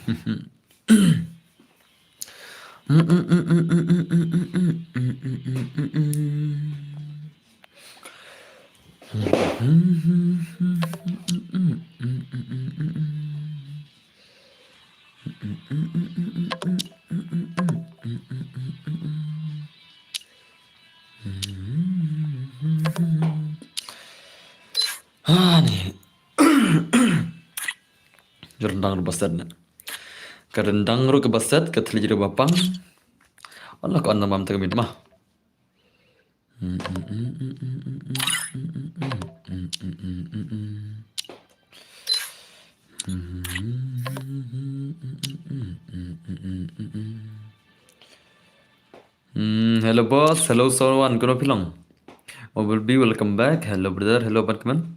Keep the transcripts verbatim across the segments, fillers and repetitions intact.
Ani. Ka ryndang ruh ba set ne. Ka ryndang ruh kaba set, ka thylliej ruh ba pang. Wala ka on namam tang mit ma. Hmm, hello boss, hello Sorwan, kumno phi long? Obilbi, welcome back. Hello brother, hello Batman.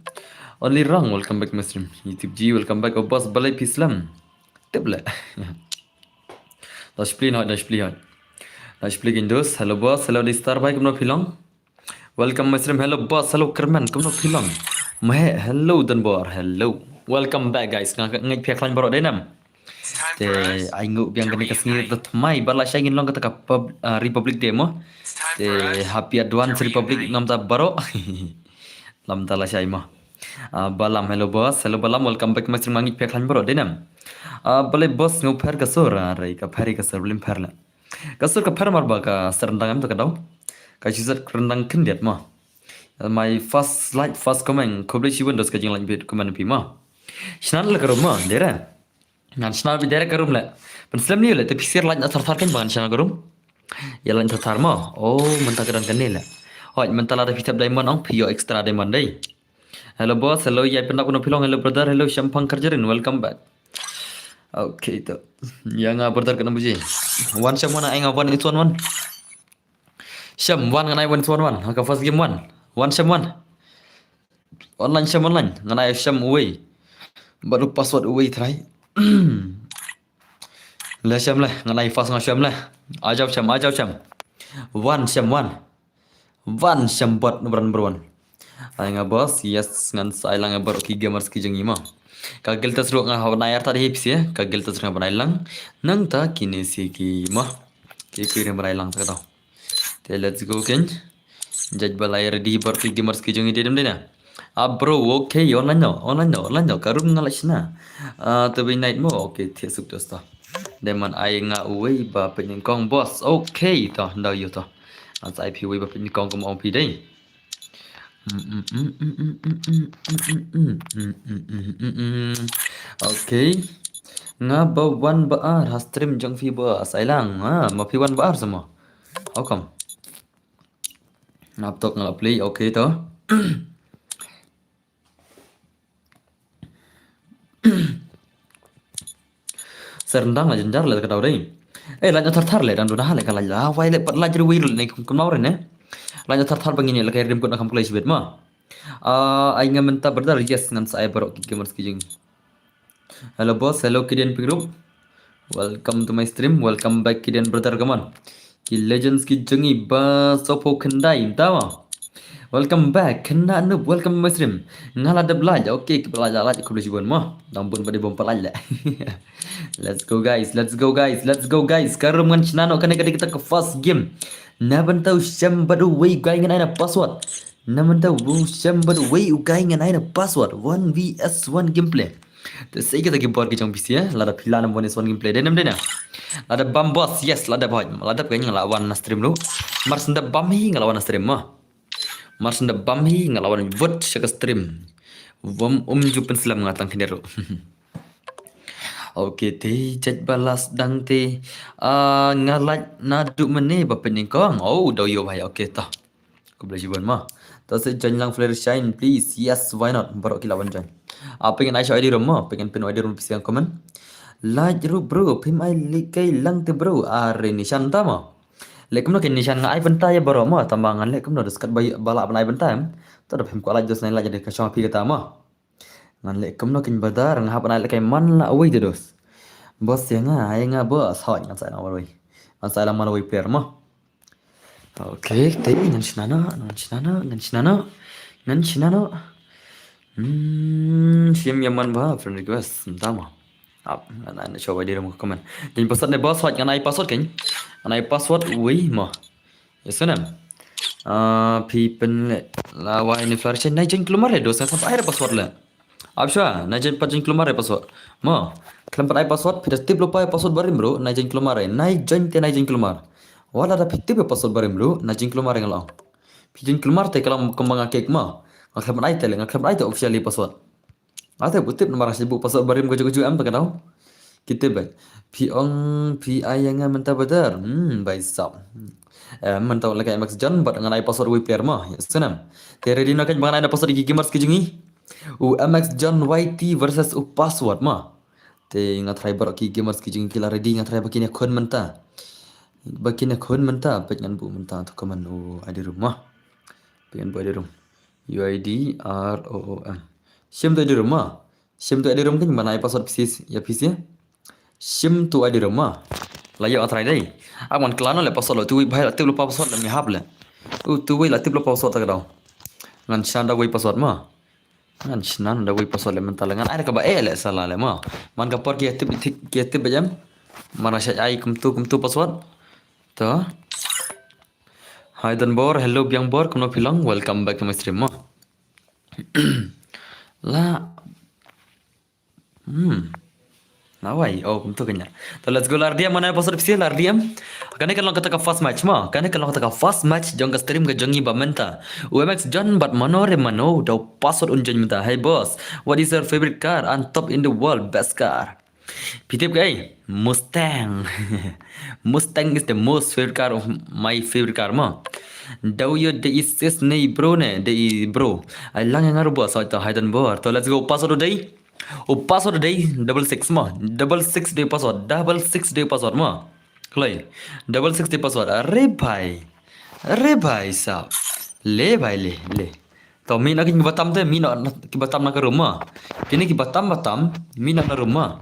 Only Rang, welcome back my stream. YouTube G, welcome back. Oh boss, balei phi slem? Tip le. Dash pli hoi, dash pli hoi. Dash pli kin dos. Hello boss, hello Distar bhai, kumno phi long? Welcome my stream. Hello boss, hello Kerman, kumno phi long? Mhe, hello Danbor, hello. Welcome back guys. Nga nga phi khlaiñ baroh dei nam. Te ai nguh biang kane ka sngi da thymmai ba la shai ngin long kata ka pub, ah, Republic Day mo. Te happy advance Republic ngam ta baroh. Lam ta la shai mo. Ah, Balam, hello boss. Hello Balam, welcome back my stream. Nga ngeit phi khlaiñ baroh dei nam. Ah, balei boss nga pher ka sur, ah, rei ka pher ka sur, blim pher la. Ka sur ka pher mar ba ka ser ryndang em to ka dau. Ka shi ser ryndang khyndiat mo. My first like, first comment. Khublei shibun dos ka jing like bit comment phi mo. Shnan la ka rum mo, dei re. Ngan shna beit direct ka rum le. Pynslem ni le te phi sir lait na thar thar kan ba ngan shna ka rum. Ïa lait na thar thar mo. Oh, mynta ka dang kane le. Hoi, mynta lada phi thep diamond ong phi ïoh extra diamond dei. Hello boss, hello ïa pyndak kumno phi long, hello brother, hello Shampang Karjarin, welcome back. Okay to. Ïa nga brother ka number ji. One Sham one, ai nga one is one one. Sham one ngan ai one is one one. Ha ka first game one. One Sham one. Online Sham online. Ngan ai Sham uwei. Bad u password uwei trai. Le Sham le. Ngan ai fast nga Sham le. Ajaw Sham, ajaw Sham. One Sham one. One Sham bot number one. Ai nga boss, yes ngan sa ai lang baroh ki gamers ki jong ngi mo. Ka guild test ruh nga hap ban ai artat hi phi seh. Ka guild test ruh nga ban ai lang. Nangta kine seh ki mo. Ki ki ban ai lang ta ka tau. Te let's go ken. Judge ba lai ready baroh ki gamers ki jong i dei dem dei na. Ah bro, okay, online no, online no, online no. Ka rum nga la shna. Ah, to be night mo, okay, thiah suk to sto. Dei man ai nga uwei ba pynnyngkong boss. Okay, to, ndaw ïoh to. Ngan sa ai phi uwei ba pynnyngkong kum ong phi dei. Okay. Nga ba wan ba ar ha stream jong phi ba sa ai lang. Ah, ma phi wan ba ar sa mo. How come? Laptop nga la play, okay to. Ser ryndang la jynjar le ka dau dei. Eh, lait na thar thar le dang duna le ka lait la. Wai le pat lait ruh wei ruh ne kum nau re ne. Lait na thar thar ba ngin ïa la ka rim kut na kam klei shibit ma. Ah, ai nga mynta brother, yes ngan sa ai baroh ki gamers ki jing. Hello boss, hello Kidian Pingrup. Welcome to my stream, welcome back Kidian brother, come on. Ki legends ki jong i ba sopo khyndai, tawa. Welcome back, khynnah noob, welcome to my stream. Nga la dep lait, okay, ki ba lait, lait, khublei shibun mo. Dang bun ba dei bom pat lait le. Let's go guys, let's go guys, let's go guys. Ka rum ngan shna noh kane ka dei kita ka first game. Na bynta u Shem bad u wei u guy ngan ai na password. Na bynta u Shem bad u wei u guy ngan ai na password. One V S one gameplay. Te sei kita ki bor ki jong phi seh, lada phi la na one V S one gameplay. Dei nam dei na. Lada bam boss, yes, lada boy. Lada ka nga la wan na stream ruh. Mar senda bam hi nga la wan na stream ma. Mar senda bam hi nga la wan vote sha ka stream. Wom um ju pynslem nga tang kine ruh. Okay, te judge ba la sdang te. Ah, nga lait naduh mynne ba pynnyngkong. Oh, daw ïoh bhai. Okay, to. Khublei shibun ma. To sa join lang Flare Shine please. Yes, why not? Baroh ki la wan join. Ah, pyngan ai sha I D room ma. Pyngan pin I D room phi seng comment. Lait ruh bro, phim ai lehkai lang te bro. Are nishan ta ma. Leh kumno ki nishan nga ai bynta ïa baroh ma. Tang ba ngan leh kumno da skat ba lah ban ai bynta em. To da phim kwah lait dos nai lait da ka shong phi kata ma. Ngan leh kumno kin badar, nga hap nai leh kai man la wei te dos. Boss ïa nga, ai nga boss, hoi ngan sa lang wei. Ngan sa lang man wei player mo. Okay, te ngan shna noh, ngan shna noh, ngan shna noh. Ngan shna noh. Hmm, shim ïa man ba friend request, mynta mo. Ap, ngan ai shuwa wai dei ruh ka comment. Jin password ne boss, hoi ngan ai password kein. Ngan ai password wei mo. Ïa sngewnem. Ah, phi pynleh la wai ne Flourish, nai jin kulmar re, dos ngan ai password le. Ap shuwa, nai jin pat jin kulmar re password. Mo, khlem pat ai password, phi da tip lypa password barim ruh, nai jin kulmar re. Nai jin te nai jin kulmar. Wat la da phi tip password barim ruh, nai jin kulmar re nga la ong. Phi jin kulmar te ka long kumba nga kek mo. Nga khlem pat ai te le, nga khlem pat ai te officially password. Ate butip namar sibuk password barim ka juh ka juh em ta ka daw. Kita ba. Phi ong phi ai ïa nga mynta brother. Hmm, bai sap. Eh, mynta la ka M X John bad ngan ai password wei player mo. Ïa sngewnem. Te ready na ka ba ngan ai na password ki gamers ki jong ngi. U M X John Y T versus u password mo. Te nga try baroh ki gamers ki jong ngi ki la ready, nga try ba kin ïakhun mynta. Ba kin ïakhun mynta, peit ngan buh mynta to comment u I D room mo. Peit ngan buh I D room. U I D R O O M. Shim to I D room mo. Shim to I D room kein, ban ai password phi sha, ïa phi sha. Shim to I D room mo. La ïoh, try dei. Ak man klan le password lo, tu wei bhai la tip lypa password le mi hap le. U tu wei la tip lypa password ta ka daw. Ngan shna da wei password mo. Ngan shna da wei password le mynta le, ngan ai da kaba eh le sala le mo. Man ka por ki ïa tip, ki ïa tip ba jam. Mana sha ai kumtu kumtu password. To. Hi Don Bor, hello Biang Bor, kumno phi long? Welcome back to my stream mo. La. Hmm. Na wai, oh, kumtu kane. To let's go, la R D M, mana password phi sha, la R D M. Kane ka long kata ka first match mo. Kane ka long kata ka first match jong ka stream ka jong ngi ba mynta. U M X John bad mano re mano, da u password un join mynta. Hey boss, what is your favorite car and top in the world, best car? Phi tip kaei? Mustang. Mustang is the most favorite car of my favorite car mo. Dau ïoh dei i sis ne i bro ne, dei i bro. Ai lang ïa nga ruh boss, to hi Don Bor. To let's go, password u dei. U password u dei double six mo. Double six dei password. Double six dei password mo. Kloi. Double six dei password. Are bhai. Are bhai sab. Le bhai le, le. To mih na kiba tam te, mih na kiba tam na ka room mo. Kine kiba tam ba tam, mih na na room mo.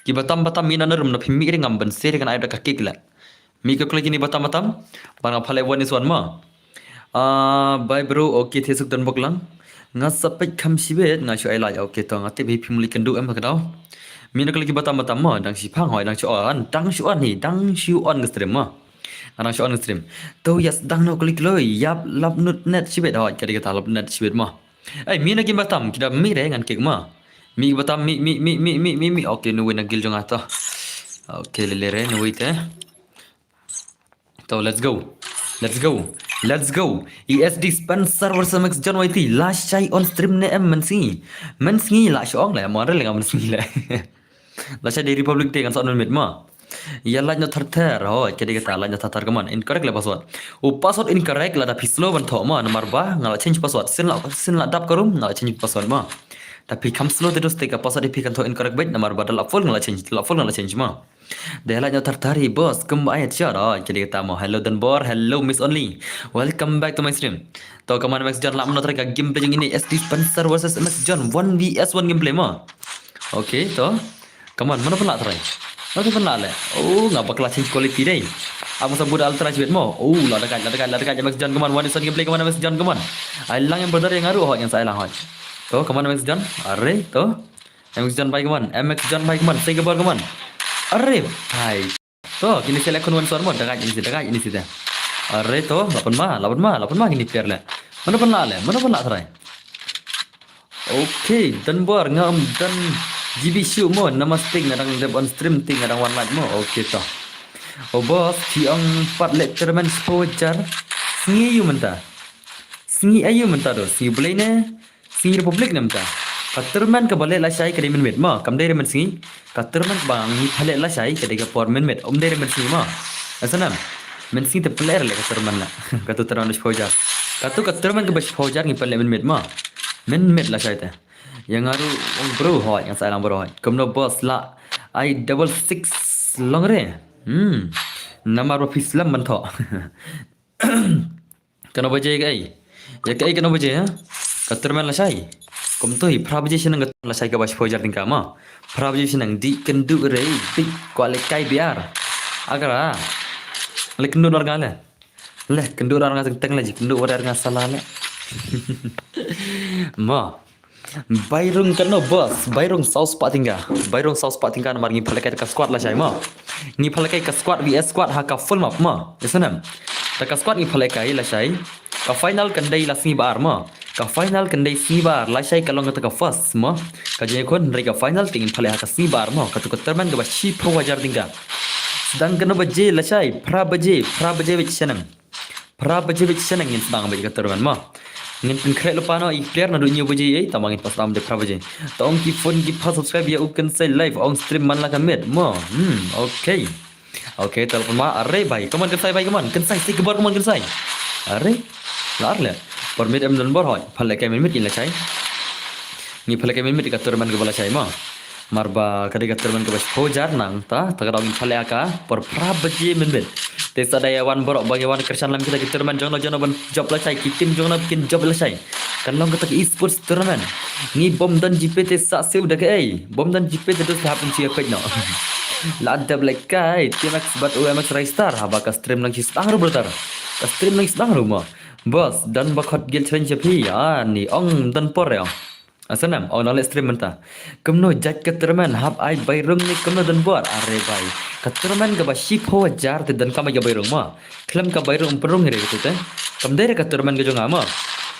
Kiba tam ba tam, mih na na room, na phi mih re ngam ban sir kan ai da ka kick la. Mih ka kloi kine ba tam ba tam. Ban nga phah leh one is one mo. Ah, bye bro, okay, the suk Don Bok lang. Nga sa peit kham shibit, nga shu ai like, okay, to nga tip hi phi muli kynduh em ka daw. Mih na kloi kiba tam ba tam mo, dang shi phang hoi, dang shu on, dang shu on hi, dang shu on ka stream mo. Nga dang shu on ka stream. To ïa sdang na kloi kloi, ïap lap nut net shibit hoi, ka dei kata lap net shibit mo. Ai, mih na kiba tam, ki da mih re ngan kick mo. Mih ba tam, mih, mih, mih. Okay, nu wei na guild jong nga to. Okay, le le re, nu wei te. To, let's go. Let's go. Let's go. E S D Spencer versus M X John Y T. Lashai on stream ne em mynsngi? Mynsngi la shu ong le, mo re le nga mynsngi le. Lashai dei Republic Day kan sa on mynmiet mo. Ïa like noh thar thar. Hoi, ka dei kata like noh thar thar, come on. Incorrect le password. U password incorrect, lada phi slow ban thoh mo, namar ba nga la change password. Sien la, sien la dap ka room, nga la change password mo. Da phi kham slow te dus te ka password phi kan thoh incorrect beit, namar ba da la full nga la change, da la full nga la change mo. Dei like noh thar thar hi boss, kumba ai shot, oh, ka dei kata mo. Hello Don Bor, hello Miss Only. Welcome back to my stream. To, come on, M X John, lah mynta ka gameplay jong ngi, E S D Spencer versus M X John, one V S one gameplay mo. Okay, to. Come on, mano pynlah try? Mano pynlah le? Oh, nga bakla change quality dei. Aku sabut ultra shibit mo. Oh, la dekat, la dekat, la dekat, M X John, come on, one V S one gameplay, come on, M X John, come on. Ai lang ïa brother ïa nga ruh hoi, ïa nga sa ai lang hoi. To, come on, M X John. Are, to. M X John bhai, come on. M X John bhai, come on. Say goodbye, come on. Are bhai. To, kine sha leh khun wan sor mo, da gaj ini si, da gaj ini si da. Are to, la pynma, la pynma, la pynma kine player le. Mano pynlah le, mano pynlah try? Okay, Don Bor, nga ym don G B shuh mo, namar sting nga dang dep on stream te nga dang wan live mo. Okay to. O boss, phi ong pat leh tournament shiphew hajar. Sngi aïu mynta? Sngi aïu mynta to? Sngi Blei ne? Sngi Republic ne mynta. Ka tournament kaba leh lashai ka dei mynmiet mo, kam dei re mynsngi. Ka tournament ba ngi pha leh lashai ka dei ka por mynmiet, ym dei re mynsngi mo. Ïa sngewnem. Mynsngi te pynleh re leh ka tournament la. Katu tournament shiphew hajar. Katu ka tournament kaba shiphew hajar ngi pynleh mynmiet mo. Mynmiet lashai te. Ïa nga ruh ong bro hoi, ïa nga sa ai lang bro hoi. Kumno boss, lah ai double six long re? Hmm. Namar ba phi slem ban thoh. Kano baje kaei? Ïa kaei kano baje ha? Ka tournament lashai. Kumto hi, phra baje shaneng ka tournament lashai kaba shiphew hajar tyngka mo. Phra baje shaneng, dih kynduh re, dih kwah leh kai biar. Agar. Leh kynduh na nga le. Leh kynduh na nga teng teng le, ji kynduh wa na nga sala le. Mo. Bairung katno boss, bairung saw spah tyngka. Bairung saw spah tyngka namar ngi pynlehkai ka squad lashai mo. Ngi pynlehkai ka squad V S squad ha ka full map mo. Isn't it? Da ka squad ngi pynlehkai lashai. Ka final kan dei la sngi ba ar mo. Ka final kan dei sngi ba ar lashai ka long kata ka first mo. Ka jingïakhun hynrei ka final te ngin pynleh ha ka sngi ba ar mo. Katu ka tournament kaba shiphew hajar tyngka. Sdang katno baje lashai, phra baje, phra baje bad shaneng. Phra baje bad shaneng ngin sdang bad ka tournament mo. Ngin pynkhreh lypa noh ïa ki player naduh hynñiew baje ei, tangba ngin pat sdang da phra baje. Tang ki phone ki pha subscribe ïa u Kynsai live ong stream man la ka miet mo. Hmm, okay. Okay, telepon ma, are bai, come on Kynsai bai, come on Kynsai, sik kbar, come on Kynsai. Are, lar le. Por miet em don bor hoi, pynlehkai mynmiet ngin lashai. Ngi pynlehkai mynmiet ka tournament kaba lashai mo. Namar ba ka dei ka tournament kaba shiphew hajar nangta, ta ka daw ngi pynleh ka por phra baje mynmiet. Te sa da ïa wan baroh ba ngi wan kyrshan lang kita ki tournament jong no jong no ban jop lashai, ki team jong no kin jop lashai. Kan long kata ka esports tournament. Ngi bym don G P te sa siew da kaei. Bym don G P te dus hap siew peit noh. La dep lehkai, T M X bad U M X Ristar, haba ka stream lang shi sdang ruh brother. Ka stream lang shi sdang ruh mo. Boss, don ba khot guild challenge ïa phi, ani ong don por ïa. Asnam, ong nang leh stream mynta. Kumno jait ka tournament, hap ai bairung ne kumno don bor, are bai. Ka tournament kaba shiphew hajar te donkam ai ka bairung mo. Khlem ka bairung pynrung hi re katu te. Kam dei re ka tournament ka jong nga mo.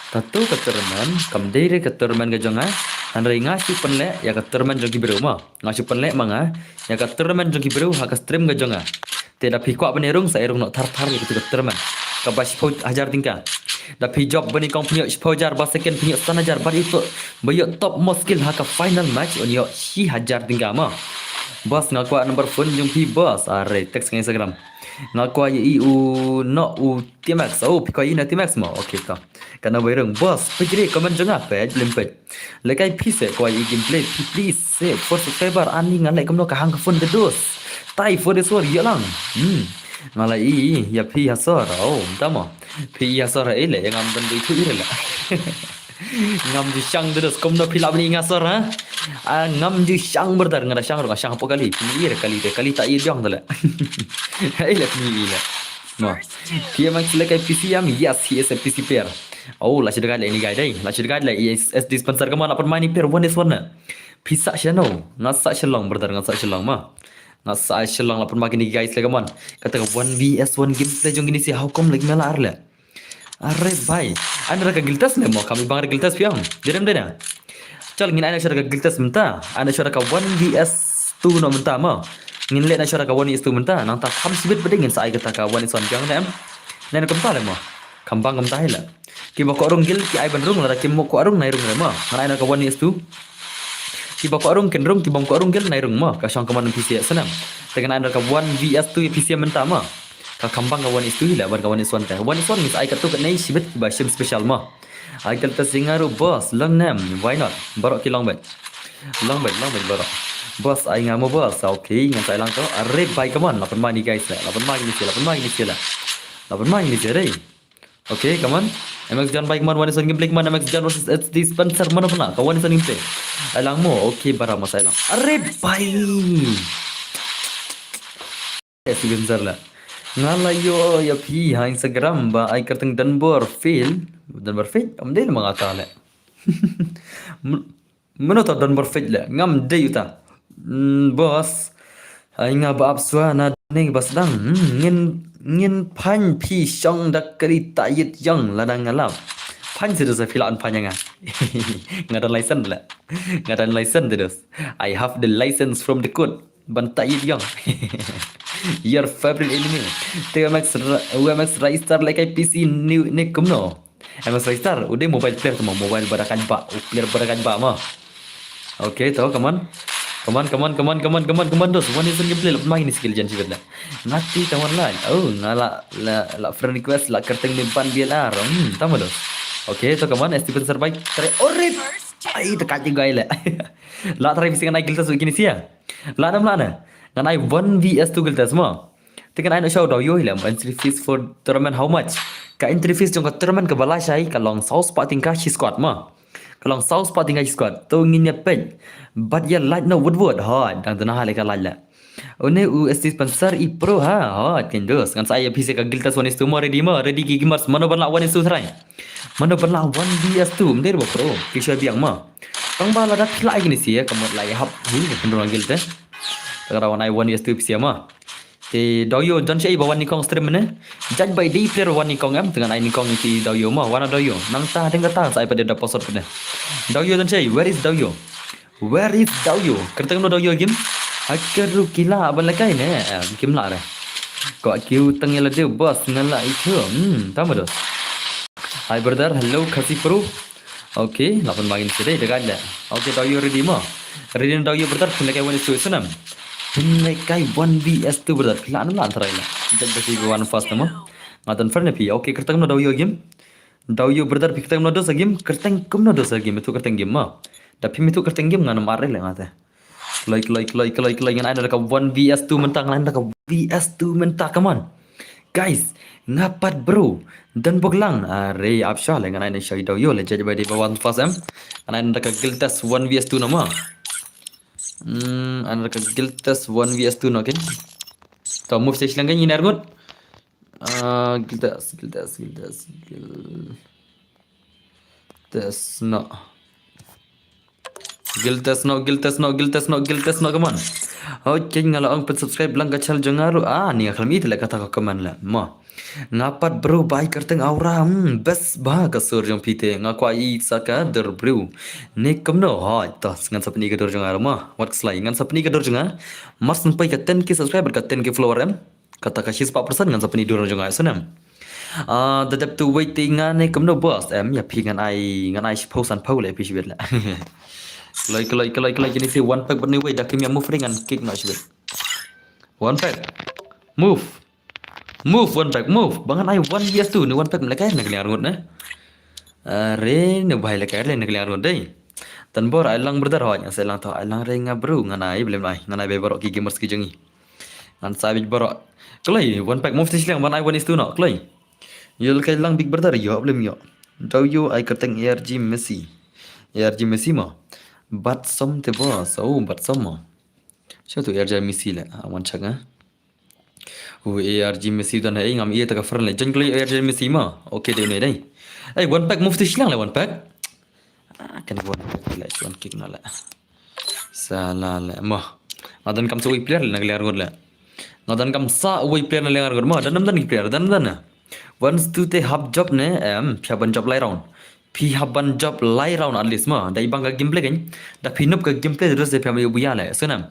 Katu ka tournament, kam dei re ka tournament ka jong nga. Hynrei nga shu pynleh ïa ka tournament jong ki briew mo. Nga shu pynleh ma nga ïa ka tournament jong ki briew ha ka stream ka jong nga. Te da phi kwah ban ïarung sa ïarung noh thar thar ïa katu ka tournament kaba shiphew hajar tyngka. Da phi jop ban ïakong phi ïoh shiphew hajar, ba second phi ïoh san hajar, ba ïoh to, ba ïoh top most kill ha ka final match un ïoh shi hajar tyngka mo. Boss, nga kwah number phone jong phi boss. Are, text ka Instagram. Nga kwah ïa i u noh u T M X. Oh, phi kwah ïa i na T M X mo. Okay to. Katno bairung boss, peit re comment jong nga, peit lem peit. Lehkai phi se kwah ïa i gameplay phi please se for subscriber, ani nga leh kumno ka hang ka phone te dos. Tai for this war ïa lang. Hmm. Nga la i ïa phi ha sor. Oh, mynta mo. Phi i ha sor ei le, ïa ngam ban dei phi i re le. Ngam ju shang te dos, kumno phi lah ban i nga sor ha? Ah, ngam ju shang brother, nga da shang ruh, nga shang hapoh kali. Phi i re kali te, kali ta i diong te le. Ei le phi i le. Mo. Ki ïa mang sila kai P C ïam, yes, he is a P C player. Oh, la shu dei guide le ini guide dei. La shu dei guide le S D sponsor ka mon, la pynmai ni player one is one na. Phi sah shano? Nga sah shalong brother, nga sah shalong ma. Nga sah shalong, la pynmai kini guys le ka mon. Kata ka one V S one gameplay jong kini si, how come like mela ar le. Are bai. Ai na ka guild test le mo, kam i bang ka guild test phi ong. Dei rem dei na. Chal ngin ai na sha ka guild test mynta. Ai na sha ka one V S two no mynta mo. Ngin leh na sha ka one V S two mynta. Nangta kham sibit ba dei ngin sa ai kata ka one is one jong ne em. Nai na kumta le mo. Kham bang kumta hi le. Kiba kwah rung guild ki ai ban rung, lada kim kwah rung nai rung re mo. Ngan ai na ka one V S two. Kiba kwah rung kin rung, kiba kwah rung guild nai rung mo. Ka shong ka mon P C snam. Te ngan ai na ka one V S two P C mynta mo. Ka kham bang ka one is two hi le, bad ka one is one te. One is one ngin sa ai katu katne shibit kiba shim special mo. Ai kal ta singa ruh boss, long nem, why not? Baroh ki long bad. Long bad, long bad baroh. Boss, ai nga mo boss. Okay, ngan sa ai lang to. Are bai, come on. La pynmai ni guys le. La pynmai ni sila, la pynmai ni sila. La pynmai ni sila dei. Okay, come on. M X John bai, come on. One is one gameplay, come on. M X John versus S D Spencer. Mano pynah? Ka one is one gameplay. Ai lang mo. Okay, bara masa ai lang. Are bai. Yes, Spencer la. Nga la ïoh ïa phi ha Instagram ba ai kyrteng Dunbor Fail. Dunbor Fail? Am dei ma nga ta le. M-, mano ta Dunbor Fail le? Ngam dei uta. Mm, boss. Ai nga ba ap swa na ne ba sdang. Hmm, ngin, ngin phan phi shong da kali ta yit yong lada nga lap. Phan sih dos, phi la an phan nga. Nga da license le. Nga da license dos. I have the license from the court. Ban ta yit yong. Your favorite enemy. Te U M X Ra-, U M X Ristar le kai P C ni, ni kumno. M X Ristar, u dei mobile player tu mo, mobile ba da kan ba, u player ba da kan ba mo. Okay, to, come on. Come on, come on, come on, come on, come on, come on, dos. One is one gameplay, la pynmai ni skill jan shibit la. Nati, come on, la. Oh, nga la, la, la friend request, la kyrteng ni ban B L R. Hmm, tama dos. Okay, to, come on, S T Spencer bai. Tare, orit. Ai, ta kaji gai le. La tare bisi ngan ai guild test kini sia. La nam la na. Ngan ai one V S two guild test mo. Te kan ai no show daw yo hi le, entry fees for tournament how much? Ka entry fees jong ka tournament kaba lashai, ka long saw spah tyngka shi squad mo. Ka long saw spah tyngka shi squad. To ngin ïa peit. Bad ïa like no wut wut. Hoi, dang duna ha le ka like le. Une u S T Spencer i pro ha. Hoi, kin dos. Ngan sa ai ïa phi se ka guild test one is two mo, ready mo, ready ki gamers. Mano ban lah one is two try. Mano ban lah one V S two. Mder ba pro. Ki sha biang mo. Tang ba lada phi lah ïa kine shi, ka mut lah ïa hap hi, ka khynrong guild te. Te ka daw ngan ai one vs two phi shi mo. Te Dawyo, don shaei ba wan nyngkong stream mynne. Judge by the player wan nyngkong em, te ngan ai nyngkong ïa ki Dawyo mo, wan na Dawyo. Nangta dang kata sa ai pat da password pat ne. Dawyo don shaei, where is Dawyo? Where is Dawyo? Kyrteng kumno Dawyo game? Hacker ruh ki lah ban lehkai ne. Em, kim lah re. Ko kiew tang ïa lade boss, nga lah i chu. Hmm, tama dos. Hi brother, hello Khasi Pro. Okay, lah pynbang in sdei dagad le. Okay, Dawyo ready mo. Ready na Dawyo brother, phin lehkai one vs two snam. Phin lehkai one vs two brother. Phi lah ne em lah try le. Judge by the one first mo. Nga don friend phi. Okay, kyrteng kumno Dawyo game? Dawyo brother, phi kyrteng kumno dos game? Kyrteng kumno dos game? Itu kyrteng game mo. Da phi itu kyrteng game ngan mar le nga te. Kloi, kloi, kloi, kloi, kloi, ngan ai na ka one vs two mynta, ngan ai na ka vs two mynta, come on. Guys, nga pat bro. Don bok lang. Are, ap sha le ngan ai na shai Dawyo le, judge by the one first em. Ngan ai na ka guild test one vs two no mo. Hmm, ai na ka guild test one vs two no, okay. To move stage lang kan iner gut. Ah, guild test, guild test, guild test, guild test no. Guild test no, guild test no, guild test no, guild test no, come on. Okay, nga la ong pyn subscribe lang ka channel jong nga ruh. Ah, ni nga khlem i te le kata ka comment le. Mo. Nga pat bro bai kyrteng Aura, hmm, best ba ka sur jong phi te. Nga kwah i sa ka dur bro. Ni kumno, hoi, to, ngan sa pyni ka dur jong nga ruh mo. Wat kslai, ngan sa pyni ka dur jong nga. Mar syn poi ka ten K subscriber, ka ten K follower em. Kata ka shispah percent ngan sa pyni dur jong nga snam. Ah, da dep tu wei te nga ne kumno boss. Em, ïa phi ngan ai, ngan ai shiphew sanphew le phi shibit le. Kloi, kloi, kloi, kloi, kini te one pack bad ni wei da kim ïa move ring ngan kick no shibit. One pack. Move. Move, one pack, move. Ba ngan ai one vs two, ni one pack mlehkai na ka liang arngut ne. Are, ni bai lehkai le na ka liang arngut dei. Tan bor ai lang brother hoi, ngan sa lang to, ai lang re nga bro, ngan ai blem ai, ngan ai be baroh ki gamers ki jong ngi. Ngan sa bit baroh. Kloi, one pack move te shiliang, ban ai one is two no, kloi. Ïoh lehkai lang big brother, ïoh blem ïoh. Dawyo ai kyrteng A R G Messi. A R G Messi mo. Bat som te boss, oh, bat som mo. Sha tu A R G Messi le, ah, wan check ah. U A R G Messi don hai, ngam ïa ta ka friend le. Jon kloi A R G Messi mo. Okay, dei ne dei. Ei, one pack move te shiliang le one pack. Ah, kan one pack le, one kick no le. Sala le mo. Nga don kam sa wei player le na ka liang arngut le. Nga don kam sa wei player na liang arngut mo. Don nam don ki player, don nam don na. One is two te hap jop ne, em, phi hap ban jop lai round. Phi hap ban jop lai round at least mo. Da i bang ka gameplay kan. Da phi noob ka gameplay terus da phi hap ïa buya le. Snam.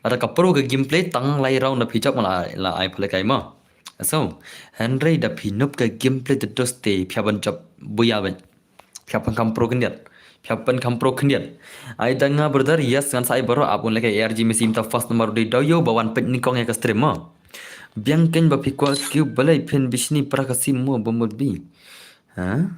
Lada ka pro ka gameplay tang lai round da phi jop ma la, la ai pale kai mo. So, hynrei da phi noob ka gameplay terus te phi hap ban jop buya ban. Phi hap ban kham pro khyndiat. Phi hap ban kham pro khyndiat. Ai da nga brother, yes ngan sa ai baroh ap un lehkai A R G Messi mynta first number dei Dawyo ba wan peit nyngkong ïa ka stream mo. Biang kein ba phi kwah kiew balei phin bishni para ka sim mo bumut bi. Ha?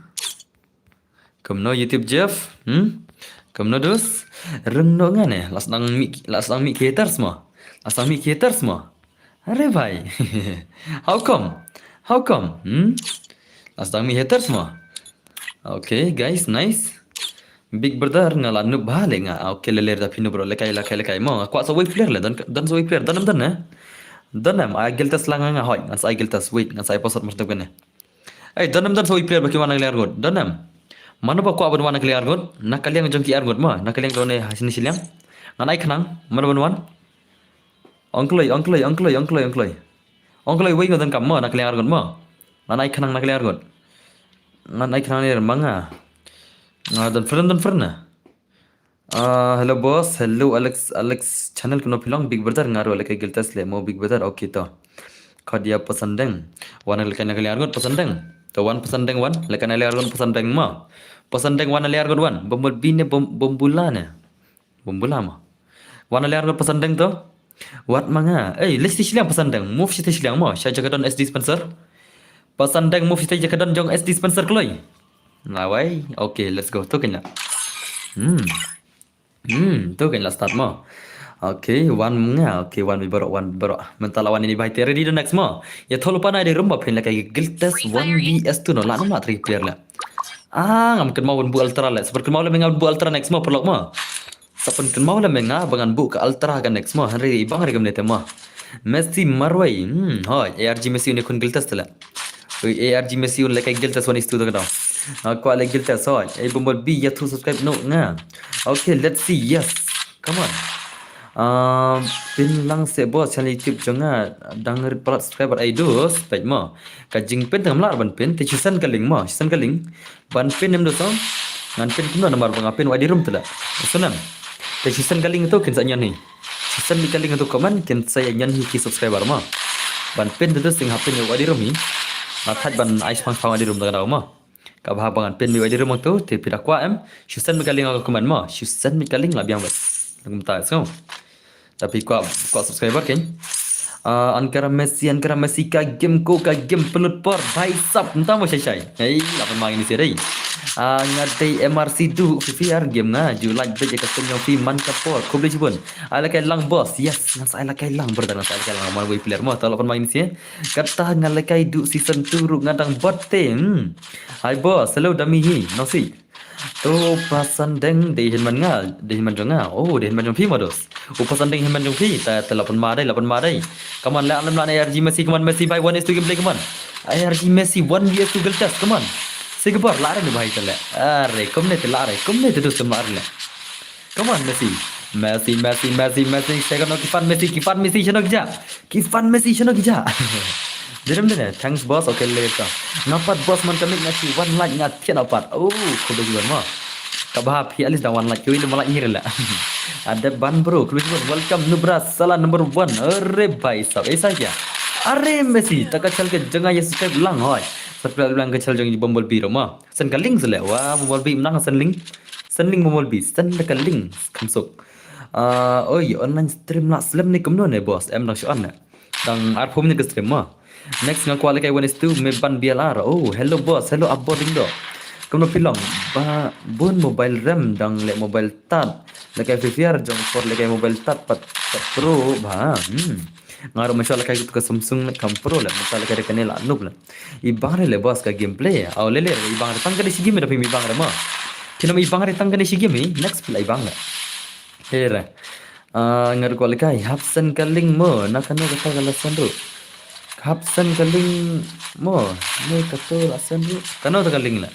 Kumno YouTube Jeff? Hmm? Kumno dus? Rung no nga ne. Las dang mi, las dang mi haters mo. Las dang mi haters mo. Are bhai. How come? How come? Hmm? Las dang mi haters mo. Okay, guys, nice. Big brother nga la noob bha le nga. Okay, le le da phi noob bro, lehkai lehkai lehkai mo. Nga kwah sa wei player le, don don sa wei player, don nam don ne. Don nam, ai guild test lang nga hoi, ngan sa ai guild test, wait, ngan sa ai password mas dep kane. Ei, don nam don sa wei player ba ki wan na ka liang arngut. Don nam. Mano ba kwah ban wan na ka liang arngut, na ka liang jong ki arngut mo, na ka liang jong ne ha shini shiliang. Ngan ai khnang, mano ban wan. Ong kloi, ong kloi, ong kloi, ong kloi, ong kloi. Ong kloi wei nga don kam mo, na ka liang arngut mo. Ngan ai khnang na ka liang arngut. Ngan ai khnang ne ma nga. Nga don friend, don friend na. Ah, hello boss, hello Alex, Alex channel kumno phi long, big brother nga ruh lehkai guild test le mo big brother, okay to. Khadia Pasandeng. Wan lehkai na ka liang arngut Pasandeng. To wan Pasandeng wan, lehkai na liang arngut Pasandeng mo. Pasandeng wan na liang arngut wan, bumut bi ne bum, bumbula ne. Bumbula mo. Wan na liang arngut Pasandeng to. Wat ma nga. Ei, leh stage liang Pasandeng. Move stage liang mo. Sha jaka don S D Spencer. Pasandeng move stage jaka don jong S D Spencer kloi. Nawai. Okay, let's go. To kena. Hmm. Hmm, to kena start mo. Okay, wan nga. Okay, wan bi baroh, wan baroh. Mynta la wan ini bai te ready the next mo. Ïa thol panai de rumba phin lehkai guild test one vs two no la nam la three player la. Ah, ngam kynmaw ban buh ultra la. Super kynmaw la me nga ban buh ultra next mo, paralok mo. Sa pynkynmaw lem ïa nga ba ngan buh ka ultra ka next mo, hynrei i bang re kumne te mo. Messi marwei, hmm, hoi, A R G Messi un ïakhun guild test te la. Ui, A R G Messi un lehkai guild test one is two te ka daw. Nga kwah leh guild test hoi. Ei Bumblebee ïathuh subscribe noh nga. Okay, let's see. Yes. Come on. Ah, pynlang seh boss channel YouTube jong nga dang rit palat subscriber ai dus peit mo. Ka jingpyn te ngam lah ban pyn te shu send ka link mo, shu send ka link. Ban pyn em do song. Ngan pyn kumno namar ba nga pyn wai di room te la. Shu send em. Te shu send ka link to kin sa ñion hi. Shu send ka link to comment kin sa ñion hi ki subscriber mo. Ban pyn te dus sing hapyn wai di room hi. Nga thait ban ai spang spang wai di room te ka daw mo. Kaba haba ngan pyn mi wai di room to te phi da kwah em. Shu send mi ka link ka comment mo. Shu send mi ka link la biang bad. Kumta so. Tapi kwah kwah subscriber ken. Ah, Ankara Messi, Ankara Messi ka game ko ka game pynlut por. Bhai sab, mynta mo shai shai. Hei, la pynmang ini sih dei. Ah, nga dei M R C du, P V R game nga. Ju like bit ka stem jong phi man ka por. Khublei shibun. Ai la kai lang boss. Yes, nga sa ai la kai lang brother, nga sa ai la kai lang. Man wei player mo, to la pynmang ini sih. Kata nga la kai du season two ruh nga dang bot te. Hmm. Hi boss, hello dami hi. No si. To pasan deng dei hynmen nga, dei hynmen jong nga. Oh, dei hynmen jong phi modus. U pasan deng hynmen jong phi, ta ta la pynma dei, la pynma dei. Come on, la lem la A R G Messi, come on Messi, bhai, one is two gameplay, come on. A R G Messi, one V S two guild test, come on. Sik bar la re ni bhai tale. Are, kumne te la re, kumne te dus la re. Come on Messi. Messi, Messi, Messi, Messi. Second no ki fan Messi, ki fan Messi shano ki ja. Ki fan Messi shano ki ja. Direm dine. Thanks boss. Okay, later. Nga pat boss man ka mic nga shi one like nga thian pat. Oh, khublei shibun mo. Kaba phi at least da one like. Kiwi lima like ngir la. Ada ban bro. Khublei shibun. Welcome Nubra Sala number one. Are bhai sab. Esa kya? Are Messi. Taka chal ke janga ye subscribe lang hoi. Subscribe lang ke chal jang Bumblebee ro mo. Send ka link sele. Wah, Bumblebee menang send link. Send link Bumblebee. Send ka link. Kamsuk. Ah, oi, online stream la slem ni kumno ne boss. Em dang shu on ne. Dang arphew minit ka stream mo. Next nga kwah leh kai one is two me ban B L R. Oh, hello boss, hello Abor Ringdo. Kumno phi long? Ba bun mobile RAM dang leh mobile tad. Leh kai Free Fire jong por leh kai mobile tad pat, pat pro ba. Hmm. Nga ruh ma shu leh kai ka Samsung leh kam pro leh, mynta leh kai da kane la noob leh. I bang re leh boss ka gameplay. Aw leh leh i bang re tang kane shi game da phi i bang re mo. Kino i bang re tang kane shi game i next play i bang re. Leh re. Ah, nga ruh kwah leh kai hap send ka link mo, na kano kata ka la send ruh. Hap send ka link mo, ne kato la send ruh. Kano ta ka link leh.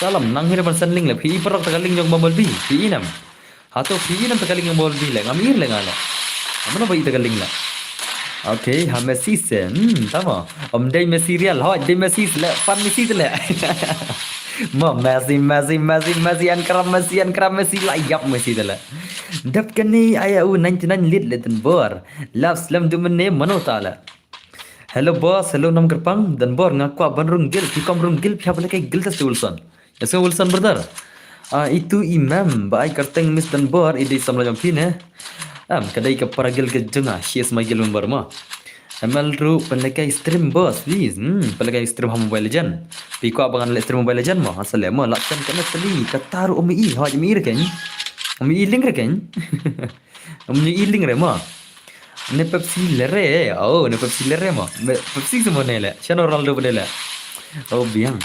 Salam, nang hi re ban send link leh. Phi i paralok ta ka link jong Bumblebee. Phi i nam. Hato phi i nam ta ka link jong Bumblebee leh. Ngam i leh nga leh. Ngam i ba i ta ka link leh. Okay, ha Messi sen. Hmm, tama. Om dei Messi real. Hoi, dei Messi leh. Fan Messi te leh. Mo Messi, Messi, Messi, Messi, Ankara Messi, Ankara Messi. La yap Messi te leh. Dap kane aya u ninety nine lit leh ten bor. Love slam du mene mano ta leh. Hello boss, hello nam kyrpang, dan bor nga kwah ban rung guild, phi kwah rung guild, phi hap leh kai guild test Wilson. Yes, Wilson brother. Ah, itu i mem, ba ai kyrteng miss dan bor, i dei samla jong phi ne. Em, ka dei ka para guild ka jong nga, she is my guild member mo. M L ruh pynleh kai stream boss, please. Hmm, pynleh kai stream ha Mobile Legend. Phi kwah ba ngan leh stream Mobile Legend mo, ha sa leh mo, la send kane tali, kata ruh ym i, hoi ym i re ken. Ym i link re ken. Ym i link re mo. Ne Pepsi lere. Oh, ne Pepsi lere mo. Me- Pepsi se mo ne leh. Shano Ronaldo pde leh. Oh, biang.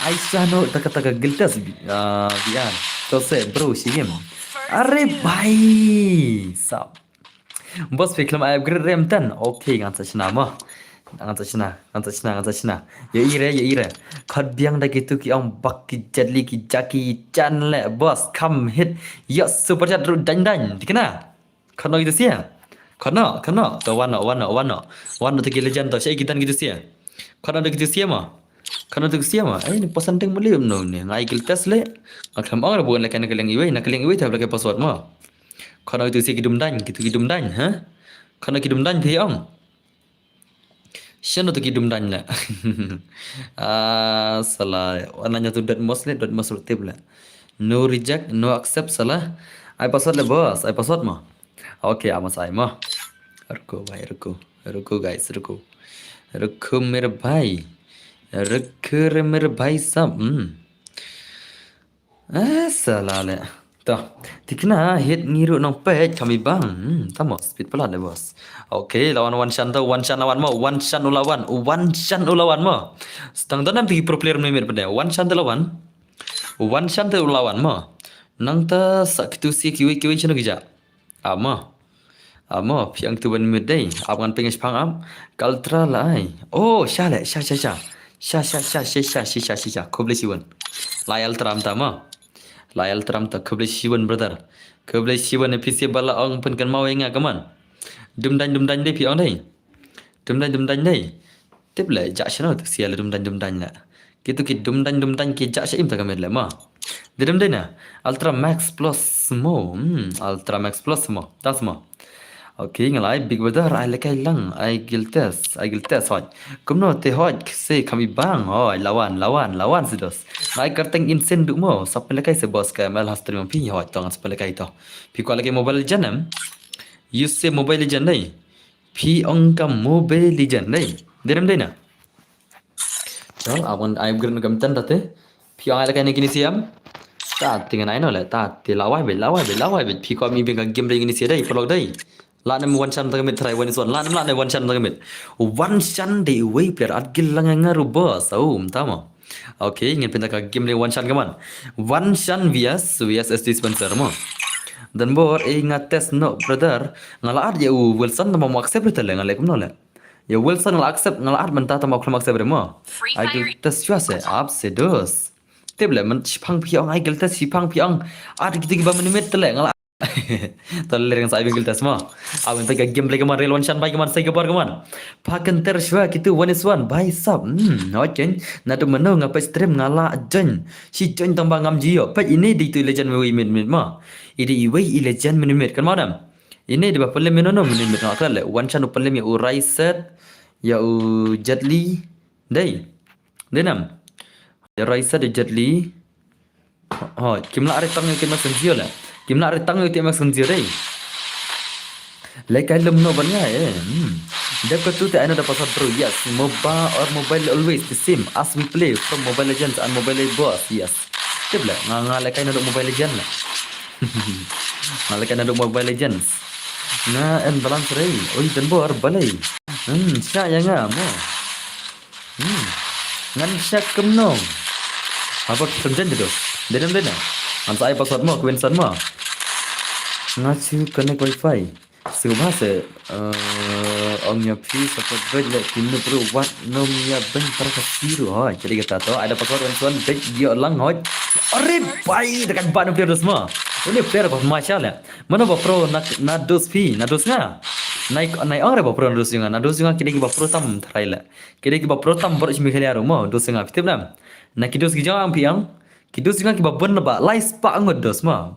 Ai shano taka taka guild test bi- ah, biang. To se bro shi game. Are bhai sab. Boss phi khlem ai upgrade rem tan. Okay, ngan sa shna mo. Ngan sa shna, ngan sa shna, ngan sa shna. Yo i re, yo i re. Khot biang da kitu ki ong bak ki Jet Li ki Jackie Chan leh boss kam hit. Yo super chat ruh dang dang. Dikna. Khot no kitu sia. Khot no, khot no. To wan no, wan no, wan no. Wan no te ki legend to. Shai ki dan kitu sia. Khot no te kitu sia mo. Khot no te kitu sia mo. Ai ni pasan deng muli no ni. Ngai guild test leh. Nga khlem ong re bukan leh kai na ka liang iwei, na ka liang iwei te leh kai password mo. Khot no kitu sia ki dum dang, kitu ki dum dang, ha? Khot no ki dum dang phi ong. Shano to ki dum dang leh. Ah, sala. Wan nanya tu dot mos leh, dot mos ruh tip leh. No reject, no accept sala. Ai password leh boss, ai password mo. Okay, ama sa ai mo. Ruko bhai, ruko. Ruko guys, ruko. Ruko mere bhai. Ruko re mere bhai sab. Hmm. Ah, sala leh. To. Tikna hit ngi ruh nong peit kami bang. Hmm, tamo speed palat leh boss. Okay, lawan wan shan to, wan shan lawan mo, wan shan u lawan, wan shan u lawan mo. Stang to nam tiki pro player mimit pede. Wan shan to lawan. Wan shan to u lawan mo. Nang ta sa kitu si kiwi kiwi chino kija. Amo. Amo, phi ang tu ban mut dei. Ap ngan ping shpang ap. Kaltra lai. Oh, sha leh, sha, sha, sha. Sha sha sha sha sha sha sha sha sha. Khublei shibun. Lai Ultra mynta mo. Lai Ultra mynta, khublei shibun brother. Khublei shibun, phi sha ba la ong pynkynmaw ïa nga, come on. Dum dang dum dang dei phi ong dei. Dum dang dum dang dei. Tip leh jah shano te sha la dum dang dum dang la. Kitu ki dum dang dum dang ki jah sha im ta ka met leh mo. Dei dum dei na. Ultra Max Plus mo. Hmm, Ultra Max Plus mo. Das mo. Okay, nga lai Big Brother, ai lehkai lang, ai giltes, ai giltes hoi. Kumno te hoi, se kami bang hoi, lawan, lawan, lawan se dos. Nga ai kyrteng Insane duh mo, sap lehkai se boss ka M L Hastri mo phi hoi, tong sap lehkai to. Phi kwah lehkai Mobile Legend em? Use Mobile Legend dei. Phi ong ka Mobile Legend dei. Dei rem dei na. Chal, awan ai grin kam tan date. Phi ong ai lehkai ne kini siam. Ta tingan ai no le, ta ti lawai be, lawai be, lawai be. Phi ko mi bing ka game dei kini sia dei, pelok dei. La nem Wan Shan tang mit try Wan Swan. La nem la nem Wan Shan tang mit. Wan Shan dei wei player at gil lang nga rubo. Saum tama. Okay, ngin pinta ka game dei Wan Shan kaman. Wan Shan V S, V S S D Spencer mo. Dan bor, eh, nga test no, brother. Nga la at ya u Wilson tama mo accept le, nga le kumno le. Ya Wilson nga la accept, nga la at mynta tama khlem accept re mo. Ai gil test chwa se, ap se dos. Tip le, men shipang phi ong, ai gil test shipang phi ong. At kitu kiba minimit te le, nga la. Te le ring sa ai gil test mo. Awen te ka game play kaman, real Wan Shan bai kaman, sai ka bar kaman. Pakan ter shwa kitu one is one, bai sap. Hmm, okay. Na tu mano nga page stream nga la join. Shi join tang ba ngam jiyo. Page ini di tu legend wei minimit mo. Idi iwei i legend minimit kan madam. Ini di ba pele mino no minimit nga kala le. Wan Shan u pele mi u Raiset. Ya u Jet Li. Dei. Dei nam. Ya Raiset ya Jet Li. Ho, kim la ari tang yu kim la senzio le. Kim la ari tang yu kim la senzio dei. Lehkai lum no ban ngai eh. Hmm. Dep ka tu te ai no da password bro. Yes, mobile or mobile always the same as we play from Mobile Legends and Mobile Legends boss. Yes. Tip le, nga nga lehkai na duk Mobile Legends le. Nga lehkai na duk Mobile Legends. Nga en balance rei. Oi, dan bor balei. Hmm, sha ya nga mo. Hmm. Ngan sha kumno. Haba ki jan de dos. Dei nam dei na. Ngan sa ai password mo, Quinson mo. Nga chu connect wifi. Sngewbha se, eh, ong ïa phi support bad le phi nu bro wat num ïa beng para ka siru hoi. Jadi kata to, ada password Wan Swan bad ïa lang hoi. Are bai, da kan ban player dos ma. Uni player ba ma sha le. Mano ba pro na, na dos phi, na dos nga. Nai, nai ong re ba pro na dos nga, na dos nga kini ki ba pro tam trai le. Kini ki ba pro tam bor simi khali aro mo, dos nga phi tip nam. Na ki dos ki jong ang phi ang. Ki dos jong nga kiba bun ba lai spah ngut dos ma.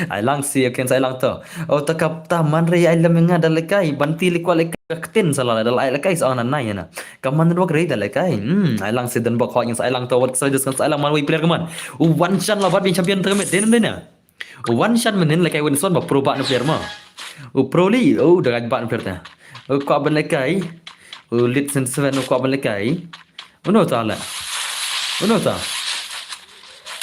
Ai lang si, okay, sa ai lang to. O ta ka ta man re ai lem nga da lekai, ban ti li kwa lekai ka ktin sa la da lai lekai sa na nai na. Ka man ruak re da lekai. Hmm, ai lang si dan bok hoi sa ai lang to wat sa dos sa ai lang man wei player ka man. U Wan Shan la bat bin champion ta ka met den den na. U Wan Shan menen lekai Wan Swan ba pro ba na player ma. U pro li, u da ba na player ta. U kwa ban lekai. U lit sen seven u kwa ban lekai. Uno ta la. Uno ta.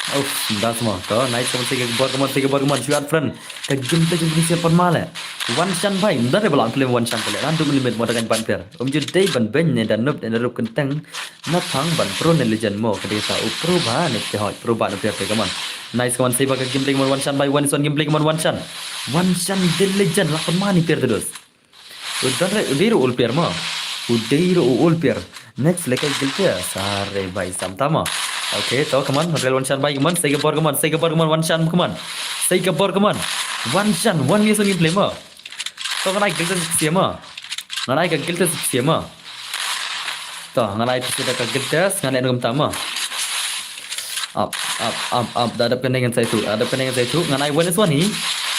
Uf, das mo. To, nice kaman sege bor kaman sege bor kaman shuat friend. Ka game te jing siap pan male. Wan Shan bai, ndar ba lang film Wan Shan pele. Randu limit mo da kan ban per. Um ju dei ban ben ne dan nup ne rup kenteng. Na thang ban pro ne legend mo. Ka dei ta u pro ba ne te hoi, pro ba ne per te kaman. Nice kaman sebe ka game play kaman Wan Shan bai, Wan Shan game play kaman Wan Shan. Wan Shan the legend la pan mani per te dos. U dei ruh u ul pier ma. U dei ruh u ul pier. Next lekai giltia. Sare bai samtama. Okay, to kaman. Real Wan Shan bai kaman. Sege bor kaman. Sege bor kaman. Wan Shan kaman. Sege bor kaman. Wan Shan. Wan Shan gameplay ma. To ngan ai giltia sik sia ma. Ngan ai ka giltia sik sia ma. To ngan ai pisa da ka giltia ngan ai nungam tama. Ap, ap, ap, ap, da dap kane ngan sai tu, da dap kane ngan sai tu, ngan ai one is one hi.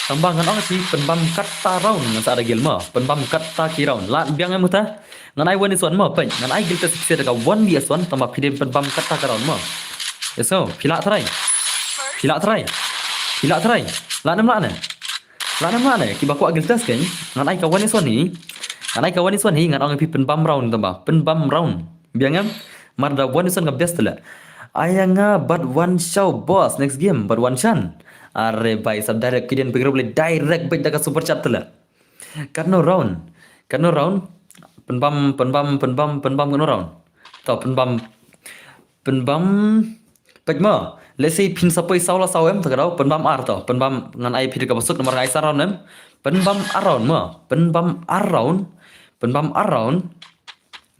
Tang ba ngan ong phi pynbam kata round ngan sa da gil ma, pynbam kata ki round. La biang em uta. Ngan ai one is one ma, pyn, ngan ai gilta sik sik da ka one v one, tang ba phi dei pynbam kata ka round ma. Eso, phi la try. Phi la try. Phi la try. La nem la ne. La nem la ne, kiba kwah gilta sik ngan ai ka one is one hi. Ngan ai ka one is one hi, ngan ong phi pynbam round tang ba, pynbam round. Biang em? Mar da Wan Shan ka best la. Aya nga bad Wan Shao boss next game bad Wan Shan. Are bai sab direct kiden pigro le direct bai da ka super chat la. Katno round. Katno round. Pynbam, pynbam, pynbam, pynbam katno round. To pynbam. Pynbam. Pek ma. Let's say phin sapoi saw la saw em ta ka daw. Pynbam ar to. Pynbam ngan ai phi ka basuk namar ngai sa round em. Pynbam ar round ma. Pynbam ar round. Pynbam ar round.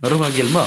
Nga ruh nga gil ma.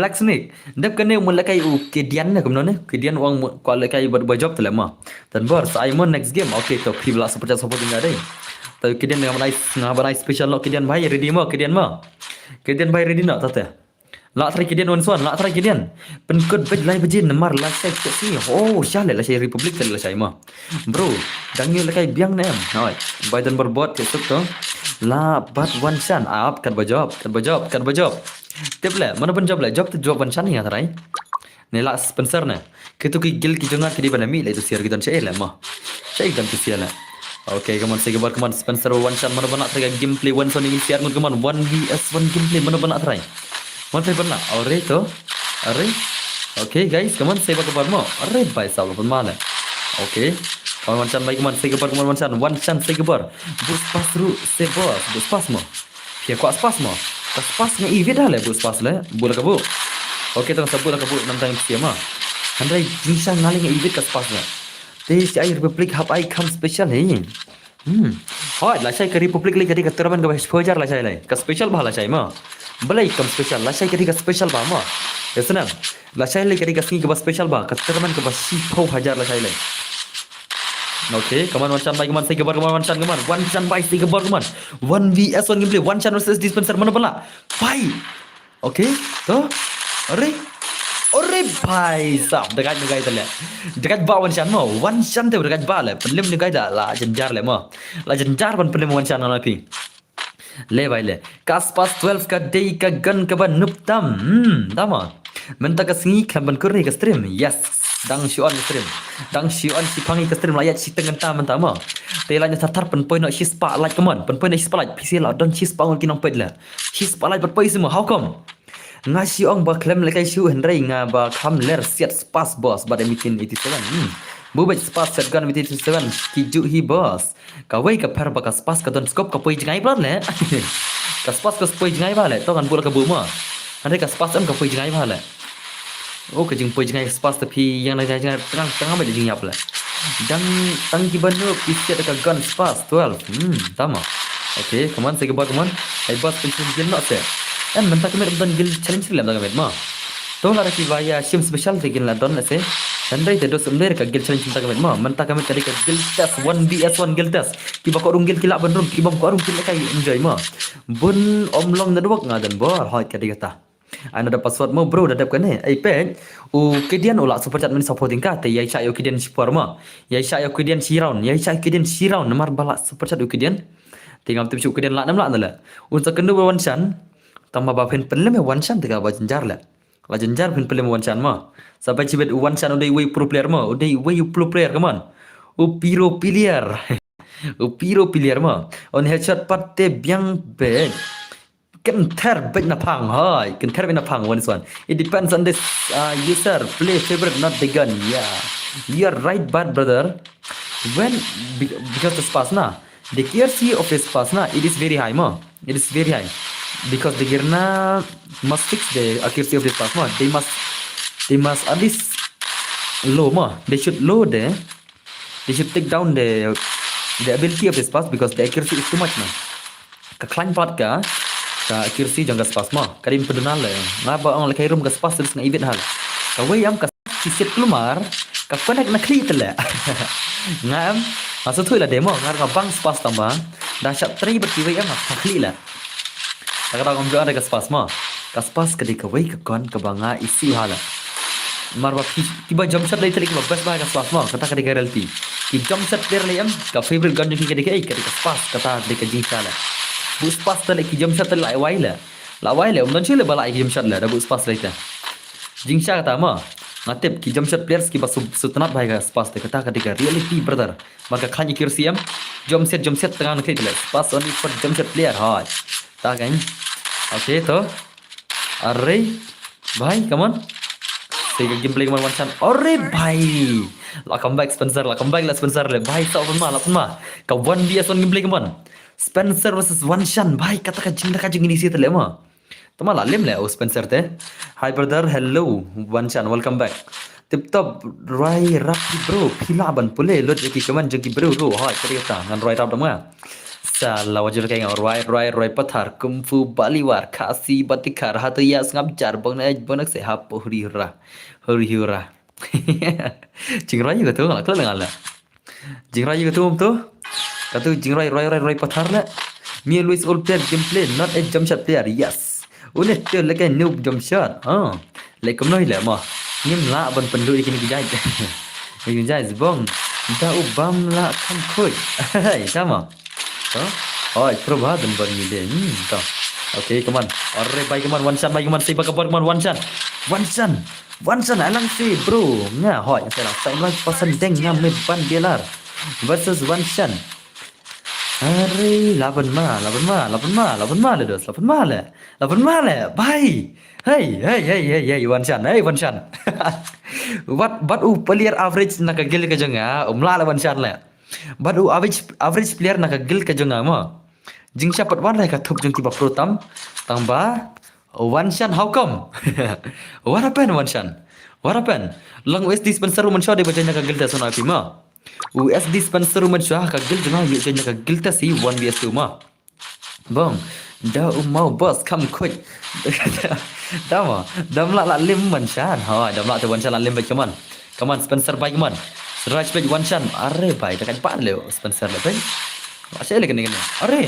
Black Snake. Dep kane mo lehkai u Kedian ne kumno ne. Kedian u ong mo kwah lehkai ba, ba jop te leh mo. Don Bor sa ai mo next game. Okay to phi ba la support support nga dei. To Kedian nga ban ai, nga ban ai special noh Kedian bhai, ready mo Kedian mo. Kedian bhai ready noh to te. Lah try Kedian wan swan, lah try Kedian. Pynkut beit lai baje namar lashai ka sngi. Oh, sha leh lashai Republic te lashai mo. Bro, dang ïoh lehkai biang ne em. Hoi, bai Don Bor bot te suk to. Lah bat wan shan ap kat ba jop, kat ba jop, kat ba jop. Tip leh, mano ban jop leh, jop te jop wan shan hi nga try. Ne lah Spencer ne. Kitu ki guild ki jong nga ki dei ban mih leh tu siar ki don sha leh mo. Sha don tu siar leh. Okay, come on, sei kabar, come on, Spencer wan shan, mano ban lah try ka gameplay wan shan ïa ki siar ngut, come on, one V S one gameplay, mano ban lah try. Mano try ban lah. Are to. Are. Okay guys, come on, sei ba kabar mo. Are bai sa lo ban ma leh. Okay. Come on, wan shan bai, come on, sei kabar, come on, wan shan, wan shan sei kabar. Bus pas ru, sei bos, bus pas mo. Phi kwah spas mo. Ka spas nga ivit ha leh, bu spas leh, bu la ka bu. Okay, tang sa bu la ka bu nam tang phi ma. Hynrei jingshisha nga leh nga ivit ka spas leh. Te shi ai Republic hap ai kham special hi. Hmm. Hoi, lashai ka Republic leh ka dei ka tournament kaba shiphew hajar lashai leh. Ka special ba lashai ma. Balei kam special, lashai ka dei ka special ba ma. Ïa snem. Lashai leh ka dei ka sngi kaba special ba, ka tournament kaba shiphew hajar lashai leh. Okay, come on, wan shan bai, come on, sei kabar, come on, wan shan, come on, wan shan bai, sei kabar, come on. One V S one gameplay, wan shan versus Dispenser, mano ban lah? Bai. Okay, to. Are. Are bai sap, dekat dekat te leh. Dekat ba wan shan mo, wan shan te dekat ba leh. Pynlem dekat da la jynjar leh mo. La jynjar ban pynlem wan shan na phi. Leh bai leh. Ka Spas twelve ka dei ka gun kaba noob tam. Hmm, tama. Mynta ka sngi khlem ban kur hi ka stream. Yes. Dang shu on ka stream. Dang shu on shi pang hi ka stream la ïa shi teng kynta mynta mo. Te la ïa thar thar pynpoi noh shi spah like, come on. Pynpoi noh shi spah like. Phi sa la don shi spah ngut ki nongpeit leh. Shi spah like pynpoi shi mo. How come? Nga shu ong ba khlem lehkai shuh hynrei nga ba kham ler siat Spas boss bad M eighteen eighty-seven. Hmm. Bubej Spas shotgun M eighteen eighty-seven. Ki juh hi boss. Kawei ka pher ba ka Spas ka don scope ka poi jngai bha leh. Ka Spas ka poi jngai bha leh, to kan buh la ka buh mo. Hynrei ka Spas em ka poi jngai bha leh. Oh, ka jingpoi jngai Spas te phi ïa na jngai jngai tang tang ba jingïap leh. Dang tang ki ban noob ki siat ka gun Spas twelve. Hmm, tama. Okay, come on, sei kabar, come on. Ai bas pynchun guild noh se. Em, mynta ka miet don guild challenge lem da ka miet mo. To la ki ba ïa shim special te guild la don se. Hynrei te dos um dei ka guild challenge mynta ka miet mo. Mynta ka miet ka dei ka guild test, one V S one guild test. Ki ba kwah rung guild ki lah ban rung, ki bym kwah rung guild lehkai enjoy mo. Bun ym long network nga Don Bor, hoi ka dei kata. Ai na da password mo bro, da dep kane. Ai peit. U Kidian u la super chat mynne supporting ka. Te ïa shah ïa u Kidian shipor mo. Ïa shah ïa u Kidian shi round. Ïa shah ïa u Kidian shi round. Namar ba la super chat u Kidian. Te ngam tip shuh u Kidian lah ne em lah ne leh. Un sa kynduh ba Wanshan. Tang ba phin pynlem ïa Wanshan te kaba jynjar leh. La jynjar phin pynlem ïa Wanshan mo. Sa peit shibit u Wanshan u dei uwei u pro player mo. U dei uwei u pro player, come on. U pro player. U pro player mo. Un headshot pat te biang beit. Kynther beit na phang, hoi. Kynther beit na phang, one is one. It depends on this uh, user. Play favorite, not the gun. Yeah. You're right, bad brother. When, be- because the spas na. The accuracy of the spas na, it is very high mo. It is very high. Because the Girna must fix the accuracy of the spas mo. They must, they must at least low mo. They should low the, they should take down the, the ability of the spas because the accuracy is too much mo. Ka khlaiñ pat ka, ka accuracy jong ka spas mo. Ka dei pynduh na le. Nga ba ong le kai rum ka spas terus nga ibit hal. Kawei em ka ki set kulmar, ka connect na khlieh te leh. Nga em, nga sa thuh la demo, nga nga bang spas tang ba. Da shah trei bad kiwei em, nga khlieh leh. Da ka dang ong jong ka spas mo. Ka spas ka dei kawei ka gun kaba nga isi ha leh. Mar ba ki, kiba jump shot lei te leh kiba best ba ka spas mo, kata ka dei ka reality. Ki jump shot player lei em, ka favorite gun jong ki ka dei ka ei, ka dei ka spas, kata dei ka jingshisha leh. Bun spas te leh ki jump shot te leh la wai leh. La wai leh, um don shuh leh ba la ki jump shot leh, da bun spas lei te. Jingshisha kata mo. Nga tip ki jump shot players kiba shu, shu tynnad bha ïa ka spas te, kata ka dei ka reality brother. Ba ka khlaiñ accuracy em. Jump set, jump set tang na khlieh te leh. Spas only for jump shot player. Hoi. Ta kan. Okay to. Are bhai, come on. Sei ka gameplay, come on, Wanshan. Are bhai. La come back Spencer, la come back la Spencer leh. Bhai, sa pynma, la pynma. Ka one versus one gameplay, come on. Spencer versus Wanshan. Bhai, kata ka jing, ka jing ini si te leh mo. Tama la lem leh u Spencer te. Hi brother, hello. Wanshan, welcome back. Tip top, rwai rap ki bro. Phi lah ban pule lut ïa ki comment jong ki bro ruh. Hoi, ka dei kata, ngan rwai rap da ma nga. Sa la wajur ka ngan rwai, rwai, rwai pathar. Kung fu baliwar, khasi batikar. Hatu ïa sngap jar, bong na, bong na se hap huri hura. Huri hura. Jingrwai ïa katu, la kala ngan leh. Jingrwai ïa katu, to. Katu jingrwai, rwai, rwai, rwai pathar leh. Me always all player gameplay, not a jump shot player. Yes. Une te leh ka noob jump shot. Ha. Leh kumno hi leh mo. Ngim lah ban pynduh ïa kine ki jait. Ïa kine ki jait bong. Da u bam lah kham khuid. Hey, sama. To. Oi, pro bha dun ban ngi de. Hmm, to. Okay, come on. Are bhai, come on, Wanshan bhai, come on, sei ba ka bor, come on, Wanshan. Wanshan. Wanshan, alang sei, bro. Nga, hoi, sei lang, sei lang, pasan deng nga me ban bialar. Versus Wanshan. Are, la pynma, la pynma, la pynma, la pynma leh dos, la pynma leh. La pynma leh, bhai. Hey, hey, hey, hey, hey, Wanshan, hey, Wanshan. Wat, bad u player average na ka guild ka jong nga, um lah leh Wanshan leh. Bad u average, average player na ka guild ka jong nga mo. Jingshisha pat wan leh ka thup jong kiba pro tam, tang ba, Wanshan, how come? What happened, Wanshan? What happened? Long u S D Spencer u mynshuwa dei ba join na ka guild te, sngewbha phi mo. U S D Spencer u mynshuwa ka guild jong nga, ïoh join na ka guild te si one versus two mo. Bong. Da u mau boss kham khuid. Da mo. Dam lah lah lem Wanshan. Ha, dam lah te Wanshan lah lem bad, come on. Come on, Spencer bhai, come on. Rush bad Wanshan. Are bhai, da kan pan leh Spencer leh bhai. Ashe leh kane kane. Are.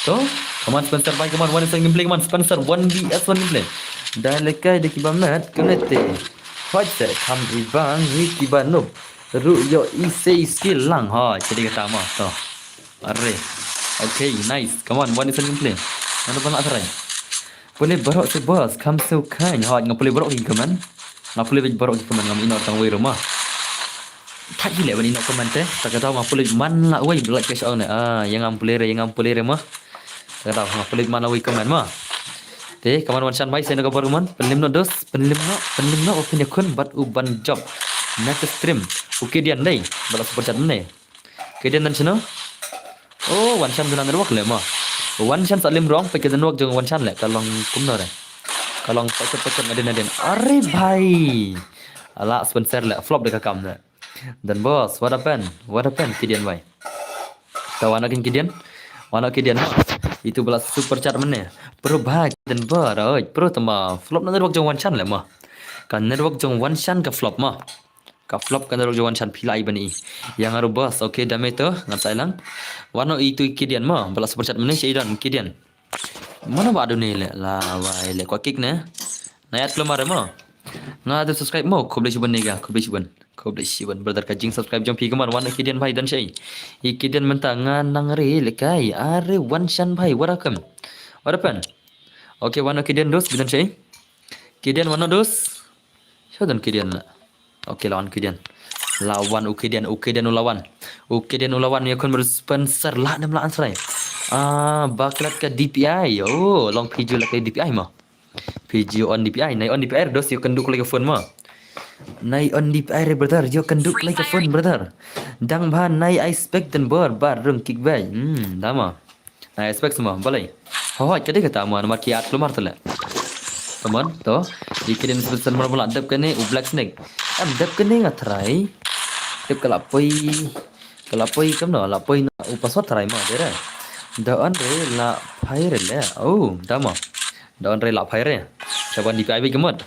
To. Come on, Spencer bhai, come on. One is one gameplay, come on. Spencer, one versus one gameplay. Da leh kai da kiba met, kane te. Hoi se, kham ibang, wi kiba noob. Ruh ïoh i sei skill lang. Hoi, jadi kata mo. To. Are. Okay, nice. Come on, one is one gameplay. Mana pala sarai. Pule baroh se boss, kham se u khain. Hoi, nga pule baroh ki comment. Nga pule baroh ki comment, ngam ïoh tang wei ruh mo. Thait hi leh ban ïoh comment te. Ta kata nga pule man la wei, like, share ne. Ah, ïa ngam pule re, ïa ngam pule re mo. Ta kata nga pule man la wei comment mo. Te, come on Wanshan bhai, sei na ka bor comment. Pynlem noh dos, pynlem noh, pynlem noh, pynïakhun bad u ban jop. Next stream. U Kidian dei, ba la super chat mynne. Kidian nan shano? Oh, Wanshan duna network leh mo. Wanshan sa lem rong, peit ka network jong Wanshan leh, ka long kumno re. Ka long pachot pachot, nadien nadien. Are bhai. Ala Spencer leh, flop de ka kam leh. Dan boss, what happened? What happened, Kidian bhai? Ta wan noh kin Kidian. Wan noh Kidian mo. Itu ba la super chat mynne. Pro bhai, dan bar, oi, pro tama. Flop na network jong Wanshan leh mo. Ka network jong Wanshan ka flop mo. Ka flop ka network jong Wanshan, phi lah i ban i. Ïa nga ruh boss, okay, dame to, ngan sa ïalang. Wan noh itu Kidian mo, ba la super chat mynne, sha i don Kidian. Mano ba dune leh, la wai leh, kwah kick ne. Nai at klomar mo. Nga da subscribe mo, khublei shibun ne ga, khublei shibun. Khublei shibun brother ka jing subscribe jong phi, come on, wan Kidian bhai don shei. I Kidian mynta nga nang re lekai, are wan shan bhai, what happened? What happened? Okay, wan Kidian dos, bidan shei. Kidian wan dos. Sha don Kidian la. Okay, lawan Kidian. Lawan u Kidian, u Kidian u lawan. U Kidian u lawan ya kun ber Spencer la nem la ansrai. Ah, baklat ka D P I. Oh, long piju la ka D P I mo. Piju on D P I, nai on D P I, dos yo kenduk like phone mo. Nai on D P I re brother, yo kenduk like phone brother. Dang bha nai I spec den bor, bar rung kick back. Hmm, dama. Nai I spec semua, balai. Hoi, kade kata mo, nama ki at lumar tele. Teman, to. Ikirin Spencer mar bala dep kene u Black Snake. Em dep kene nga try. Dep kala poi. Kala poi kam no, la poi na u password try ma dere. Da on re la phai re le. Oh, dama. Da on re la phai re. Chaban di pi ai bi kemot.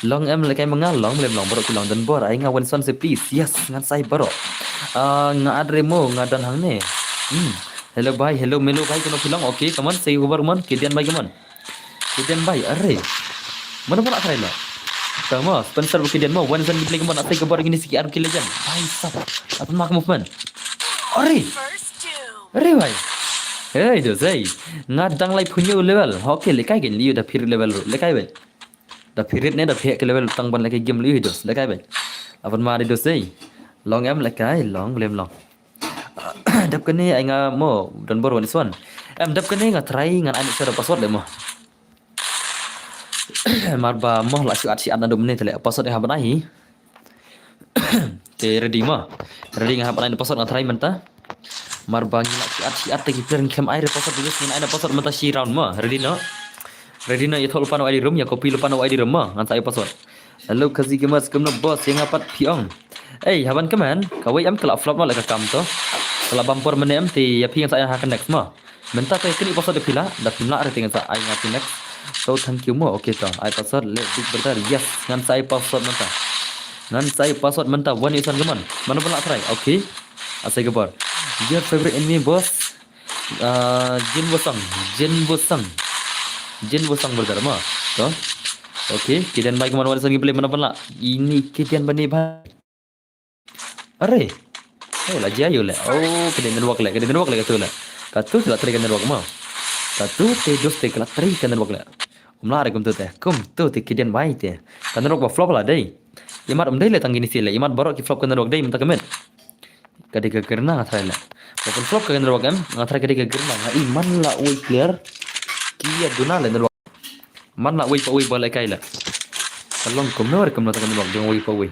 Long em lekai mengal long, lem long baroh ki long don bor. Ai nga wan son se please. Yes, ngan sai baroh. Ah, nga adre mo, nga don hangne. Hmm. Hello bhai, hello melo bhai, kono ki long. Okay, come on, say over man. Kidian bhai, come on. Kidian bhai, are. Mana mana try lo. Tama, Spencer bu Kidian mo, wan san play, come on, atai ke bor gini siki aru ki legend. Bhai sab. Apa mak movement? Are. Are bhai. Hey, do say. Nga dang lai punyo level. Okay, lekai gen liu da pir level ru. Lekai bhai. Da pirit ne da pihak ke level tang ban lagi game liu dos. Lekai bhai. Apan ma di dos dei. Long em lekai, long, lem long. Dap kene ai nga mo don bor wan iswan. Em dap kene nga try ngan ai ni sura password le mo. Mar ba mo la shu at shi at na dum ne tele password ha ban ai. Te ready ma. Ready nga hap ai password nga try mynta. Mar ba ngi la shi at shi at te ki player ngi khlem ai password, ngi ai password mynta shi round ma. Ready no? Ready no, ya thol pan wai di room, ya copy lo pan wai di room ma. Ngan sa ai password. Hello Kazi Gamers, kumno boss, ya nga pat phi ong. Ei, haban kemen, ka wei em kala flop no le ka kam to. Kala bumper mene em te ya phi ngan sa ai ha ka next ma. Mynta te kini password da phi la, da phi la re te ngan sa ai nga phi next. So thank you mo. Okay to, ai password le big brother. Yes, ngan sa ai password mynta. Ngan sa ai password mynta, wan isan kemen. Mana pun la try. Okay. Asai ke bor. Your favorite enemy boss. Ah, Jin Wosang, Jin Wosang. Jin Wosang brother ma. To. Okay, Kidian bhai kemen wan isan gameplay mana pun la. Ini Kidian bani bhai. Are. Oh, la jia yo le. Oh, kede network le, kede network le katu le. Katu te la try ka network ma. Katu te dos te la try ka network le. Um la re kum tu te. Kum tu te Kidian bhai te. Ka network ba flop la dei. Imat um dei le tang gini si le. Imat baroh ki flop ka network dei mynta kemen. Kade ka gerna nga try le. Ba pun flop ka network em. Nga try kade ka gerna. Nga iman la ui clear. Kia duna le network. Man la ui pa ui ba le kai le. Ka long kumno re kumno tang ka network jong ui pa ui.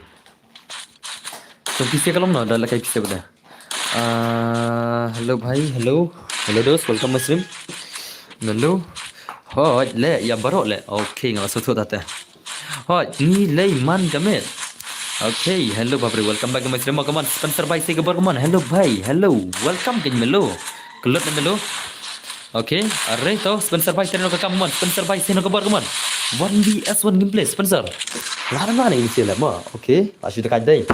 Jong P C ka long no, da la kai P C ba da. Ah, hello bhai, hello. Hello dos, welcome my stream. Hello. Hoi, le, ya baroh le. Okay, nga la sotho tate. Hoi, ni lei man ka met. Okay, hello bhai, welcome back to my stream. Come on, Spencer bhai, say goodbye, come on. Hello bhai, hello. Welcome ke melo. Kelut na melo. Okay, are to Spencer bhai, teno ka kam man. Spencer bhai, say no goodbye, come on. One V S one gameplay, Spencer. La na ni si le ma. Okay, la shu dekat dei.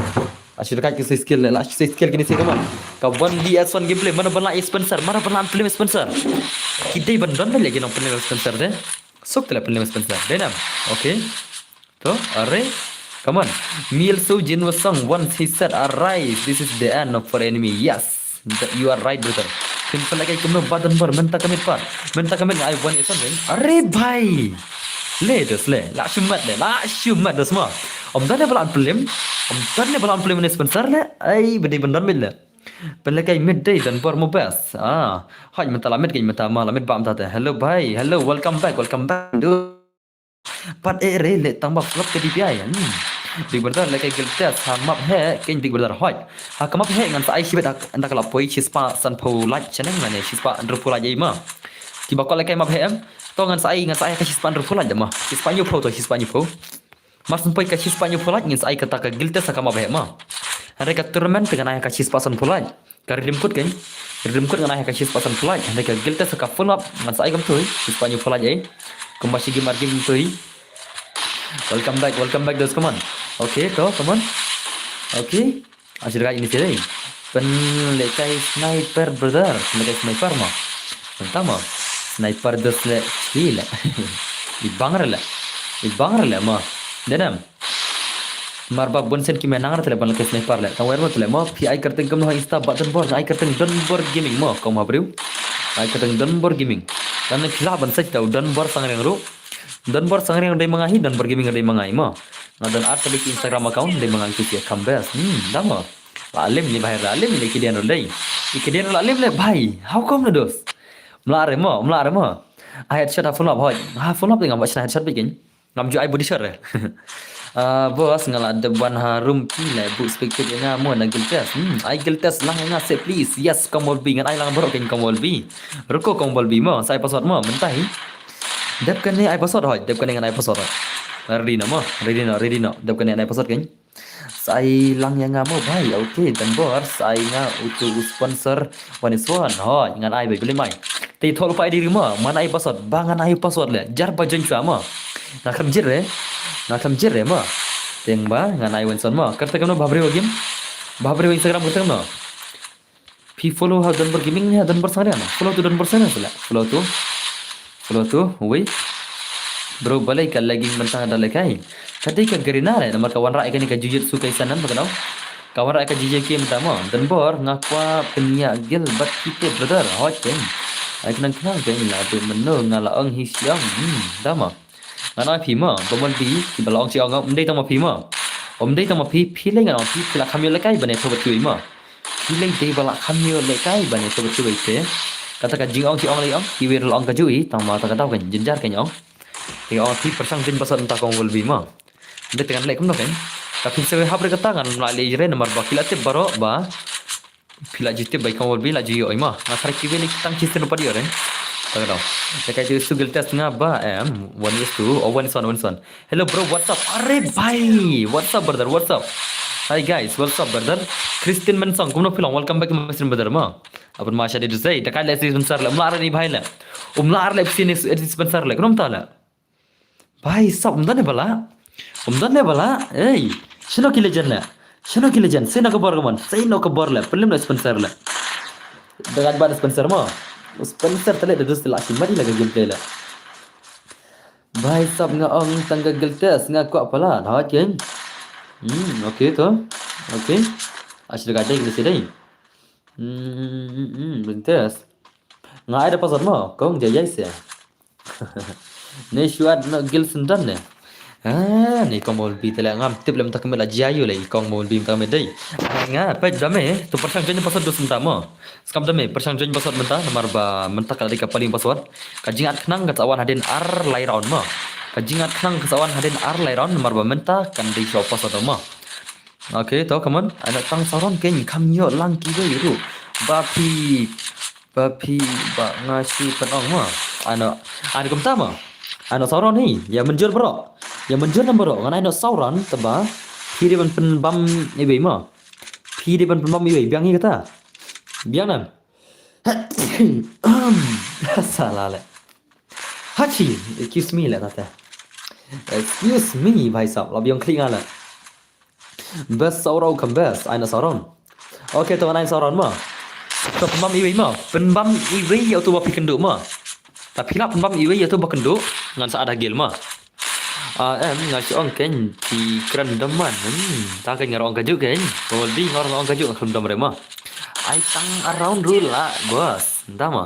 La shu dekat ki skill, la shu skill kini si, come on. Ka one V S one gameplay, mana bala Spencer, mana bala play Spencer. Ki dei ban don le ki nong play Spencer de. Sok tele play Spencer. Dei nam. Okay. To, are. Come on. Meal so Jin was song once he said, "Arise, this is the end of our enemy." Yes. That you are right, brother. Kin pala kai kumno badan bar, menta kamit par. Menta kamit ngai wan isan ring. Are bhai. Le dos le. La shumat le. La shumat dos ma. Om dan ne bala an pelim. Om dan ne bala an pelim ne Spencer le. Ai, bede bendan mid le. Pala kai mid dei dan bar mo best. Ah. Hai menta la mid kai menta ma la mid ba menta te. Hello bhai. Hello, welcome back. Welcome back. Dude. Pat e re le tang ba flop ka D P I. Hmm. Big brother le ka guild test ha map he, ken big brother hoi. Ha ka map he ngan sa ai shibet ha nda ka la poi shispah sanphew like channel ngan ne shispah hynriewphew like ei ma. Ki ba ko le ka map he em. To ngan sa ai, ngan sa ai ka shispah hynriewphew like da ma. Shispah hynriewphew to shispah hynriewphew. Mar syn poi ka shispah hynriewphew like ngan sa ai kata ka guild test ha ka map he ma. Hynrei ka tournament te ngan ai ka shispah sanphew like. Ka redeem code kan. Redeem code ngan ai ka shispah sanphew like. Hynrei ka guild test ka full up ngan sa ai kam tui. Shispah hynriewphew like ei. Kumba shi game ar game tui. Welcome back, welcome back dos, come on. Okay, to, come on. Okay. Asir kai ini sih. Pen lekai sniper brother, pen lekai sniper ma. Pertama. Sniper dos le chile. Di bang re le. Bang re le mo. Denem. Mar ba bun sien ki me nang re tele ban lake sniper le. Tang wer mo tele mo. Phi ai kyrteng kumno ha Insta ba Donbor. Ai kyrteng Donbor Gaming mo. Kong ma briew. Ai kyrteng Donbor Gaming. Dan phi lah ban search tau Donbor Sangriang ruh. Donbor Sangriang dei ma nga hi, Donbor Gaming dei ma nga hi mo. Nga don ar tylli ki Instagram account dei ma nga hi ki kam bes. Hmm, da mo. La lim ni bahai la lim ni ki den dei. Ki den la lim le bhai. How come na dos? Mla re mo, mla re mo. Ai headshot ha full up hoi. Ha full up dei ngam ba shna headshot bikin. Ngam ju ai body shot re. Ah, boss nga la dep wan ha room phi le book spectate ïa nga mo na guild test. Hmm, ai guild test lang ïa nga se please. Yes, Kong Molbi ngan ai lang baroh kein Kong Molbi. Ruko Kong Molbi mo, sa ai password mo, mynta hi. Dep kane ai password hoi, dep kane ngan ai password hoi. Ready na mo, ready na, ready na. Dep kane ngan ai password kein. Sa ai lang ïa nga mo bhai, okay, Donbor, sa ai nga utu u sponsor One is One. Hoi, ngan ai bhai, beli mai. Te thol pa ai diri mo, man ai password, ba ngan ai password le. Jar ba join shuwa mo. Nga khlem jit re. Nga khlem jit re mo. Teng ba ngan ai One is One mo. Kyrteng kumno ba briew game. Ba briew Instagram kyrteng kumno. Phi follow ha Donbor Gaming ne ha Donbor Sangriang. Follow tu Donbor Sangriang sila. Follow tu. Follow tu. Wei. Bro balei ka lagging mynta da lekai. Ka dei ka Garena le namar ka wanrah ïa kane ka Jujutsu Kaisen nan ba ka dau. Ka wanrah ïa ka J J K mynta mo. Donbor nga kwah pynïaid guild bad phi te brother. Hoi kein. Ai khnang khnang kein la tu mynno nga la ong hi shiang. Hmm, da mo. Ngan ai phi mo, ba mon phi, ki ba la ong shi ong, um dei tang ma phi mo. Um dei tang ma phi, phi lei ngan ong phi, phi la kham ïoh lehkai ban ïathuh bad kiwei mo. Phi lei dei ba la kham ïoh lehkai ban ïathuh bad kiwei te. Kata ka jingong shi ong lei ong, kiwei la ong ka jui, tang ma ta ka daw kan, jynjar kan ong. Te ong phi pyrshang jin ba sot nta kong wol bi mo. Dei te ngan leh kumno kan. Ka phin sewe hap re kata ngan la leh jre namar ba ki la tip baroh ba. Phi la ju tip bai kong wol bi la ju ïoh ma. Nga tharai ki win tang ki sien pat ïoh re. Ta ka dong. Te kai tu su guild test nga ba em one is two or one is one, one is one. Hello bro, what's up? Are bhai, what's up brother? What's up? Hi guys, what's up brother? Christian Mensong, kumno phi long? Welcome back to my stream brother ma. Apan ma shadi dusai, ta kai le si sponsor le. Umla are ni bhai le. Umla are le si ni sponsor le. Kumno ta le? Bhai sab, um don ne bala? Um don ne bala? Ei, shino ki legend le? Shino ki legend? Sino ka bor ka mon? Sino ka bor le? Pelim le sponsor le. Dagat ba sponsor mo. Sponsor tale da dus la ki mari la ka gameplay le. Bhai sab nga ong tang ka guild test nga kwah pala. Dah ken. Hmm, okay to. Okay. Ashi dagat dai guild test dai. Hmm, hmm, hmm, hmm, guild test. Nga ai da password mo, kong jai jai se. Ne shuat no guild syndon ne. Ah, ne kong mol bi tele ngam tip lem tak me la jai yu le kong mol bi tak me dei. Ai nga pej da me tu pyrshang join password dus mynta mo. Skam da me pyrshang join password mynta namar ba mynta ka dei ka paling password. Ka jingat khnang ka sa wan hadien ar lai round mo. Ka jingat khnang ka sa wan hadien ar lai round namar ba mynta kan dei show password mo. Okay, to come on. Ano tang saron ken kham ïoh lang kiwei ruh. Ba phi Ba phi ba nga shu pynong ma. Ano, ano kumta ma. Ano sauron hi, ïa mynjur bro. Ïa mynjur nam bro, ngan ai no sauron taba. Phi dei ban pynbam iwei ma. Phi dei ban pynbam iwei, biang hi kata. Biang nam. Salah le. Hachi, excuse me le tata. Excuse me, bhai sahab, la biang klik nga le. Best saurau kam best, ai na sauron. Okay, to ngan ai sauron ma. To pynbam iwei ma. Pynbam iwei ïa utu ba phi kynduh ma. Ta phi lah pynbam iwei ïa utu ba kynduh ngan sa ada gel ma. Ah, em, nga shu ong ken phi kren dom man. Hmm, ta ken nga ong ka juk ken. Pynbam di nga ong ka juk kren dom re ma. Ai tang around ruh lah, bos. Nda ma.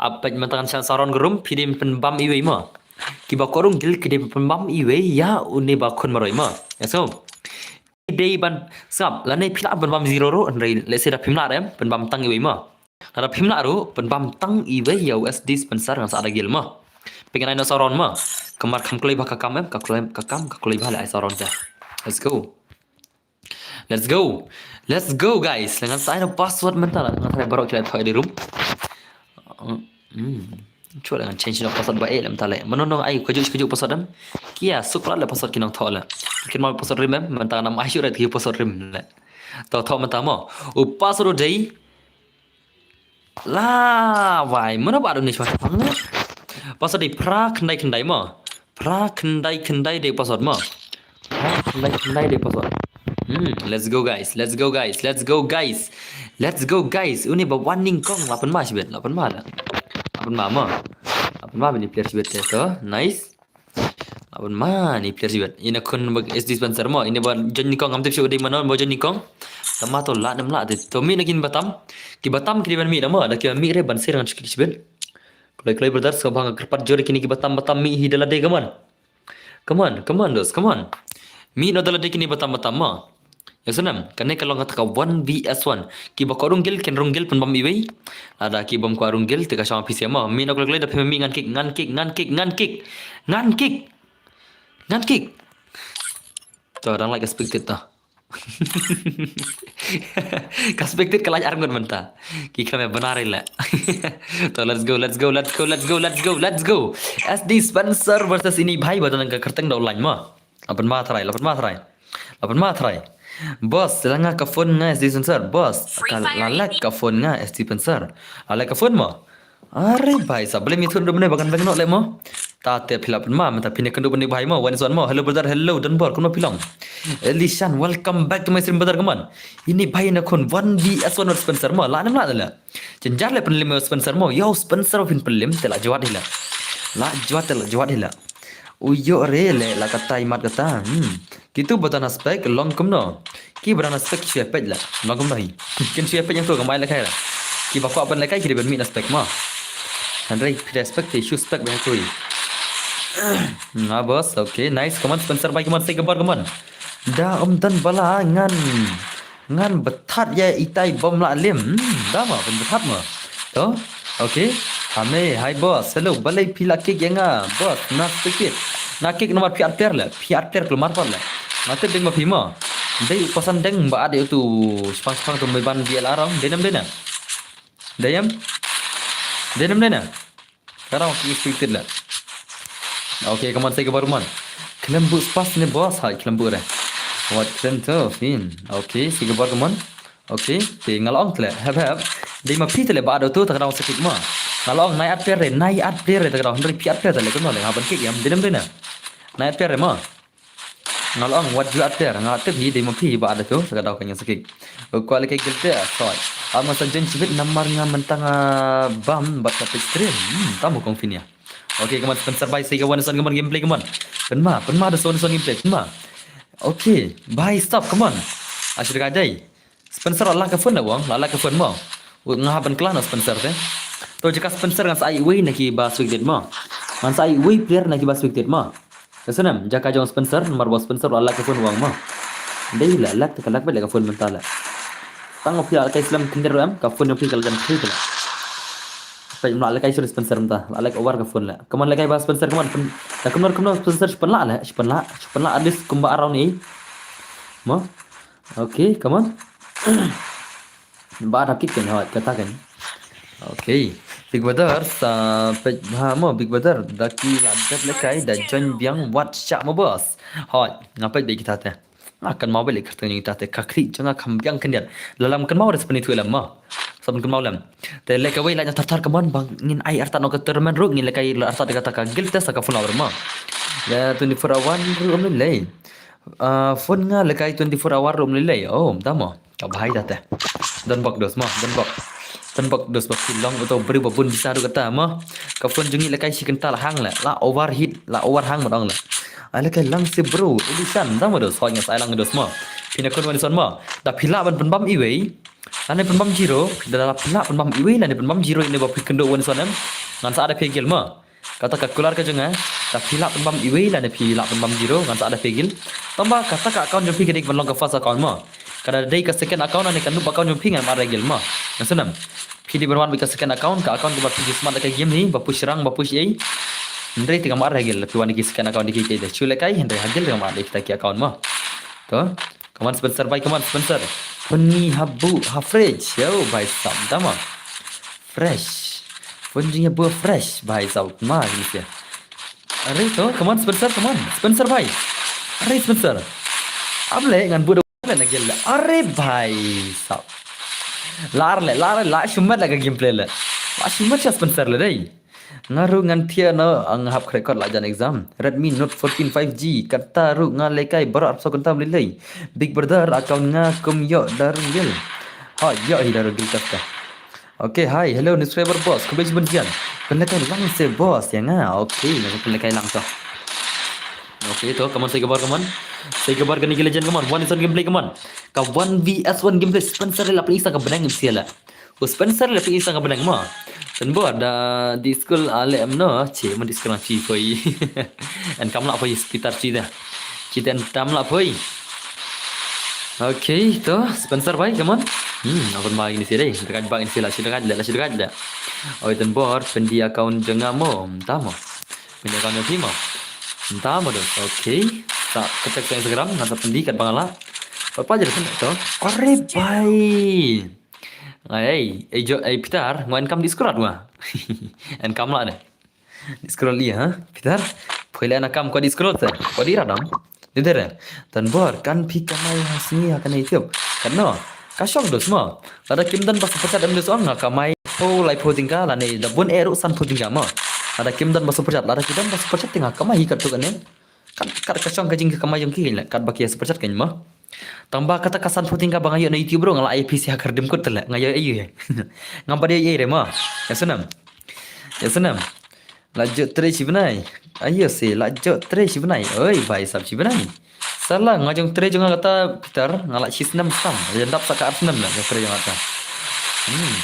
Apet mynta ngan shan saron grum phi dei pynbam iwei ma. Kiba korung gil ki dei pynbam iwei ïa une ba khun maroi ma. Ya so. Dei ban sngap lane phi lah pynbam zero ruh hynrei let's say da phim lah em pynbam tang iwei ma. Lada phim lah ruh pynbam tang iwei ïa U S D sponsor ngan sa da gil ma. Pyngan ai na saron ma. Kamar kam kloi ba ka kam em ka kloi ka kam ka kloi ba la ai saron ja. Let's go. Let's go. Let's go guys. Ngan sa ai na password mynta la ngan try baroh ki la thoi di room. Hmm. Cuba ngan change na password ba eh mynta le. Mano nong ai kajuk kajuk password em. Kia suk la le password ki nong thok le. Kin mal password rim em mynta nam ai shu ret ki password rim le. Thok thok mynta mo. U password dei La wai, mano ba dun ni chwa chapang ne? Password di phra khyndai khyndai ma. Phra khyndai khyndai de password ma. Phra khyndai khyndai de password. Hmm, let's go guys, let's go guys, let's go guys. Let's go guys. Uni ba warning kong la pynma shibet, la pynma la. La pynma ma. La pynma bini player shibet te to. Nice. Aban ma ni player siwet. Ina khun bad S D Spencer mo. Ina ba join ni kong am tip shu dei mano ba join ni kong. Tama to la nem la de. To mi na kin batam. Ki batam ki ban mi da mo. Da ki mi re ban sir ngan shu ki sibet. Kloi kloi brothers ka bang kerpat jor kini ki batam batam mi hi dala de kaman. Come on, come on, dos, come on. Mi no dala de kini batam batam mo. Ya sunam, kane ka long kata ka one V S one. Ki ba ko rung gil, ken rung gil pun bam iwei. Ada ki bam ko rung gil, te ka shong P C mo. Mi no kloi kloi da phe mi ngan kick, ngan kick, ngan kick, ngan kick. Ngan kick. Ngan kick. To, dang like expected to. Ka spectate ka lain arngut mynta. Ki khlem ya bana re la. To, let's go, let's go, let's go, let's go, let's go, let's go. S D Spencer versus ini bhai ba tang ka kerteng da online ma. Lapan ma try, lapan ma try. Lapan ma try. Boss, la nga ka phone nga S D Spencer. Boss, ka la lek ka phone nga S D Spencer. La lek ka phone ma. Are bhai sa, bele mi thun dum ne bagan beng no le mo. Ta te philap ma, mata phine kendu bani bhai mo, one is one mo. Hello brother, hello Don Bor, kuno pilong. Elishan, welcome back to my stream brother, come on. Ini bhai na khun one V S one with Spencer mo, la nem la la. Jenjar le penlim Spencer mo, yo Spencer phin penlim, te la jwat hila. La jwat, te la jwat hila. Uyo re le, la kata imat kata. Hmm. Kitu ba dang na spec long kumno. Ki ba dang na spec shu ya peit la. Long kumno hi. Kin shu ya peit yang tu ka mai la kai la. Ki ba kwah ban la kai ki dei ban mih na spec ma. Hynrei phi da spec te shu spec ba yang tu hi. Nga boss, okay, nice. Come on, Spencer bhai, come on, say goodbye, come on. Da um dan bala ngan. Ngan bethat ya itai bom la lim. Hmm, da ma, ban bethat ma. To? Okay. Hame, hi boss. Hello, balei phi la kick ya nga? Boss, na sedikit. Nga kick nomor phi at player le. Phi at player keluar pat le. Nga tip deng ma phi ma. Dei u pasan deng ba at tu spang spang tu mai ban dia larang. Denem dena. Deyem. Denem dena. Sekarang aku speed le. Okay, come on, say goodbye, come on. Kelembu spas ne boss, hai kelembu re. Wat kelen tu, fin. Okay, say goodbye, come on. Okay, te nga la ong tle. Hep hep. Dei ma phi tle ba do tu ta ka dang sakit ma. Nga la ong nai at player re, nai at player re ta ka dang hynrei phi at player tle kumno le nga ban kick yam dinem dinem. Nai at player re ma. Nga la ong wat ju at player, nga tip hi dei ma phi ba do tu ta ka dang ka nyan sakit. Ko le ke gil te soi. Am nga sa join sibit namar nga mynta nga bam bad ka pick stream. Hmm, tam kong fin ya. Okay, come on Spencer bhai, say ka one son, come on gameplay, come on. Pynma, pynma da son son gameplay, pynma. Okay, bhai stop, come on. Ashir ka dei. Spencer la lak ka phone na wang, la lak ka phone mo. Nga ban kla na Spencer te. To jaka Spencer ngan sa ai wei na ki ba swig date mo. Ngan sa ai wei player na ki ba swig date mo. Ka sunem jaka jong Spencer, namar ba Spencer la lak ka phone wang mo. Dei la lak te ka lak bad ka phone mynta la. Tang phi la kai slam kinder em, ka phone phi ka la jan phi la. Phi la kai sur Spencer mynta, la lak over ka phone la. Come on la kai ba Spencer, come on. Ka kumno kumno Spencer shu pynlah la, shu pynlah, shu pynlah at least kumba around ni. Mo. Okay, come on. Ba da kick kan hot kata kan. Okay. Big brother sa pet ba mo big brother da ki la dep le kai da join biang wat sha mo boss. Hot, nga pet be kita te. Nga kan mau balik kerteng kita te ka kri jong nga kam biang kendiat. Lalam kan mau respond itu lam mo. Sabun kan mau lam. Te le ka wei la nya tar tar kaman bang ngin ai arta no ka tournament ruk ngin le kai la arta de kata ka guild test ka phone over mo. Ya twenty-four hour ruk um le. Ah, phone nga le kai twenty-four hour ruk um le. Oh, da mo. Ka bhai da te. Don bok dos mo, don bok. Don bok dos bok long uto bri babun bisa ruk kata mo. Ka phone jong ngi le kai shi kental hang le. La overheat, la overhang mo dong le. Ai le kai lang si bro, edition da mo dos, hoi ngas ai lang dos mo. Pina kon wan son mo. Da pila ban pynbam iwei. Lane pynbam zero, da la pila pynbam iwei lane pynbam zero ine ba phi kynduh wan son em. Ngan sa da phi gil mo. Kata ka kular ka jong nga, da phi la pynbam iwei lane phi la pynbam zero, ngan sa da phi gil. Tamba kata ka account jong phi ka dei ban long ka first account mo. Ka da dei ka second account lane ka noob account jong phi ngan mar da gil mo. Ngan sa nam. Phi dei ban wan bad ka second account, ka account ka ba phi ju smat da ka game hi, ba push rank, ba push ei. Hynrei te ka mar da gil, phi wan da ki second account da ki ki da. Shu le kai, hynrei ha gil da ka mar da kita ki account mo. To. Come on Spencer bhai, come on Spencer. Phone ngi ha bu ha fridge. Yo bhai sab da ma. Fresh. Phone jong ngi ha bu fresh bhai sab. Ma ni sia. Are to, come on Spencer, come on. Spencer bhai. Are Spencer. Am le ngan bu da le na gel le. Are bhai sab. Lar le, lar le, la shumat la ka gameplay le. La shumat sha Spencer le dei. Nga ruh ngan thiah noh, nga hap khreh kot la jan exam. Redmi Note fourteen five G, kata ruh nga lehkai baroh arphew saw kynta ym lei lei. Big Brother account nga kum ïoh da rung gel. Ha, ïoh hi da rung gel kata. Okay, hi, hello, subscriber boss, khublei shibun ïa phi. Pynlehkai lang se boss ïa nga. Okay, nga pynlehkai lang to. Okay, to, come on, sa ïa ka bar, come on. Sa ïa ka bar kane ka legend, come on. One is one gameplay, come on. Ka one V S one gameplay, Spencer la pynïaseng ka bneng sia la. U Spencer la pynïaseng ka bneng mo. Tang ba da di school ale em no, che mo di school chi poi. En kam la poi Peter chi da. Chi ten tam la poi. Okay, to, Spencer bhai, come on. Hmm, apa ba ini sih deh. Dekat bak ini sih la, sih dekat la, sih dekat la. Oi, tang ba pyndonkam account jong nga mo, tam mo. Pyndonkam jong phi mo. Tam mo, okay. Sa kyntek sa Instagram, ngan sa pyndonkam kat ba nga la. Pat pha jia tu. Are bhai. Ai, ai jo, ai Peter, nga en kam di scroll nga. En kam la ne. Di scroll ïa, ha? Peter, poi la na kam ko di scroll te. Ko di radang. Ni dere. Tang ba kan phi kamai ha sngi ha kane YouTube. Kan no. Ka shong dos mo. Lada kim don ba super chat em dos ong nga kamai phew lai phew tyngka lane da bun eru san phew tyngka mo. Lada kim don ba super chat, lada ki don ba super chat te nga kamai hi katto kane. Kat, kat ka shong ka jingkamai jong ki la, kat ba ki super chat kan mo. Tang ba kata ka san phew tyngka ba nga ïoh na YouTube bro, nga la ai pisa ha ka redeem code te la, nga ïoh ïa. Ngam pat ïoh ïa re mo. Ïa snem. Ïa snem. La jot trei shi bnai. Ayo se, la jot trei shi bnai. Oi, bhai sab shi bnai. Sala, nga jong trei jong nga kata Peter, nga la shi snem sam. Ïa dap sa ka ar snem la, jong trei jong nga kata. Hmm.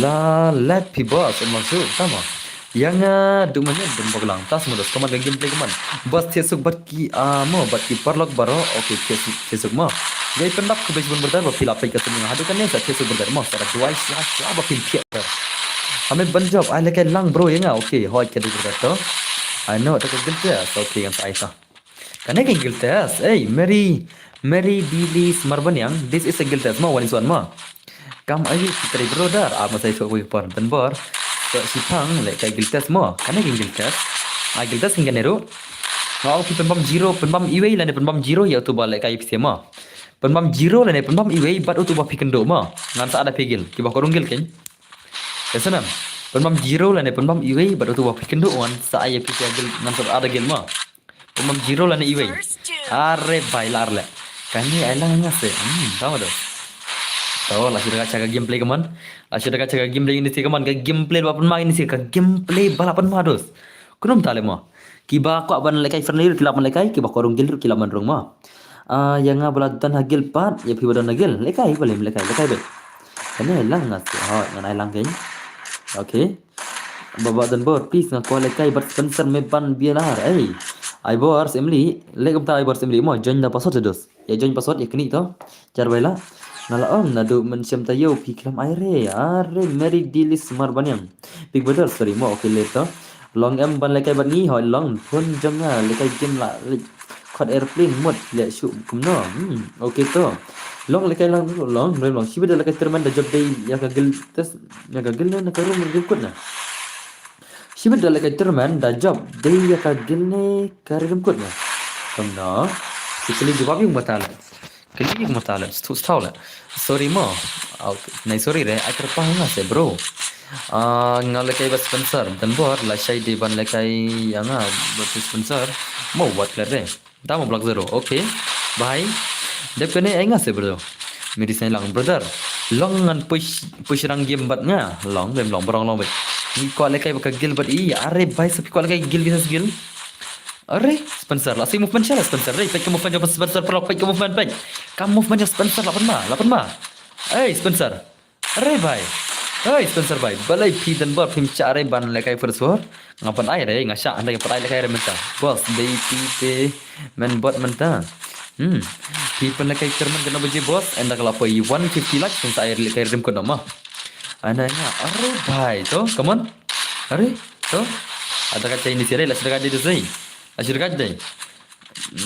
La let phi boss, em shu, tama. Ïa nga du minit dum bok lang. Tas mudos, kaman ka gameplay kaman. Boss thiah suk bad ki, ah, mo, bad ki paralok baroh. Okay, thiah suk, thiah suk mo. Ïa i pyndap khublei shibun brother, ba phi la peit ka stream nga haduh kane sa thiah suk brother mo. Sa da duwai sha, sha, ba phin thiah. Hame ban jop, ai lehkai lang bro ïa nga. Okay, hoi ka dei brother to. Ai no, da ka guild test. Okay, ngan sa ai ta. Kane ka guild test. Ei, Mary, Mary Dilis Marbaniang, this is a guild test mo, one is one mo. Kam ayu ki trei brother, ah, masai sok wi por, tang ba. So, shipang, lehkai guild test mo. Kane ka guild test. Ah, guild test kan kane ruh. Nga ong phi pynbam zero, pynbam iwei lane pynbam zero ïa utu ba lehkai phi mo. Pynbam zero lane pynbam iwei bad utu ba phi kynduh mo. Ngan sa ai da phi guild. Kiba kwah rung guild kan. Ïa snem. Pynbam zero lane pynbam iwei bad utu ba phi kynduh ngan sa ai ïa phi guild, ngan sa ai da guild mo. Pynbam zero lane iwei. Are bhai la ar leh. Kane ai lang nga se. Hmm, tama dos. To, la shu da ka cha ka gameplay kaman. La shu da ka cha ka gameplay ini si kaman, ka gameplay ba pynma ini si, ka gameplay ba la pynma dos. Kumno ta leh mo. Kiba kwah ban lehkai friendly ruh ki lah ban lehkai, kiba kwah rung guild ruh ki lah ban rung mo. Ah, ïa nga ba la don ha guild pat, ïa phi ba don ha guild. Lehkai, balei lehkai, lehkai bad. Kane ai lang nga se. Hoi, ngan ai lang kan. Okay. Baba Don Bor, please nga kwah lehkai bad Spencer me ban bialar. Ei. Ai Bor, Emily, leh kumta ai Bor, Emily mo, join da password dos. Ïa join password ïa kane to. Jar bai la. Nga la ong naduh mynshem taïew phi khlem ai re. Are Mary Dilis Marbaniang. Big brother, sorry mo, okay leh to. Long em ban lehkai bad ngi, hoi long phone jong nga lehkai game la, leh khot airplane mode leh shu kumno. Hmm, okay to. Long lehkai lang long, long long. Shibit da lehkai tournament da jop dei ïa ka guild test, ïa ka guild na ka room redeem code na. Shibit da lehkai tournament da jop dei ïa ka guild ne ka redeem code na. Kumno. Kita li jawab yung batal. Kali kumta le, stu stau le. Sorry mo. Au, nai sorry re, ai kyrpang nga se bro. Ah, nga lehkai bad Spencer, Don Bor, la shai dei ban lehkai ïa nga bad Spencer. Mo wat klet re. Da mo Black Zero, okay. Bye. Dep kane ai nga se bro. Mary Snai lang brother. Long ngan push, push rang game bad nga. Long, bem long, barong long bem. Ngi kwah lehkai bad ka guild bad i, are bhai sa phi kwah lehkai guild versus guild. Are, Spencer, la si movement sha la Spencer. Re, peit ka movement jong Spencer, paralok, peit ka movement, peit. Ka movement jong Spencer la pynma, la pynma. Ei, Spencer. Are bhai. Ei, Spencer bhai. Balei phi Don Bor phim shah re ban lehkai first war. Nga pyn ai re, nga shah, hynrei nga pyn ai lehkai re mynta. Boss, dei phi te men bot mynta. Hmm. Phi pynlehkai tournament kano baje boss, ynda ka la poi one fifty likes, phin sa ai lehkai redeem code ma. Ana nga, are bhai, to, come on. Are, to. Ada ka chain ni sirai, la sida ka dei tu sai. La sida ka dei.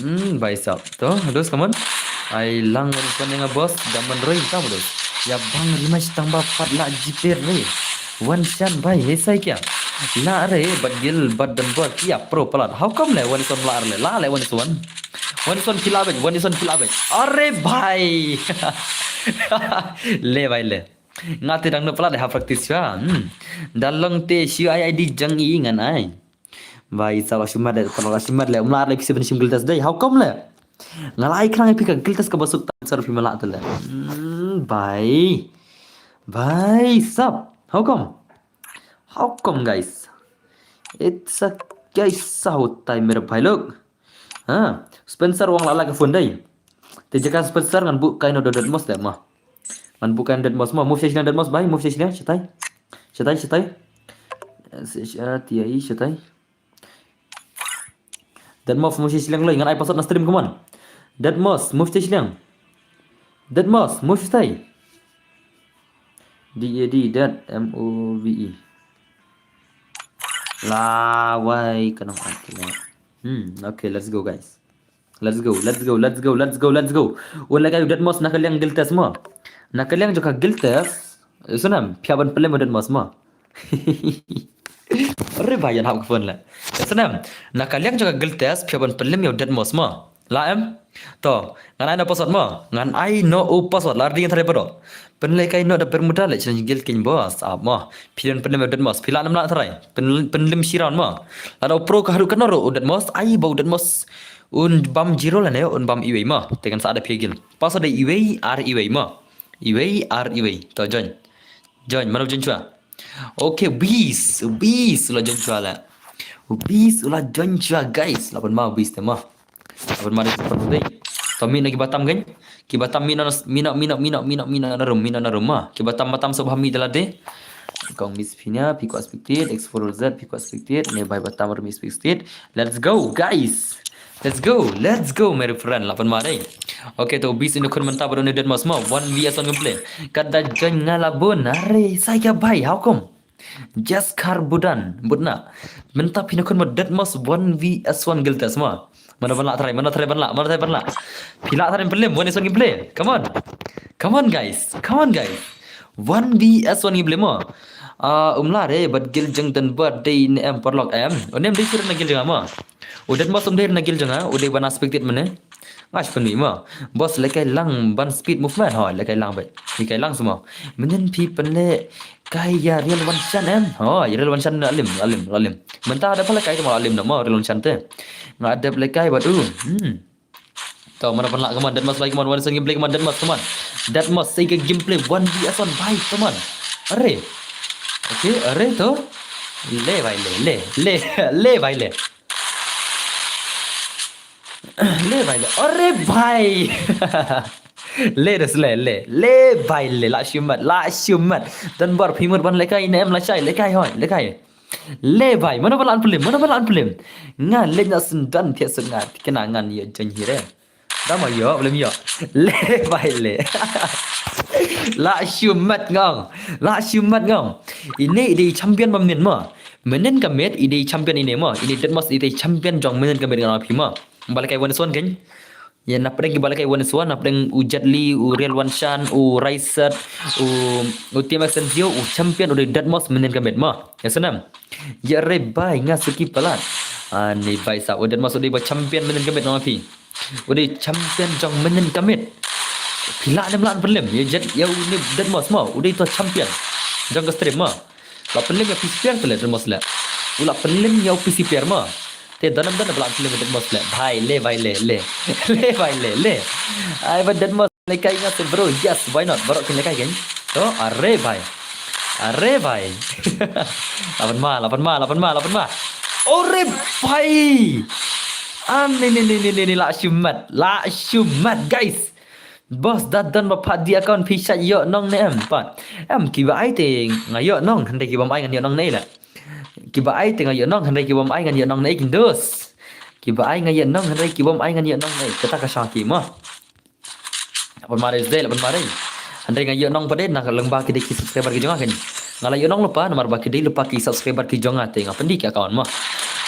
Hmm, bhai sab. To, dos, come on. Ai lang wan wan nga boss, daman roi tam dos. Ïa bang rematch tang ba pat la jiper re. Wan shan bhai, hesai kya. La re, bad guild, bad Don Bor, kya pro palat. How come le, wan son la re, la le, wan son. Wan son kila bek, wan son kila bek. Are bhai. Le bhai le. Nga te dang no palat ha practice sha. Hmm. Da long te shu ai ID jang i ngan ai. Bhai sab, la shimet le, la shimet le, um la le pisa ban shim guild test dei. How come le? Nga la ai khrang phi ka guild test ka ba suk tan sar phi ma la te le. Hmm, bhai. Bhai sab. How come? How come, guys? It's a guys, how time mere bhai log. Ha, Spencer Wang la la ka phone dei. Te jaka Spencer ngan buh kai noh da Deadmau5 dei ma. Ngan buh kai noh Deadmau5 ma. Move sha shiliang Deadmau5 bhai, move sha shiliang, shatai. Shatai, shatai. S H A T I, shatai. Deadmau5 move sha shiliang lei, ngan ai password na stream, come on. Deadmau5 move sha shiliang. Deadmau5 move shatai. D A D, Dead, M O V E. La wai ka nong at la. Hmm, okay, let's go guys. Let's go, let's go, let's go, let's go, let's go. Un lehkai u Deadmau5 na ka liang guild test ma. Na ka liang jong ka guild test. Snem, phi hap ban pynlem u Deadmau5 ma. Re ba ïan hap ka phone la. Snem, na ka liang jong ka guild test phi hap ban pynlem ïa u Deadmau5 ma. La em? To, ngan ai noh password ma. Ngan ai noh u password la ri ngan tharai ba doh. Pynlehkai noh da Bermuda le challenge guild king boss. Ap ma. Phi don pynlem u Deadmau5. Phi lah ne em lah tharai. Pyn, pynlem shi round ma. Lada u pro ka haduh ka nor u Deadmau5. Ai ba u Deadmau5. Un bam zero lane un bam iwei ma. Te ngan sa add ïa phi guild. Password da iwei ar iwei ma. Iwei ar iwei. To join. Join, mano join shuwa. Okay, Beast, Beast u la join shuwa la. Beast u la join shuwa guys. La ban ma Beast te ma. La ban ma dei super dei. To mih na kiba tam kan. Kiba tam mih na, mih na, mih na, mih na, mih na, mih na room, mih na room ma. Kiba tam ba tam sop ha mih da lade. Kong Miss Pina, phi kwah spectate, Explore Z, phi kwah spectate, ne bai ba tam room spectate. Let's go guys. Let's go, let's go, my friend. La ban ma dei. Okay, to Beast in the khun mynta ba don Deadmau5 ma. One V S one gameplay. Kat da join nga la bun. Are, sai ka bai, how come? Jaskar Budan, Budna. Mynta phi na khun ma Deadmau5 one V S one guild test ma. Mano ban lah tharai, mano tharai ban lah, mano tharai ban lah. Phi lah tharai pynlem, one V S one gameplay. Come on. Come on guys, come on guys. One V S one gameplay ma. Ah, um lah re, bad guild jong Deadmau5 dei ne em paralok em. Une em dei shuh na guild jong nga ma. U Deadmau5 um dei na guild jong nga, u dei ban spectate mane. Nga shu pynmih ma. Boss lehkai lang ban speed movement. Hooid, lehkai lang beit. Lehkai lang seh ma. Mynnin phi pynlehkai ïa Real Wanshan em. Hooid, ïa Real Wanshan la lem, la lem, la lem. Mynta da pha lehkai te ma la lem noh ma Real Wanshan te. Nga dep lehkai bad u. Hmm. To, mano ban lah, come on, Deadmau5 lagi, come on, one V S one gameplay, come on, Deadmau5, come on. Deadmau5 sei ka gameplay, one V S one, bhai, come on. Are. Okay, are to. Le bhai le, le, le, le bhai le. Le bhai le. Are bhai. Le das le, le. Le bhai le, la shimet, la shimet. Deadmau5 phi mut ban lehkai ne em lashai, lehkai hooid, lehkai. Le bhai, mano ba lah pynlem, mano ba lah pynlem. Nga leh na syndan thiah suk nga, kena ngan ïa join hi re. Da ma ïoh, lem ïoh. Le bhai le. La shimet ngong. La shimet ngong. Ine i dei champion ba mynnin ma. Mynnin ka miet i dei champion ine ma. Ine Deadmau5 i dei champion jong mynnin ka miet nga ong phi ma. Ba lehkai one V S one kan. Ïa na pdeng kiba lehkai one V S one, na pdeng u Jet Li, u Real Wanshan, u Raiset, u, u Team Extensio, u champion u dei Deadmau5 mynnin ka miet ma. Ïa snem. Ïa re bhai nga suki palat. Ani bhai sahab, u Deadmau5 u dei ba champion mynnin ka miet nga ong phi. U dei champion jong mynnin ka miet. Phi lah ne em lah pynlem. Ïa Jet, ïa une Deadmau5 ma. U dei to champion jong ka stream ma. La pynlem ïa u P C P R te le Deadmau5 le. U la pynlem ïa u P C P R ma. Te don ne em don ba lah pynlem ïa Deadmau5 le. Bhai le, bhai le, le. Le bhai le, le. Ai ba Deadmau5 lehkai nga seh bro. Yes, why not? Baroh kin lehkai kan. To, are bhai. Are bhai. La ban ma, la ban ma, la ban ma, la ban ma. Ore bhai. Ani ni ni ni ni ni la shimet. La shimet guys. Boss, da don ba phah dei account phi shait ïoh nong ne em pat. Em, kiba ai te nga ïoh nong, hynrei kiba bym ai ngan ïoh nong ne ei la. Kiba ai te nga ïoh nong, hynrei kiba bym ai ngan ïoh nong ne ei kin dos. Kiba ai nga ïoh nong, hynrei kiba bym ai ngan ïoh nong ne ei. Kata ka shah ki ma. Laban mare dei, laban mare. Hynrei nga ïoh nong pat de na ka lyngba ki dei ki subscriber ki jong nga kan. Nga la ïoh nong lypa namar ba ki dei lypa ki subscriber ki jong nga te nga pyndie ki account ma.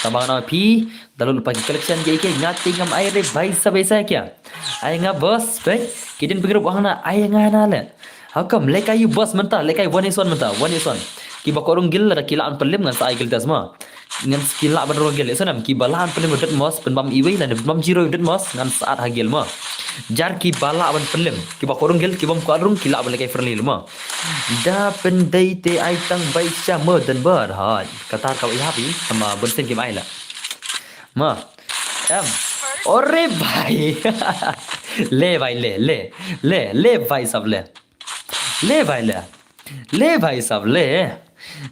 Tangba nga ong phi, da lut lypa ki collection ki ki nga te ngam ai re bhai sahab, bhai sahab kia. Ai nga boss, bhai. Ki dien pyngrep wang na, ai nga na le. How come? Lehkai ïa u boss mynta, lehkai one is one mynta, one is one. Kiba kwah rung guild lada ki lah ban pynlem ngan sa ai guild test ma. Ngan sa ki lah ban rung guild, ïa snem, kiba lah ban pynlem u Deadmau5, pynbam iwei lane pynbam zero u Deadmau5, ngan sa add ha guild ma. Jar kiba lah ban pynlem, kiba kwah rung guild, kiba ym kwah rung, ki lah ban lehkai friendly ma. Da pyndei te ai tang bai sha mo Denver, ha. Kata ka bai ha phi, sama bun sien kim ai la. Ma. Em. Ore bhai. Le bhai le, le. Le, le bhai sahab le. Le bhai le. Le bhai sahab le.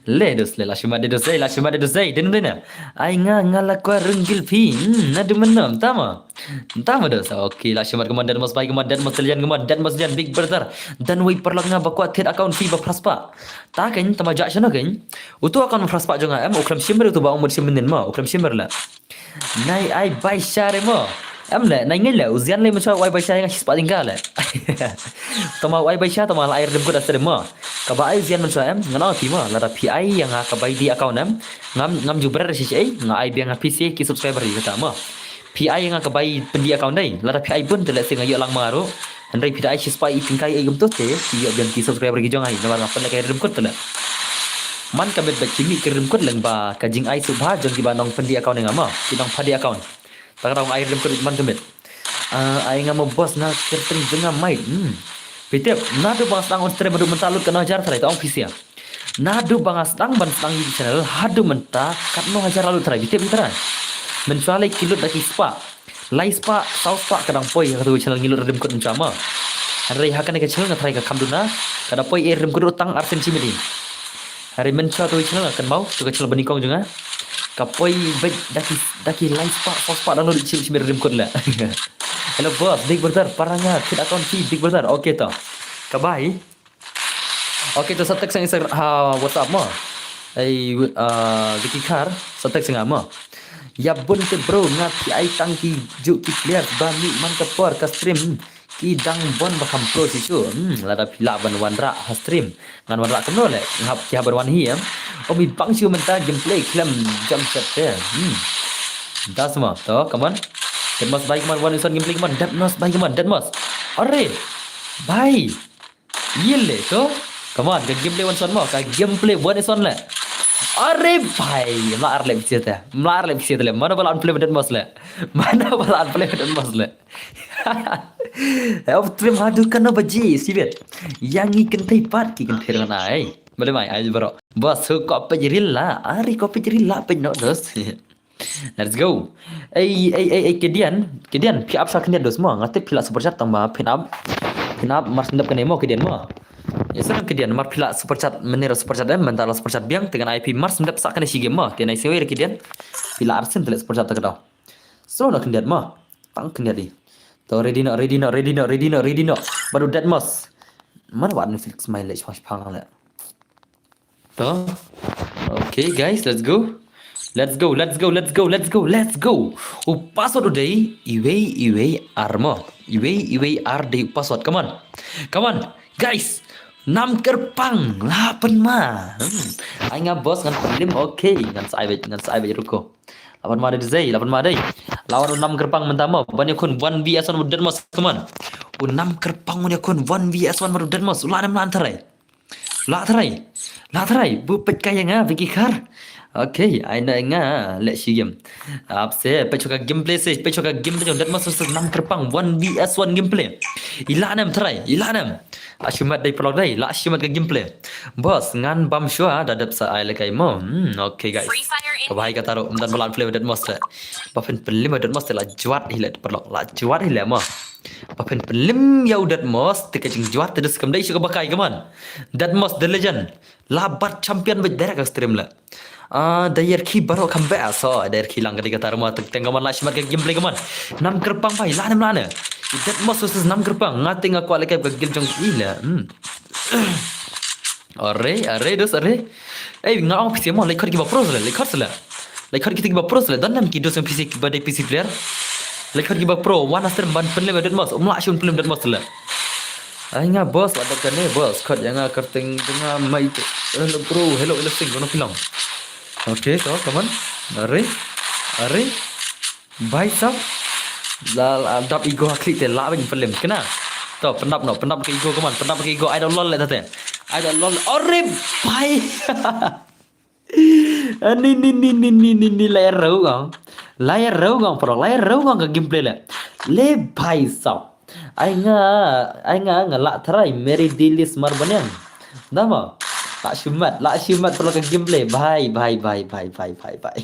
Le dos le, la shimat de dos le, la shimat de dos le, den den. Ai nga nga la kwah rung guild phi. Hmm, naduh mynno, mynta mo. Mynta mo dos. Okay, la shimat, come on, Deadmau5, come on, Deadmau5, Deadmau5, come on, Deadmau5, Deadmau5, Big Brother. Don wei paralok nga ba kwah thied account phi ba phra spah. Ta kein, tama jah shano kein. Uto account phra spah jong nga em, u khlem shim re uto ba ong mut shim mynnin mo, u khlem shim re la. Nai ai bai sha re mo. Em le, nai ngai le, u Zian le mynshuwa u ai bai sha ïa nga shi spah tyngka le. Tama u ai bai sha, tama la ai redeem code ha stream mo. Kaba ai u Zian mynshuwa em, ngan ong phi mo, lada phi ai ïa nga ka bai dih account em. Ngam, ngam ju bret shi shi ei, nga ai biang ha phi shi ki subscriber ïa kata mo. Phi ai ïa nga ka bai pyndih account dei, lada phi ai bun te lehse nga ïoh lang ma nga ruh. Hynrei phi da ai shi spah i tyngka ei kumto te, ki ïoh biang ki subscriber ki jong nga hi, namar nga pynlehkai redeem code te leh. Man ka met ba ki mih ki redeem code lyngba ka jingai sngewbha jong kiba nongpyndih account ïa nga mo, ki nongphadih account. Ta ka daw nga ai redeem code man ka met. Ah, ai nga mo boss, na kyrteng jong nga Mike. Hmm. Phi tip, naduh ba nga sdang on stream haduh mynta lut katno hajar trai, ta ong phi sha. Naduh ba nga sdang ban sdang YouTube channel haduh mynta katno hajar la lut trai, phi tip trai. Mynshuwa lei ki lut da ki spah. Lai spah, saw spah ka dang poi ha katu ka channel ngi lut redeem code mynshuwa mo. Hynrei ha kane ka channel nga trai ka kham duna, ka da poi ei redeem code ruh tang arsien shi minit. Hynrei mynshuwa tu ka channel nga kynmaw, tu ka channel ba nyngkong jong nga. Ka poi beit da ki, da ki lai spah, saw spah download shi, shi minit redeem code leh. Hello boss, Big Brother, para nga thied account phi Big Brother. Okay to. Ka bai. Okay to, sa text ha Instagram, ha WhatsApp mo. Ei, ah, Vicky Khar, sa text nga mo. Ïa bun te bro, nga phi ai tang ki juh ki players ba mih man ka por ka stream. Ki dang bun ba kham pro shisha. Hmm, lada phi lah ban wanrah ha stream. Ngan wanrah kumno leh, nga hap, ki hap ban wan hi em. Ym bang shuh mynta gameplay khlem jump shot te. Hmm. Das mo, to, come on. Deadmau5 bai, come on, one is one gameplay, come on. Deadmau5 bai, come on, Deadmau5. Are. Bai. Ïa le to. Come on, ka gameplay one is one mo, ka gameplay one is one le. Are bai, mla ar le phi sha te. Mla ar le phi sha te le. Mano ba la unplay Deadmau5 le. Mano ba la unplay Deadmau5 le. Off stream haduh katno baje, sibit. Ïa ngi kynthei pat ki kynthei ruh nai. Balei mai, ai bro. Boss, hu ko peit reel la. Are ko peit reel la, peit noh dos. Let's go. Ei, ei, ei, ei, Kedian. Kedian, phi ap sa khyndiat dos mo. Nga tip phi la super chat tang ba phin ap. Phin ap mar sngewdep kane mo, Kedian mo. Ïa sa Kedian, mar phi la super chat, mynne la super chat em, mynta la super chat biang, te ngan ai phi mar sngewdep sa kane shi game mo. Te nai sngewbha Kedian. Phi la arsien te la super chat ta ka daw. Slow na khyndiat mo. Tang khyndiat di. To ready noh, ready noh, ready noh, ready noh, ready noh. Bad u Deadmau5. Mano wat Netflix mai leh shipang shipang le. To. Okay guys, let's go. Let's go, let's go, let's go, let's go, let's go. U password u dei, iwei, iwei, ar mo. Iwei, iwei, ar dei u password. Come on. Come on. Guys, nam kyrpang, la pynma. Hmm. Ai nga boss ngan pynlem, okay. Ngan sa ai beit, ngan sa ai beit ruko. La pynma dei, la pynma dei. Lawan u nam kyrpang mynta mo. Ban ïakhun one V S one u Deadmau5, come on. U nam kyrpang u ïakhun one V S one u Deadmau5. U la nam lan tharai. La tharai. La tharai. Bu peit kai ïa nga, Vicky Khar. Okay, ai na nga, leh shi game. Ap se, peit shuwa ka gameplay se, peit shuwa ka gameplay jong Deadmau5 versus nam kyrpang one V S one gameplay. I la nem tharai, i la nem. La shimet dei paralok dei, la shimet ka gameplay. Boss, ngan bam shuwa, da dep sa ai lehkai mo. Hmm, okay guys. Ka bai ka taruh, mynta ba la play Deadmau5 le. Ba phin pynlem Deadmau5 le, la jwat hi le paralok, la jwat hi le mo. Ba phin pynlem ïa u Deadmau5, te ka jingjwat te da skam dei shu kaba kai, come on. Deadmau5 the legend. La bat champion bad direct ka stream le. Ah, da ïarkhie baroh kham bha, so, da ïarkhie lang ka dei kata ruh mo, teng, teng, come on, la shimet ka gameplay, come on. Nam kyrpang bai, la nem la ne. Deadmau5 versus nam kyrpang, nga te nga kwah lehkai ka guild jong i le. Hmm. Are, are, dos, are. Ei, nga ong P C mo, leit khot kiba pro sle, leit khot sle. Leit khot kita kiba pro sle, don nam ki dos jong P C kiba dei P C player. Leit khot kiba pro, wan ha stream ban pynlem Deadmau5, um lah shu pynlem Deadmau5 sle. Ai nga boss, ada kane boss, khot ïa nga kyrteng jong nga mai te. Hello bro, hello, hello sing, kono phi long. Okay, to, come on. Are, are. Bhai sab. La, la, dap ego ha khlieh te, la bang pynlem. Kena. To, pyndap noh, pyndap ka ego, come on, pyndap ka ego, ai da lol le tate. Ai da lol, are, bhai. Ah, ni, ni, ni, la ïa rau ngong. La ïa rau ngong, paralok, la ïa rau ngong ka gameplay le. Le bhai sab. Ai nga, ai nga, nga la tharai Mary Dilis Marbaniang. Nama? La shimet, la shimet paralok ka gameplay. Bhai, bhai, bhai.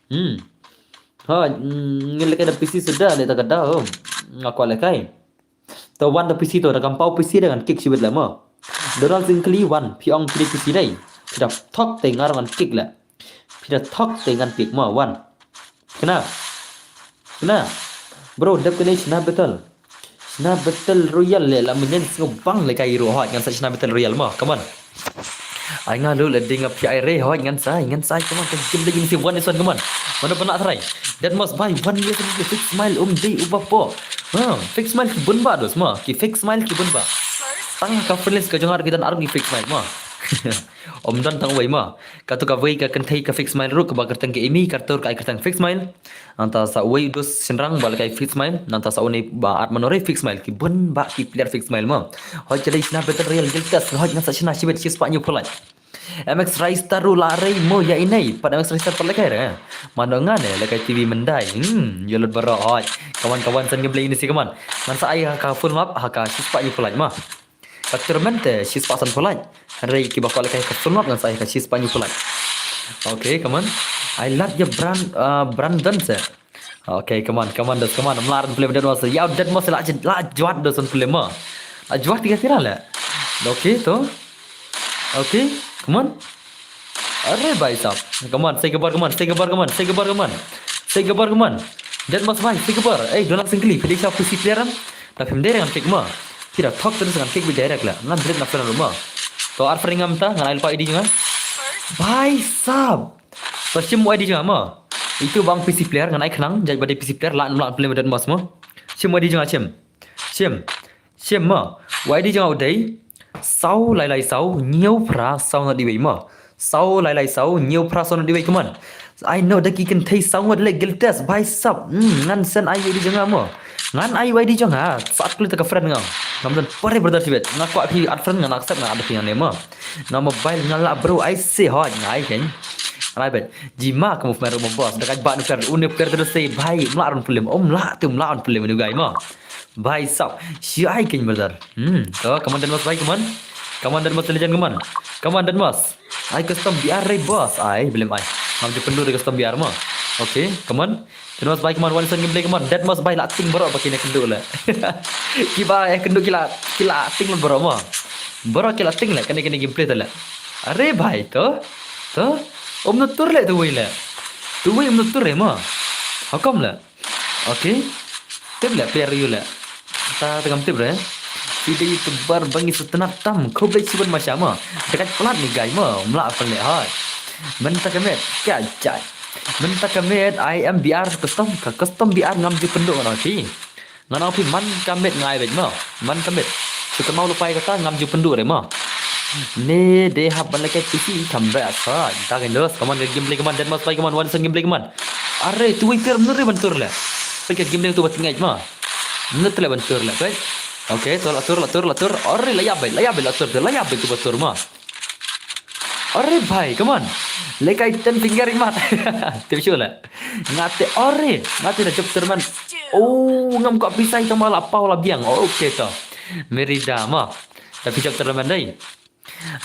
Hmm. Ha, mm, ngi lehkai da P C suda, le ta ka da, oh. Nga kwah lehkai. To wan da P C to, da kam paw P C da ngan kick shibit le mo. Donald Singkli wan, phi ong phi dei P C dei. Phi da thok te nga ruh ngan pick leh. Phi da thok te ngan pick mo, wan. Kena. Kena. Bro, dep kane shna battle. Shna battle royale leh la mynnin sngewbang leh kai ruh hoi ngan sa shna battle royale mo. Come on. Ai nga lu leh ding ap ai re hoi ngan sa, ngan sa, come on. Kan kim ding si one is one, come on. Mana pernah try. That must buy one year fix smile um dei uba po. Ha, fix smile ki bun ba dos mo. Ki fix smile ki bun ba. Tang ka friendless ka jong ar ki dan ar ki fix smile mo. Om don tang wei mo. Katu kawei ka kynthei ka fix smile ruh kaba kyrteng ka Amy, ka tur ka ai kyrteng fix smile. Nangta sa uwei u dos shynrang ba la kai fix smile. Nangta sa une ba ar mano re fix smile. Ki bun ba ki player fix smile mo. Hoi ka dei shna battle royale guild test. Hoi ngan sa shna shibit shispah hynñiew phew lait. M X Ristar ruh la rei mo ïa ine. Pat M X Ristar pat la kai re. Mano ngan ne la kai T V Myndai. Hmm, ïa lut baroh hoi. Kawan kawan san gameplay ini si kawan. Ngan sa ai ha ka full map ha ka shispah hynñiew phew lait mo. Ka tournament te shispah san phew lait. Hynrei kiba kwah leh kai ka full map ngan sa ai ka shispah hynñiew phew lait. Okay, come on. Ai lad ïa Brand, uh, Brandon se. Okay, come on, come on, dos, come on. Mla run play Deadmau se. Ïa Deadmau se la jin, la jwat dos run play mo. La jwat tiga tira leh. Okay, to. Okay, come on. Are bhai sahab. Come on, sei gabar, come on, sei gabar, come on, sei gabar, come on. Sei gabar, come on. Deadmau bhai, sei gabar. Eh, dona singli, phi dei sha pusi player am. Ta phim dei ngan kick mo. Phi da thok terus ngan kick bi direct leh. Ngan direct na friend mo. To ar friend ngam ta, ngan ai lypa I D jong nga. Bhai sahab. To shim mo I D jong nga mo. Itu bang P C player ngan ai khnang, jait ba dei P C player la, la play Deadmau mo. Shim mo I D jong nga shim. Shim. Shim mo. Mo I D jong nga u dei saw lai lai saw hynñiew phra saw nod wei mo. Saw lai lai saw hynñiew phra saw nod wei, come on. Ai no da ki kynthei saw nod leh guild test bhai sahab. Hmm, ngan send ai I D jong nga mo. Ngan ai I D jong nga. Sat kuli ta ka friend nga. Ngam don pore brother shibit. Nga kwah phi add friend ngan accept ngan add phi ngan ne mo. Nga mobile nga lah bro ai se hoi ngai ken. Alai bet. Jima ka movement ruh mo boss. Da ka ba nu per, u ne per terus se bhai. Mla run film. Om la tu mla run film ni guy mo. Bhai sahab, shi ai ken brother. Hmm, to, come on Deadmau bhai, come on. Come on Deadmau legend, come on. Come on Deadmau. Ai custom B R re boss, ai, belum ai. Ngam ju pynduh re custom B R mo. Okay, come on. Deadmau bhai, come on, one son gameplay, come on. Deadmau bhai la ting baroh ba kine kynduh leh. Kiba eh kynduh ki la, ki la ting baroh mo. Baroh ki la ting leh, kane kane gameplay te leh. Are bhai, to. To. Om no tur leh tu wei leh. Tu wei om no tur re mo. How come leh? Okay. Tip leh player ïa u leh. Ta ta kam tip re. Phi dei YouTuber ba ngi sngewtynnat tam. Khublei shibun masha mo. Dekat plat ni guy mo. Mla pynleh hoi. Mynta ka miet ka jai. Mynta ka miet I M B R custom, ka custom B R ngam ju pynduh ngan ong phi. Ngan ong phi man ka miet ngai beit mo. Man ka miet. Shu kynmaw lypa ïa kata ngam ju pynduh re mo. Ne dei hap ban leh kai P C kam best hoi. Ta kan dos, come on ka gameplay, come on Deadmau bhai, come on, one son gameplay, come on. Are, tu wei ter, mnur ban tur leh. Peit ka gameplay tu ba tngait mo. Mnur leh ban tur leh, peit. Okay, tur la tur, la tur, la tur. Are, la ïap beit, la ïap beit, la tur, la ïap beit tu ba tur mo. Are bhai, come on. Leh kai ten finger imat. Tip shu leh. Nga te are, nga te da jop tournament. Oh, ngam kwah pisa ïa tang ba la paw la biang. Okay to. Merida mo. Da phi jop tournament dei.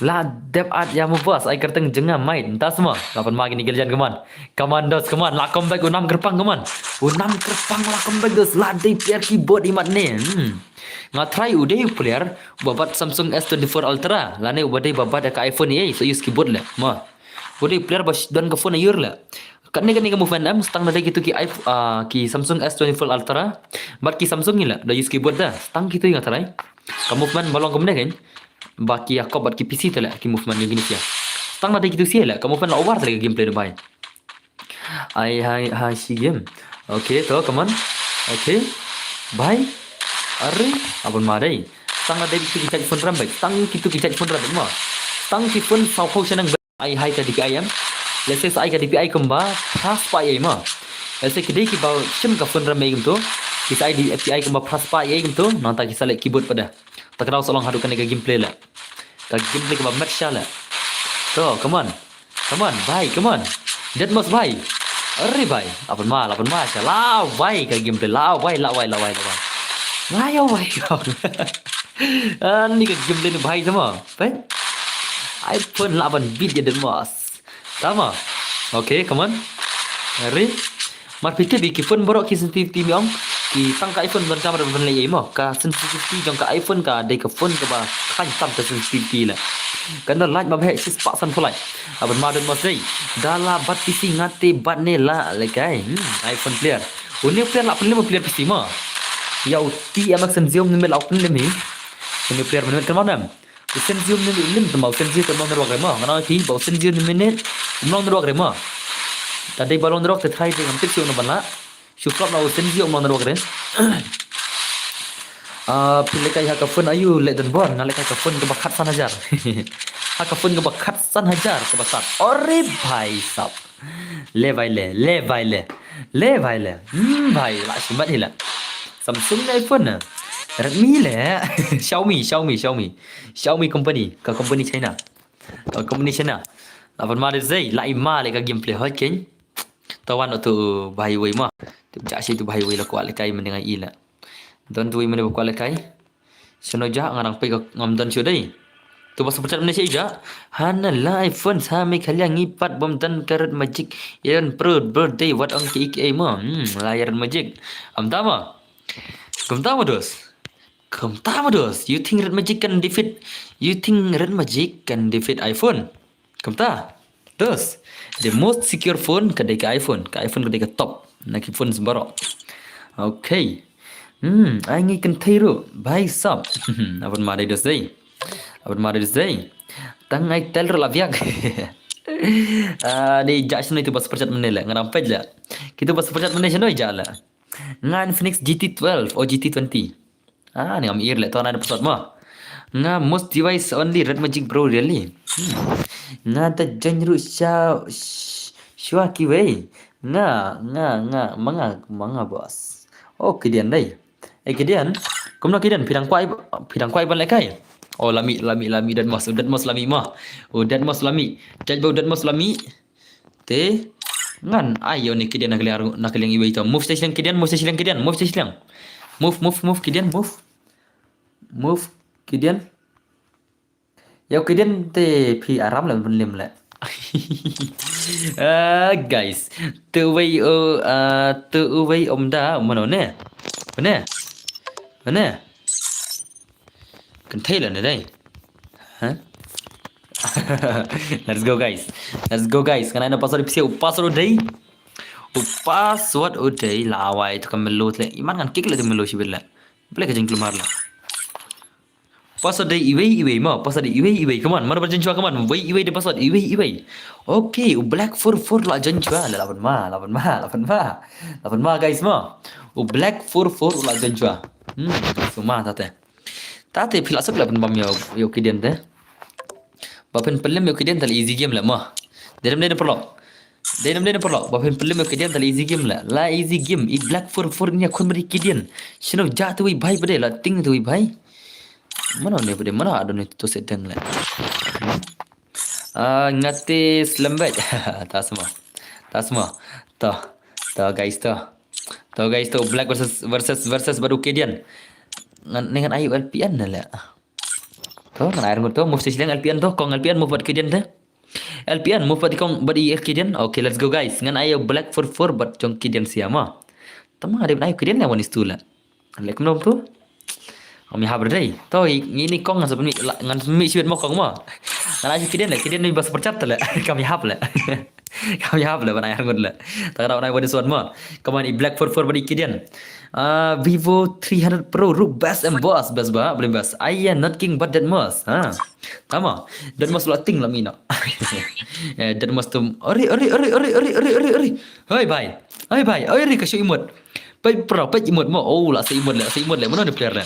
La dep at ïa mo boss, ai kyrteng jong nga mait. Ntas mo. La pan ma kine ki legend, come on. Come on dos, come on. La comeback u nam kyrpang, come on. U nam kyrpang la comeback dos. La dei player keyboard imat ne. Hmm. Nga try u dei u player uba bat Samsung S twenty-four Ultra lane uba dei ba bat ka iPhone ei, sa use keyboard leh. Mo. U dei u player ba don ka phone aiur leh. Katne katne ka movement em, stang na dei kitu ki iPhone, ah, ki Samsung S twenty-four Ultra. Bat ki Samsung ngi leh, da use keyboard da. Stang kitu nga try. Ka movement ba long kumne kan. Ba ki ïakop bat ki P C te leh, ki movement ngi kine sia. Stang na dei kitu sia leh, ka movement la over te leh ka gameplay da bhai. Ai hai hai si game. Okay, to, come on. Okay. Bhai. Are, abon ma dei. Stang na dei kitu ki charge phone ram bhai. Stang kitu ki charge phone ram mo. Stang ki phone saw phew shaneng bhai. Ai hai ka D P I em. Let's say sa ai ka D P I kumba phra spah ei mo. Let's say ki dei kiba shim ka phone ram ei kumto. Ki sa ai D P I kumba phra spah ei kumto. Nangta ki sa leh keyboard pat da. Ta ka daw sa long haduh kane ka gameplay leh. Ka gameplay kaba mat sha leh. To, come on. Come on, bhai, come on. Deadmau bhai. Are bhai. Apan ma, apan ma sha. La bhai ka gameplay. La bhai, la bhai, la bhai, la bhai. Nga ïa bhai. Ani ka gameplay ni bhai tama. Bhai. Ai pun la ban beat ïa Deadmau. Tama. Okay, come on. Are. Mar phi tip ki phone baroh ki sensitivity mi ong. Ki tang ka iPhone ban kamera ban leh ei mo. Ka sensitivity jong ka iPhone ka dei ka phone kaba khlaiñ tam ka sensitivity la. Kan da lait ma bhek sis pa san pulai. Aban ma don mo sei. Da la bat P C ngate bat ne la lekai. Hmm, iPhone player. Une player la pynlem player P C mo. Ïa u T M X Sensio ne me la pynlem hi. Une player me kan ma nam. U Sensio ne lim tama u Sensio kan long network re mo. Ngana ki ba u Sensio ne minute. Long network re mo. Ta dei ba long network te thai te ngam tip sio na ban la. Shu prap na u Sensio mo network re. Ah, phi lekai ha ka phone ayu le don bor, nga lekai ka phone kaba khat san hajar. Ha ka phone kaba khat san hajar kaba sat. Ore bhai sab. Le bhai le, le bhai le. Le bhai le. Hmm, bhai, la shimat hi la. Samsung ne iPhone na. Redmi le. Xiaomi, Xiaomi, Xiaomi. Xiaomi company, ka company China. Ka company China. La ban ma de zei, la i ma le ka gameplay hot ken. Tawan tu bhai wei ma. Tu ja shi tu bhai wei la kwah lekai mending ai la. Don tu wei mending kwah lekai. Seno ja ngarang pai ka ngam don shu dei. Tu bas pechat mene shi ja. Hana la iPhone sa me khalia ngi pat bom don ka Red Magic. Iran Pro birthday wat ong ki ik ei ma. Hmm, la Red Magic. Am tama. Kum tama dos. Kum tama dos. You think Red Magic can defeat? You think Red Magic can defeat iPhone? Kumta. Dos. The most secure phone ka dei ka iPhone. Ka iPhone ka dei ka top na ki phones baroh. Okay. Hmm, ai ngi kynthei ruh. Bhai sab. Aban ma dei dos dei. Aban ma dei dos dei. Tang ai tel ruh la biak. Ah, dei ja shnoi tu bas pechat mene le. Ngarang pej le. Kitu bas pechat mene shnoi ja le. Nga Infinix G T twelve o G T twenty. Ah, ni ngam ir le to na da password mo. Nga most device only Red Magic Pro really. Hmm. Nga ta join ruh sha sh- shwa kiwei. Nga, nga, nga, manga, manga boss. Oh, kidian dai. Eh, kidian. Kumno kidian pidang kwai, pidang kwai ban lekai. Oh, lami, lami, lami Deadmos, Deadmos lami mo. Oh, Deadmos lami. Judge bau Deadmos lami. Te ngan ai ïa une kidian na ka liang, na ka liang iwei to. Move sha shiliang kidian, move sha shiliang kidian, move sha shiliang. Move, move, move kidian, move. Move kidian. Ïa u kidian te phi aram le ban lim le. Ah, guys. Te uwei o, ah, te uwei om da, mano ne? Mane? Mane? Kan thei la ne dai. Huh? Let's go guys. Let's go guys. Kan ai na password phi u password u dei. U password u dei la wai tu kan melo tle. Iman kan kick le tu melo shibit le. Ble ka jingklumar le. Password dei iwei iwei mo. Password dei iwei iwei. Come on. Mana ba jin chwa, come on. Wei iwei dei password iwei iwei. Okay. U black four four la jin chwa. La laban ma. Laban ma. Laban ma. Laban ma guys mo. U black four four la jin chwa. Hmm. Suma tate. Tate phi la suk la pynbam ïa u kidian te. Ba phin pynlem ïa u kidian te la easy game la mo. Dei dei na paralok. Dei dei na paralok. Ba phin pynlem ïa u kidian te la easy game la. La easy game. I black four four nia khun bari kidian. Shino ja tu i bhai bade la ting tu i bhai. Mano ne bade mano adon tu sedang la. Ah, ngate slembet. Tasma. Tasma. To. To guys to. To guys to black versus versus versus bad u kidian. Ngan ne ngan ayu L P N ne le. To ngan ayu ngut to move session L P N to kong L P N move bad kidian te. L P N move bad kong bad i kidian. Okay, let's go guys. Ngan ayu black four four bad jong kidian siama. Tama ada ayu kidian le one is two le. Lek nom tu. Kami hab dei. To ini kong ngan submit ngan submit sibit mo kong mo. Ngan ayu kidian le kidian ni bas perchat le. Kami hab le. Kami hap le banai arngut le. Tak ada banai body sword mo. Come on, i black four four body kidian. Ah, Vivo three hundred Pro ru best em boss best ba boleh best. Ai ya not king but that most. Ha. Tama. That most la ting la mina. Eh, that most tum. Ori ori ori ori ori ori ori ori. Hoi bai. Hoi bai. Ori ka shu imut. Pai pro pai imut mo. Oh la sa imut le sa imut le mana ni player le.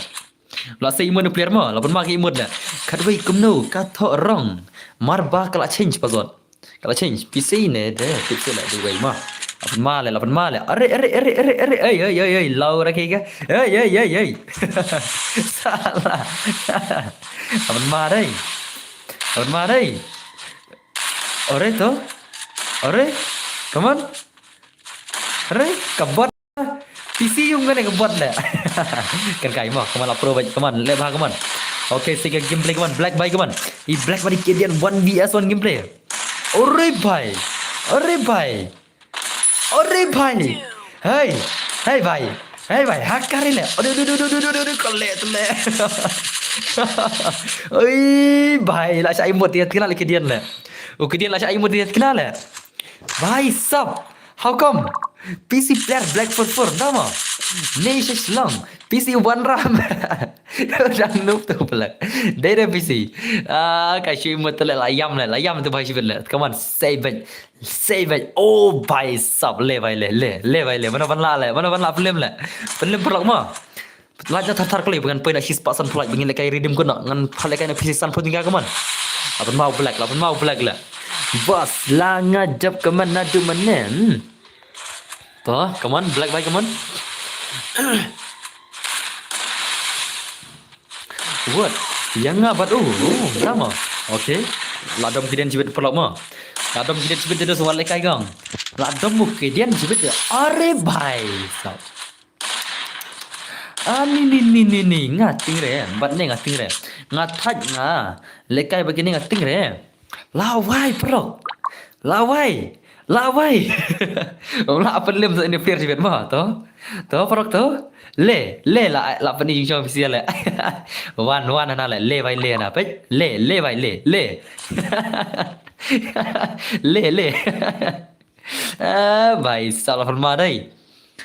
La sa imut ni player mo. La pun ma ka imut le. Kat wei kumno ka tho rong. Mar ba ka la change pasot. Kala change P C ne de P C la dei wei ma. Lapan ma le lapan ma le. Are are are are are ai ai ai ai lau ra ke ga. Ai ai ai ai. Salah. Lapan ma dei. Lapan ma dei. Are to. Are. Come on. Are kabot. P C yung kane ka bot le. Kan kai mo, kaman la pro bait, kaman le ba kaman. Okay, sika gameplay kaman, black by kaman. I black by Kedian one V S one gameplay. Ore bhai. Ore bhai. Ore bhai. Hey. Hey bhai. Hey bhai, ha kare le. Aduh, aduh, aduh, aduh, aduh, aduh, kale, kale. Oi bhai, la shah imut ïa tkna le Kidian le. U Kidian la shah imut ïa tkna le. Bhai sab, how come? P C player black four four, nama? Nei shishlong, P C one ram. Dang noob tu pala. Dei dei P C. Ah, ka shu imut le, la ïam le, la ïam tu bhai shibit le. Come on, save it. Save it. Oh bhai sab, le bhai le, le, le bhai le. Mano ban la le, mano ban la pynlem le. Pynlem paralok mo. Lait na thar thar kali, ba ngan poi na shispah san pynlait, ba ngin lehkai redeem kut noh, ngan pynlehkai na P C san pynlait ka, come on. La pynma u black, la pynma u black le. Bas, la nga jop, come on, naduh mynne. Hmm. To, come on, black bhai, come on. What? Ïa nga bad u, oh, nama? Okay. La dom Kidian shibit paralok mo. La dom Kidian shibit, te dei sa wan lehkai kong. La dom u Kidian shibit ïa. Are bhai sab. Ah, ni, ni, ni, ni, ni, nga stingray, bad ne nga stingray. Nga thait nga lehkai ba kine nga stingray. Lawei, paralok. Lawei. Lawei. Ym lah pynlem sa ine player shibit mo, to. To, paralok to. Le, le la, la pynlem jong official le. Wan, wan na le, le bhai le na, peit. Le, le bhai le, le. Le, le. Ah, bhai sab, la pynma dei.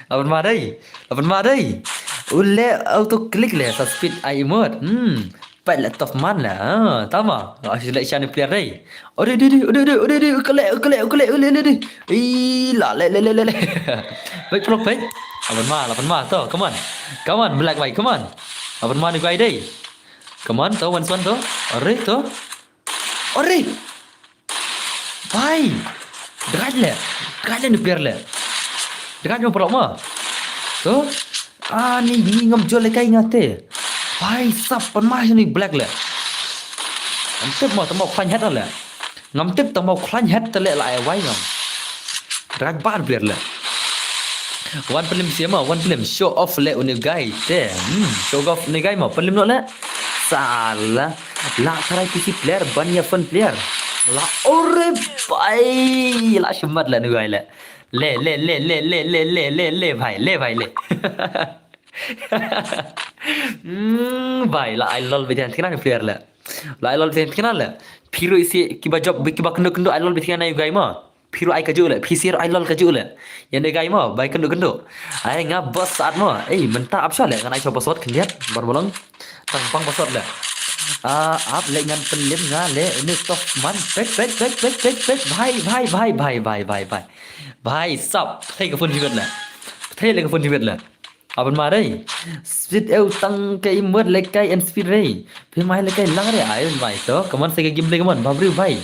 La pynma dei. La pynma dei. U le auto click le sa speed ai imut. Hmm. Peit le tough man le. Ah, tama. Ah, shu le shan player dei. Ode, ode, ode, ode, ode, ode, ode, kale, kale, kale, ode, ode, ode. Ih, la, le, le, le, le, le. Peit, paralok, peit. La pynma, la pynma, to, come on. Come on, black bhai, come on. La pynma ni guy dei. Come on, to, one one, to. Are, to. Are. Bhai. Dgait le. Dgait le ni player le. Dgait mo paralok mo. To. Ah, ni, ni ngam jol lehkai nga te. Bhai sab, pynma ni black le. Ngam tip mo, tang ba u khlaiñ head le. Ngam tip, tang ba u khlaiñ head te le la ai wai ngam. Dgait ba player le. Wan pynlem sia mo, wan pynlem, show off le une guy te. Hmm, show off une guy mo, pynlem noh le. Sala. La tharai P C player ban ïa phone player. La, ore bhai, la shimet le une guy le. Le, le, le, le, bhai, le bhai le. Hmm, bhai, la ai lol beit ïa tkna player le. La ai lol beit ïa tkna le. Phi ruh isi kiba jop, kiba kynduh kynduh ai lol beit ïa tkna u guy mo. Phi ruh ai kajuh le, phi sir ai lol kajuh le. Ïa une guy mo, bai kynduh kynduh. Ai nga bus saat mo. Ei, mynta ap sha le, ngan ai sha password khyndiat, bar ba long. Tang pang password le. Ah, ap le ngan pynlem nga le, une tough man. Peit, peit, peit, bhai, bhai, bhai. Bhai sab, thei ka phone jibet le. Thei le ka phone jibet le. Aban ma dei. Speed eu tang ka imut lehkai en speed rei. Phi mai lehkai lang rei, ai mai to. Come on, sa ka gameplay, come on. Bhabriew bhai.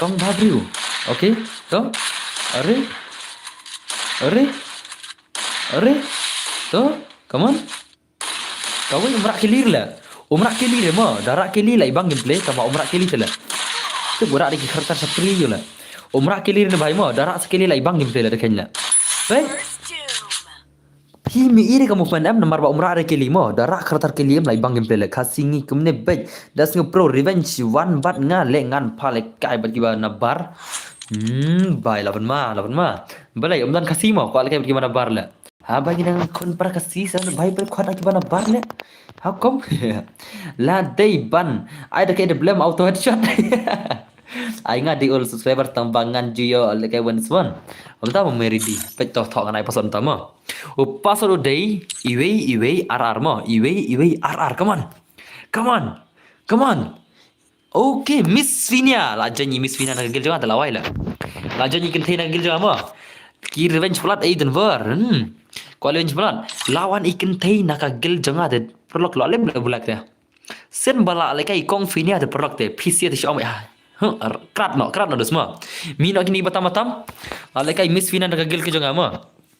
Kong Bhabriew. Okay, to. Are. Are. Are. To. Come on. Kawei u mrah kili le. U mrah kili le mo. Da rah kili la i bang gameplay, tang ba u mrah kili te le. Tu gura de ki khartar sa pri yo le. U mrah kili le bhai mo. Da rah sa kili la i bang gameplay le de khen le. Bhai. Phi mi iri ka movement em namar ba u mrah re kili mo. Da rah khartar kili em la i bang gameplay le. Khasi ngi kumne bej. Da sngew pro revenge wan bad nga le ngan pha lehkai bad kiba na bar. Hmm, bhai la ban ma, la ban ma. Balei um don Khasi mo, kwah lehkai bad kiba na bar le. Ha bhai ngi nang khun para Khasi sa bhai para khwat kiba na bar le. How come? La dei ban. Ai da kai da blame auto headshot. Ai nga dei old subscriber tang ba ngan ju ïoh lehkai one swan. Ym ta mo meri di. Peit to thok ngan ai password ta mo. U password u dei iwei iwei ar ar mo. Iwei iwei ar ar. Come on. Come on. Come on. Okay, Miss Finia. La jan i Miss Finia na ka guild jong nga te la wai la. La jan i kynthei na ka guild jong nga mo. Ki revenge blood ei Denver. Hmm. Ko revenge blood. La wan i kynthei na ka guild jong nga te. Paralok la lem la bulak te. Sien ba la lehkai i kong Finia te paralok te. Phi sia te shong. Huh, krat no, krat no dus mo. Mi no kini batam batam. La lehkai Miss Finia na ka guild ka jong nga mo.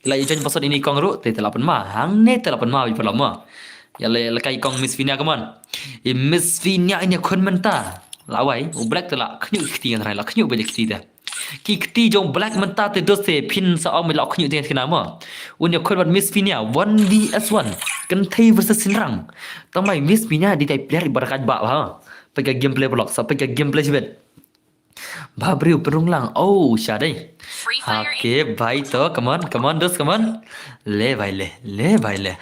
La i jan password ine i kong ruh te te la pynma. Hangne te la pynma wi paralok mo. Ïa le lehkai i kong Miss Finia, come on. I Miss Finia ine khun mynta. La wai, u black te la khñiuh kti ngan rai la khñiuh bad kti te. Ki kti jong black mynta te dos te phin sa ong la khñiuh te kina mo. Un ïa khun bad Miss Finia one v s one. Kynthei versus synrang. Tang mai Miss Finia dei tai player ba rakat ba ha. Peit ka gameplay paralok, sa peit ka gameplay shibit. Ba briew pynrung lang. Oh, sha dei. Okay, bhai to, come on, come on, dos, come on. Le bhai le, le bhai le.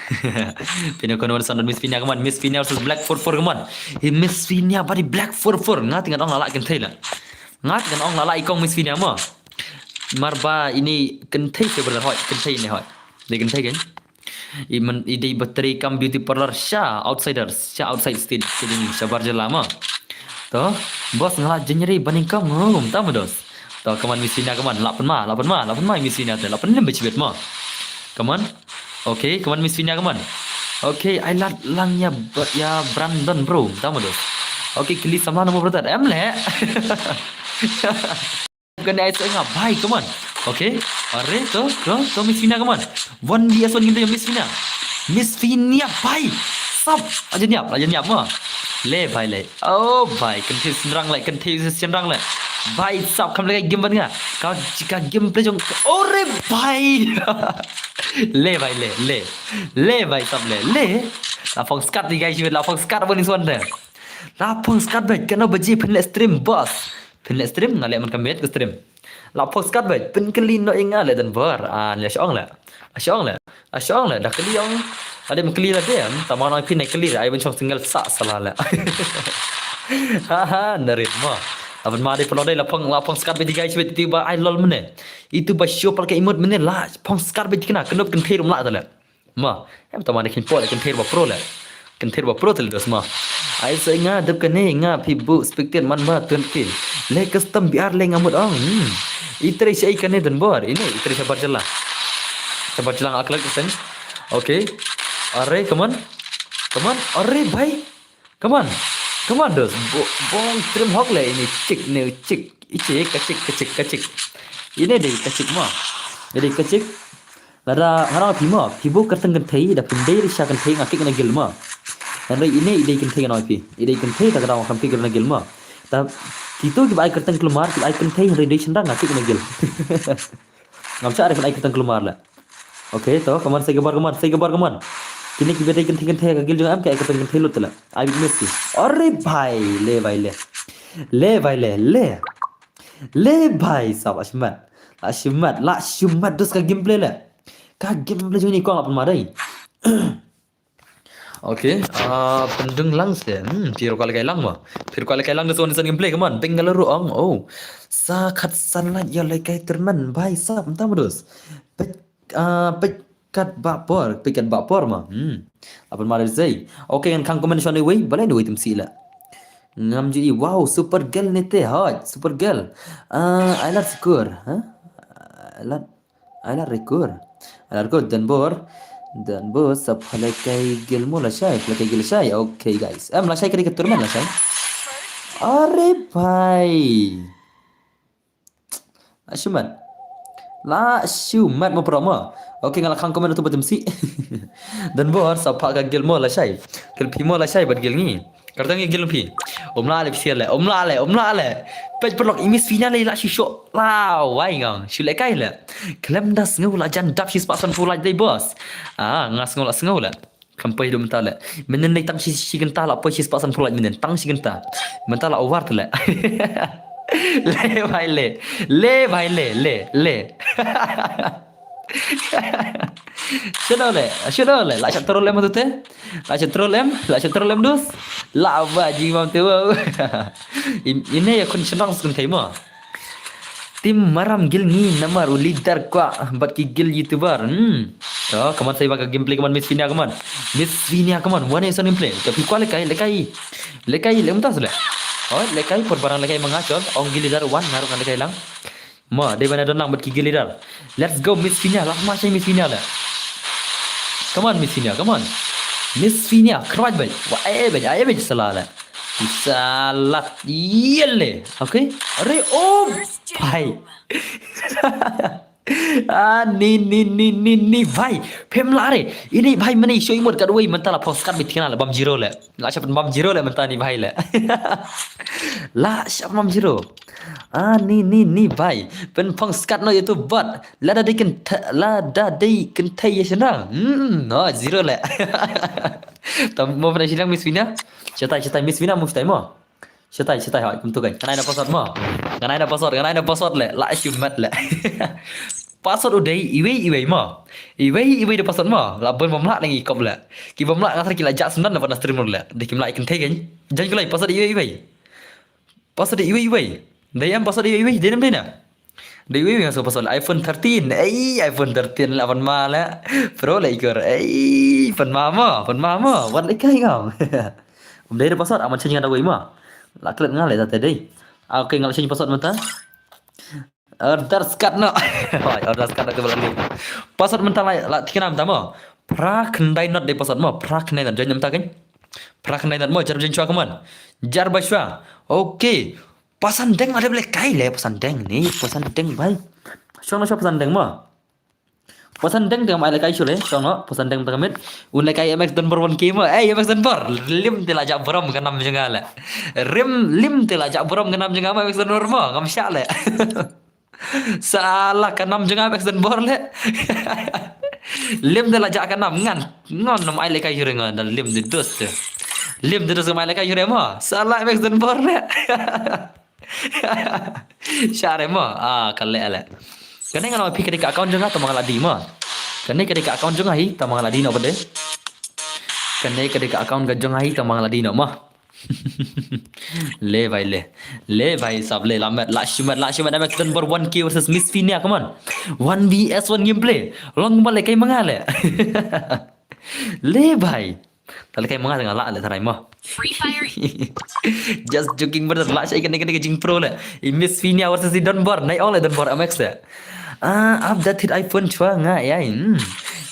Pynrung, come on, Miss Fina, come on, Miss Fina versus Black four four, come on. Hi Miss Fina ba dei Black four four. Nga te ngan ong la lah kynthei la. Nga te ngan ong la lah i kong Miss Fina mo. Mar ba ine kynthei te brother hoi, kynthei ine hoi. Dei kynthei kan. I man, i dei ba trei kam beauty parlor sha outsiders, sha outside state, kiding sha bar jylla mo. To, boss nga la jingri ba nyngkong, oh, tam dos. To, come on Miss Fina, come on, lah pynma, lah pynma, lah pynma Miss Fina te, lah pynlem ba chibet mo. Come on. Okay, come on Miss Fina, come on. Okay, ai lad lang ïa ba-, ïa Brandon bro, tam dos. Okay, kylli samla na mo brother, em le. Kane ai soi nga bhai, come on. Okay. Are to, to, to Miss Fina, come on. One D S one ngin to Miss Fina. Miss Fina bhai. Sap. Aja niap, aja niap mo. Le bhai le. Oh bhai, kynthei shynrang le, kynthei shynrang le. Bhai sap, kam le game ban nga. Ka, ka game play jong. Ore bhai. Le bhai le, le. Le bhai sap le, le. La phong skat di guys, la phong skat bani suan de. La phong skat beit, kano baje phin leh stream boss. Phin leh stream, nga leh man ka miet ka stream. La phong skat beit, pynkylli noh ïa nga leh Don Bor. Ah, la shong leh. La shong leh. La shong leh, da kylli ong. Ade pynkylli la de, tama nang phin kylli, ai ban shong single sa sala leh. Ha ha, narit mo. Laban ma de pynlong dei la phong, la phong skat beit di guys beit ti ba ai lol mene. Itu ba show pal ka emote mene la phong skat beit kena, kano kynthei rum la ta leh. Ma, em tama ne kynthei ba pro le. Kynthei ba pro te le dos ma. Ai sa nga dep kane nga phi bu spectate man ba tun ki. Le custom B R le nga mut ong. Hmm. I trei sha i kane Don Bor. Ine, i trei sha bar jylla. Sha bar jylla nga klet kesen. Okay. Are, come on. Come on. Are, bhai. Come on. Come on, dos. Bo-, bong trim hok le ini chick ne chick. I chick, ka chick, ka chick, ka chick. Ini dei ka chick ma. Ini dei ka chick. Lada, hana phi ma. Phi bu kyrteng kynthei, da phi dei sha kynthei nga kik na gil ma. Hynrei ini i dei kynthei nga phi. I dei kynthei da ka dang kam kik na gil ma. Da, kito ki ba ai kyrteng kulmar, ki ba ai kynthei, hynrei dei shynrang nga kik na gil. Ngam cha are phi ai kyrteng kulmar le. Okay, to, come on, sei kabar, come on, sei kabar, come on. Kine ki ba dei kynthei kynthei ka gil jong am ka kyrteng kynthei lut la. Ai bit mes ki. Are bhai, le bhai le. Le bhai le, le. Le bhai, sab la shimat. La shimat, la shimat dos ka gameplay le. Ka gameplay jong ni kong la pynma dei. Okay, ah, pyndung lang se. Hmm, phi ruh kwah lehkai lang mo. Phi ruh kwah lehkai lang dos one season gameplay, come on. Bangalore ong, oh. Sa khatsan lait ïa lehkai tournament, bhai sab, mynta mo dos. Peit, ah, peit kat ba por, peit kat ba por mo. Hmm. Apan ma dei sei. Okay, ngan khang comment shwa ne wei, balei ne wei tim si la. Ngam ju i, wow, super girl ne te, hot, super girl. Ah, I love score, ha? I love Ai la rekur. Ai la rekur, Don Bor. Don Bor, sa pha lehkai gil mo lashai, pha lehkai gil lashai. Okay, guys. Em, lashai ka dei ka tournament lashai. Are bhai. La shimat. La shimat mo pro mo. Okay, nga la khang comment tu ba tim si. Don Bor, sa pha ka gil mo lashai. Gil phi mo lashai bad gil ngi. Kyrteng ïa gil phi. Um lah le phi le, um lah le, um lah le. Peit paralok i Miss Fina le la shu shoh. La wai ngam shu lehkai le. Khlem da sngew la jan dap shispah sanphew lait dei boss. Ah, nga sngew la sngew le. Khlem poi dum ta le. Mynnin dei tang shi, shi kynta la poi shispah sanphew lait mynnin. Tang shi kynta. Mynta la over te le. Le bhai le. Le bhai le, le, le. Shano le, shano le, la shah troll em tu te? La shah troll em, la shah troll em dus. La ba jingmam te wow. In, ine ïa khun shnong skun thei mo. Team Maram gil ngi namar u leader kwah bad ki gil YouTuber. Hmm. To, come on, sa ïa ba ka gameplay, come on, Miss Fina, come on. Miss Fina, come on, one nation gameplay. To phi kwah lehkai, lehkai. Lehkai, leh mynta sule. Oh, lehkai por barang lehkai ma nga chon. Ong gil leader one, nga ruh ngan lehkai lang. Mo, dei ban don lang bad ki gil leader. Let's go, Miss Fina. Lah ma shai Miss Fina le. Come on, Miss Fina, come on. Miss Fina, khrwaj bad. Wa, eh, bad, eh, bad, sala le. Salat, yele. Okay? Are, oh, bhai. Ah, ni, ni, ni, ni, ni, bhai. Phem la re. Ini bhai mane show imut kat wei, mynta la phong skat beit kena la bam zero le. La shah pynbam zero le mynta ni bhai le. La shah pynbam zero. Ah, ni, ni, ni bhai. Pynphong skat noh ïa tu bot. Lada dei kynthei, lada dei kynthei ïa shynrang. Hmm, no, zero le. Tam mo pynai shynrang Miss Fina. Shatai, shatai Miss Fina, mo shatai mo. Shatai, shatai, hoi, kumtu kan. Ngan ai na password mo. Ngan ai na password, ngan ai na password le. La shimet le. Password u dei iwei iwei mo. Iwei iwei da password mo. La bun bym lah leng i kop le. Ki bym lah nga tharai ki la jah snem na bad na stream le. Dei kim lah i kynthei kan. Jan kulai password iwei iwei. Password iwei iwei. Dei em password iwei iwei. Dei em dei na. Dei iwei iwei nga sa password iPhone thirteen. Ei, iPhone thirteen la pan ma le. Pro le ikur. Ei, pan ma mo, pan ma mo. Wat le kai ngam. Um dei da password aman chen nga da wei mo. La klet nga le ta te dei. Ah, okay, nga la chen password mynta. Order skat no. Hoi, order skat no te bala ni. Password mynta la, la tikna mynta mo. Phra khyndai not dei password mo. Phra khyndai not join mynta kan. Phra khyndai not mo, jar ba join shwa kumon. Jar ba shwa. Okay. Pasan deng ada boleh kai le pasan deng ni, pasan deng bai. Shong no shwa pasan deng mo. Pasan deng deng mai le kai shu le, shong no, pasan deng tang mit. Un le kai M X Donbor one K mo. Eh, M X Donbor. Lim te la jah burom ka nam jong nga le. Rim, lim te la jah burom ka nam jong nga mo, M X Donbor mo. Ngam shah le. Salah ka nam jong nga M X Donbor le. Lim te la jah ka nam ngan. Ngan nam ai le kai shu re ngan da lim de dos te. Lim de dos ngam ai le kai shu re mo. Salah M X Donbor le. Shah re mo. Ah, ka le le. Kane nga ong phi ka dei ka account jong nga tang ma nga la die mo. Kane ka dei ka account jong nga hi tang ma nga la die no ba dei. Kane ka dei ka account ka jong nga hi tang ma nga la die no mo. Le bhai le. Le bhai sab le la met la shimet la shimet M X Donbor one K versus Miss Finia, come on. One V S one gameplay. Long ba le kai ma nga le. Le bhai. Ta le kai ma nga nga la le tharai mo. Free Fire. Just joking brother, la shai kane kane ka jingpro le. I Miss Finia versus i Donbor, nai ong le Donbor M X le. Ah, update hit iPhone chwa nga ai. Hmm.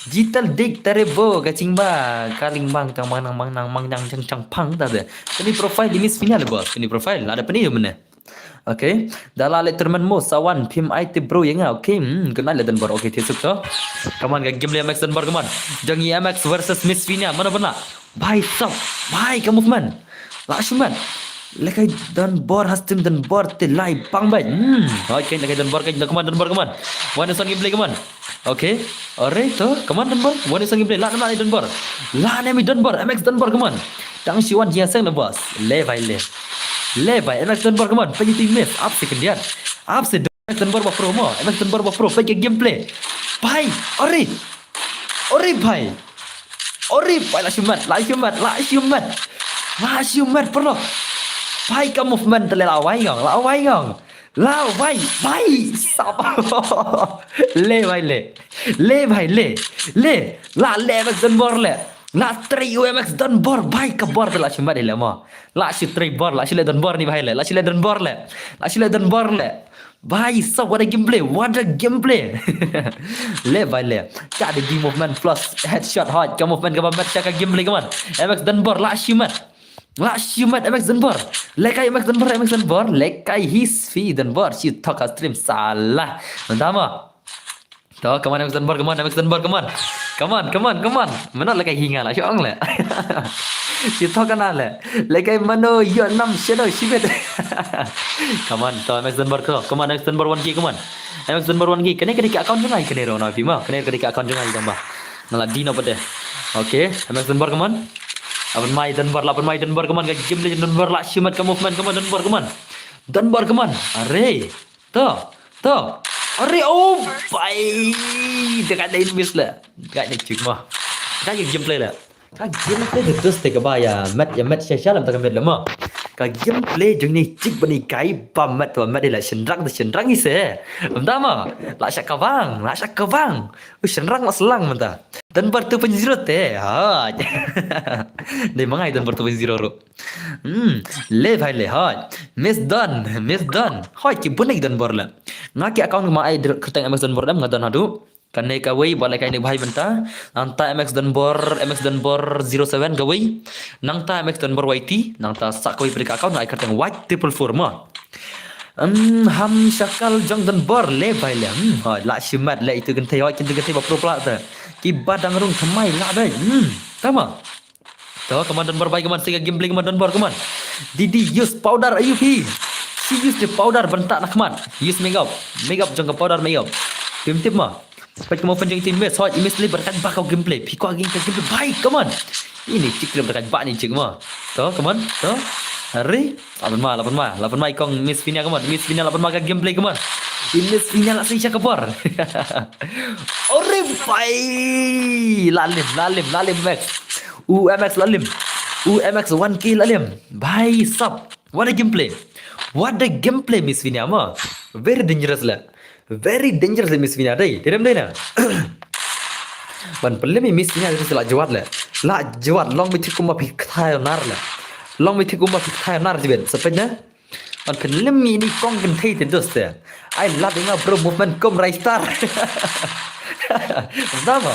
Digital dik tare bo ka chingba ka lingbang ka mangnang mangnang mangnang chang chang pang ta de. Kani profile i Miss Finia le boss, kani profile la da pani mene. Okay. Da la le termen mo sawan phim ai te bro ya nga. Okay. Hmm, kena le Donbor. Okay, te suk to. Come on, ka game le M X Donbor, come on. Jong i M X versus Miss Finia. Mana bana? Bhai sab. Bhai ka movement. La shimet. Lekai Donbor, hastim Donbor te lai bang bai. Hmm. Okay, lekai Donbor kai, come on Donbor, come on. One is on gameplay, come on. Okay. Alright to, come on Donbor. One is on gameplay. La na i Donbor. La na mi Donbor. M X Donbor, come on. Tang shi wan jia seng le boss. Le bhai le. Le bhai M X Donbor, come on. Pagi team miss. Up second dia. Up se M X Donbor ba pro mo. M X Donbor ba pro. Pagi gameplay. Bhai. Ori. Ori bhai. Ori bhai la shimet. La shimet. La shimet. La shimet pro. Bhai ka movement te le la wai ngong. La wai ngong. La wai. Bhai. Sap. Le bhai le. Le bhai le. Le. La le M X Donbor le. La trei u M X Donbor. Bhai ka bor te la shimet le mo. La shi trei bor. La shi le Donbor ni bhai le. La shi le Donbor le. La shi le Donbor le. Bhai, so what a gameplay, what a gameplay. Le bhai le. Ka dei movement plus headshot hot. Ka movement ka ba met sha ka gameplay ka man. M X Donbor la shimet. La shimet M X Donbor. Lekai M X Donbor, M X Donbor. Lekai his fi Donbor. Shi thok ha stream salah. Mantap mo. To, come on, M X Donbor, come on, M X Donbor, come on. Come on, come on, come on. Mano lekai hinga la, shong le. Shi thok kana le. Lekai mano yo nam shadow shibit. Come on, to M X Donbor ko. Come on, M X Donbor one K, come on. M X Donbor one K. Kane kane ka account jong nga kane ro na phi ma. Kane kane ka account jong nga jong ba. Nga la die no pade. Okay, M X Donbor, come on. Aban mai Donbor, la aban mai Donbor, come on. Ka game le Donbor la shimet ka movement, come on Donbor, come on. Donbor, come on. Are. To, to. Are, oh, bhai. Te ka dei miss le. Ka dei chik mo. Ka dei gameplay le. Ka gameplay de dus te ka ba ya met ya met sha sha lam ta ka met le mo. Ka gameplay jong ni chik bani kai ba met ba met le shenrang de shenrang ise. Mda mo. La sha ka bang, la sha ka bang. U shenrang la selang mda. Donbor two point zero te. Ha. Dei mangai Donbor two point zero ro. Hmm, le bhai le hoi. Miss Don, Miss Don. Hoi ki bunek Donbor la. Nga ki account ma ai kyrteng M X Donbor dem nga don hadu. Kane ka wei ba lekai ne bhai benta. Nangta M X Donbor, M X Donbor zero seven ka wei. Nangta M X Donbor Y T, nangta sa ka wei prik account ai kyrteng white triple four ma. Hmm, ham shakal jong Donbor le bhai le. Hmm, hoi la shimet le itu gentai hoi kintu gentai ba pro pla ta. Ki badang rung thamai la bai. Hmm, tama. To, come on Donbor bai, come on, sika gameplay, come on Donbor, come on. Didi use powder ayup hi. She use the powder bentak na come on. Use makeup. Makeup jong ka powder makeup. Tim tip ma. Pat ka mo fan jong tim mes, hot, imes le berkat bak kau gameplay. Piko gameplay, gameplay bai, come on. Ini chik le berkat bak ni chik ma. To, come on. To. Are, la pynma, la pynma, la pynma i kong Miss Fina, come on. Miss Fina, la pynma ka gameplay, come on. I Miss Fina la sei sha ka bor. Ore bhai, la lim, la lim, la lim Max. U M X la lim. U M X one K la lim. Bhai sab, what a gameplay. What a gameplay, Miss Fina mo. Very dangerous la. Very dangerous le Miss Fina dei. Dei dem dei na. Ban pynlem i Miss Fina dei la jwat le. La jwat long bi thik kumba phi kthai nar le. Long bi thik kumba phi kthai nar jibet. Sepet na. Ban pynlem i ni kong kynthei te dos te. Ai lad nga bro movement kum Rai Star. Tama.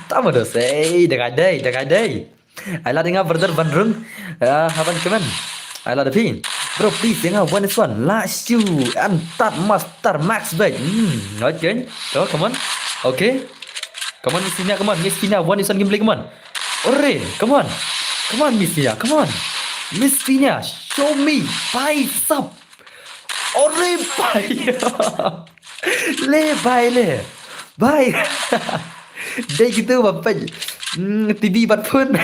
Tama dos. Ei, dei dei, dei dei. Ai lad nga brother ban rung. Ah, haban kmen. Ai lad phi. Bro, please nga one is one. La shu. An tat master Max bait. Hmm, okay. So, come on. Okay. Come on, Miss Fina, come on. Miss Fina, one is one gameplay, come on. Ore, come on. Come on, Miss Fina, come on. Miss Fina, show me. Bhai sab. Ore bhai. Le bhai le. Bhai. Dei kitu ba pej. Hmm, T V bat phone.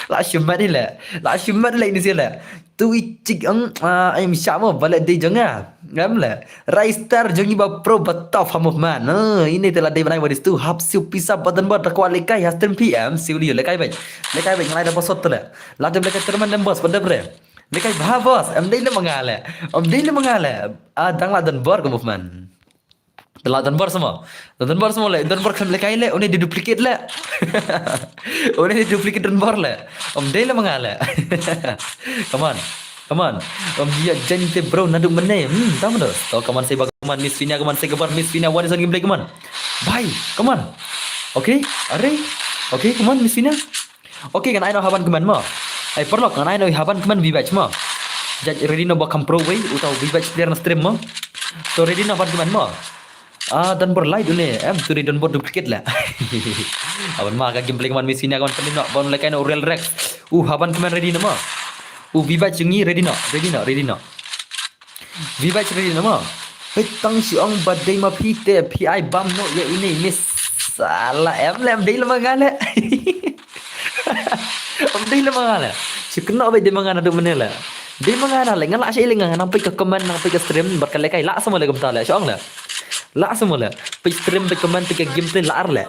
La shimat ni le. La shimat le ni sila. Tu i chik ang, ah, im shamo ba le dei jong nga. Ngam le. Rai Star jong i ba pro ba tough ha movement. No, ini te la dei banai ba dis tu hap siu pisa ba don ba ta kwa lekai ha stream P M siu liu lekai bej. Lekai bej ngai da ba sot le. La dem lekai terman dem bos ba dep re. Lekai bha bos, em dei le ma nga le. Em dei le ma nga le. Ah, dang la don bor ka movement. Te la don bor samo. Don bor samo le, don bor khlem lekai le, une dei duplicate le. Une dei duplicate don bor le. Em dei le ma nga le. Come on. Come on. Em dia jan te bro nadu mene. Hmm, tama dos. To come on sei ba come on Miss Fina, come on sei ka bor Miss Fina, one is one gameplay, come on. Bhai, come on. Okay, are. Okay, come on Miss Fina. Okay, ngan ai noh haban kmen mo. Ai paralok, ngan ai noh haban kmen V-Batch mo. Judge ready noh ba kham pro wei, uta V-Batch player na stream mo. To ready noh haban kmen mo. Ah, don bor light une, em tu dei don bor duplicate la. Haban ma ka gameplay kmen Miss Fina kmen pynlem noh, ban lekai noh real Rex. Uh, haban kmen ready noh mo. Uh, V-Batch ngi ready noh, ready noh, ready noh. V-Batch ready noh mo. Hei tang shi ong ba dei ma phi te phi ai bam noh ïa ine Miss. Sala em le em dei le ma nga le. Em dei le ma nga le. Shi kynnoh ba dei ma nga naduh mynne le. Dei ma nga na le nga la shi le nga nang peit ka comment nang peit ka stream bad ka lekai la samo le kumta le shi ong le. La samo le. Peit stream peit comment peit ka game te la ar le.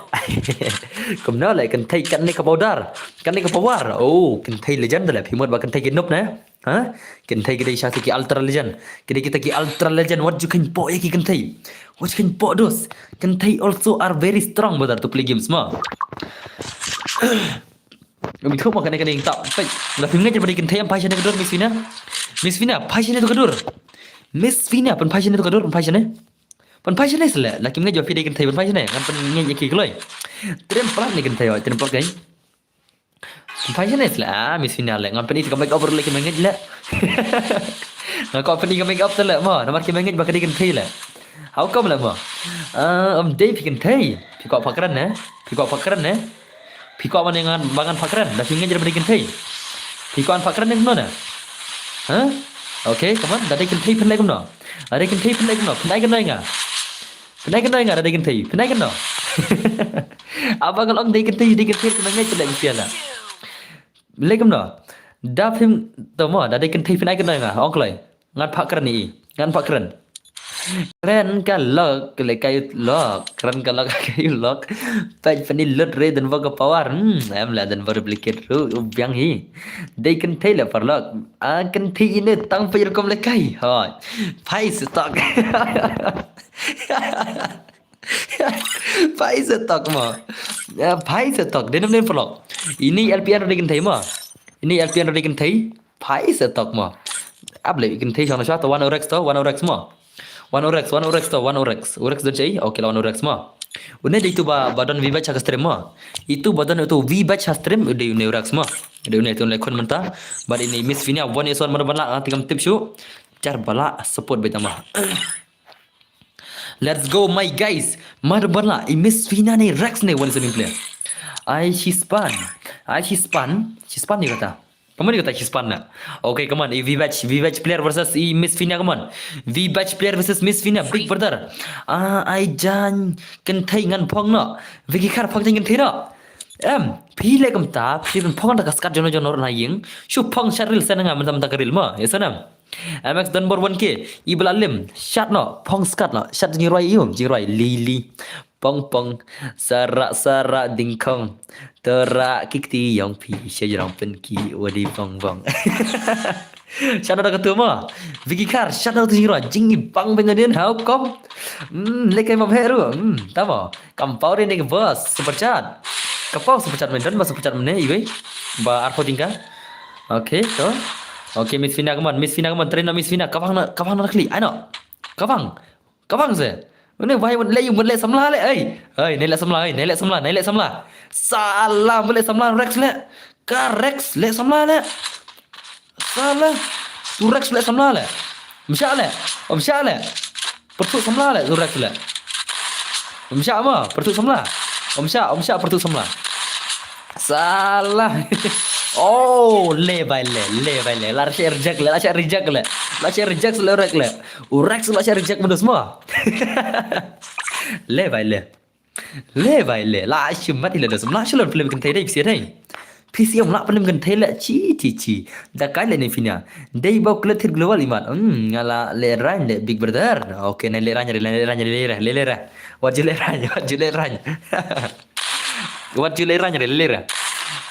Kumno le kynthei kane ka powder. Kane ka power. Oh, kynthei legend le phi mut ba kynthei ki noob ne. Ha? Kynthei ki dei sha ki ultra legend. Ki dei kita ki ultra legend. Wat ju kheiñ pok ïa ki kynthei. Wat ju kheiñ pok dos. Kynthei also are very strong brother to play games ma. Umi thuk ma kane kane tap. Peit. La phim ngeit ba dei kynthei em phai shane ka dur Miss Fina. Miss Fina phai shane to ka dur. Miss Fina pynphai shane to ka dur pynphai shane. Pynphai shane sele. La kim ngeit ba phi dei kynthei pynphai shane. Ngan pynngeit ïa ki kloi. Trim plat ne kynthei oi. Trim plat kai. Pynphai shane sle, ah, Miss Fina le. Ngam pyni ka make up le ki mengej le. Nga ko pyni ka make up le mo, namar ki mengej ba ka dei kynthei le. How come le mo? Ah, em dei phi kynthei. Phi ko phakren ne? Phi ko phakren ne? Phi ko ba ngan ba ngan phakren. Da phi ngej ba dei kynthei. Phi ko an phakren ne kumno ne? Huh? Okay, come on. Da dei kynthei phin le kumno? Da dei kynthei phin le kumno? Phin ai kumno nga? Pynai kynnoh nga da dei kynthei. Pynai kynnoh. Aba ngan ong dei kynthei dei kynthei kynnoh ngai kynnoh phi la. Lei kumno. Da phim to mo da dei kynthei pynai kynnoh nga ong kloi. Ngan phah kren i. Ngan phah kren. Kren ka lok le kai lok. Kren ka lok kai lok. Peit pyni lut re don bor ka power. Hmm, em la don bor replicate ru u biang hi. Dei kynthei le paralok. A kynthei ine tang peit rukom le kai. Hoi. Phai stok. Phai stok mo. Ya, phai stok. Denim denim paralok. Ini L P N ruh dei kynthei mo. Ini L P N ruh dei kynthei. Phai stok mo. Ap le kynthei shong na sha to one O Rex to one O Rex mo. One O Rex, one O Rex to one O Rex. O Rex don chei. Okay la one O Rex mo. Une dei tu ba ba don V-Batch ha ka stream mo. Itu ba don itu V-Batch ha stream dei une O Rex mo. Dei une tu le khun mynta. Ba dei ni Miss Fina one is one mo ban la tingam tip shu. Jar bala support beta ma. Let's go my guys. Mar bala i Miss Fina ne Rex ne one is one player. Ai shi span. Ai shi span. Shi span ni kata. Kamu ni kata shi span na. Okay, come on. I V-Batch, V-Batch player versus i Miss Fina, come on. V-Batch player versus Miss Fina, big brother. Ah, ai jan kynthei ngan phong no. Vicky Khar phong jan kynthei no. Em, phi leh kumta, phi pynphong da ka skat jong no jong no na ïing. Shu phong shat reel shen nga mynta mynta ka reel mo. Ïa shen em. M X Dunbar one K, i ba la lim, shat no, phong skat no, shat jingrwai ïa u, jingrwai lili. Pong pong, sara sara dingkhong. Tara ki kti ïong phi, sha jrong pynki, wadi pong pong. Shat no da katu mo. Vicky Khar, shat no da katu jingrwai, jingibang ben din, how come? Hmm, leh kai mam heru. Hmm, tamo. Kam pau ri ne ka boss, super chat. Ka pau super chat men, don ba super chat men ne, iwei. Ba arphew tyngka. Okay, to. Okay, Miss Fina, come on. Miss Fina, come on. Train no, Miss Fina. Ka bang na, ka bang na khli. Ai no. Ka bang. Ka bang se. Une wai mun leh, mun leh samla leh. Ei. Ei, ne leh samla, ei, ne leh samla, ne leh samla. Salah, mun leh samla, Rex leh. Ka Rex leh samla leh. Salah. Tu Rex leh samla leh. Ym shah leh. Ym shah leh. Pyrthuh samla leh tu Rex leh. Ym shah mo, pyrthuh samla. Ym shah, ym shah pyrthuh samla. Salah. Oh, leh bai leh, leh bai leh. La shah reject leh, la shah reject leh. La shah reject leh Rex leh. U Rex la shah reject mynta mo. Leh bai leh. Leh bai leh, la shimet ila da samla, shalon film kynthei dei, phi sien dei. Phi sien ym lah film kynthei leh, chi chi chi. Da kai leh ne Fina. Dei ba u klet thit global imat. Hmm, nga la leh rang leh Big Brother. Okay, ne leh rang, leh rang, leh rang. Wat ju leh rang, wat ju leh rang. Wat ju leh rang, leh rang.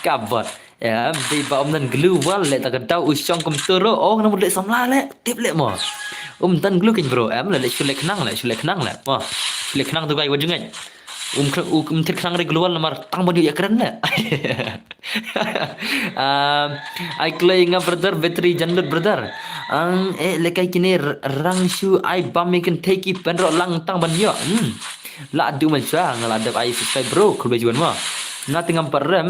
Ka bot. Em, dei ba ym don glue wall leh ta ka daw u shong kumto ruh. Oh, nga mut leh samla leh, tip leh mo. Ym don glue kein bro, em, leh leh shu leh khnang leh, shu leh khnang leh. Mo, shu leh khnang tu kai wat ju ngeit. Um khnang, um thit khnang re glue wall namar tang ban ïoh ïa kren leh. Em, ai kloi nga brother, battery jan lut brother. Ang, eh, leh kai kine r-, rang shu ai bam ïa kynthei ki pynroh lang tang ban ïoh. Hmm. La du man sha, nga la dep ai subscribe bro, khublei juan mo. Nga te ngam pat rem,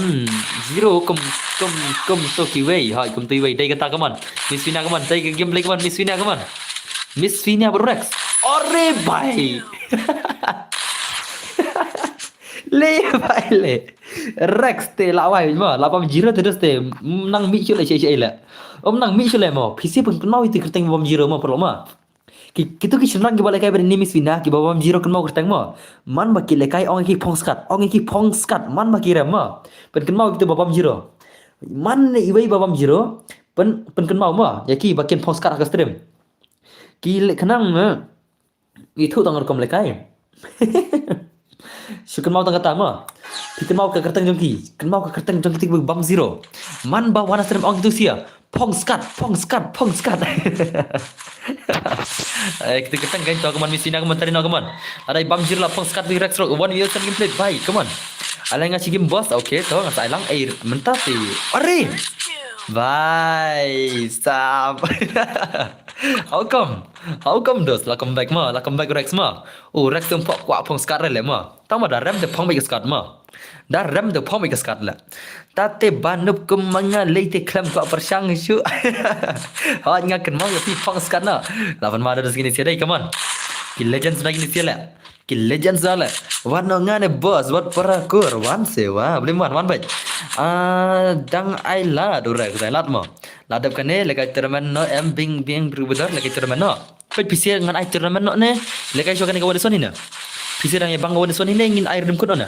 zero kum, kum, kum to kiwei, hoi, kum to kiwei, dei kata kaman. Miss Fina kaman, dei ka gameplay kaman, Miss Fina kaman. Miss Fina bro Rex. Ore bai. Leh bai leh. Rex te la wai mo, la bam zero te dus te, nang mih shu leh shu leh. Ym nang mih shu leh mo, phi sien pynkynmaw ïa te kyrteng bam zero mo, paralok mo. Ki, kito ki shynrang kiba lehkai bad ine Miss Fina, kiba bam zero kynmaw kyrteng mo. Man ba ki lehkai ong ki phong skat, ong ki phong skat, man ba ki rem mo. Pynkynmaw kito ba bam zero. Man ne iwei ba bam zero, pyn, pynkynmaw mo. Ïa ki ba kin phong skat ha ka stream. Ki leh khnang mo. Ithuh tang rukom lehkai. Shu kynmaw tang kata mo. Phi kynmaw ka kyrteng jong ki. Kynmaw ka kyrteng jong kito kiba bam zero. Man ba wan ha stream ong kito sia. Phong skat, phong skat, phong skat. Eh, kito kyrteng kan to kaman Miss Fina kaman tari no kaman. Lada i bam zero la phong skat wi Rex rock. One million gameplay bai kaman. Alai nga shi game boss. Okay, to nga sa ai lang. Eh, mynta te. Are. Bai, sap. How come? How come dos? La come back mo, la come back Rex mo. Oh, Rex tum pok kwah phong skat re leh mo. Tang mo da rem te phong bad ka skat mo. Da rem te phong bad ka skat leh. Ta te ba nup kum ma nga lei te khlem kwah pyrshang shu. Hoi nga kynmaw ïa phi phong skat na. La pynma da dos kine sia dei, come on. Ki legends na kine sia leh. Ki legends da leh. Wat no nga ne boss, wat para kur, wan se wa. Blim wan, wan bad. Ah, dang ai lad, u Rex, dang ai lad mo. La dep kane, lehkai tournament noh, em bing bing bru bedar, lehkai tournament noh. Peit phi sien ngan ai tournament noh ne, lehkai shuwa kane ka Wadison ine. Phi sien dang ïa bang ka Wadison ine, ngin ai redeem code noh ne.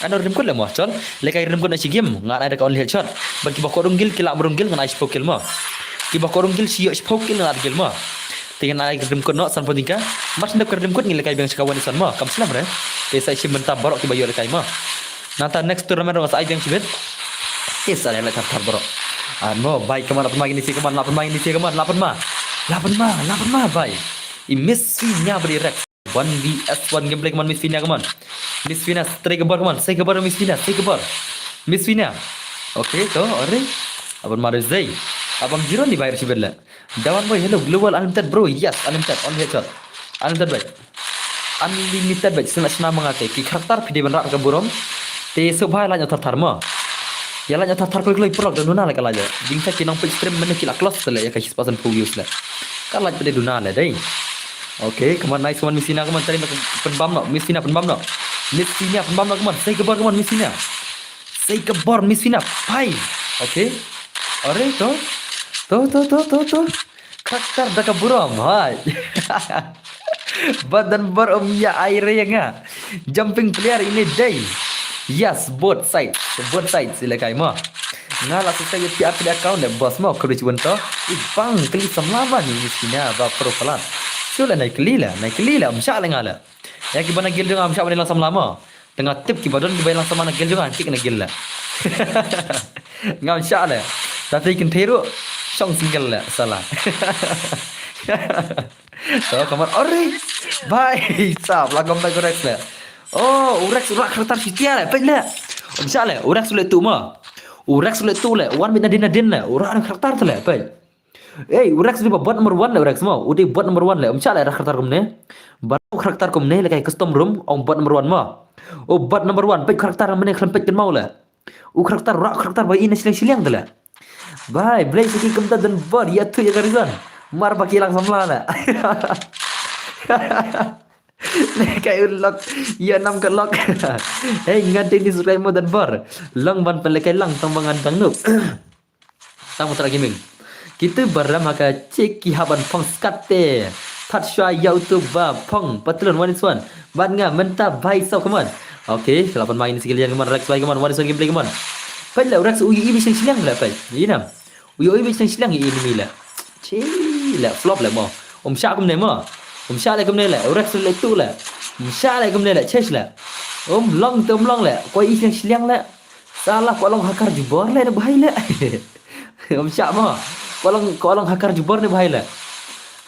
Ano redeem code leh mo, chol, lehkai redeem code noh shi game, ngan ai da ka only headshot. Bad kiba kwah rung kill, ki lah rung kill, ngan ai shiphew kill mo. Kiba kwah rung kill, shi ïoh shiphew kill, ngan ai kill mo. Te ngan ai redeem code noh, sanphew tyngka. Mar shen dep ka redeem code, ngin lehkai biang sha ka Wadison mo, kam slem re. Te sa shi mynta baroh kiba ïoh lehkai mo. Nangta next tournament ruh nga sa ai biang shibit. Te sa leh thar thar baroh. Ah, mo, bai kaman, la pynma kine sia kaman, la pynma kine sia kaman, la pynma. La pynma, la pynma, bai. I Miss Fina bad i Rex. One V S one gameplay kaman Miss Fina kaman. Miss Fina, stray ka bor kaman, stray ka bor Miss Fina, stray ka bor. Miss Fina. Okay, to, are. Aban mare zei. Aban zero ni bai shibit leh. Dawan boy, hello, global unlimited bro, yes, unlimited, only headshot. Unlimited boy. Unlimited boy, sna sna mangate. Ki karakter phi dei ban rat ka burom. Te sngewbha lait noh thar thar mo. Ïa lait noh thar thar kloi kloi paralok, dang duna leh ka lait leh. Jingsa ki nongpeit stream mynne ki la close leh ïa ka shispah sanphew views leh. Ka lait pat dei duna leh dei. Okay, come on, nice, come on, Miss Fina, come on, tari noh, pynbam noh, Miss Fina, pynbam noh. Miss Fina, pynbam noh, come on, sei ka bor, come on, Miss Fina. Sei ka bor, Miss Fina, pai. Okay. Are, to. To, to, to, to, to. Karakter da ka burom, hai. Badan bor um ïa ai re ïa nga. Jumping player ine dei. Yes, both sides. Both sides, ïalehkai mo. Nga la subscribe ïa phi ar tylli account leh boss mo, khublei shibun to. I bang kylli samla ma ni miskina ba pro palat. Shu leh nai kylli leh, nai kylli leh, ym shah leh nga leh. Ïa kiba na guild jong nga ym shah ban ïalang samla mo. Te nga tip kiba don kiba ïalang samla na guild jong nga, kik na guild leh. Ngam shah leh. Tapi kynthei ruh shong single leh, sala. To, kamar ori. Bhai sab, la kom bai ko Rex leh. Oh, u Rex u rah karakter shi tiar leh, peit leh. Ym shah leh, u Rex u leh tu mo. U Rex u leh tu leh, wan beit nadien nadien leh, u rah karakter tu leh, peit. Ei, u Rex u dei ba bot number one leh u Rex mo. U dei bot number one leh. Ym shah leh rah karakter kumne. Ba u karakter kumne leh kai custom room, ong bot number one mo. U bot number one, peit karakter mynne khlem peit kynmaw leh. U karakter rah karakter ba i na shiliang shiliang te leh. Bhai, Blei siki kumta don bor ïathuh ïa ka reason. Mar ba ki lang samla leh. Ne kai u lok, ïa nam ka lok. Hei, ngan te ni subscribe mo don bor. Long ban pynlehkai lang tang ba ngan dang nuk. Tang Mutara Gaming. Kitu baram ha ka chik ki hap ban phong skat te. That shwa ïa utu ba phong patlun one is one. Bad nga mynta bhai saw, come on. Okay, la ban mai ni skill ïa, come on, Rex bhai, come on, one is one gameplay, come on. Peit leh Rex u ïohi ba shiliang shiliang leh peit. Ïa nam. U ïohi ba shiliang shiliang ïa enemy leh. Chi leh flop leh mo. Ym shah kumne mo. Ym shah leh kumne leh. Rex leh tu leh. Ym shah leh kumne leh. Chase leh. Ym long te ym long leh. Ko ïohi shiliang shiliang leh. Sala ko long hacker jubor leh ne bhai leh. Ym shah mo. Ko long, ko long hacker jubor ne bhai leh.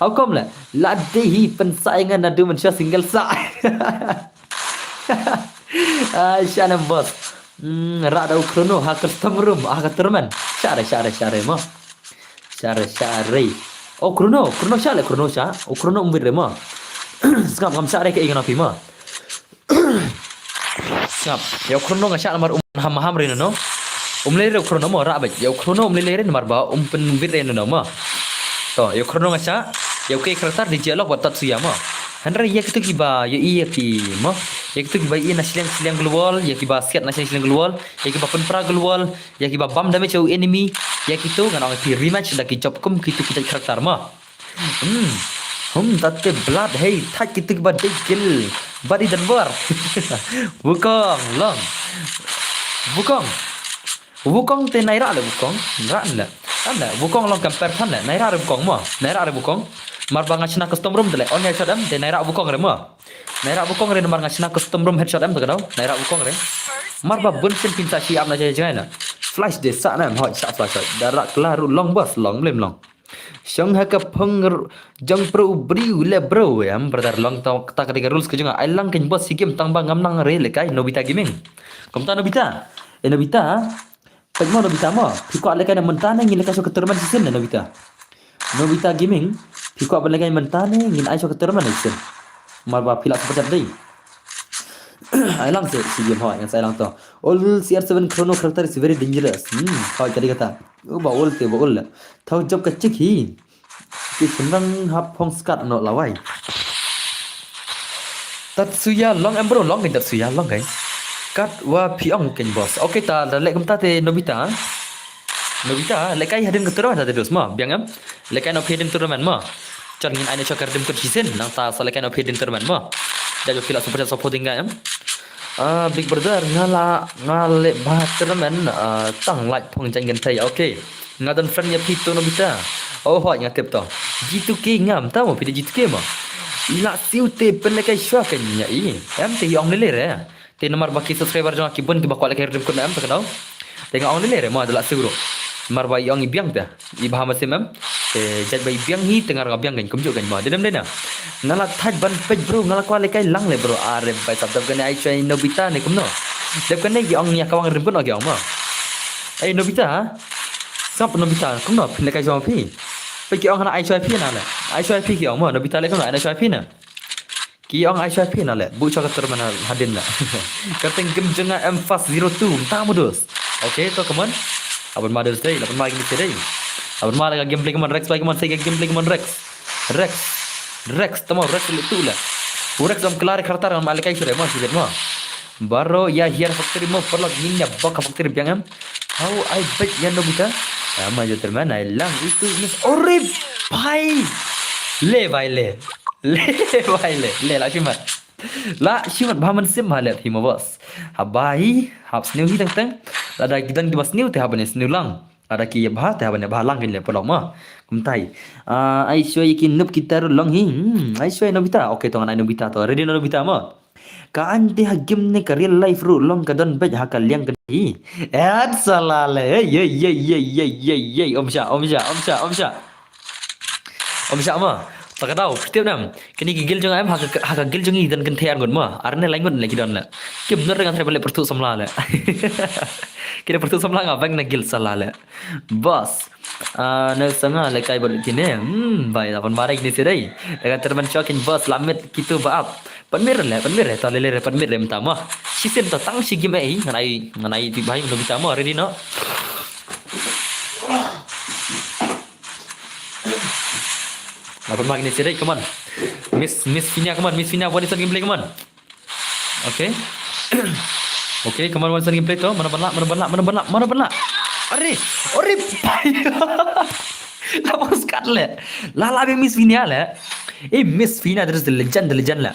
How come leh? La dei hi pynsah ïa nga naduh mynshuwa single sah. Ai, shah ne boss. Hmm, rah da u Chrono ha custom room, ha ka tournament. Shah re, shah re, shah re mo. Shah re, shah re. Oh, Chrono, Chrono shah leh, Chrono shah. Oh, Chrono um wit re mo. Sngap, ngam shah re ka ing na phi mo. Sngap. Ïa u Chrono nga shah namar um ham ham re no. Um lei re u Chrono mo, rah beit. Ïa u Chrono um lei lei re namar ba um pynwit re no mo. To, ïa u Chrono nga shah. Ïa u kei karakter DJ Alok bad Tatsuya mo. Hynrei ïa kitu kiba ïohi ïa ki mo. Ïa kitu kiba ïohi na shiliang shiliang global, ïa kiba siat na shiliang shiliang global, ïa kiba pynpra global, ïa kiba bam damage ïa u enemy, ïa kitu ngan ong ïa phi rematch da ki jop kum kitu ki jait karakter mo. Hmm. Hmm, tate blood, hei, thait kitu kiba dei kill. Bad i don bor. Wukong, long. Wukong. Wukong te nai rah leh Wukong. Rah leh. Than leh. Wukong long compare than leh. Nai rah re Wukong mo. Nai rah re Wukong. Mar ba nga shna custom room te leh. On headshot em te nai rah Wukong re mo. Nai rah Wukong re namar nga shna custom room headshot em te ka daw. Nai rah Wukong re. Mar ba bun sien phin sa shi ap na jai jai na. Flash de sa na em hoi sa flash hoi. Da rah kla ruh long boss long mlem long. Shong ha ka phong r-, jong pro briew leh bro, em, brother, long ta, ta ka dei ka rules ka jong nga. Ai lang kein boss shi game tang ba ngam nang re lehkai Nobita Gaming. Kumta Nobita. Eh, Nobita. Peit mo Nobita mo. Phi kwah lehkai na mynta ne ngin lehkai sha ka tournament shisien ne Nobita. Nobita Gaming. Phi kwah ban lehkai mynta ne ngin ai sha ka tournament shisien. Mar ba phi lah super chat dei. Ai lang se shi game hoi ngan sa ai lang to. All C R seven Chrono character is very dangerous. Hmm, hoi ka dei kata. U ba ul te ba ul. Thaw jop ka chik hi. Ki shynrang hap phong skat noh lawai. Tatsuya long em bro, long kein Tatsuya, long kein. Katwa phi ong kein boss. Okay ta, da leh kumta te Nobita. Nobita, lehkai hadien ka tournament ta te dos mo, biang em. Lehkai noh phi hadien tournament mo. Chon ngin ai noh sha ka redeem code shisien, nangta sa lehkai noh phi hadien tournament mo. Da jop phi lah super chat supporting ka em. Ah, Big Brother, nga la, nga leh bha tournament, ah, tang like phong jan kynthei. Okay. Nga don friend ïa phi to Nobita. Oh hoi nga tip to. G two K ngam ta mo phi dei G two K mo. I la siew te pynlehkai shuwa kein ïa i. Em te i ong lei lei re. Te namar ba ki subscriber jong nga ki bun kiba kwah lehkai redeem code na em te ka daw. Te nga ong lei lei re mo da la siew ruh. Namar ba i ong i biang te. I bha mynsiem em. Te jait ba i biang hi te nga ruh nga biang kein kumjuh kein mo. Dei dem dei na. Nga la thait ban peit bro, nga la kwah lehkai lang leh bro. Are bai sap dep kane ai shuwa ïa Nobita ne kumno. Dep kane ki ong ïa ka wang redeem code no ki ong mo. Ei Nobita ha? Sngap Nobita, kumno phin lehkai shuwa phi? Peit ki ong hana ai shuwa phi na leh. Ai shuwa phi ki ong mo, Nobita leh kumno ai shuwa phi na. Ki ong ai shuwa phi na leh, buh shuwa ka tournament hadien na. Ka teng game jong nga M Fast zero two, mynta mo dos. Okay, to come on. Aban ma dos dei, aban ma game dei. Aban ma leh ka gameplay come on Rex, bhai come on, sei ka gameplay come on Rex. Rex. Rex, tamo Rex leh tu leh. U Rex dam kelar karakter ngan ma lehkai shuwa mo, shuwa mo. Baroh ïa hiar factory mo, paralok ngin ïa bok ha factory biang em. How I bet ïa Nobita. Ama jot terman ai lang itu miss orip. Bhai. Le bhai le. Le bhai le. Le la shimat. La shimet bha mynsiem ha leh hi ma boss. Haba hi hap sniew hi teng teng. Lada ki don kiba sniew te hap ban sniew lang. Lada ki ïa bha te hap ban ïa bha lang kin leh paralok ma. Kumtai. Ah, ai shuwa ïa ki Noob kita ruh long hi. Hmm, ai shuwa ïa Nobita. Okay, to ngan ai Nobita to. Ready na Nobita ma? Ka ain te ha game ne ka real life ruh long ka don beit ha ka liang ka hi. Et sala le. Hey, hey, hey, hey, hey, hey, hey. Om sha, om sha, om sha, om sha. Om sha ma. Ta ka daw, phi tip nam. Kine ki guild jong nga em ha ka, ha ka guild jong ngi don kynthei ar ngut ma. Ar ne lai ngut le ki don le. Kim nud re ngan try ban leh pyrthuh samla le. Kine pyrthuh samla nga bang na guild sala le. Boss. Ah, na sanga le kai bad kine. Hmm, bai la ban marai kine sirei. Ka ter ban chokin boss la mit kitu ba ap. Pan mir le, pan mir le, ta le le pan mir le mynta ma. Shisien ta tang shi game ei, ngan ai, ngan ai ti bai Nobita ma, ready no? Laban ma kine sirei, come on. Miss, Miss Fina, come on. Miss Fina, one instant gameplay, come on. Okay. Okay, come on, one instant gameplay to. Mana ban lah, mana ban lah, mana ban lah, mana ban lah. Are, are, bai. La postcard le. La la Miss Fina le. Eh, Miss Fina, that is the legend, the legend le.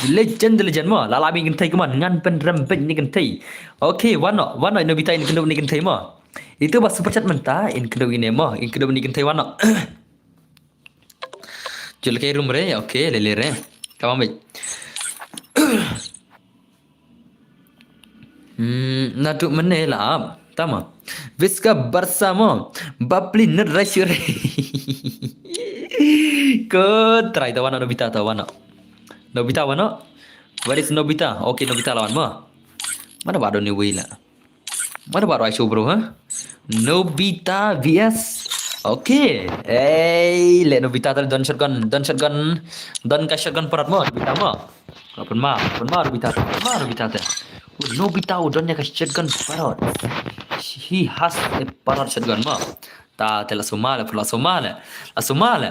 The legend, the legend mo. La la bing kynthei, come on. Ngan pynrem beit ne kynthei. Okay, wano, wano Nobita in kynduh ne kynthei mo. Itu ba super chat mynta in kynduh ne mo. In kynduh ne kynthei wano. Jul kai room re. Okay, le le re. Come on, beit. Hmm, naduh mynne la ap. Tama. Viska Barca mo. Bapli nut rashire. Ko try ta wano Nobita ta wano. Nobita wano. Where is Nobita? Okay, Nobita lawan mo. Mana ba don ni wei la. Mana ba roi show bro ha? Nobita V S. Okay. Hey, le Nobita ta don shotgun, don shotgun. Don ka shotgun parot mo, Nobita mo. Lapan ma, lapan ma Nobita, lapan ma Nobita te. Oh, Nobita u don ïa ka shotgun parot. He has a parot shotgun ma. Ta te la suma le, la suma le, la suma le.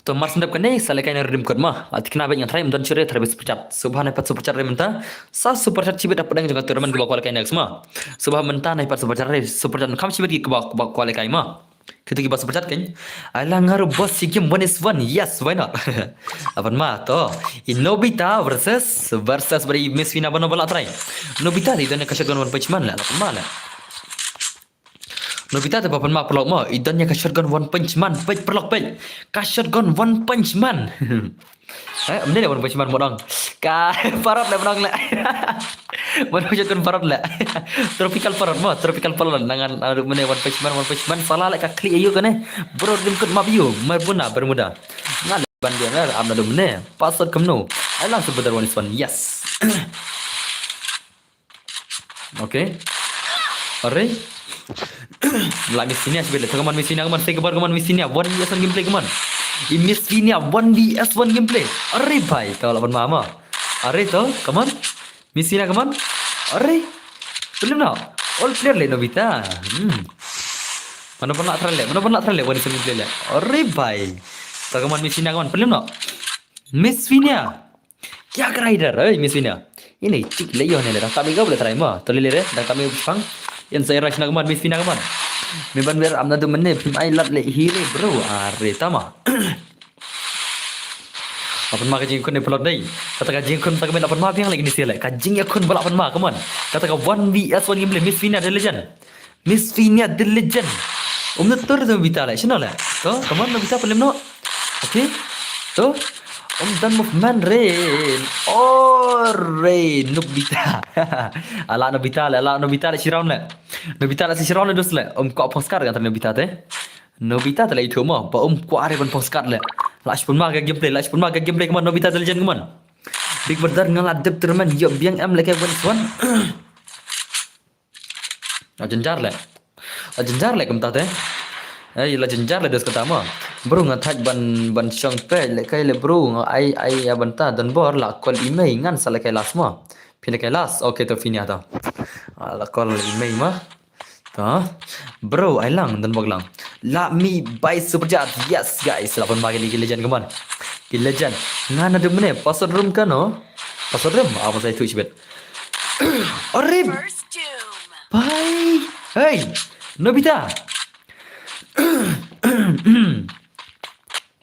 To mar sendap kane sa le kai na redeem code ma. La tikna beit ngan try mynta sure try beit super chat. Subha ne pat super chat re mynta. Sa super chat shibit da pdeng jong ka tournament kiba kwalified next ma. Subha mynta ne pat super chat re super chat kam shibit kiba, kiba kwalified ma. Kita kiba super chat kan. Ai la nga ruh boss shi game one is one. Yes, why not? Lapan ma to. In Nobita versus, versus bari Miss Fina bano bala try. Nobita di don ka shotgun One Punch Man la. Lapan ma la. Nobita te ba pynmap paralok mo. I don ïa ka shotgun One Punch Man. Peit paralok peit. Ka shotgun One Punch Man. Eh, mne le One Punch Man mo dong. Ka parot le mo dong le. Mo dong shotgun parot le. Tropical parot mo. Tropical parot. Nangan aduh mne One Punch Man, One Punch Man. Salah le ka klik ayu kane. Bro rim kut map yu. Marbuna Bermuda. Nga le ban dia mer am na dum ne. Password kamno. Ai lang sebentar one is one. Yes. Okay. Are. La Miss Fina shibit le. Come on Miss Fina, come on. Take a bar, come on Miss Fina. One V S one gameplay, come on. I Miss Fina, one V S one gameplay. Are bhai. To lapan mama. Are to, come on. Miss Fina, come on. Are. Pelim no. All clear le Nobita. Hmm. Mana pernah try le. Mana pernah try le. One V S one gameplay le. Are bhai. To come on Miss Fina, come on. Pelim no. Miss Fina. Kya krai idhar, oi Miss Fina. Ini chik le yo ne le dang kami gau le try ma. To le le re, dang kami pang. Yan sa ira shna kaman Miss Fina kaman. Me ban wer am na du mene phim ai lat le hi re bro. Are tama. Lapan ma ka jingkhun ne pelot dei. Kata ka jingkhun ta ka ben lapan ma biang lagi ni sile. Ka jingkhun ba lapan ma kaman. Kata ka one V S one gameplay Miss Fina the legend. Miss Fina the legend. Um na tur Nobita le. Shino le. To, come on Nobita pelim no. Okay. To. Um dan movement re. Oh re Nobita. Ala Nobita le, ala Nobita le shiround le. Nobita le shiround le dus le. Um ko phoskar kan Nobita te. Nobita te le itu mo. Ba um ko are ban phoskar le. Lash pun ma ga gameplay, lash pun ma ga gameplay come on Nobita the legend come on. Big Brother nga la dep tournament yo biang em le ke one one. La jynjar le. La jynjar le kumta te. Ei la jynjar le des kata mo. Bro nga thaj ban ban shong pe le kai le bro nga ai ai ya banta don bor la call email ngan sa le kai last mo. Phin le kai last. Okay to Fina to. Ah, la call email ma. To. Bro ai lang don bok lang. La mi bai super chat. Yes guys. Lapan bagi lagi legend kaman. Ki legend. Ngan ada mene password room kano. Password room. Apa saya tu shibet. Arif. First doom. Bhai. Hey. Nobita.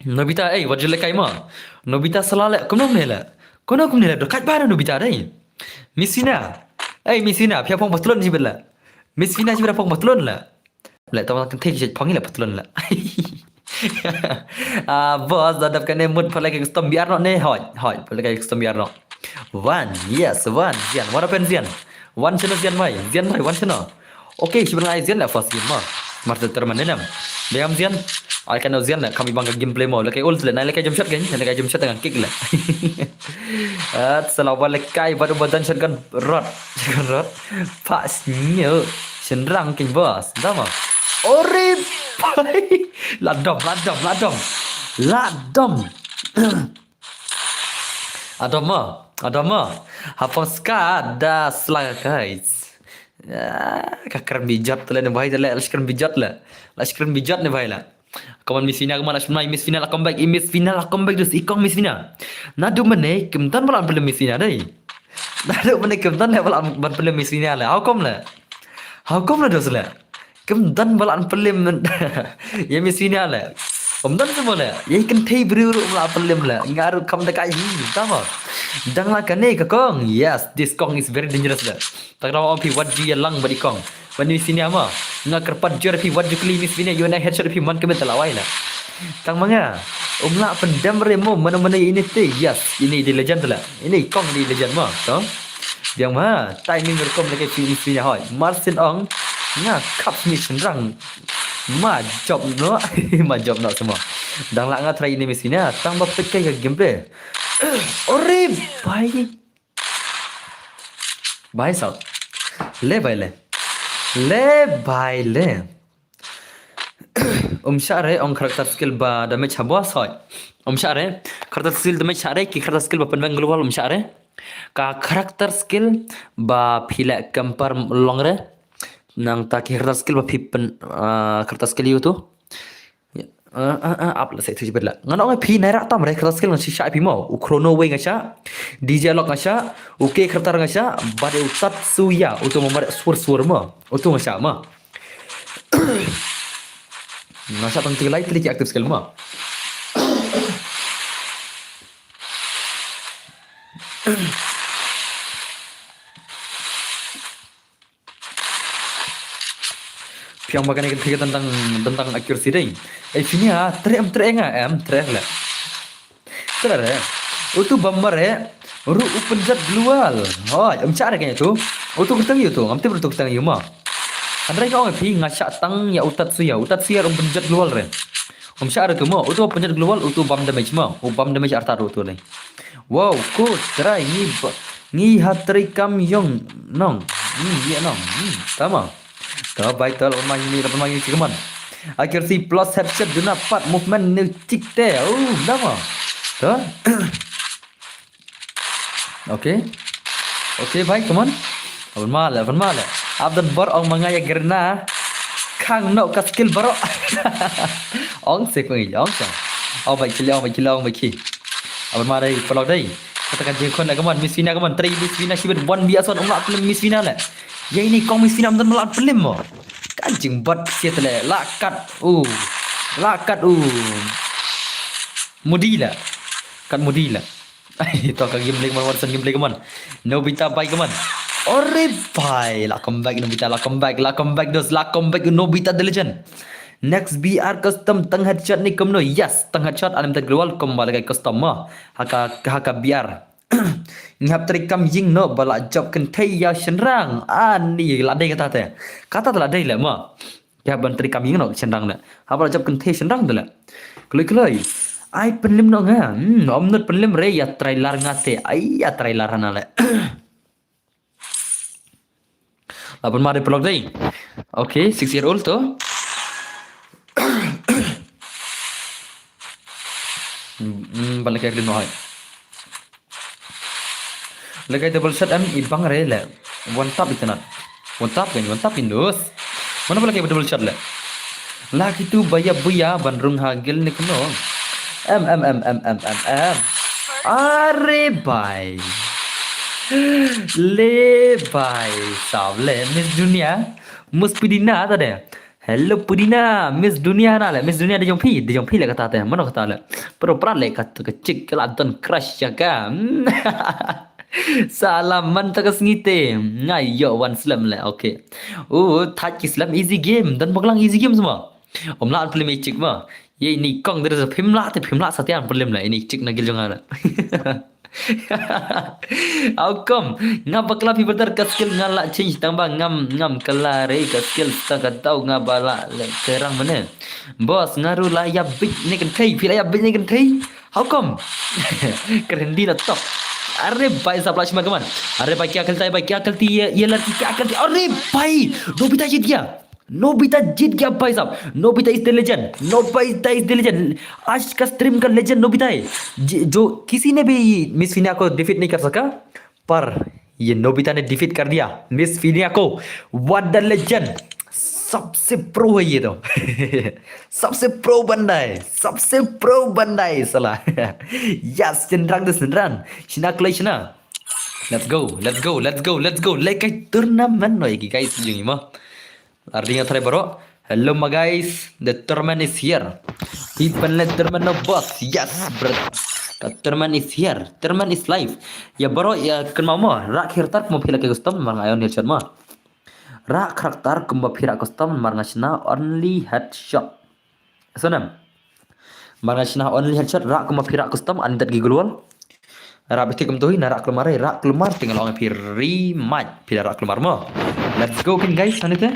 Nobita, hey, wat ju le kai ma. Nobita sala le, kumno kumne le. Kumno kumne le, dokat ba Nobita dei. Miss Fina. Ei, Miss Fina, phi phong patlun shibit le. Miss Fina shibit phong patlun le. Le, tama kan thik shit phong le patlun le. Ah, boss, da dap kane mut phalai ka custom B R no ne, hoi, hoi, phalai ka custom B R no. One, yes, one, Zian, what happened, Zian? One channel, Zian mai, Zian mai, one channel. Okay, shibit ngai Zian le first game ma. Mar ter ter man ne nam. Biang Zian. Ai kan Zian le, kami bang ka gameplay mo. Lekai ult le, nai lekai jump shot kan, lekai jump shot dengan kick le. At selawa lekai bad ubadan shotgun rot. Shotgun rot. Pas nyo. Shenrang king boss. Dama. Ore pai. Ladom, ladom, ladom. Ladom. Adom ma. Adom ma. Hapang ska da sla guys. Ah, ka kren bijot le ne bhai le, la kren bijot le. La kren bijot ne bhai le. Come on, Miss Fina, come on, Miss Fina, la comeback, i Miss Fina, la comeback, dus i kong Miss Fina. Naduh mynne, kim don ba la pynlem Miss Fina, dei. Naduh mynne, kim don le ba la pynlem Miss Fina le. How come le? How come le, dus le? Kim don ba la pynlem. Ya Miss Fina le. Ym don semua le. Ya kynthei briew ruh la pynlem le. Nga ruh kam da kai hi, tama. Dang la kane ka kong. Yes, this kong is very dangerous le. Tak da ong phi wat ju ïa lang bad i kong. Bad Miss Fina ma. Nga kyrpad jur phi wat ju kli Miss Fina, ïa na headshot phi man kmen ta la wai la. Tang ma nga. Um lah pyndem re mo, mana mana ini te. Yes, ini di legend la. Ini i kong di legend ma. To. Biang ma. Timing rukom lagi phi Miss Fina hoi. Marsin ong. Nga kap ni shenrang. Ma job no. Ma job no semua. Dang lah nga try ini Miss Fina. Tang ba pet kai ka gameplay. Ore bai. Bai sao. Le bai le. Le bai le. Um shah re ong character skill ba damage habo soi. Um shah re character skill damage shah re ki character skill ba pynbeng global um shah re. Ka character skill ba phi leh camper long re. Nangta ki character skill ba phi pyn, ah, character skill ïa utu. Ah, ah, ah, ap la seh tu jibet la. Ngan ong phi nai rak tam re character skill nga shisha phi mo. U Chrono Way nga sha. D J Lock nga sha. U K character nga sha. Bad u Tatsuya. Utu mo mar sur sur mo. Utu nga sha mo. Nga sha tang tiga lai tli ki active skill mo. Phi ong ba kane ka thik tentang, tentang accuracy dei. Eh, phi nia, treh em treh nga, em, treh le. Treh re. Utu bam re, ruh u pynjot global. Hoi, em chah re kane tu. Utu kyrteng ïa utu, ngam tip utu kyrteng ïa ma. Hynrei ka ong phi nga shah tang ïa u Tatsuya, u Tatsuya ruh u pynjot global re. Um shah re tu mo, utu pynjot global, utu bam damage mo. U bam damage artat utu dei. Wow, cool, try ngi ba, ngi ha try kam ïong nong. Ngi ïa nong. Hmm, tama. Ta bai ta la ma ngi la ma ngi kaman. Accuracy plus headshot duna pat movement ni tik te. Oh, tama. Ta. Okay. Okay, bhai, come on. Aban male, aban male. Abdan bor ong manga ya gerna. Kang no ka skill baro. Ong se ko ngi, ong se. Ong bai kili, ong bai kili, ong bai ki. Aban male pelok dei. Kata ka jingkhon na kaman, Miss Fina kaman, try Miss Fina shibit one B ason ong la pynlem Miss Fina le. Ya ini kong Miss Fina amdan la pynlem mo. Ka jingbat siat le, la kat u. La kat u. Mudi le. Kat mudi le. Ai, to ka gameplay kaman, Watson gameplay kaman. Nobita bai kaman. Ore bai, la comeback Nobita, la comeback, la comeback dos, la comeback Nobita the legend. Next B R custom tang headshot ni kumno. Yes, tang headshot unlimited global kum ba lagi custom ma. Haka, haka B R. Ngi hap trei kam ïing noh ba la jop kynthei ïa shynrang. Ani la dei kata te. Kata te la dei le ma. Ïa ban trei kam ïing noh shynrang le. Haba la jop kynthei shynrang te le. Kloi kloi. Ai pynlem noh nga. Hmm, ym nud pynlem re ïa trailer nga te. Ai ïa trailer hana le. Lapan mari pelok dei. Okay, six year old tu. Hmm, balik air di noi. Lekai double shot em i bang re le. One tap itanat. One tap kan, one tap indus. Mana ba lekai double shot le. Laki tu baya buya ban rung hagil ni keno. Em, em, em. Are bai. Le bai. Sable Miss Dunia. Muspidina tade. Hello Pudina, Miss Dunia na le, Miss Dunia de jong phi, de jong phi le kata te, mano kata le. Pero prat le kata ka chick ka la don crush ïa ka. Salam man ta ka sngi te, nga ïoh wan slem le, okay. Oh, thait ki slem easy game, don baklang easy game semua. Om la plim chick ma. Ye ni kong dere phim la te phim la sa tian plim le, ini chick na gil jong nga le. How come? Nga bakla phi brother ka skill nga la change tang ba ngam ngam kala re ka skill sta ka tau nga bala le kerang mane. Boss nga ru la ya bit ne kan thei phi la ya bit ne kan thei. How come? Keren di na top. Are bai sap la shima kaman. Are bai kya khalta hai bai kya khalti ye ye ladki kya khalti. Are bai. Nobita jeet gaya. Nobita jeet gaya bhai sahab. Nobita is the legend. Nobita is the legend. आज का stream का legend नोबिता है। ज-, जो किसी ने भी मिस फिनिया को डिफीट नहीं कर सका, पर ये नोबिता ने डिफीट कर दिया मिस फिनिया को। What the legend. सबसे प्रो है ये तो। सबसे प्रो बंदा है, सबसे प्रो बंदा है साला। Yes, Chandran the Chandran. Shina klei shina. Let's go, let's go, let's go, let's go. Lekai tournament no iki guys jung ima. Arding athare baro. Hello my guys, the tournament is here. Hi panle tournament no boss. Yes, bro. The tournament is here. Tournament is live. Ya baro ya kenma mo. Rak hirtar mo phila ke custom mar ngayon headshot mo. Rak karakter kumba phira custom mar nga shna only headshot. Sonem. Mar nga shna only headshot rak kumba phira custom andat gi global. Rak bitik kum tuhi na rak klumar rak klumar tinggal ong phi ri mat phira rak klumar mo. Let's go kin guys hanite.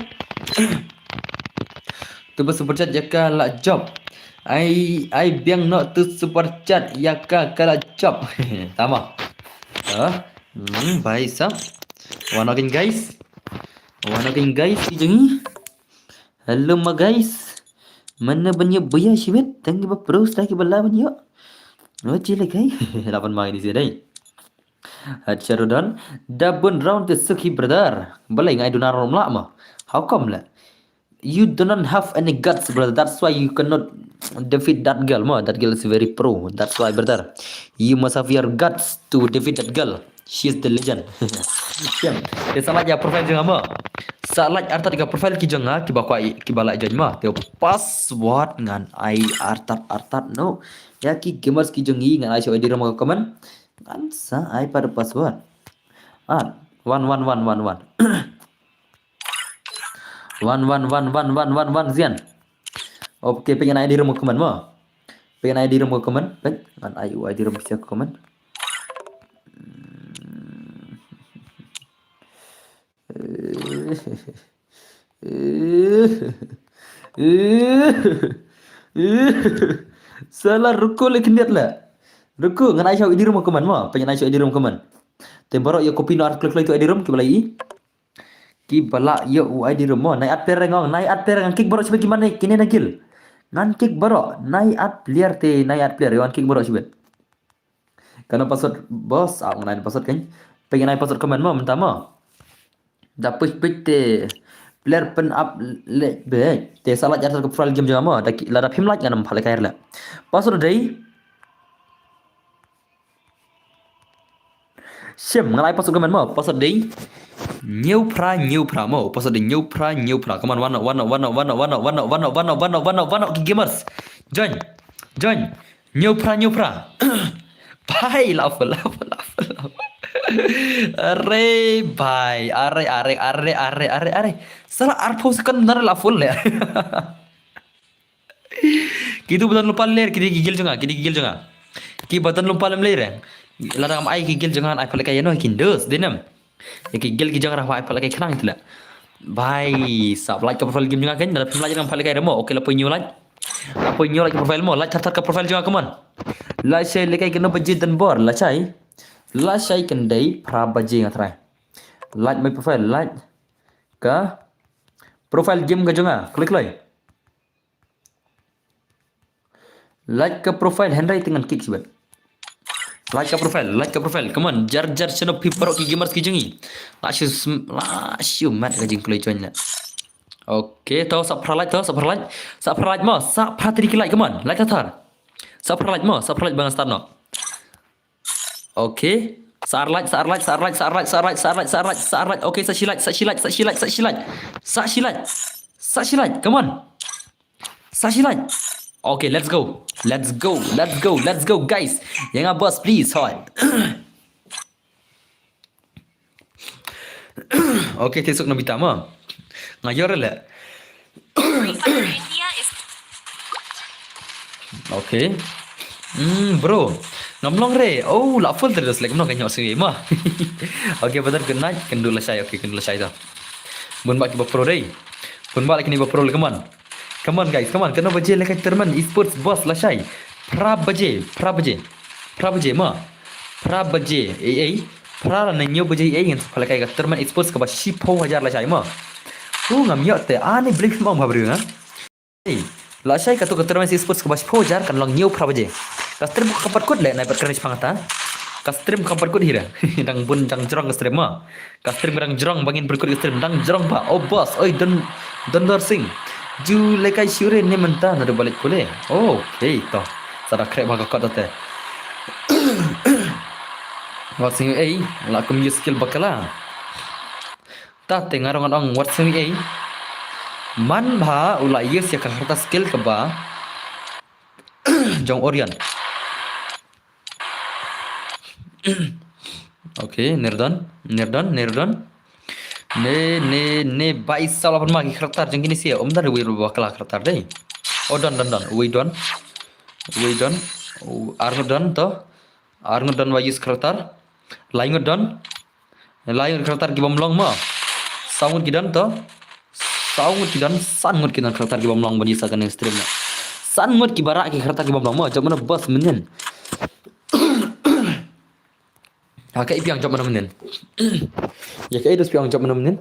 Tu ba super chat jaka la job. Ai ai biang no tu super chat jaka ka la job. Tama. Ah, hmm, bhai sahab. Wano kin guys. Wano kin guys ki jong ngi. Hello ma guys. Mana ban ïoh buya shibit tang ba pro sta ki bala ban ïoh. Oh chile kai. Lapan ma ini sih dai. Hat sharudan. Dabun round the suki brother. Balai ngai dunar rom la ma. How come la? You do not have any guts, brother. That's why you cannot defeat that girl, ma. That girl is very pro. That's why, brother. You must have your guts to defeat that girl. She is the legend. Siam. Te sa like ïa profile jong nga mo. Sa like artat ka profile ki jong nga kiba kwah kiba like join ma. Te password ngan ai artat artat no. Ïa ki gamers ki jong ngi ngan ai sha I D room ka comment. Ngan sa ai pat password. Ah, one one one one one. One one one one one one one zian. Okay, pyngan I D room ka comment mo. Pyngan I D room ka comment. Pyn ngan ai u I D room ka comment. Sala ruku le khyndiat la. Ruku ngan ai sha u I D room ka comment mo. Pyngan ai sha u I D room ka comment. Te baroh ïa copy no ar klik klik tu I D room kiba la i. Kiba la ïoh u I D room mo. Nai at player ngong, nai at player ngan kick baroh shibit ki man ne kine na kill. Ngan kick baroh, nai at player te, nai at player ïoh ngan kick baroh shibit. Kano password boss, ah ngan ai password kan. Pyngan ai password comment mo mynta mo. Da push push te player pyn up le be. Te sa like artat ka profile game jong nga mo. Da ki- lada phim like ngan ym pha le kai le. Password dei Shim, ngan ai password comment mo, password dei New Pra, New Pra mo, password dei New Pra, New Pra. Come on, one, one, one, one, one, one, one, one, one, one, one, one, one, one, ki gamers. Join, join. New Pra, New Pra. Bhai, la full, la full, la full, la full. Are bhai, are, are, are, are, are, are. Sala arphew second na la full le. Kitu ba don lypa lyer, kidei ki guild jong nga, kidei ki guild jong nga. Kiba don lypa lyer. Lada ngam ai ki guild jong nga, ai pha lehkai ïano kin dus, dei nem. Ïa ki guild ki jong nga ai pha lehkai khnang ïa ki la. Bhai, sab like ka profile game jong nga kan, lada phim like ngam pha lehkai re mo. Okay, la poi new like. La poi new like ka profile mo, like thar thar ka profile jong nga, come on. La shai lehkai kano baje don bor, la shai. La shai kan dei phra baje nga try. Like my profile, like ka profile game ka jong nga, click lai. Like ka profile, hynrei te ngan kick shibit. Like ka profile, like ka profile. Come on, jar jar shano phi baroh ki gamers ki jong ngi. La shu sm- la shu mat ka jingkloi join la. Okay, to sa phra like, to sa phra like. Sa phra like mo, sa phra three ki like, come on. Like thar thar. Sa phra like mo, sa phra like ba ngan start noh. Okay. Sa ar like, sa ar like, sa ar like, sa ar like, sa ar like, sa ar like, sa ar like, sa ar like. Okay, sa shi like, sa shi like, sa shi like, sa shi like. Sa shi like. Sa shi like, come on. Sa shi like. Okay, let's go. Let's go. Let's go. Let's go, guys. Ïa nga boss, please. Hoi. Okay, te suk Nobita mo. Nga ïoh re le. Okay. Hmm, bro. Ngam long re. Oh, la full terus lek no kan ïoh sini mo. Okay, betul, good night. Kynduh lashai. Okay, kynduh lashai to. Bun ba kiba pro dei. Bun ba lek ni ba pro le, come on. Come on, guys, come on. Katno baje lehkai tournament esports boss lashai? Phra baje, phra baje. Phra baje mo. Phra baje. Ei ei. Phra lane hynñiew baje ei ngan sa lehkai ka tournament esports kaba shiphew hajar lashai mo. U ngam ïoh te ani blik mo ba briew nga. Ei. Lashai kato ka tournament esports kaba shiphew hajar kan long hynñiew phra baje. Ka stream ka pat kut le nai pat kren shipang ta. Ka stream ka pat kut hi re. Dang bun dang jrong ka stream mo. Ka stream ka dang jrong, ba ngin pyrkhat ka stream dang jrong ba. Oh boss, oi, Don, Don Dor Singh. Ju lehkai shuh re ne mynta naduh ba leit pule. Okay to. Sa da khreh ba ka kot te. Wat Singh ei, la kum use skill bakla. Ta te nga ruh ngan ong Wat Singh ei. Man ba u la use ïa ka kharta skill kaba jong Orion. Okay, Nirdon, Nirdon, Nirdon. Ne, ne, ne, ba i saw la pynma ki khartar jong kine sia, um, don uwei ruh ba kla khartar dei. Oh, don, don, don, uwei don. Uwei don. U, ar ngut don to. Ar ngut don ba use khartar. Lai ngut don. Lai ngut khartar ki bym long mo. Saw ngut ki don to. Saw ngut ki don, san ngut ki don khartar ki bym long ban use ha kane stream na. San ngut ki ba rah ki khartar ki bym long mo. Jop mano boss mynnin. Ha, ka i piang jop mano mynnin. Ïa ka i dos piang jop mano mynnin.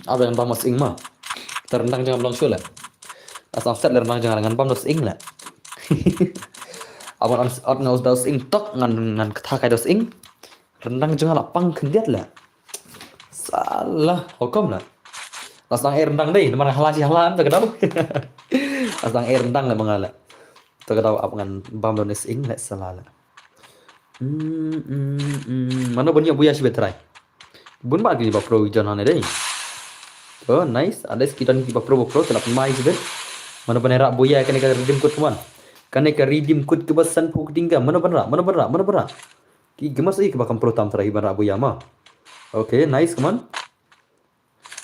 Aba ngan bam nos ing mo. Te ryndang jong nga long shuh le. As am set le ryndang jong nga ngan bam nos ing le. Aba ngan ot nos dos ing tok ngan ngan kata kai dos ing. Ryndang jong nga la pang khyndiat le. Salah, hukum le. Las dang eh ryndang dei, namar hala shi hala em to ka dau. Las dang eh ryndang le ma nga le. To ka dau ap ngan bam don is ing le salah le. Hmm, hmm, hmm. Mano ban ïoh buya shi betrai. Bun ba ki ba pro jon hane dei. Oh, nice. Ada sekitar ki ba pro ba pro telap mai shi bet. Mano ban era buya kane ka redeem code kaman. Kane ka redeem code ka ba san puk ding ka. Mano ban ra, mano ban ra, mano ban ra. Ki gemas eh ki ba kam pro tam trai ban ra buya ma. Okay, nice kaman.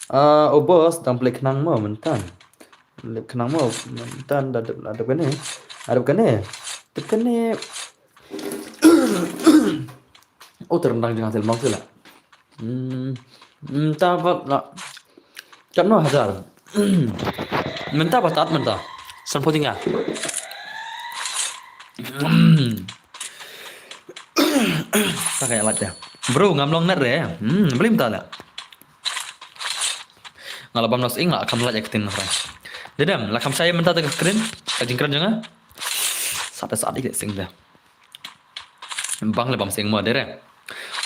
Ah, oh boss, dang pynleh khnang mo mynta. Pynleh khnang mo mynta, da dep, da dep kane. Da dep kane. Dep kane. Oh, te ryndang jong nga sel mong sel la. Hmm, mynta ba la. Katno hajar. Mynta ba tat mynta. San phew tyngka. Hmm. Sa ka ïa lait te. Bro, ngam long net re. Hmm, blim ta la. Nga la bam nos ing la kham lait acting na rai. Dedem, la kham shai mynta te ka screen. Ka jingkren jong nga. Sa te sa dik sing te. Bang le bam sing mo dere.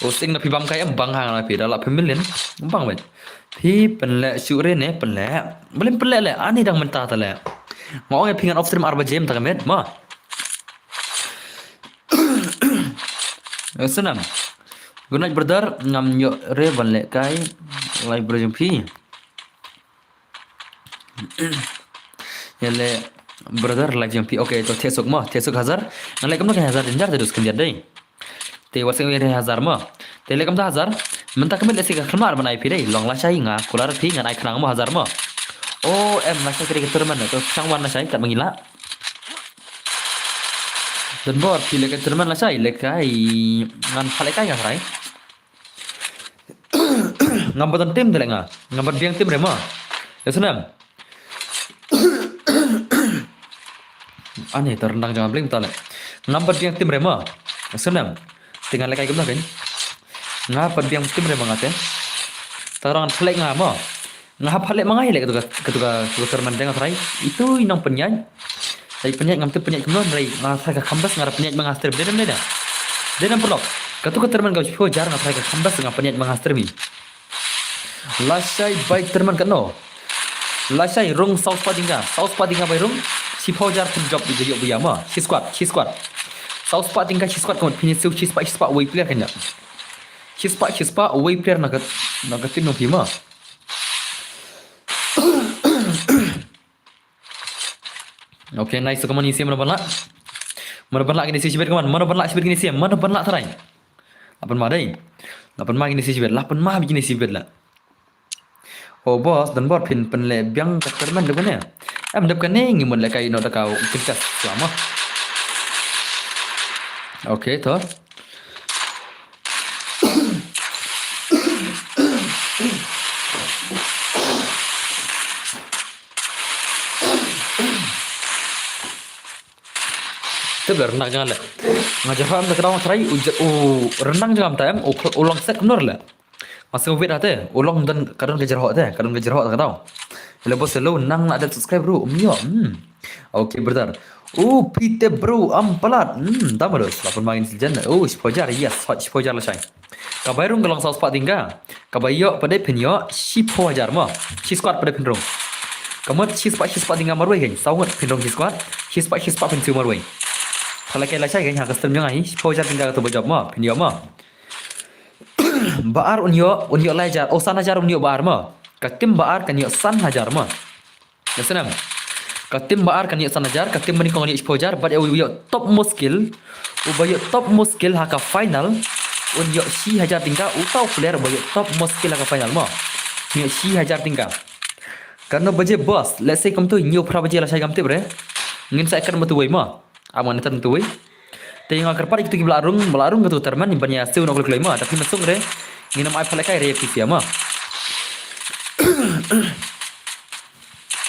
O sing na phi bam kai em bang ha na phi da la phi million. Bang wet. Phi pynleh shuh re ne pynleh. Blim pynleh le ani dang mynta te le. Nga ong ïa phi ngan off stream ar baje mynta ka met mo. Eh, Snam. Good night, brother. Ngam ïoh re ban lehkai live bro jong phi. Ïa le brother live jong phi. Okay, to thesuk mo, thesuk hajar. Ngan leh kumno ka hajar jynjar te dus khyndiat dei. Te wat sing re hajar mo. Te leh kumta hajar. Mynta ka met leh si ka khlamar ban ai phi dei. Long lashai nga kular phi ngan ai khnang mo hajar mo. O em lashai ka dei ka tournament to chang wan lashai kat mangi la. Don bor phi lehkai tournament lashai lehkai ngan pha lehkai nga rai. Ngam pat don team te le nga. Ngam pat biang team re mo. Ïa snem. Ani te ryndang jong nga bling ta le. Ngam pat biang team re mo. Ïa snem. Te ngan lehkai kumno kein. Nga pat biang team re mo nga te. Te rang pha leh nga mo. Nga hap pha leh ma nga hi leh katu ka, katu ka, katu ka tournament nga trai. Itu i nong pynïaid. Ai pynïaid ngam tip pynïaid kumno, trai nga trai ka kham best nga ra pynïaid ma nga stream. Dedem, dedem. Dedem paralok. Katu ka tournament ka shiphew hajar nga trai ka kham best nga pynïaid ma nga stream i. Lashai bai tournament katno. Lashai rung saw spah tyngka. Saw spah tyngka bai rung. Shiphew hajar pynjop di jop buya ma. Shi squad, shi squad. Saw spah tyngka shi squad ka mut pynïaid shi spah, shi spah wei player kan ïa. Shispah, shispah, uwei player na ka, na ka team jong phi ma. Okay, nice, kumno ngin ïa siem, mano ban lah. Mano ban lah ngin ïa siem shibit kumno, mano ban lah shibit ngin ïa siem, mano ban lah trai. Lah pynma dei. Lah pynma ngin ïa siem shibit, lah pynma ngin ïa siem shibit lah. O boss, don bor phin pynleh biang ka tournament da kane. Em dep kane ngi mut leh kai noh da ka u kyntas shlama. Okay, to. Te ba rnang jnga leh. Nga jrah em da ka daw trai u je-, u rnang jnga em ta em u, u long set kumno leh. Nga sngewbha te, u long don ka don ka jrah te, ka don ka jrah ta ka daw. Hello boss, hello, nang la dep subscribe ruh, um ïoh. Hmm. Okay brother. U phi te bro, am palat. Hmm, dam bro, lah pynma ngin season. Oh, shiphew hajar, yes, hot shiphew hajar lashai. Ka bai rung ka long saw spah tyngka. Ka bai ïoh pat de phin ïoh shiphew hajar mo. Shi squad pat de phin rung. Ka mut shispah shispah tyngka marwei kan. Saw ngut phin rung shi squad. Shispah shispah phin siew marwei. Ka la kai lashai kan ha ka stream jong nga hi. Shiphew hajar tyngka kato ba jop mo. Phin ïoh mo. Ba ar un ïoh, un ïoh lai hajar. Oh, san hajar un ïoh ba ar mo. Ka team ba ar kan ïoh san hajar mo. Listen em. Ka team ba ar kan ïoh san hajar, ka team ba nyngkong kan ïoh shiphew hajar, bad ïa u ïoh top most kill. U ba ïoh top most kill ha ka final. Un ïoh shi hajar tyngka, uta u player ba ïoh top most kill ha ka final mo. Ïoh shi hajar tyngka. Katno baje boss, let's say kumto, hynñiew phra baje lashai ngam tip re. Ngin sa ïa kat ma uwei mo. Am ngan ïa kat ma uwei. Te nga kyrpad ïa kito kiba la rung, ba la rung kato tournament ban ïa siew noh kloi kloi mo. Te phi ma sung re. Ngin ym ai phalek kai re phi sia mo.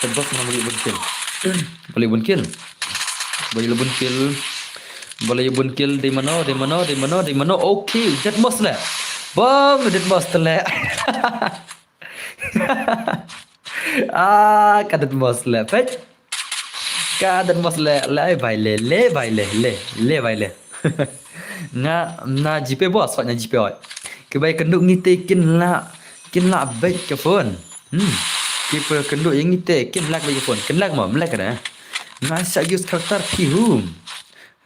Dead boss, mano ba la ïoh bun kill? Ba la ïoh bun kill. Ba la ïoh bun kill. Ba la ïoh bun kill, dei mano, dei mano, dei mano, dei mano. Okay, Dead boss leh. Bang, Dead boss te leh. Ah, ka Dead boss leh, peit. Ka Dead boss leh, leh bai leh, leh bai leh, leh, leh bai leh. Nga, na GPay boss, pat na GPay oi. Kiba ïakynduh ngi te kin lah, kin lah beit ka phone. Hmm. Kiba ïakynduh ïa ngi te kin lah beit ka phone. Kin lah mo, mlek ka da. Nga sa use character phi hum.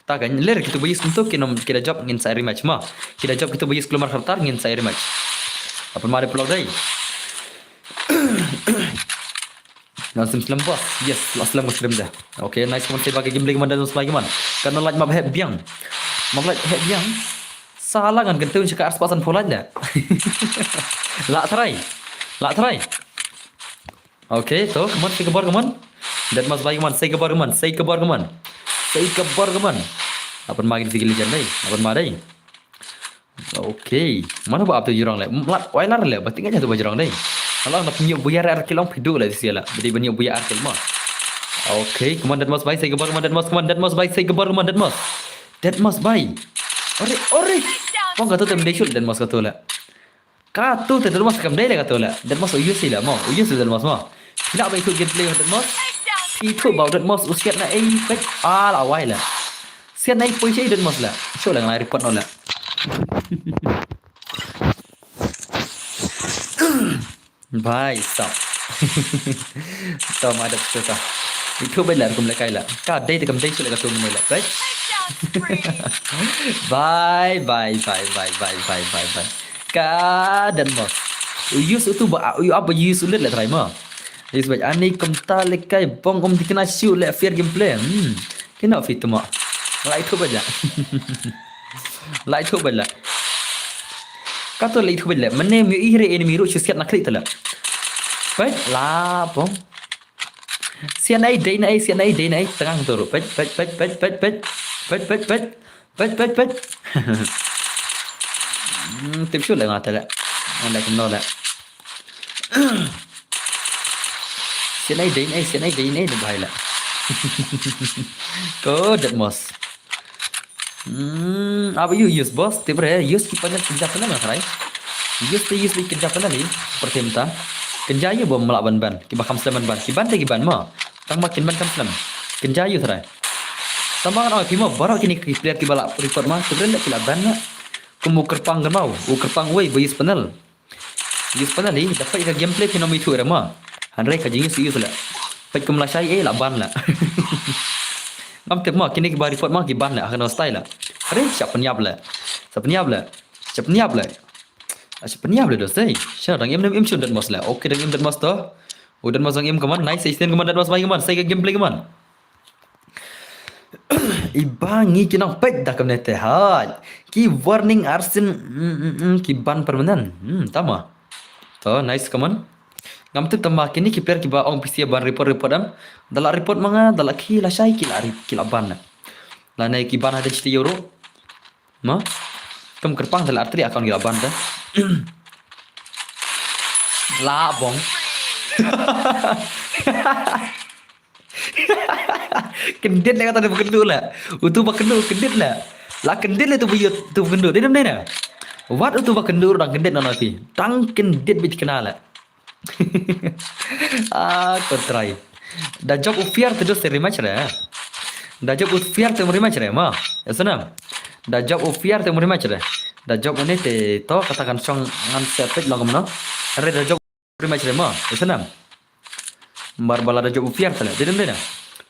Ta kan, ler kito ba use kumto, kin ym, ki da jop ngin sa rematch mo. Ki da jop kito ba use kulmar character ngin sa rematch. Apa ma de vlog dei. Nga sim slem boss. Yes, la slem ka stream da. Okay, nice, kumno, seiba ka gameplay kumno, Dead Mouse bai kumno. Kan like map hep biang. Map like hep biang. Sala ngan kyntu sha ka ar spah san phew like da. La try. La try. Okay, to, kumno, sei ka bor kumno. Dead Mouse bai kumno, sei ka bor kumno, sei ka bor kumno. Sei ka bor kumno. Apan ma kin sigil jan dei. Apan ma dei. Okay. Mano ba ap tu jrong le? Lat wai lar le. Ba tinga jatu ba jrong dei. Alang na pynïoh buya ar kill ong phi duh le sia la. Bidi pynïoh buya ar kill mo. Okay, kumno Dead Mouse bai, sei ka bor kumno Dead Mouse, kumno Dead Mouse bai, sei ka bor kumno Dead Mouse. Dead Mouse bai. Ore, ore. Pong kato tem dei shul Dead Mouse kato le. Kato te Dead Mouse kam dei le kato le. Dead Mouse u use le mo. U use Dead Mouse mo. Phi lah ba ithuh gameplay Dead Mouse. Phi ithuh ba Dead Mouse u siat na ei pek. Ah, la wai le. Sian ai poi shi Dead Mouse la. Shu la ngai report no la. Bhai sab. To ma dep shuka. Itu bai la kum la kai la. Ka dei te kam dei shu la ka tum ne la. Bye bye bye bye bye bye bye bye. Ka Dead Mouse. U use utu ba u ap use ulit la try ma. Is bai ani kumta le kai bong um dikna shu le fair gameplay. Hmm. Kino fit mo. Lai thu ba la. Lai thu ba la. Kato lai thu ba la. Mane mi ih re enemy ru shu siat na klik tala. Pet la bong. Siat nai dei nai siat nai dei nai tangang tu ru. Pet pet pet pet pet pet pet pet pet. Pet pet pet. Hmm, tip shu le ngata le. Ngata kumno le. Sian ai dei nai sian ai dei nai de bai la. Ko Dead Mouse. Hmm, apa you use boss? Tip re use ki panel kinja panel na trai. Use te use li kinja panel li. Pertim ta. Kinja yu bom melak ban ban. Kiba kam slem ban ban. Kiban te kiban ma. Tang ma kin ban kam slem. Kinja yu trai. Tang ma kan oi phi ma baroh kini ki player kiba la report ma. Tip re le ki la ban la. Kum u kyrpang kan mau. U kyrpang wei ba use panel. Use panel hi, dapat ka gameplay phi nong ithuh re ma. Hynrei ka jinguse use la. Peit kum lashai eh la ban la. Ngam tip ma kine kiba report ma ki ban la ha kano style la. Hynrei sha pynïap la. Sha pynïap la. Sha pynïap la. Ashi pynïap le dos, eh. Sha dang im, im shun Deadmau5 le. Okay, dang im Deadmau5 to. U Deadmau5 dang im, come on. Nice, extend, come on, Deadmau5 bye, come on. Sai ka gameplay, come on. Iba ngi ki nang peit da kumne te, hai. Ki warning arsien, mm, mm, mm, ki ban permanent. Hmm, tama. To, nice, come on. Ngam tip tama kine ki player kiba ong P C ban report, report em. Da la report ma nga, da la ki la shai ki la rep-, ki la ban. Lane ki ban ha da jiti euro. Ma? Kum kyrpang te la artri account ki la ban te. La bong. Kyndit le kata de ba kynduh le. Utu ba kynduh kyndit le. La kyndit le tu ba yut tu ba kynduh. Dei nam dei na. Wat utu ba kynduh dang kyndit na na pi. Dang kyndit bit kena le. Ah, ko try. Da jop u Fiar te dos te rematch re. Da jop u Fiar te rematch re ma. Ya sana. Da jop u Fiar te rematch re. Da jop une te to kata kan song ngan sepet long no. Re da jop rematch re ma. Ya sana. Bar bala da jop u Fiar te le. Dei dei na.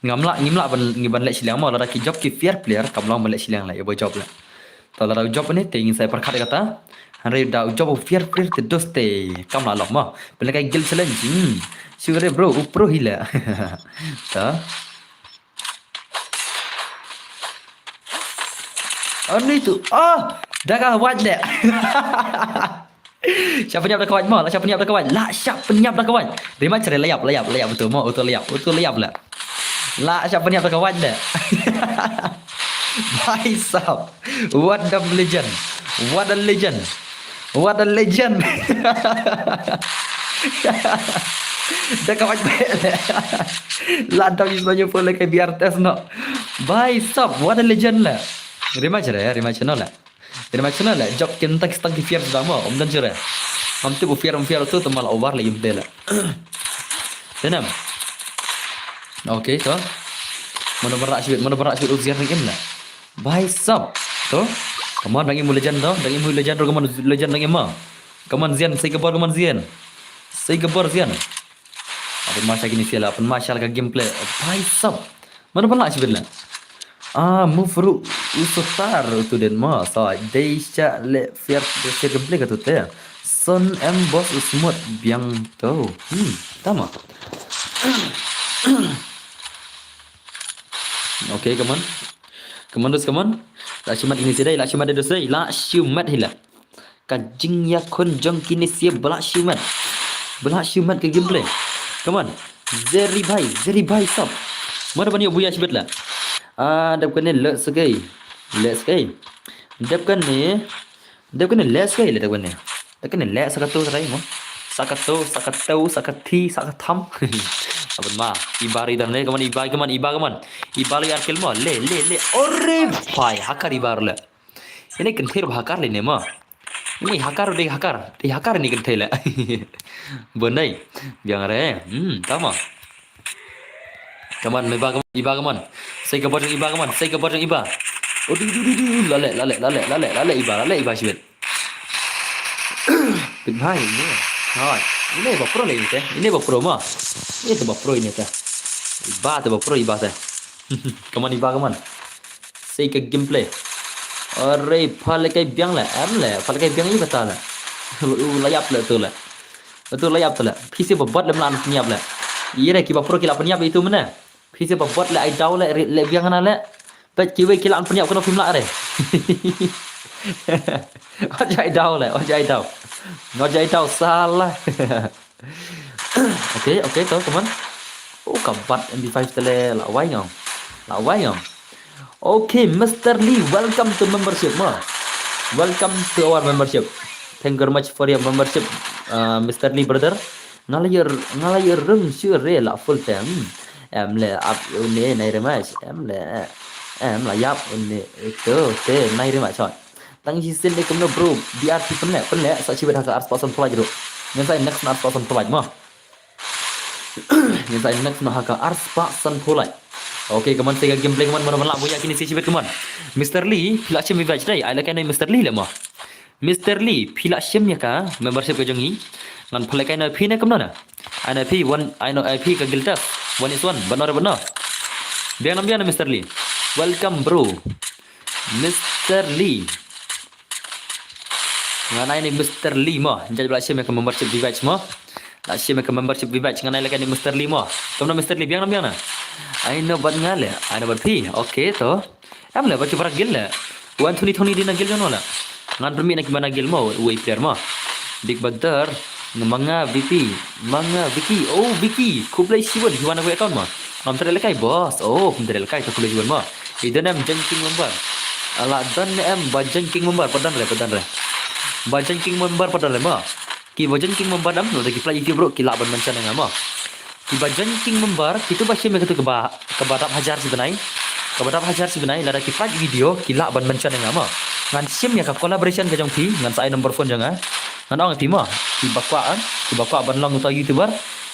Ngam lah, ngim lah ban, ngi ban leh shiliang ma. Lada ki jop ki Fiar player kam long ban leh shiliang le. Ya ba jop le. Ta lada u jop ne te ngin sa pyrkhat kata. Hynrei da u jop u Fiar player te dos te kam lah long ma. Pynlehkai guild challenge. Hmm. Shu re bro, u pro hi le. Ta. Ani tu. Ah, da ka wad le. Sha pynïap da ka wad ma, la sha pynïap da ka wad. La sha pynïap da ka wad. Rematch re, la ïap, la ïap, la ïap, utu ma, utu la ïap, utu la ïap la. La sha pynïap da ka wad le. Bhai sab. What a legend. What a legend. What a legend. Da ka wad le. La dam is banyu pole ke biar test no. Bhai sab, what a legend le. Rematch re, rematch no le. Rematch no le, jop ki tang ki Fiar sdang mo, um dan jure. Ngam tip u Fiar, um Fiar tu, tu ma la over le, im de le. Tenam. Okay, to. Mano berak sibit, mano berak sibit u Zian dang im le. Bhai sab. To. Come on, dang im u legend to, dang im u legend to, come on, legend dang im ma. Come on, Zian, sai ka bor, come on, Zian. Sai ka bor, Zian. Apa masa kini sila, apa masa ka gameplay. Bhai sab. Mano pala sibit la. Ah, move ruh u sotar tu den ma. Sa dei sha le Fiar, Fiar gameplay ka tu te. Son em boss u smooth biang tu. Hmm, tama. Okay, come on. Come on, dos, come on. La shimat kini sidai, la shimat dos dai, la shimat hi la. Ka jingïakhun jong kine sia ba la shimat. Ba la shimat ka gameplay. Come on. Zeri bhai, Zeri bhai sab. Mano ban ïoh buya shibit la. Ah, dep kane le sakai. Le sakai. Dep kane. Dep kane le sakai le dep kane. Dep kane le sakato sakai mo. Sakato, sakato, sakati, sakatham. Aban ma. Iba ri dan le, come on, iba, come on, iba, come on. Iba le arkil mo. Le, le, le. Ore bhai, hakar iba le. Ini kynthei ba hakar le ne ma. Ini hakar dei hakar. Dei hakar ini kynthei le. Bondai. Biang re. Hmm, tama. Come on, iba, come on, iba, come on. Sai ka bor jong iba, come on. Sai ka bor jong iba. Oh, du, du, du, du. Lale, lale, lale, lale, lale, iba, lale, iba sibit. Bit bhai, ini. Hai. Ini ba pro le ini te. Ini ba pro ma. Ini te ba pro ini te. Iba te ba pro, iba te. Come on, iba, come on. Sei ka gameplay. Ore, pha le kai biang le, em le, pha le kai biang i bata le. U la ïap le tu le. Tu la ïap tu le. Phi se ba bot le mlan ïap le. I re ki ba pro ki la pynïap itu mene. Phi se ba bot le ai daw le, re-, le biang na le. Pet ki wei ki la pynïap kano phim la re. Oj ai daw le, oj ai daw. Oj ai daw salah. Okay, okay, to, come on. Oh, ka bat M P five tele, la wai ngam. La wai ngam. Okay, Mister Lee, welcome to membership, ma. Welcome to our membership. Thank you very much for your membership, uh, Mister Lee, brother. Nga la ïa, nga la ïa rung shu re la full time. Em le ap une nai rematch. Em le, em la ïap une to te nai rematch. Tang shisien de kumno bro, B R T pynleh, pynleh, sa shibit ha ka arspah sanphew lait ruh. Ngin sa next na arspah sanphew lait mo. Ngin sa next na ha ka arspah sanphew lait. Okay, come on, sei ka gameplay, come on, mano ban lah buya kine sei shibit, come on. Mister Lee, phi lah shim invite dei, ai la kai na Mister Lee le mo. Mister Lee, phi lah shim ïa ka membership ka jong ngi. Ngan pynleh kai na phi ne kumno na. Ai na phi, wan, ai na, ai phi ka guild test. One is one, bano re bano. Biang nam biang na Mister Lee. Welcome, bro. Mister Lee. Ngan ai ne Mister Lee mo. Judge ba la shim ïa ka membership V-Bucks mo. La shim ïa ka membership V-Bucks, ngan ai lehkai ne Mister Lee mo. Kumno Mister Lee, biang na, biang na? Ai no bad nga leh, ai no bad phi. Okay to. Em leh, ba ki para guild leh. Wan thuni thuni dina guild jong no leh. Ngan pynmih na ki mana guild mo, uwei player mo. Big Brother, nga ma nga V P, ma nga Vicky. Oh, Vicky, khublei shibun, phi wan na ka account mo. Ngam trei lehkai boss. Oh, phim trei lehkai, to khublei shibun mo. I don em join king member. Ala don em ba join king member, pat don re, pat don re. Ba join king member pat don re mo. Ki ba join king member dang, lada ki plie YouTube ruh ki lah ban mention ïa nga mo. Ki ba join king member, kito ba shim ïa kito kaba, kaba dap hajar shi bnai. Kaba dap hajar shi bnai, lada ki plie video, ki lah ban mention ïa nga mo. Ngan shim ïa ka collaboration ka jong phi, ngan sa ai number phone jong nga. Ngan ong ïa phi mo, ki ba kwah, eh, ki ba kwah ban long uta YouTuber.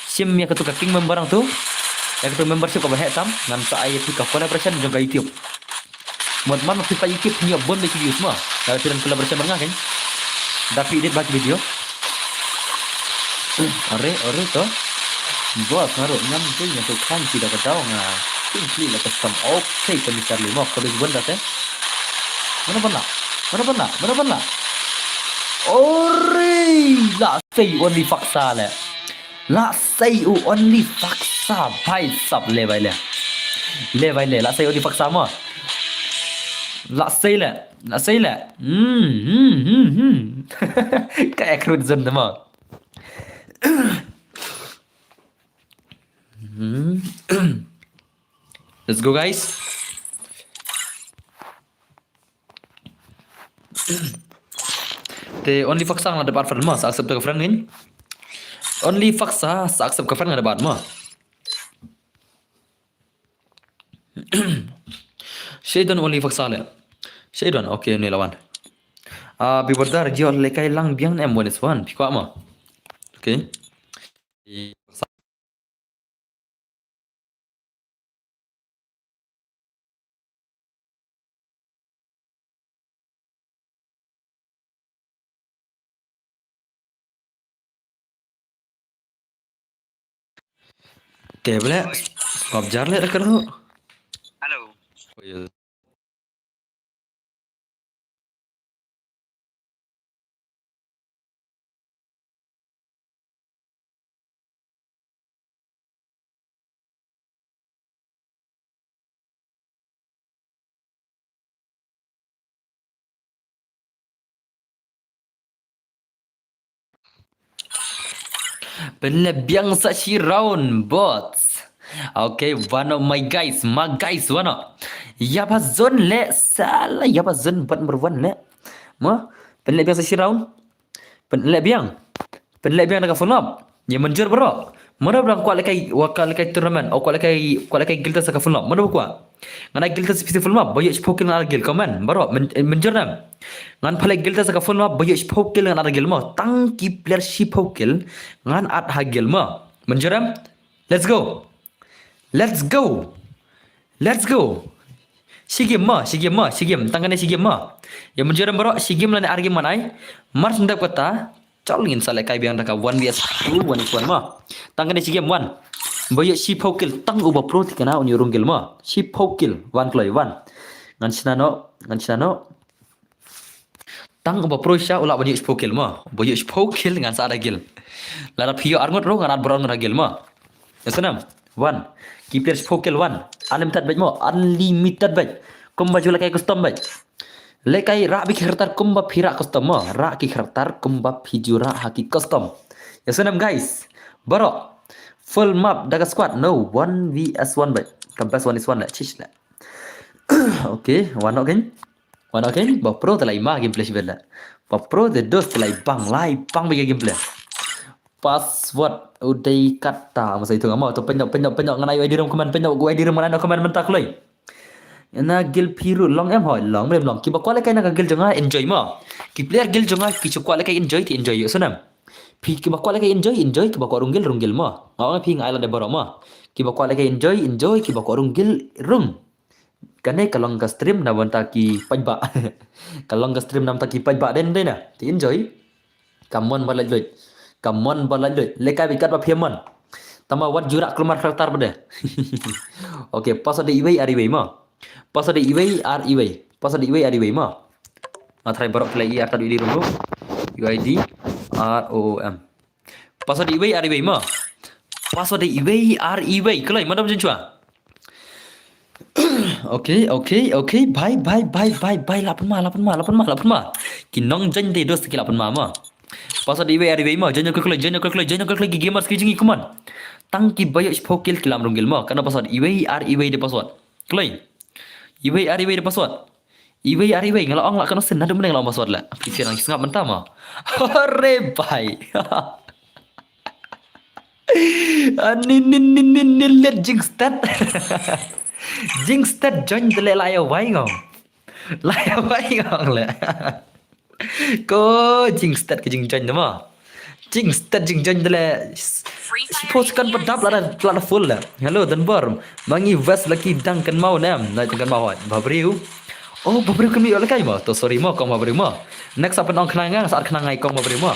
Shim ïa kito ka king member hangto. Ïa kito membership kaba heh tam, ngan sa ai ïa phi ka collaboration jong ka YouTube. Mut man ma phi plie YouTube phin ïoh bun bha ki views mo. Lada phi don collaboration bad nga kein. Da phi edit bha ki video. Are, are to. Boss, nga ruh ngam khlaiñ, nga ruh khlaiñ phi da ka daw nga. Phi khlaiñ la custom. Okay, to Mister Lee mo, khublei shibun da te. Mano ban lah? Mano ban lah? Mano ban lah? Ore, la sei Only Faksa leh. La sei u Only Faksa, bhai sab, leh bhai leh. Leh bhai leh, la sei Only Faksa mo. La sei leh, la sei leh. Hmm, hmm, hmm, hmm. Ka ek rut zon mo. Hmm. Let's go, guys. Te Only Faksa nga la dep add friend mo, sa accept ka friend ngin. Only Faksa, sa accept ka friend nga dep add mo. Shadon Only Faksa leh. Shadon, okay, ne lawan. Ah, Big Brother, jia lehkai lang biang em one is one. Phi kwah mo. Okay. Te bele, swap jar leh da ka ruh. Hello. Oh, iya. Pynleh biang sa shi round, bots. Okay, one of my guys, ma guys, one of. Ïa ba zone leh, sala, ïa ba zone bad merwan leh. Mo, pynleh biang sa shi round. Pynleh biang. Pynleh biang da ka full map. Ïa mynjur bro. Mano ba kwah lehkai, wa kwah lehkai tournament, o kwah lehkai, kwah lehkai guild sa ka full map. Mano ba kwah. Ngan ai guild sa specific full map, ba ïoh shiphew kill ngan add guild, comment. Bro, myn-, mynjur em. Ngan pynleh guild sa ka full map, ba ïoh shiphew kill ngan add guild mo. Tang ki player shiphew kill ngan add ha guild mo. Mynjur em. Let's go. Let's go. Let's go. Shi game mo, shi game mo, shi game. Tang kane shi game mo. Ïa mynjur em bro, shi game lane ar game ngan ai. Mar shu dep kata, chal ngin sa lehkai biang da ka one V S two, one v one mo. Tang kane shi game one. Ba ïoh shiphew kill, tang uba pro thikna un ïoh rung kill mo. Shiphew kill, wan kloi, wan. Ngan shna noh, ngan shna noh. Tang uba pro shisha u lah ban ïoh shiphew kill mo. Ba ïoh shiphew kill ngan sa add ha guild. Lada phi ïoh arngut ruh ngan add baroh arngut ha guild mo. Ïa sngewbha. One. Ki player shiphew kill one. Unlimited beit mo. Unlimited beit. Kumba ju lehkai custom beit. Lehkai rah beit ki character kumba phi rah custom mo. Rah ki character kumba phi ju rah ha ki custom. Ïa sngewbha guys. Baroh. Full map da ka squad. No. One v one beit. Ka best one is one leh. Chish leh. Okay, wan noh kein. Wan noh kein, ba pro te lai ma gameplay shibit leh. Ba pro te dos te lai bang, lai bang beit gameplay. Password, u dei kata, masa itu ngam, to pyndoh, pyndoh, pyndoh, ngan ai u I D room comment, pyndoh, u I D room ngan ai noh comment mynta kloi. Na guild phi ruh long em hoi, long, mrem long. Ki ba kwah lehkai na ka guild jong nga, enjoy mo. Ki player guild jong nga, ki shu kwah lehkai enjoy, te enjoy ïoh sngewbha. Phi ki ba kwah lehkai enjoy, enjoy, ki ba kwah rung guild, rung guild mo. Nga ong phi nga ai lade baroh mo. Ki ba kwah lehkai enjoy, enjoy, ki ba kwah rung guild, rung. Kane ka long ka stream na bynta ki paidbah. Ka long ka stream na bynta ki paidbah dei, dei na. Te enjoy. Ka mon ba lait luid. Ka mon ba lait luid. Lehkai beit katba phi mon. Tangba wat ju rah kulmar character pat de. Okay, pass dei iwei ar iwei mo. Pass dei iwei ar iwei. Pass dei iwei ar iwei mo. Nga try baroh phi la i ar tad u I D room ruh. U I D R O O M. Password iwei ar iwei mo. Password iwei ar iwei. Kloi, madam jin chwa. Okay, okay, okay. Bye, bye, bye, bye, bye. Lapan ma, lapan ma, lapan ma, lapan ma. Ki nong jan de dos ki lapan ma mo. Password iwei ar iwei mo. Jan ko kloi, jan ko kloi, jan ko kloi ki gamers ki jing i kuman. Tang ki bayo shipokil ki lam runggil mo. Kana password iwei ar iwei de password. Kloi. Iwei ar iwei de password. Iwei ar iwei nga la ong la kano sin nadu mending la ong password la. Phi sien nang sngap mynta mo. Hore bai. Ani nin nin nin nin let jingstat. Jingstat join tele la ya wai ngong. La ya wai ngong le. Ko jingstat ke jingjoin mo. Jingstat jingjoin tele. Suppose kan padap la da la da full la. Hello Danbor. Mangi west laki dang kan mau nem. Na kan mau hot. Babriu. Oh, babriu kan mi ole kai mo. To sorry mo kong babriu mo. Next up ong khnang nga sa khnang ngai kong babriu mo.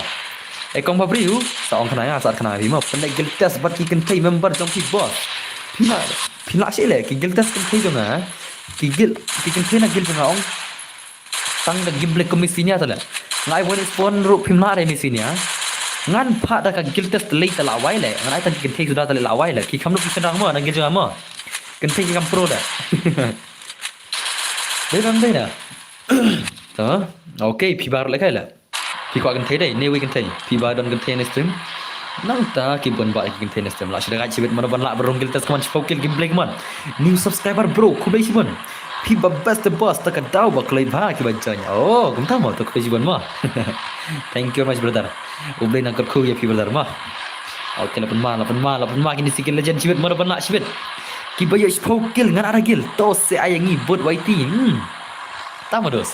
Eh kong babriu sa ong khnang nga sa khnang ri mo. Pynleh guild test bad ki kynthei member jong ki boss. Pynleh pynleh shi le ki guild test kynthei jong nga. Ki guild ki kynthei na guild jong nga ong. Tang da gameplay kum Miss Finia tale. Ngai wani spawn ruh phim lah re Miss Finia. Ngan pha da ka guild test tale tala wai le. Ngan ai tang ki kynthei suda tale la wai le. Ki kham ruh ki kynrang mo na guild jong nga mo. Kynthei ki kam pro da. Dei bang dei na. To. Okay, phi bar le kai le. Phi kwah kynthei dei, ne wei kynthei. Phi ba don kynthei ne stream. Nangta ki bun ba ki kynthei ne stream. La shi da gai shibit mano ban lah barung guild test kman shipokil gameplay kman. New subscriber bro, khublei shibun. Phi ba best the boss ta ka daw ba kloi ba ki ba join. Oh, kumta mo to khublei shibun mo. Thank you very much brother. U Blei nang kyrkhu ïa phi brother mo. Okay, lapan ma, lapan ma, lapan ma kini si ki legend shibit mano ban lah shibit. Ki ba ïoh shipokil ngan ara guild. To se ai ngi bot Y T. Hmm. Tama dos.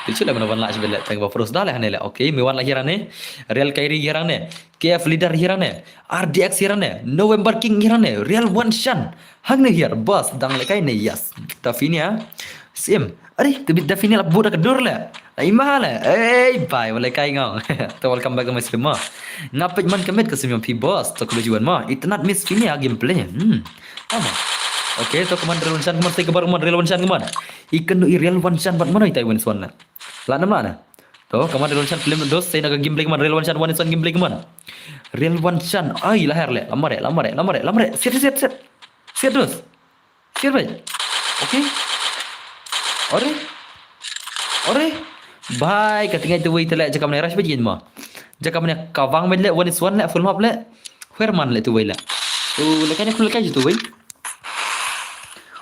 Te chule mano ban lah shibit le tang ba pros da le hane le. Okay, mi wan la hirane. Real Kairi hirane. K F leader hirane. R D X hirane. November King hirane. Real One Shan. Hangne hiar boss dang le kai ne yes. Dafinia. Sim. Ari, tu bit Dafinia la buda kedur le. Ai ma le. Ei bai wala kai ngau. To welcome back to my stream ma. Ngapit man kemit ke sim phi boss. To kuba juan ma. Itanat Miss Finia gameplay. Hmm. Tama. Okay, to kman Real One Shan kman, sai kabar kman Real One Shan kman. Ikan do i Real One Shan bat mano itai One Swan na. La nama na. To kman Real One Shan film dos sai na ka gameplay kman Real One Shan One Swan gameplay kman. Real One Shan ai lahar le lamare lamare lamare lamare. Set set set. Set dos. Set bai. Okay. Ore. Ore. Bai ka tingai tu wei tele jakam ne rush bai jin ma. Jakam ne kawang bai le One Swan le full map le. Where man le tu wei le. Tu le kai ne kul kai tu wei.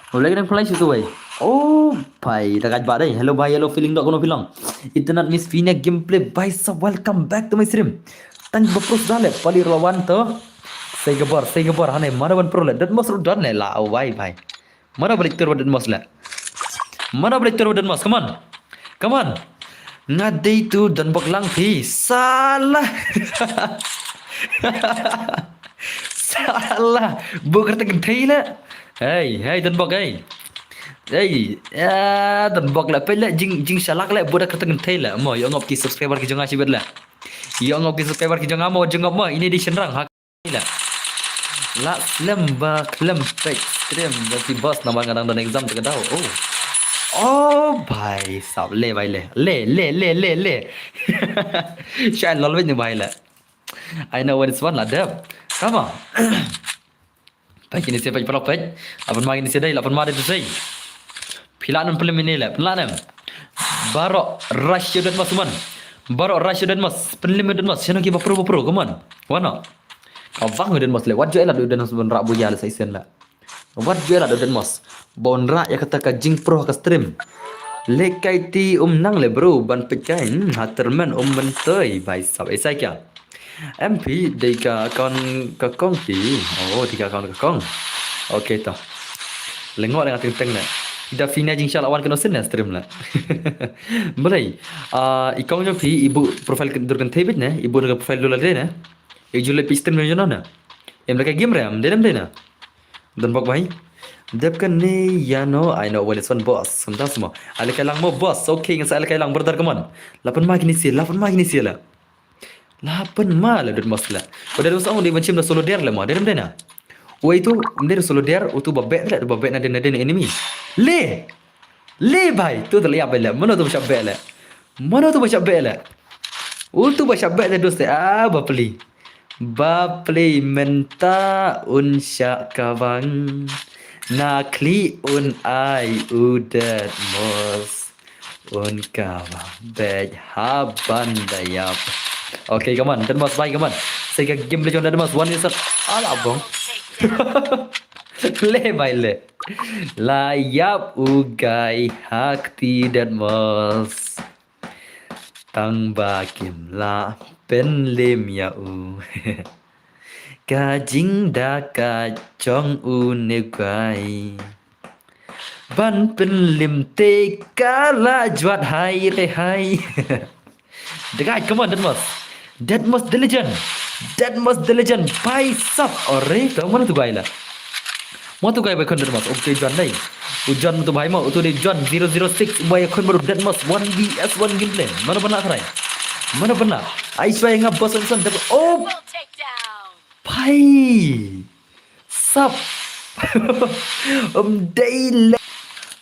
Mulai kena mulai situ wei. Oh, bai, da gaj ba dei. Hello bai, hello feeling dok kono feeling. Itanat Miss Finia gameplay bai sa welcome back to my stream. Tang ba pros da le pali lawan to. Sai gabar, sai gabar hane mana ban pro le. Dat mos ru dan le la awai bai. Mana balik tur dat mos le. Mana balik tur dat mos, come on. Come on. Nga dei tu Donbok lang phi. Salah. Salah. Bu kata kynthei la. Hey, hey Donbok hey. Hey, ya Donbok la pele jing jing shalak la bu da kata kynthei la. Mo yo ngop ki subscriber ki jong nga shibit la. Yo ngop ki subscriber ki jong nga mo jong ngop mo ini di shenrang ha. La slem ba klem pek stream da si boss namar nga dang don exam te ka dau. Oh. Oh bai sap le bai le. Le le le le le. Sha lol wei ni bai le. I know what is one la dep. Come on. Pai kini se pai palo pai. Lapan ma kini se dai lapan ma dai tu sei. Pila nan pelim ini le. Pila nan. Baro rasyo dan mas man. Baro rasyo dan mas. Pelim dan mas. Sino ki bapro bapro come on. Wano. Ka vang den mos le wat ju elat den mos ban rah buya le sa isen la. Wat ju elat den mos. Ban rah ïa kata ka jingpro ka stream. Le kai ti um nang le bro ban peit kai. Hmm, ha termen um mentoi bai sap esai kya. M P dei ka account ka kong ki. Oh, dei ka account ka kong. Okay to. Lengok dengan teng teng le. Ida fina jing shala wan keno sen stream la. Boleh. Ah, i kong jong phi ibu profile dur kan thebit ne, ibu dur profile dula de ne. Ejule pistol me jona na. Em laka game re am dedem de na. Don bok bai. Dep kan ne ya no I know when it's one boss. Sometimes mo. Ale kai lang mo boss. Okay, ngan sa ale kai lang brother come on. Lapan ma kini sia, lapan ma kini sia la. Lapan ma la dot mas la. Ko dot mas ong de ban chim da solo der le mo. Dedem de na. Wei tu, mde solo der, utu ba bet le, ba bet na den na den enemy. Le. Le bai, tu tu le ya bai le. Mano tu ba chap bet le. Mano tu ba chap bet le. Utu ba shah beh te dos te, ah, bapli. Bapli mynta un shah kawang. Na khlieh un ai u Deadmau5. Un kawang beh haban da ïap. Okay, come on, Deadmau5, bye, come on. Sa ka game le jong Deadmau5, one is up. Ala bong. Le bye le. La ïap u guy ha kti Deadmau5. Tang ba kim lah pynlem ïa u. Ka jingdaka jong u ne u guy. Ban pynlem te ka la jwat hai re hai. The guy, come on, Deadmau5. Deadmau5 the legend. Deadmau5 the legend. Bye sap. Ore, to mano tu guy la. Mo tu guy ba khun Deadmau5. Okay, John dai. U John tu bhai mo, utu dei John zero zero six, ba khun baru Deadmau5, one V S one gameplay. Mano ban lah try. Mano ban lah. Ai shwai nga boss on son. Oh, bhai. Sap. Um dei le.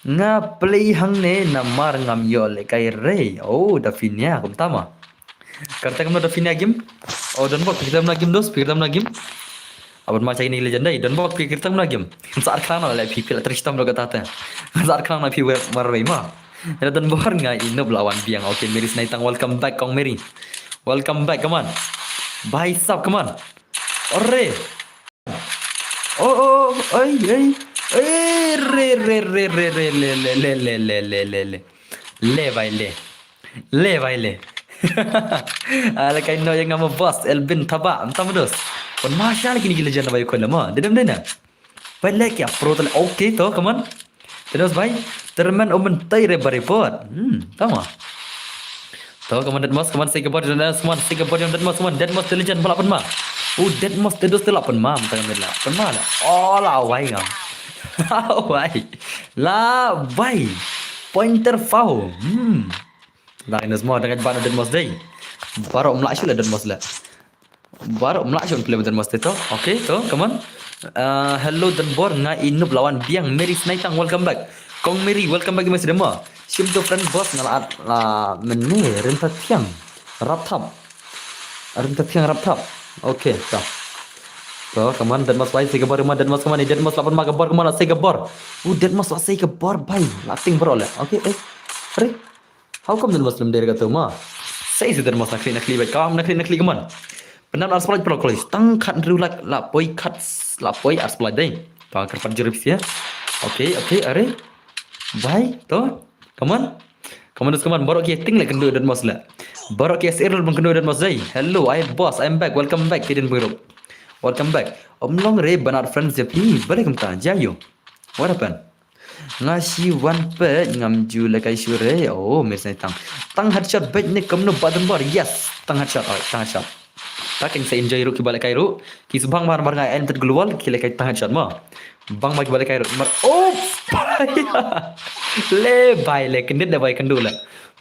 Nga play hangne namar ngam ïoh lehkai re. Oh, Dafinia, kumta ma. Kata kumno Dafinia game? Oh, don bok, kita na game dos, kita na game. Aban ma chai ni legend dai, don bok, kita na game. Sa ar khana le phi phi la tristam lo kata te. Sa ar khana phi wer marwei ma. Ina don bor nga inup lawan biang. Okay, Mary Snaitang, welcome back, Kong Mary. Welcome back, come on. Bye sap, come on. Ore. Oh, oh, oh, oi, oi. Eh, re, re, re, re, re, le, le, le, le, le, le, le, le. Le, bhai, le. Le, bhai, le. Ala kai no yang ama boss, Elvin Taba, entah medus. Pun masya lagi ni gila jana bayu kola ma. Dedam dena. Bhai, le kya pro tale. Okay, to, come on. Terus, bhai. Termen omen tai re ba report. Hmm, tama. To, come on, Deadmau5, come on, say goodbye to Deadmau5, come on, say goodbye to Deadmau5, come on, Deadmau5 the legend, ba lah pynma. Oh, Deadmau5 the dos te lah pynma, mynta ngam lah. Pynma lah. Oh, la wai ngam. Wai. La wai. Pointer foul. Hmm. Dah ini semua dengan bana Deadmau5 dei. Baru melak syu lah Deadmau5 lah. Baru melak syu play Deadmau5 te to. Okay, to, come on. Uh, hello Denbor, nga inup lawan biang. Mary Snaitang, welcome back. Kong Mary, welcome back, Mary Snaitang. Shim to friend boss, nga la, la mene, rinta tiang. Rap tap. Rinta tiang rap tap. Okay, to. To, come on, Deadmau5 bhai, say goodbye, come on, Deadmau5, come on, Deadmau5 lah pynma goodbye, come on, say goodbye. Uh, Deadmau5 lah say goodbye, bhai. Lah ting bro lah. Okay, eh. Ready? How come Deadmau5 lem der kata ma? Sei si Deadmau5 nakli nakli bhai. Kam nakli nakli keman. Pynban ar spot pynlong khloi. Tang khat hynriew lak la poi khat la poi ar spot dei. To kyrpad jurip sia. Okay, okay, are. Bhai, to. Come on. Come on, come on. Baroh ki ting le kynduh Deadmau5 le. Baroh ki S R ban kynduh Deadmau5 dei. Hello, I boss, I'm back. Welcome back, Kidin Buirup. Welcome back. Om long re ban ar friends ya phi. Balik kumta. Jayo. What happened? Nga shu wan peit ngam ju lehkai shuh re. Oh, Mary Snaitang. Tang headshot beit ne kumno ba Denbor. Yes, tang headshot. Oh, tang headshot. Ta kin sa enjoy ruh kiba lehkai ruh. Ki sbang mar mar nga en tet global ki lehkai tang headshot mo. Bang ba kiba lehkai ruh. Mar. Oh, bhai. Le bhai le kyndit le bhai kynduh le.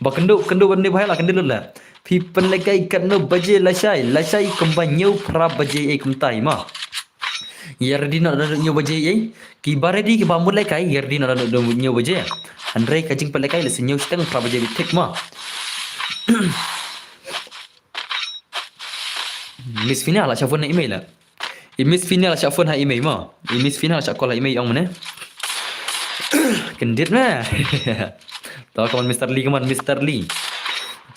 Ba kynduh kynduh ban ne bhai la kyndit lut le. Phi pynlehkai katno baje lashai. Lashai kumba hynñiew phra baje ei kumtai mo. Ïa ready noh da hynñiew baje ei. Kiba ready kiba mut lehkai ïa ready noh da hynñiew baje. Hynrei ka jingpynlehkai la hynñiew shiteng phra baje beit thik ma. Miss Fina la shah phone ha i mei la. I Miss Fina la shah phone ha i mei ma. I Miss Fina la shah call ha i mei ong mane. Kyndit ma. To, come on, Mister Lee, come on, Mister Lee.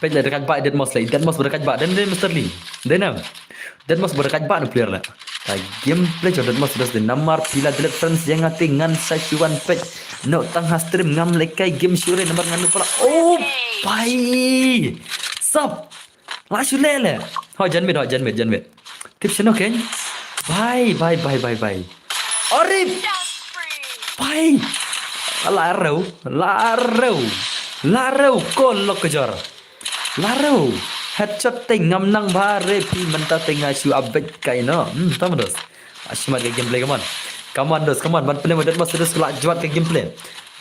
Peit la da kait ba Deadmau5 la, Deadmau5 ba da kait ba, dei ne Mister Lee. Dei ne. Deadmau5 ba da kait ba ne player la. Ta gameplay jong Deadmau5 dos de namar phi la delete friends ïa nga te ngan sa shu wan peit. Noh tang ha stream ngam lehkai game shuh re namar ngan lut pala. Oh, bhai. Sap. La shu leh leh. Ho, jan miet, ho, jan miet, jan miet. Tip shano kein. Bhai, bhai, bhai, bhai, bhai. Arip. Bhai. La rew, la rew. La rew ko lok kejor. La rew. Headshot te ngam nang ba re phi mynta te nga shu update kai no. Hmm, tama dos. Ashimat ka gameplay, come on. Come on dos, come on. Ban pynlem Deadmau5 dos ka la jwat ka gameplay.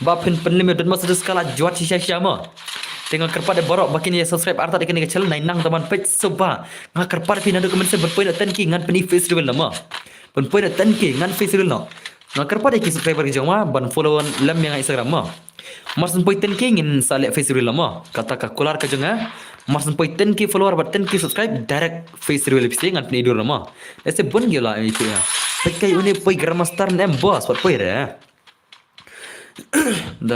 Ba phin pynlem Deadmau5 dos ka la jwat shisha shisha mo. Te nga kyrpad ïa baroh ba kin ïa subscribe artat ïa kane ka channel, nai nang ta ban peit shuh ba. Nga kyrpad ïa phi naduh ka mynsiem ban poi na ten K ngan pyn-e face reveal na mo. Ban poi na ten K ngan face reveal na. Nga kyrpad ïa ki subscriber ki jong nga ban follow lem ïa nga Instagram mo. Mar shen poi ten K ngin sa leh face reveal mo. Kata ka kular ka jong nga. Mar shen poi ten K follower bad ten K subscribe, direct face reveal phi seh ngan pyni dur mo. Ese bun gila ïa phi ïa. Peit kai une poi Grandmaster ne em boss, pat poi re. Da,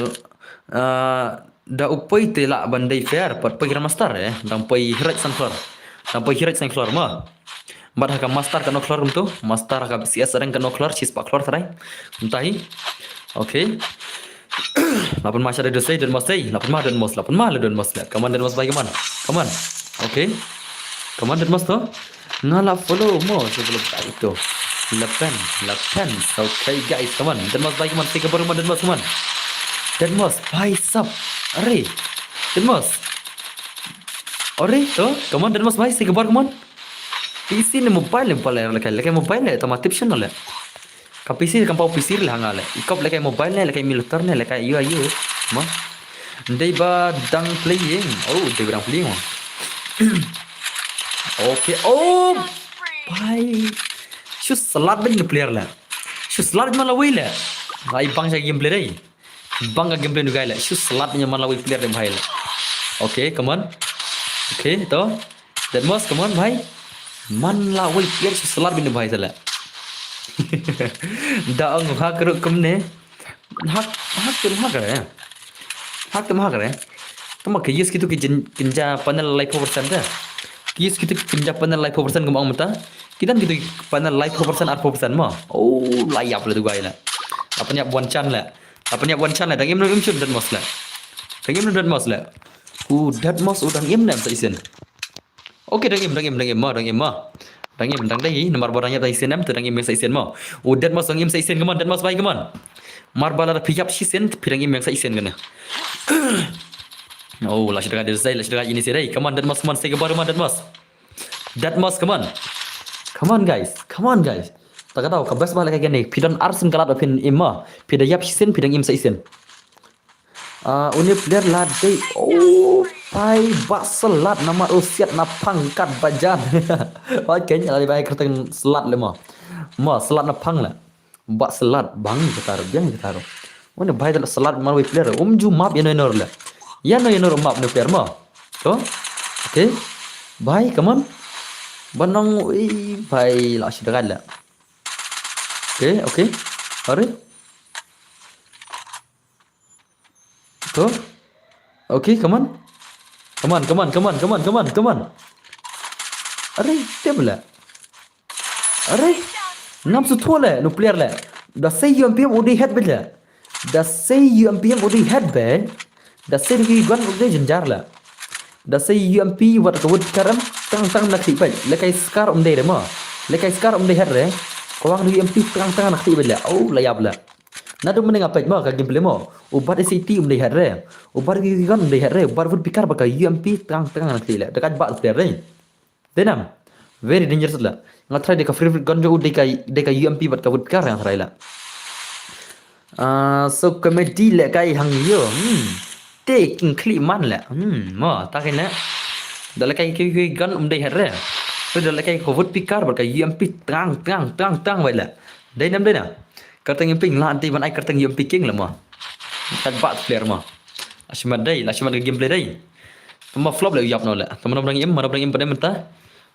ah, da u poi te lah ban dei fair, pat poi Grandmaster eh. Dang poi Heroic san khlur. Dang poi Heroic san khlur mo. Bad ha ka Master katno khlur kumto. Master ha ka C S rank katno khlur, shispah khlur trai. Mynta hi. Okay. Lapan ma sha dei dosei, Deadmau6 dei. Lapan ma Deadmau6, lapan ma le Deadmau6 le. Come on Deadmau6 bhai, come on. Come on. Okay. Come on Deadmau6 to. Nga la follow mo, so follow bhai to. Lapan, lapan. Okay guys, come on. Deadmau6 bhai, come on. Take a ball, come on, Deadmau6, come on. Deadmau6 bhai sab. Are. Deadmau6. Are to. Come on Deadmau6 bhai, take a ball, come on. P C ne mobile ne pale lehkai, lehkai mobile ne tama tip shen le. Ka P C kam pau P C le hanga le. Ikop lehkai mobile ne, lehkai militer ne, lehkai ayu ayu. Ma. Dei ba dang playing. Oh, dei ba dang playing. Okay. Oh. Bhai. Shu slat bad player le. Shu slat man la wei le. Ai bang sha gameplay dei. Bang ka gameplay nu guy le. Shu slat man la wei player dei bhai le. Okay, come on. Okay, to. Deadmau6, come on bhai. Man la wei player shu slat bad bhai sala. Da ong hak ruk kumne. Hak, hak tum hak re. Hak tum hak re. Tama ka use kitu ki jin-, kinja panel lai four percent da. Ki use kitu ki kinja panel lai four percent kum ong mata. Ki don kitu panel lai four percent ar four percent mo. Oh, la ïap le tu guy le. Apa nya buan chan le. Apa nya buan chan le. Dang im no im chun Deadmau6 le. Dang im no Deadmau6 le. U Deadmau6 u dang im ne em sa isen. Okay, dang im, dang im, dang im mo, dang im mo. Dang im, dang dei, namar ba dang ïap sa isen em, te dang im sa isen mo. U Deadmau6 dang im sa isen, come on, Deadmau6 bhai, come on. Mar ba la da phi ïap shisien, phi dang im sa isen kane. Oh, la shi dang dei, la shi dang ini sih dei. Come on, Deadmau6, come on, stay kebar, come on, Deadmau6. Deadmau6, come on. Come on guys, come on guys. Ta ka dau, ka best ba lehkai kane. Phi don ar sien ka lad ba phin im mo. Phi da ïap shisien, phi dang im sa isen. Ah, une player la dei. Oh, bhai, ba slat namar u siat na phang kat bajan. Bhai, kane la dei bhai kyrteng slat le mo. Mo, slat na phang le. Ba slat bang kita ro, biang kita ro. Une bhai da slat man wei player. Um ju map ïa no ïa no le. Ïa no ïa no map ne player mo. To. Okay. Bhai, come on. Banang, ui, bhai, la shi dagat le. Okay, okay. Are. To. Okay, come on. Come on, come on, come on, come on, come on, come on. Are, te bela. Are. Ngam shu thua le, nu player le. Da sei U M P em u dei head bela. Da sei U M P em u dei head be. Da sei ki gun u dei jynjar le. Da sei U M P wat ka wut karam tang tang na khlieh bela. Lehkai Scar um dei re mo. Lehkai Scar um dei head re. Ko wang U M P tang tang na khlieh bela. Oh, la ïap le. Naduh mynne nga peit mo ka gameplay mo. U bat S A T um dei head re. U bat ki gun um dei head re. U bat wut pikar ba ka U M P tang tang na khlieh le. Da ka bat player re. Dei nam. Very dangerous la. Nga try dei ka favorite gun jong u dei ka, dei ka U M P bad ka wut pikar nga try la. Ah, so comedy lehkai hang ïa. Hmm. Te king khlieh man le. Hmm, mo, ta kein le. Da lehkai ki, ki gun um dei head re. So da lehkai ka wut pikar bad ka U M P tang tang tang tang bela. Dei nam dei na. Kyrteng U M P la dei ban ai kyrteng U M P king le mo. Ka bat player mo. La shi mat dei, la shi mat ka gameplay dei. Tama flop le u ïap no le. Tama no ba dang im, mano ba dang im pat mynta.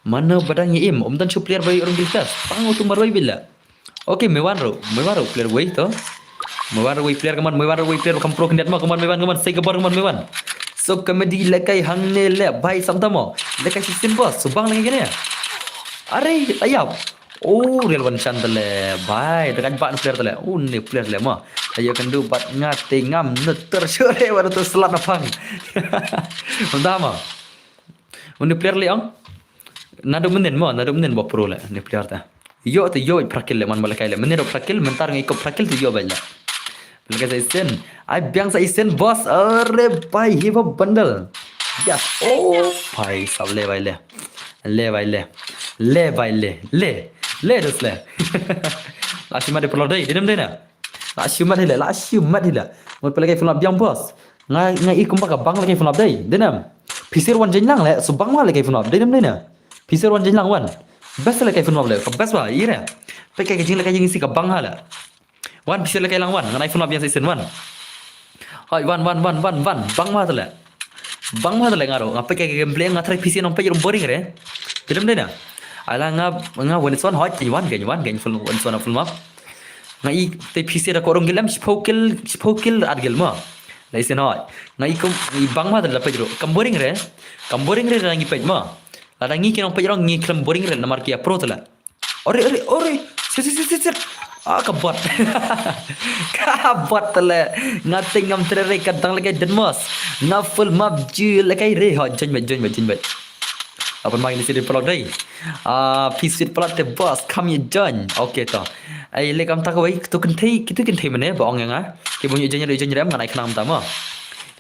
Mano ba dang im. Um don shu player ba ïoh rung giltas. Pang u tu marwei bela. Okay, me wan ro, me wan ro player wei to. Me wan ro wei player, come on, me wan ro wei player kam pro khyndiat mo, come on, me wan, come on, sei kebar, come on, me wan. So comedy lehkai hangne le, bhai sam tamo. Lehkai shisien boss, subang lehkai kane. Are, la ïap. Oh, real one chan tale, bhai. Da ka bat player tale. Oh, ne player le mo. Ayo kan du bat nga te ngam nutter sure wat tu slat na phang. Mynta mo. Une player le ong. Naduh mynnin mo, naduh mynnin ba pro le, une player ta. Ïoh te ïoh phra kill le man ba lehkai le. Mynnin da phra kill, mynta ngi kop phra kill te ïoh bela. Lehkai sa isen. Ai biang sa isen, boss. Are bhai, hi ba bundle. Yes. Oh, bhai, sab le bhai le. Le bhai le. Le bhai le. Le. Le dos le. La shi mat dei pro dei, dei nam dei na. La shi mat hi le, la shi mat hi le. Ngut pele kai phone up biang boss. Nga, nga i kumba ka bang lehkai phone up dei. Dei nam. Phi sir wan jeng lang le, so bang ma lehkai phone up. Dei nam dei na. Phi sir wan jeng lang wan. Best lehkai phone up le, ka best ba, i re. Peit kai ka jing lehkai jing si ka bang ha le. Wan phi sir lehkai lang wan, ngan ai phone up biang sa isen wan. Hoi, wan, wan, wan, wan, wan. Bang ma tele. Bang ma tele nga ro. Nga pek ke gameplay nga try P C nong pek rum boring re. Film deh na. Ala nga, nga wan son hoi, wan, wan, wan, full, wan son full map. Nga i te P C da ko rong gilem, shipau kill, shipau kill at gil ma. Lai sen hoi. Nga i kum, i bang ma tele pek ro. Kam boring re. Kam boring re ngi pek ma. Lada ngi ki nong pek ro ngi klem boring re namar ki a pro tele. Ore, ore, ore. Sit, sit, sit, sit, sit. Ah, ka bot. Ka bot tele. Nga ting ngam tre re ka dang lekai den mos. Nga full map ju lekai re. Ho, join bait, join bait, join bait. Apa ma ini sini pelok dai. Ah, P C pelok te boss. Come here, join. Okay to. Ai le kam tak wai. Tu kynthei, kitu kynthei mane ba ong nga. Ki bun join re, join re, ngan ai khnang ta ma.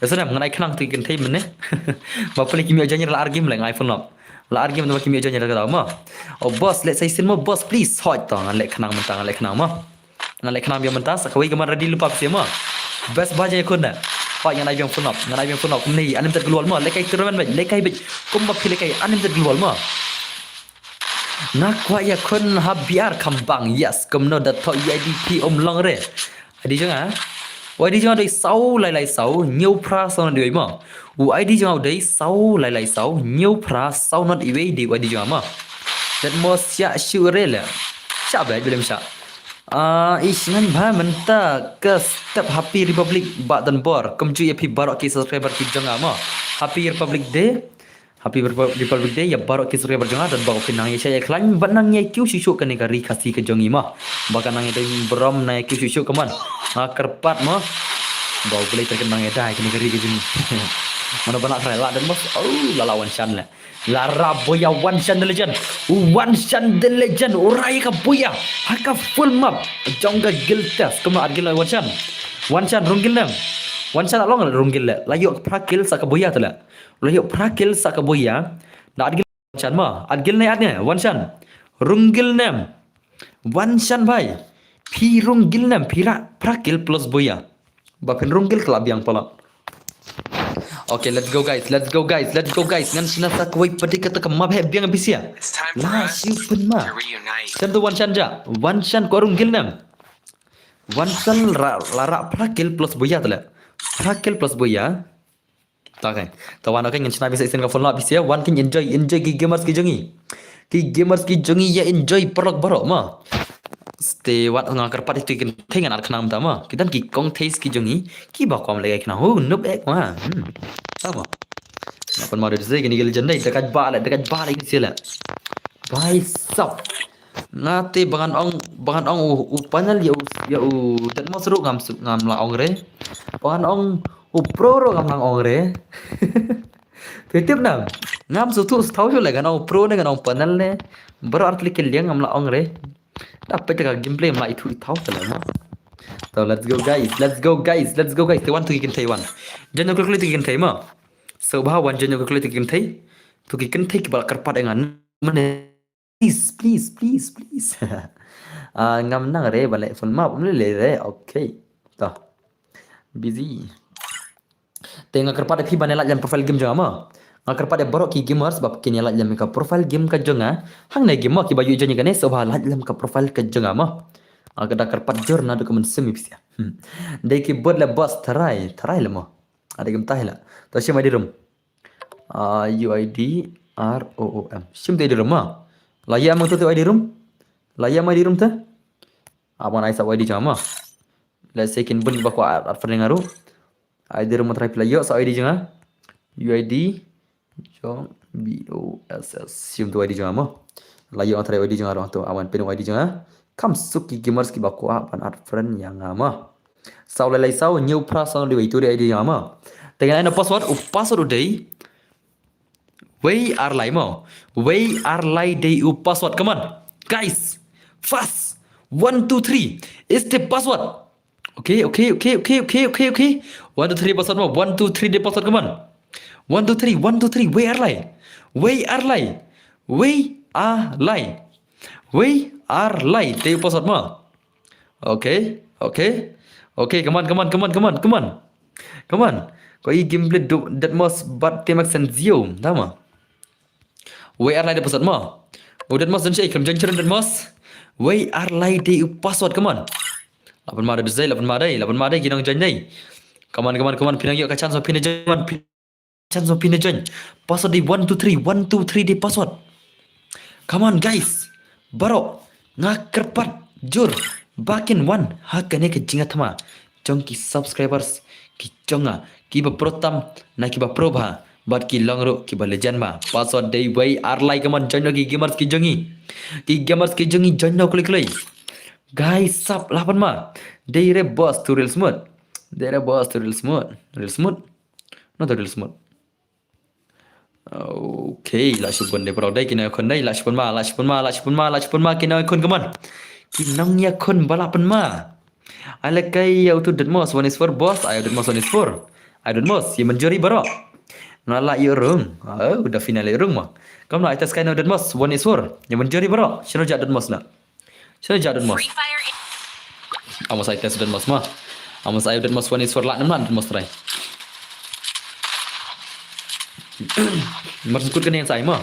Ya sana, ngan ai khnang tu kynthei mane. Ba pele ki mi join re la argim le ngai full map. La argim tu ki mi join re ka ma. Oh boss, let's say sin mo boss, please. Hoi to, ngan leh khnang mynta, ngan leh khnang ma. Ngan leh khnang biang mynta, sa kawei ka man ready lypa pisa ma. Best ba jai khun na. Hoi ngan ai biang full map, ngan ai biang full map. Kumne, unlimited global ma. Lekai tournament bait, lekai bait. Kumba phi lekai, unlimited global ma. Nga kwah ïa khun ha B R Khambang, yes, kumno da thoh U I D phi um long re. I D jong nga. U I D jong nga dei saw lai lai saw, hynñiew phra saw nod wei ma. U I D jong nga dei saw lai lai saw, hynñiew phra saw nod wei dei U I D jong nga ma. Dat mo sia shu re le. Sha ba bilem sha. Ah, ish ngan ba mynta ka step Happy Republic ba don bor. Kumjuh ïa phi baroh ki subscriber ki jong nga ma. Happy Republic Day. Happy Repu-, Republic Day ïa baroh ki subscriber jong nga, don baroh ki nang ïa shah ïa khlaiñ bad nang ïa kiew shuh shuh kane ka ri Khasi ka jong ngi ma. Ba ka nang ïa dei burom nang ïa kiew shuh shuh ka mon. Nga kyrpad ma. Ba U Blei te ka nang ïa dei kane ka ri ka jong ngi. Mano ba na khrai la don bos. Oh, la la wan shan le. La ra boya wan shan the legend. Wan shan the legend. Ora ïa ka boya. Ha ka full map. Jong ka guild test. Kumno ar guild wan shan. Wan shan rung guild nem. Wan shan along rung guild le. La ïoh phra kill sa ka boya te le. La ïoh phra kill sa ka boya. Na at gil wan shan ma. At gil ne at ne. Wan shan. Rung gil nem. Wan shan bai. Phi rung gil nem. Phi ra phra kill plus boya. Ba phin rung gil kla biang pala. Okay, let's go guys. Let's go guys. Let's go guys. Ngan shna sa kawei pati kata ka map he biang bisia. La siu pun ma. Shan tu wan shan ja. Wan shan ko rung gil nem. Wan shan ra, la ra phra kill plus boya tele. Phra kill plus boya. Ta kai. Ta wan okay ngan shna bisa isin ka full map bisa wan kin enjoy, enjoy ki gamers ki jong ngi. Ki gamers ki jong ngi ïa enjoy paralok baroh ma. Ste wat nga kyrpad itu kin theng ngan ar khnang ta ma. Ki don ki kong taste ki jong ngi. Ki ba kwam leh khnang. Hu nup ek ma. Hmm. Ta ma. Napan ma de kini ki legend dei dekat ba le dekat ba le ki sila. Bai sap. Nga te ba ngan ong, ba ngan ong u, u panel ïa u, ïa u Deadmau5 ruh ngam su, ngam la ong re. Ba ngan ong u pro ruh ngam nang ong re. Phi tip nam. Ngam su tu stau shu le ngan ong pro ne ngan ong panel ne. Bro ar klik liang ngam la ong re. Da pete ka gameplay ma itu itau te le ma. So let's go guys, let's go guys, let's go guys. Te wan tu ki kynthei wan. Jan klik tu ki kynthei ma. So ba wan jan klik tu ki kynthei. Tu ki kynthei ki ba la kyrpad ngan. Mane Please, please, please, please. Ah, ngam nang re ba leh full map, um leh re. Okay. Toh. Busy. Te nga kyrpad ïa phi ban ïa like lem profile game jong nga ma. Nga kyrpad ïa baroh ki gamers ba kin ïa like lem ka profile game ka jong nga. Hangne game ma ki ba ïoh jong kane so ba like lem ka profile ka jong nga ma. Nga ka da kyrpad jur na document sim ïa phi sia. Hmm. Dei keyboard le boss tharai, tharai le ma. Ada game tai la. Toh shim ai di room. Ah, U I D R O O M. Shim te I D room ma. La ïa mang tu te I D room. La ïa mang I D room te. Abang ai sa I D jong ma. Let's say kin bun ba ko at, at friend nga ruh. I D room try phi la ïoh sa I D jong nga. U I D jong B O S S. Shim tu I D jong ma. La ïoh try I D jong nga ruh tu. Awan pin I D jong nga. Kam suk ki gamers ki ba ko at ban at friend ïa nga ma. Saw lai lai saw, hynñiew phra saw nod wei tu dei I D jong nga ma. Te ngan ai na password, u password u dei. Wei ar lai ma. Wei ar lai dei u password. Come on. Guys. Fast. One, two, three. Is the password. Okay, okay, okay, okay, okay, okay, okay. One, two, three password ma. One, two, three dei password. Come on. One, two, three. One, two, three. Wei ar lai. Wei ar lai. Wei ar lai. Wei ar lai. Dei u password ma. Okay, okay. Okay, come on, come on, come on, come on, come on. Come on. Ko i gameplay do Deadmau5 bad T M X and Zio. Tama. Wei ar lai dei password ma. U Deadmau5 dan shi, kam join channel Deadmau5. Wei ar lai dei u password, come on. Lapan ma dei, lapan ma dei, lapan ma dei, ki nong join dei. Come on, come on, come on. Phi nang ïoh ka chance, phi na join, phi chance, phi na join. Password dei one two three, one two three dei password. Come on, guys. Baroh, nga kyrpad jur ba kin wan ha kane ka jingïathma jong ki subscribers ki jong nga, kiba pro tam na kiba pro bha, bad ki long ruh kiba legend bha. Password dei wei ar lai. Come on, join noh ki gamers ki jong ngi. Ki gamers ki jong ngi, join noh kloi kloi. Guys, sap lah ban ma. Dei re boss to real smooth. Dei re boss to real smooth. Real smooth. Not real smooth. Okay, lah shu bun dei, bro. Dei ki nang ïakhun dei, lah shu bun ma, lah shu bun ma, lah shu bun ma, lah shu bun ma ki nang ïakhun, come on. Ki nang ïakhun ba lah pynma. Ai lehkai ïa utu Deadmau one is four, boss, ai Deadmau one is four. Ai Deadmau, ïa mynjur ïa baroh. Nga lah ïa rung. Oh, uda final ïa rung ma. Come on, ai test kai na Deadmau one is four. Ïa mynjur ïa baroh. Shano jah Deadmau na. Shano jah Deadmau. Free Fire. Amos ai test Deadmau ma. Amos ai Deadmau one is four lah, nam lah Deadmau try. Mar sukut kane sa ai ma.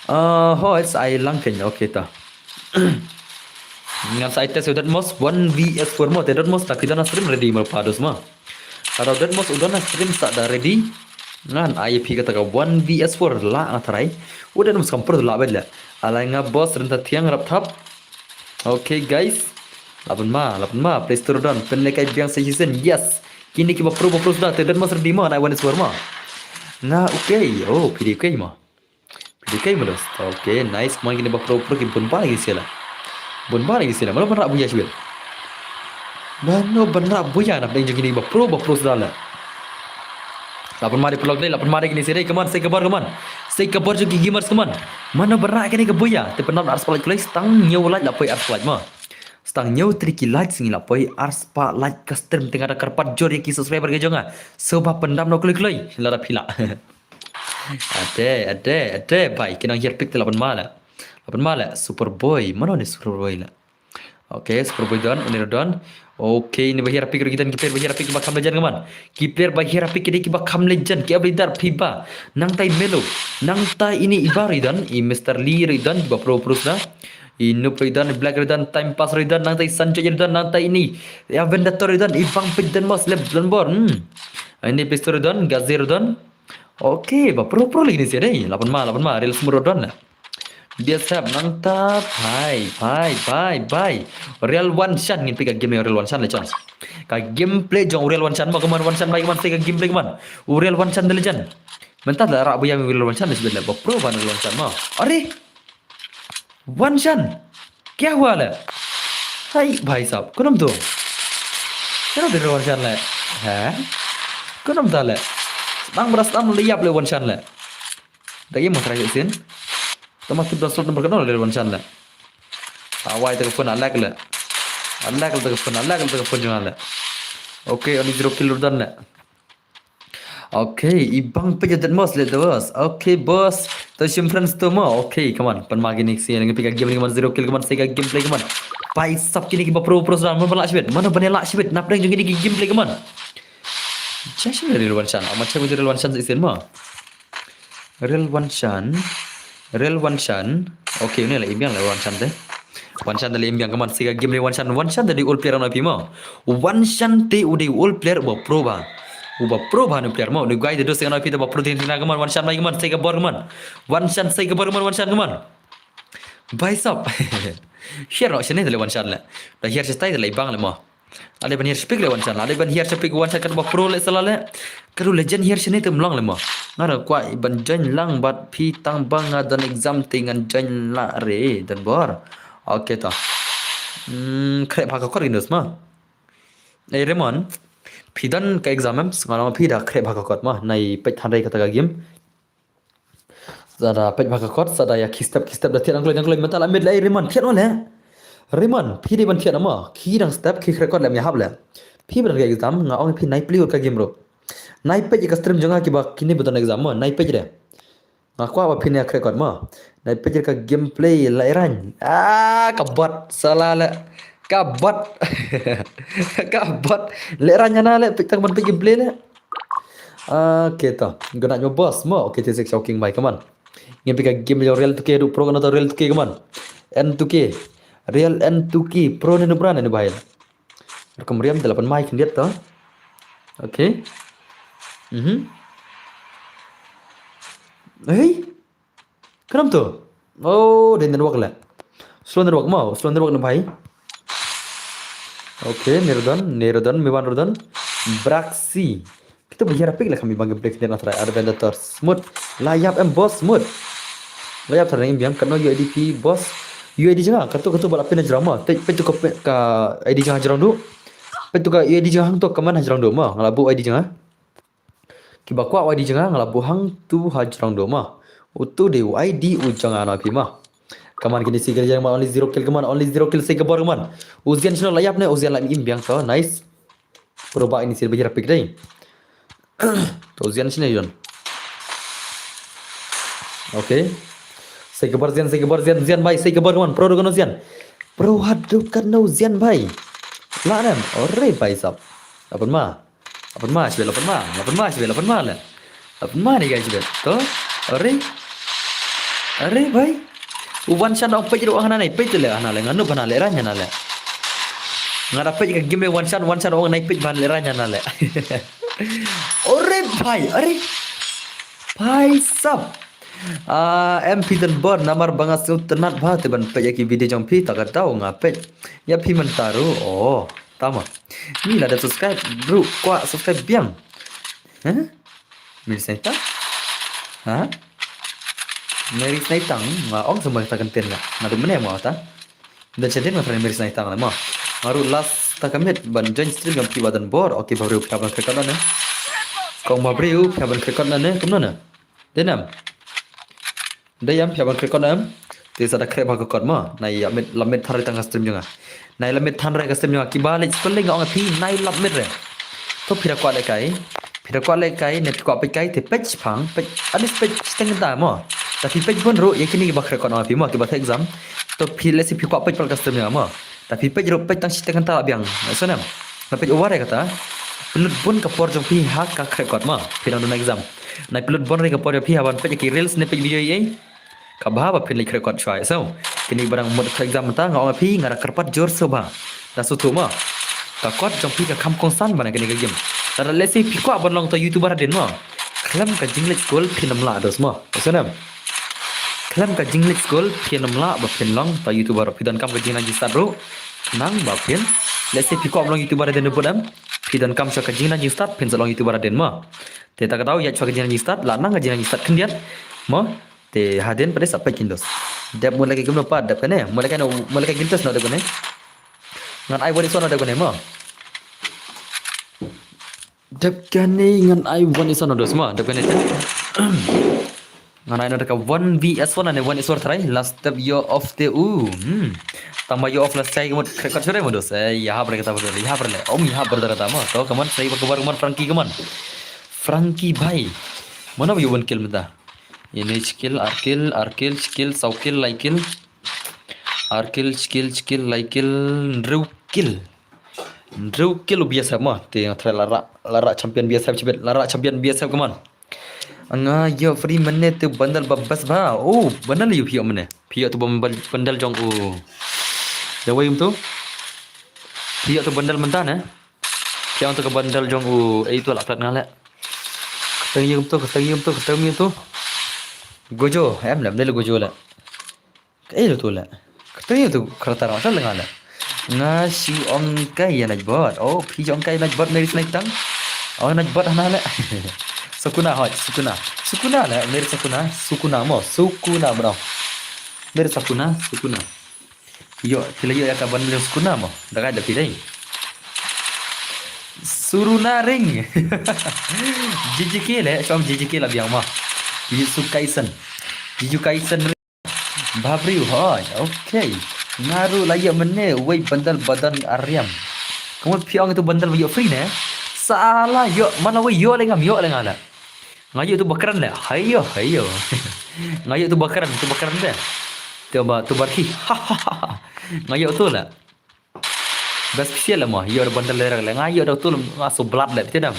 Ah, ho, it's ai lang kane. Okay ta. Ngan sa ai test Deadmau one V S four ma. Te Deadmau ta ki don ha stream ready ma, pados ma. Ka Deadmau u don ha stream sa da ready. Ngan ai phi kata ka one V S four lah nga try. U Deadmau kam pro lah bad la. Alai nga boss renta thiang rap thap. Okay guys. Lah pynma, lah pynma. Play Store don. Pynlehkai biang sa shisien. Yes. Kine kiba pro ba pro suda. Te Deadmau ready ma, nai one is four ma. Nga okay. Oh, phi dei okay ma. Phi dei okay ma dos. Okay, nice. Kmon kine ba pro pro ki bun ba lagi sila. Bun ba lagi sila. Mano ban rah buya shibit. Mano ban rah buya na pdeng jong kine ba pro ba pro suda la. Lah pynma dei paralok dei, lah pynma dei kine sila dei, kmon, sei ka bor kmon. Sei ka bor jong ki gamers kmon. Mano ban rah kane ka buya. Te pyndap ar spah like, tang hynñiew like lah poi ar spah like ma. Tang hynñiew tylli ki like sngi lah poi ar spah like ka stream, te nga da kyrpad jur ïa ki subscriber ki jong nga. Sngewbha pyndap noh kloi kloi. Lada phi lah. Ade, ade, ade, bhai, ki nang hiar pick te lah pynma la. Lah pynma la, Superboy, mano ne Superboy la. Okay, Superboy don, une don. Okay, ne ba hiar pick ruh ki don, ki player ba hiar pick ba kham legend kmon. Ki player ba hiar pick ki dei kiba kham legend, ki ap leader phi ba. Nangtai Melo, nangtai ine i ba ruh i don, i Mister Lee ruh i don, kiba pro pro suda. I Noob ruh i don, i Black ruh i don, Time Pass ruh i don, nangtai Sancho ruh i don, nangtai ine i Avendator ruh i don, i bang phi don mos lep don bor. Hmm. Ine Pistol ruh i don, Gazi ruh i don. Okay, ba pro pro lagi ne sila dei. Lah pynma, lah pynma, Real Smooth ruh don la. Dia sap nangta, bhai, bhai, bhai, bhai. Real One Shan, ngin peit ka game Real One Shan la chance. Ka gameplay jong Real One Shan ma, kmon One Shan bhai, kmon, sei ka gameplay kmon. U Real One Shan the legend. Mynta la rah buya Real One Shan la shibit la, ba pro ban Real One Shan ma. Are. One Shan. Kya hua la? Hai bhai sahab, kumno to? Kumno to Real One Shan la? Ha? Kumno ta la? Sdang bra sdang le ïap le One Shan la. Da ïa mo try sin. Tama tip da slot number kano le One Shan la. Awai ta ka phone, a lag la. A lag ta ka phone, a lag ta ka phone jong la. Okay, only zero kill ruh don la. Okay, i bang phi ïa Deadmau le boss. Okay boss. To shim friends to mo. Okay, kmon. Pynma kine ki sien ngi peit ka game ni kmon, zero kill kmon, sei ka gameplay kmon. Bhai sahab kine kiba pro pro suda, mano ban lah shibit. Mano ban lah shibit. Na pdeng jong kine ki gameplay kmon. Just Real One Shan. Ama check with Real One Shan sien mo. Real One Shan. Real One Shan. Okay, une la im biang la One Shan te. One Shan te la im biang kmon, sei ka game re One Shan. One Shan te dei old player na phi mo. One Shan te u dei old player uba pro bha. Uba pro bha nu player mo. Nu guy te dos nga na phi te ba pro te na kmon, One Shan bhai kmon, sei ka bor kmon. One Shan sei ka bor kmon, One Shan kmon. Bhai sahab. Hiar noh shane te le One Shan le. Da hiar shatai te le bang le mo. Lada ban hiar shapik le One Shan, lada ban hiar shapik One Shan, kata ba pro le sala le. Kata legend hiar shane te mlong le mo. Nga da kwah ban join lang bad phi tang ba nga don exam te ngan join la re don bor. Okay to. Hmm, khreh bha ka kot kin dos ma. Ei Raymond, phi don ka exam em, nga long phi da khreh bha ka kot ma. Nai peit than re kata ka game. Sa da peit bha ka kot, sa da ïa khie step, khie step da thied nang kloi, nang kloi, mynta la mid la, ei Raymond, thied noh le. Raymond, phi dei ban thied noh mo, khie dang step, khie khreh kot le, ym ïahap le. Phi ba don ka exam, nga ong phi nai plie ka game ruh. Nai peit ïa ka stream jong nga kiba kine ba don exam mo, nai peit re. Nga kwah ba phin ïa khreh kot mo. Nai peit ïa ka gameplay la Iran. Ah, ka bot, sala le. Ka bot. Ka bot. La Iran ïa na le, peit tang ban peit gameplay le. Okay to. Good night mo boss mo. Okay, te sek shocking bhai, kmon. Ngin peit ka game jong Real two K ruh pro kano to Real two K kmon. N two K. Real N two K pro ne nu bra ne nu bhai. Rukom riam te la pynma khyndiat to. Okay. Mhm. Hey. Kanam tu? Oh, dei network le. Slow network mo, slow network na bhai. Okay, Nirodon, Nirodon, Miwan Rodon. Braxi. Kita ba ïa rapik le kami bang break dan atrai Adventure Smooth. La ïap em boss Smooth. La ïap trai biang kano U I D phi boss. U I D jong nga, katu katu ba la pin hajrong mo. Peit peit tu ka, ka I D jong nga hajrong du. Peit tu ka U I D jong nga hangto ka man hajrong du mo. Nga la buh U I D jong nga. Kiba kwah U I D jong nga, nga la buh hangtu hajrong du mo. Utu dei U I D u jong nga na phi mo. Kaman kini si kali jong nga only zero kill kaman, only zero kill sei ka bor kaman. U Zian shino la ïap ne, u Zian la im biang to, nice. Pro ba ini si ba ïa rapik dei. To u Zian shino jon. Okay. Sei ka bor Zian, sei ka bor Zian, Zian bhai, sei ka bor kaman, pro du kano Zian. Pro haduh kano Zian bhai. La nem, ore bhai sab. Apan ma. Apan ma, shibel, apan ma, apan ma, shibel, apan ma le. Apan ma ni guys, shibel. To, are. Are, bhai. U Wan Shan ong peit ruh hana ne, peit le hana le, nganu bana le ranya na le. Nga da peit ka game Wan Shan, Wan Shan ong nai peit bana le ranya na le. Ore, bhai, are. Bhai sab. Ah, em phi don bor namar ba nga sngewtynnat bha te ban peit ïa ki video jong phi ta ka daw nga peit. Ïa phi mynta ruh. Oh, tama. Ni la da subscribe ruh kwah subscribe biang. Hah? Mary Snaitang? Ha? Mary Snaitang nga ong semua ta kenten nga. Nga dum ne mo ta. Dan shadin ma friend Mary Snaitang le mo. Nga ruh last ta commit ban join stream jong phi ba don bor. Okay, ba briew phi ban krekot na ne. Kong ba briew phi ban krekot na ne. Kumno ne? Dei nam. Dei am phi ban krekot nam. Te sa da krek ba krekot mo. Nai ïa mit lamit thar tang ka stream jong nga. Nai lamit thar ka stream jong nga. Kiba leh spelling ong phi nai lamit re. To phi da kwah leh kai. Phi da kwah leh kai ne phi kwah peit kai te peit shipang peit anis peit shiteng ta mo. Ta phi peit bun ruh ïa kini kiba krekot ong phi mo kiba the exam. To phi leh si phi kwah peit pal ka stream jong nga mo. Ta phi peit ruh peit tang shiteng ta biang. Sa nam. Nga peit over ïa kata. Pynlut bun ka por jong phi ha ka krekot mo. Phi dang don exam. Nai pynlut bun ri ka por jong phi ha ban peit ki reels ne peit video ei. Kaba ba phin leh krekot shwa. So, kini ba dang mut exam mynta nga ong phi nga da kyrpad jur shuh ba. Da shu tu mo. Ka kot jong phi ka kham kongsan ba na kini ka game. Lada lehse phi kwah ban long ta YouTuber hadien mo. Khlem ka jingleit skul phin ym lah dos mo. Sa nam. Khlem ka jingleit skul phin ym lah ba phin long ta YouTuber. Phi donkam ka jingnang jingstad ruh. Nang ba phin. Lehse phi kwah ban long YouTuber hadien bud em. Phi donkam sha ka jingnang jingstad phin sa long YouTuber hadien mo. Te ta ka daw ïa sha ka jingnang jingstad, la nang ka jingnang jingstad khyndiat. Mo. Te hadien pat sa peit kin dos. Dep mut lehkai kumno pat dep kane, mut lehkai no, mut lehkai kin dos no dep kane. Ngan ai wan ison no dep kane mo. Dep kane ngan ai wan ison no dos mo, dep kane. Ngan ai no dep ka one V S one ne one is one try, last step yo off te u. Hmm. Tang ba yo off last kai mut krekot sure mo dos. Eh, ïa hap re kata mo, ïa hap re le. Om ïa hap re kata mo. To kaman sai ba kabar kaman Frankie kaman. Frankie bhai. Mano ba yo one kill mynta. Ini shi kill, ar kill, ar kill, shi kill, saw kill, lai kill. Ar kill, shi kill, shi kill, lai kill, hynriew kill. Hynriew kill u B S F mo, te nga try la rah, la rah champion B S F shibit, la rah champion B S F kaman. Nga ïoh free mynne te bundle ba best ba. Oh, bundle ïoh phi ïoh mynne. Phi ïoh tu bundle, bundle jong u. Da wei um tu. Phi ïoh tu bundle mynta ne. Phi ïoh tu ka bundle jong u. Eh, tu la plat nga le. Kata ïoh tu, kata ïoh tu, kata ïoh tu. Gojo, em lem, dei le Gojo le. Kaei ruh tu le. Kata ïa tu kata ruh sa lenga le. Nga shu ong kai ïa Nightbot. Oh, phi ong kai Nightbot Mary Snaitang. Oh, Nightbot hana le. Sukuna hoi, Sukuna. Sukuna le, Mary Sukuna, Sukuna mo, Sukuna bro. Mary Sukuna, Sukuna. Ïoh, phi la ïoh ïa ka ban leng Sukuna mo. Da kai da phi dei. Suruna ring. J J K le, shong J J K la biang mo. Jujutsu Kaisen. Jujutsu Kaisen. Babriu hoi, okay. Nga ruh la ïoh mynne, wei bundle ba don ariam. Ka mut phi ong tu bundle ba ïoh free ne? Sala ïoh, mana wei ïoh le ngam ïoh le nga la. Nga ïoh tu ba kren le, hayo, hayo. Nga ïoh tu ba kren, tu ba kren de. Tu ba, tu ba rkhi. Nga ïoh tu le. Best special mo, ïoh da bundle le nga ïoh da tu nga so blood le, te dam.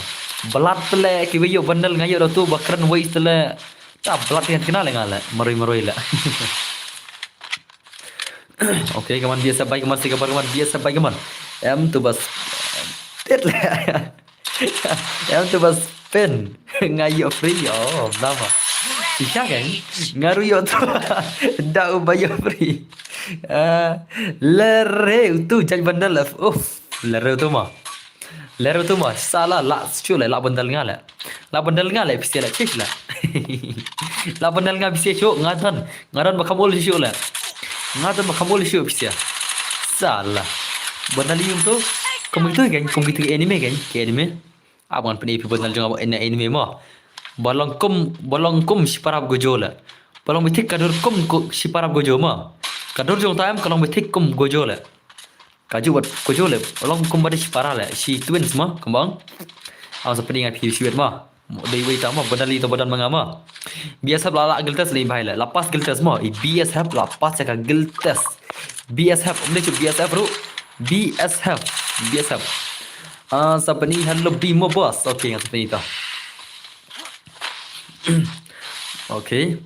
Blood le, kiwei ïoh bundle nga ïoh da tu ba kren wei te le. Ta blood te kena le nga le, maroi maroi le. Okay, kaman B S F bhai, kaman si kabar, kaman B S F bhai, kaman. Em tu bas. Tet le. Em tu bas pen. Nga ïoh free. Oh, nama. Shisha kan? Nga ruh ïoh tu. Da u ba ïoh free. Ah, lere utu judge bandal. Uf, lere utu ma. Lere utu ma. Sala la shu le la bandal nga le. La bandal nga le pisa le chish le. La bandal nga pisa shu nga don. Nga don ba kamul shu le. Nga don ba kamul shu pisa. Sala. Bandal yung tu. Kum itu kan, kum itu anime kan, ke anime. Abang peni pi bandal jong abang ina anime ma. Balong kum, balong kum shiparap gojo le. Balong bitik kadur kum ku shiparap gojo ma. Kadur jong taem kalong bitik kum gojo le. Kaju wat gojo le. Balong kum badi shipara le. Shi twins ma, kembang. Ang sa peni ngai pi shiwet ma. Dei wei ta ma, bandal itu badan manga ma. B S F la la guild test le bhai le. La pass guild test ma. I B S F la pass ka guild test. B S F, um de chu B S F ru. B S F, B S F. Ah, sa peni hello B mo boss. Okay, nga sa peni ta. Okay.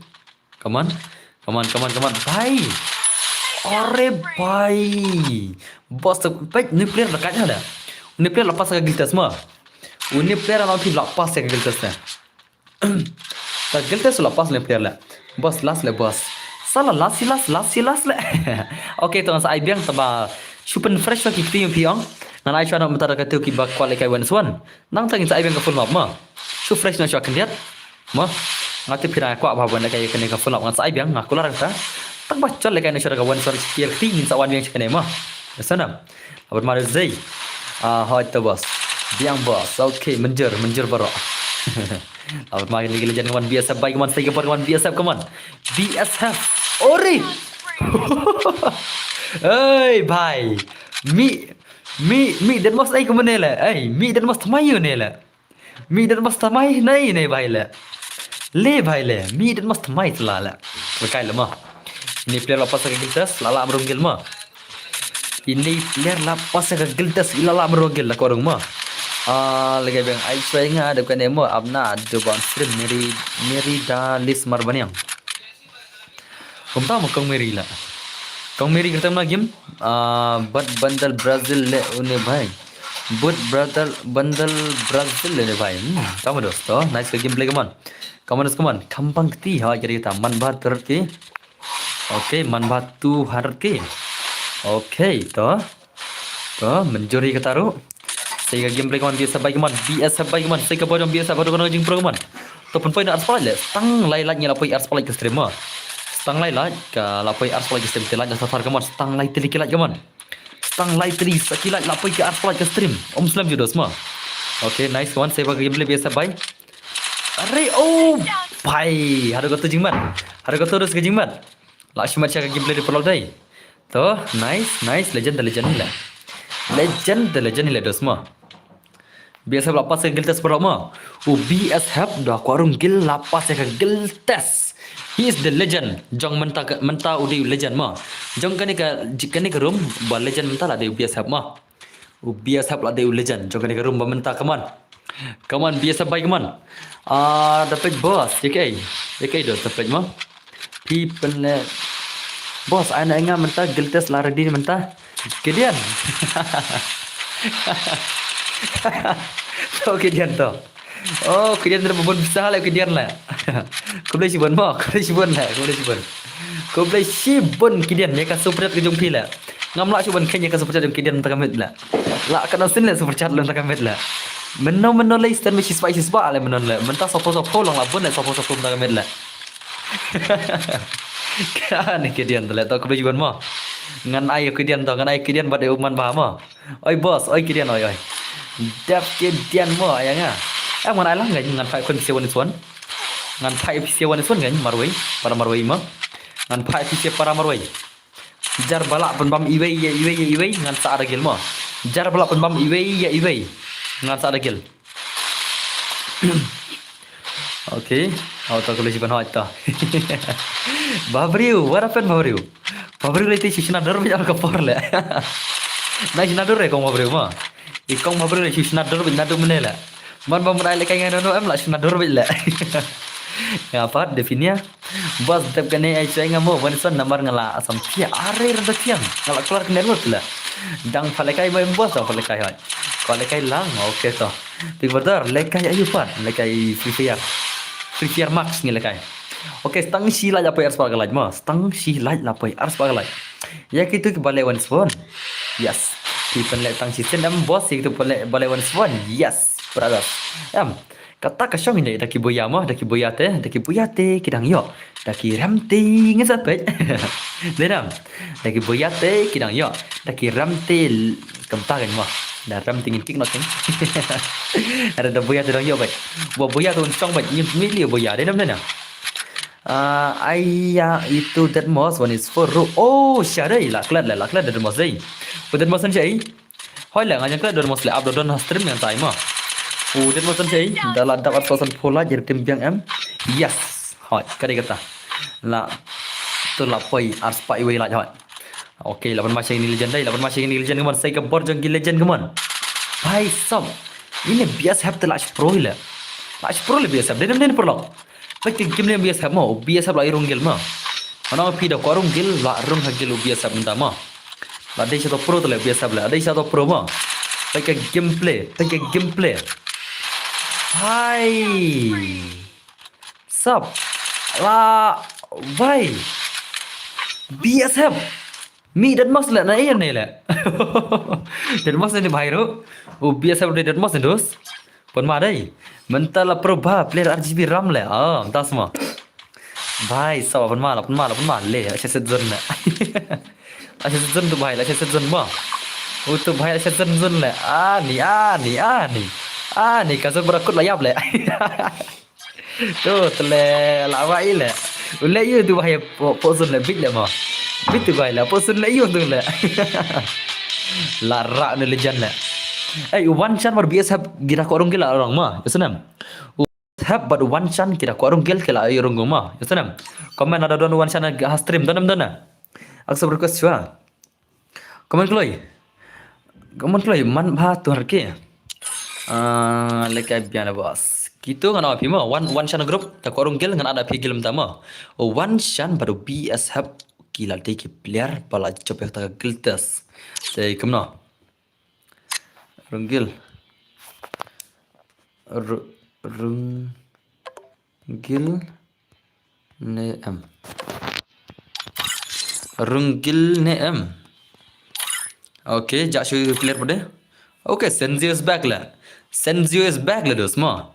Come on. Come on, come on, come on. Bhai. Are bhai. Boss tu pek ni player la kanya da. Ni player la pass ka guild test ma. Ni player la pi la pass ka guild test na. Ka guild test la pass ni player la. Boss last le boss. Sala last si last last si last le. Okay, to sa ai biang ta ba. Shupen fresh wa ki kti yung pi ong. Ngan ai chwa na mata ka tu ki ba kwal kai wen swan. Nang tang sa ai biang ka full map ma. Shu fresh na chwa kendiat. Ma, nga te phi ra kwah ba ban lehkai kane ka full map ngan sa ai biang nga kular ta. Tang ba chol lehkai na shara ka wan sar shikir ti ngin sa wan biang shikane ma. Sanam. Abar ma zei. Ah, hoi ta boss. Biang boss. Okay, menjer, menjer baroh. Abar ma ni gila jan wan B S F bai man sai ka bar wan B S F kaman. B S F. Ori. Hey, bhai. Mi, mi, mi dan mas ai kaman ne le. Hey, mi dan mas tamayu ne le. Mi dat mas tamai nai nai bhai le. Le bhai le, mi dat mas tamai tla le. Bekai le ma. Ini player la pass ka guild test, la la mrung guild ma. Ini player la pass ka guild test, la la mrung guild la korong ma. Ah, lagi bang ai shwai nga de kane mo abna do ban stream meri meri da lis mar baniang. Kumta mo kong meri la. Kong meri kertem na game. Ah, but bandal Brazil le une bhai. But brother bandal Brazil le une bhai. Hmm, tama dosto. Nice ka gameplay kaman. Kaman is kaman. Kampang kti ha jari ta man bhat turut ki. Okay, man bhat tu harut ki. Okay, to. To, menjuri ka taru. Sai ka gameplay kaman B S F bai kaman, B S F bai kaman, sai ka bojong B S F bojong kaman jing pro kaman. To pun poi na arspalai le, stang lai laj ngi la poi arspalai ka stream ma. Stang lai laj ka la poi arspalai ka stream, te laj na satar kaman, stang lai tili ki laj kaman. Stang lai tili sa ki laj la poi ki arspalai ka stream. Om slam judos ma. Okay, nice kaman, sai ba ka gameplay B S F bai. Are, oh, bai. Haru kata jingman. Haru kata terus ka jingman. La shimat sha ka gameplay di perlok dai. To, nice, nice, legend da legend hila. Legend da legend hila dos ma. B S F la pass ka guild test perlok ma. U B S F da kwarung guild la pass ka guild test. He is the legend. Jong menta menta u dei legend ma. Jong kane ka kane ka room ba legend menta la dei B S F ma. U B S F la dei u legend. Jong kane ka room ba menta kaman. Kaman B S F bai kaman. Ah, dapat boss. Ye kai. Ye kai dos dapat ma. Pi pen le. Boss, ai na nga menta guild test la ready menta. Kedian. To kedian to. Oh, kedian tu bun besar le kedian le. Khublei shibun mo, khublei shibun le, khublei shibun. Khublei shibun kedian ya ka super chat ka jong phi le. Ngam lah shibun kenya ka super chat jong kedian menta ka met le. Lah ka nasin le super chat le menta ka met le. Meno meno le stand me shispa shispa le meno le. Menta sopo sopo long la bun le sopo sopo menta ka met le. Kane kedian tu le to khublei shibun mo. Ngan ai kedian to ngan ai kedian bad e uman ba mo. Oi boss, oi kedian oi oi. Dep kedian mo aya nga. Em ngan ai lang ngan ngan fight kun pisa one is one. Ngan fight pisa one is one ngan marwei para marwei mo. Ngan fight pisa para marwei. Jar balak pynbam iwei ya iwei ya iwei ngan sa ada gil mo. Jar balak pynbam iwei ya iwei ngan sa ada gil. Okay. Au to khublei shibun hoi to. Babriu, what happened Babriu? Babriu le ti shisna dor bit ka por le. Na shisna dor e kong Babriu ma. I kong Babriu le shisna dor bit na du mene le. Man ba mun ai le kai ngai no em la shisna dor bit le. Nga pat definia. Boss dep kane ai chai nga mo ban son namar nga la asam pia are rada tiang. Nga la keluar ke network le. Dang palekai ba boss dang palekai hoi. Palekai lang. Okay to. Big Brother, lehkai aïu pat, lehkai Free Fire. Free Fire Max ngi lehkai. Okay, stang shi like la poi arspah ka like mo. Stang shi like la poi arspah ka like. Ïa kitu kiba leh wan swan. Yes. Ki pynleh tang shisien em boss, ïa kitu pynleh ba leh wan swan. Yes, brothers. Em. Kata ka shong ine da ki buya mo, da ki buya te, da ki buya te ki dang ïoh. Da ki rem te ngin sa peit. Dei nam. Da ki buya te ki dang ïoh. Da ki rem te l-, kumta kan mo. Da rem te ngin kik noh keng. Ada da buya te dang ïoh bad. Ba buya tu shong bad ngin mih liu buya. Dei nam, dei nam. Ah, aiya itu dead mouse one is for ru. Oh, sha dei la klet le, la klet dead mouse dei. Ba dead mouse sha ei. Hoi le, nga jang klet don mos le, ap don ha stream ngan tai mo. U dead mouse sha ei, da la dap arspah san phew like, ïa tim biang em. Yes. Hoi, ka dei kata. La, tu la poi arspah iwei like hoi. Okay, la ban ma shang ni legend dei, la ban ma shang ni legend, come on, sai ka bor jong ki legend, come on. Bhai sab. Ine B S F te la pro le. La pro le B S F, dei nam, dei nam paralok. Peit ka game ne B S F mo, B S F la ïa rung guild mo. Ano phi da kwah rung guild, la rung ha guild u B S F mynta mo. La dei sha to pro to le B S F le, la dei sha to pro mo. Peit ka gameplay, peit ka gameplay. Hai. Sap. La. Bhai. B S F. Mi dead mouse le na ïa ne le. Dead mouse ne bhai ru. U B S F dei dead mouse ne dos. Pynma dei. Mynta la pro ba player R G B ram le. Ah, mynta sma. Bhai, sa la pynma, la pynma, la pynma le. Asha set zone le. Asha set zone tu bhai, asha set zone ba. U tu bhai asha set zone le. Ani, ani, ani. Ani ka zone barakut la ïap le. Tu, tu le, la wai le. U le ïu tu bhai po, po zone le, bit le mo. Bit tu bhai le, po zone le ïu tu le. La rak ni legend le. Eh, one shot bad B S F ki da kwah rung guild la rung ma. Ïa snem. Hap bad one shot ki da kwah rung guild ki la ïa rung ma. Ïa snem. Comment ada don one shot ha stream, don em don na. Accept request shuwa. Comment kloi. Comment kloi, man bha tu har ke. Ah, lehkai biang boss. Kitu ngan ap phi mo, one, one shot group, da kwah rung guild ngan ap phi guild mynta mo. One shot bad B S F ki la dei ki player ba la jop ïa kata ka guild test. Te kumno. Rung guild. Ru-, rung guild ne em. Rung guild ne em. Okay, ja shu player pade. Okay, Senzio is back la. Senzio is back la dos mo.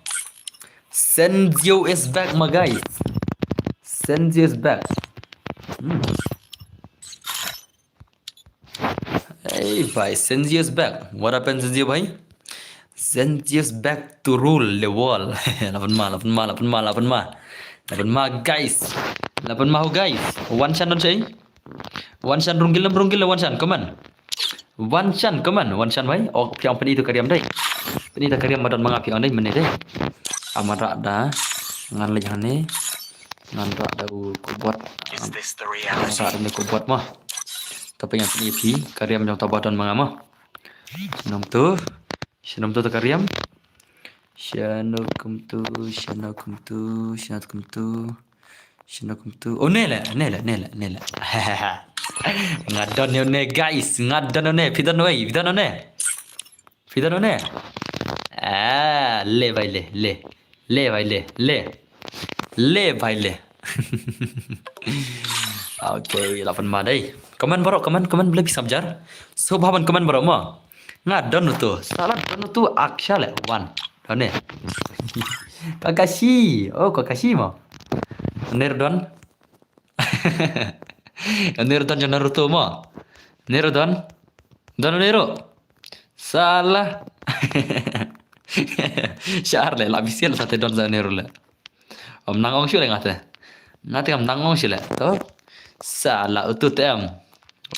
Senzio is back, my guys. Senzio is back. Hmm. Hey, bhai, Senzio is back. What happened, Senzio bhai? Senzio is back to rule the world. La pynma, la pynma, la pynma, la pynma. La pynma, guys. La pynma, ho, guys. One shot don sha ei. One shot rung guild, rung guild, one shot, come on. One shot, come on, one shot bhai. Oh, phi ong pyni tu ka riam dei. Pyni tu ka riam ba don ma nga phi ong dei, mynne dei. Amara da. Ngan leit hangne. Ngan rak da u cobalt. Ngan rak da u cobalt mo. Te pynïap ïa phi ka riam jong ta ba don ma nga mo. Sha no kumtu. Sha no kumtu ta ka riam. Sha no kumtu, sha no kumtu, sha no kumtu. Sha no kumtu. Oh, ne le, ne le, ne le, ne le. Nga don ïa une, guys, nga don ïa une, phi don ïa une, phi don ïa une. Phi don ïa une. Ah, le bhai le, le. Le bhai le, le. Le bhai le. Okay, la pynma dei. Comment baroh, comment, comment, bla phi sngap jar. Sngewbha ban comment baroh mo. Nga don utu. Sala don utu, aksha le. One. Don ne. Kakashi. Oh, Kakashi mo. Ner don. Ner don jong Naruto mo. Ner don. Don Ner. Sala. Shah ar le, la bisial sa te don sa Ner le. Ym nang ong shuh le nga te. Nga te ngam nang ong shuh le. To. Sala utu te em.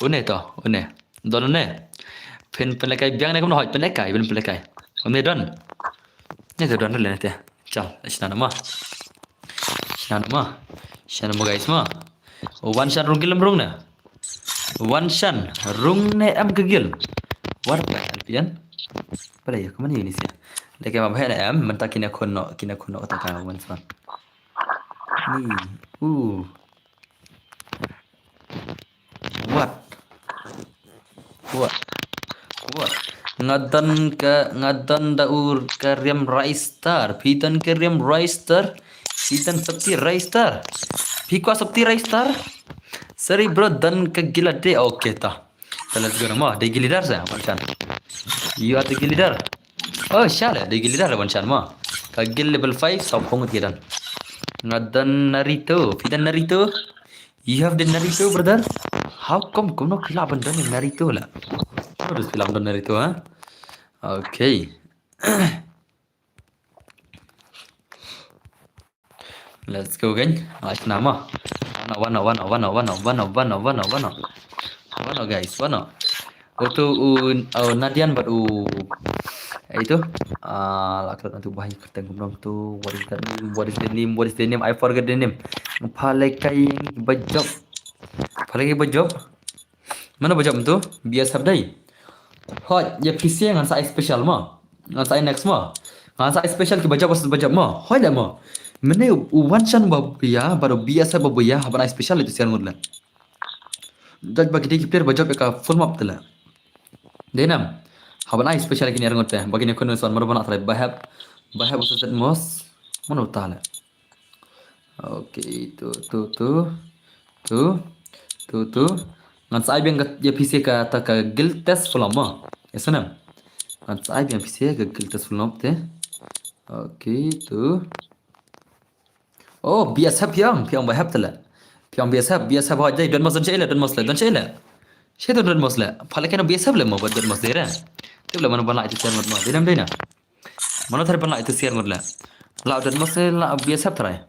Une to, une. Don une. Phin pynlehkai biang ne kumno hoi pynlehkai, phin pynlehkai. Une don. Ne te don le ne te. Chal, shna nama. Shna nama. Shna nama guys ma. Wan shan rung guild em rung ne. Wan shan rung ne em ka guild. War pa alpian. Pala ya kumane ini sia. Leke ma bhai ne em, mynta kine khun no, kine khun no ta ka wan shan. Ni. Uh. What? What? What? Nga don ka, nga don da u ka riam Rai Star. Phi don ka riam Rai Star. Phi don sopti Rai Star. Phi kwah sopti Rai Star. Sorry bro, don ka gila de. Okay ta. Ta let's go mo. De gila dar sa, Wanchan. You are the gila dar. Oh, shala, de gila dar Wanchan mo. Ka gil level five, sa phong ti don. Nga don Naruto. Phi don Naruto. You have the Naruto, brother? How come kumno phi lah ban don Naruto la? Kumno dus phi lah ban don Naruto, ha? Okay. Let's go again. Ai, kena mah. Wano, wano, wano, wano, wano, wano, wano, wano, wano. Wano, guys, wano. Utu u, u Nadian bad u, eh, itu. Ah, la kret nanti ubah kyrteng kumno tu. What is that name? What is the name? What is the name? I forget the name. Pha lehkai ba jop. Pha lehkai ba jop. Mano ba jop tu? B S F dei. Hoi, ïa phi sha ngan sa ai special mo. Ngan sa ai next mo. Ngan sa ai special ki ba jop, ba jop mo. Hoi le mo. Mynne u Wanchan ba ïa, bad u B S F ba ïa, haba ai special itu sha ngut le. Dei ba ki dei ki player ba jop ïa ka full map te le. Dei nam. Haba ai special kine ar ngut te. Ba kine khun son mano ba na trai ba hap. Ba hap u sa set mos. Mano ta le. Okay, tu, tu, tu. Tu. Tu, tu. Ngan sa ai biang ka, ïa phi sha kata ka guild test full map mo. Ïa sana. Ngan sa ai biang phi sha ka guild test full map te. Okay, tu. Oh, B S F phi ong, phi ong ba hap te le. Phi ong B S F, B S F hoi dei, don mos don sha le, don mos le, don sha le. Sha don mos le. Pha lehkai na B S F le mo, ba don mos dei re. Tip le mano ba na itu sha ngut mo. Dei nam dei na. Mano trai ba na itu sha ngut le. La don mos le la B S F trai.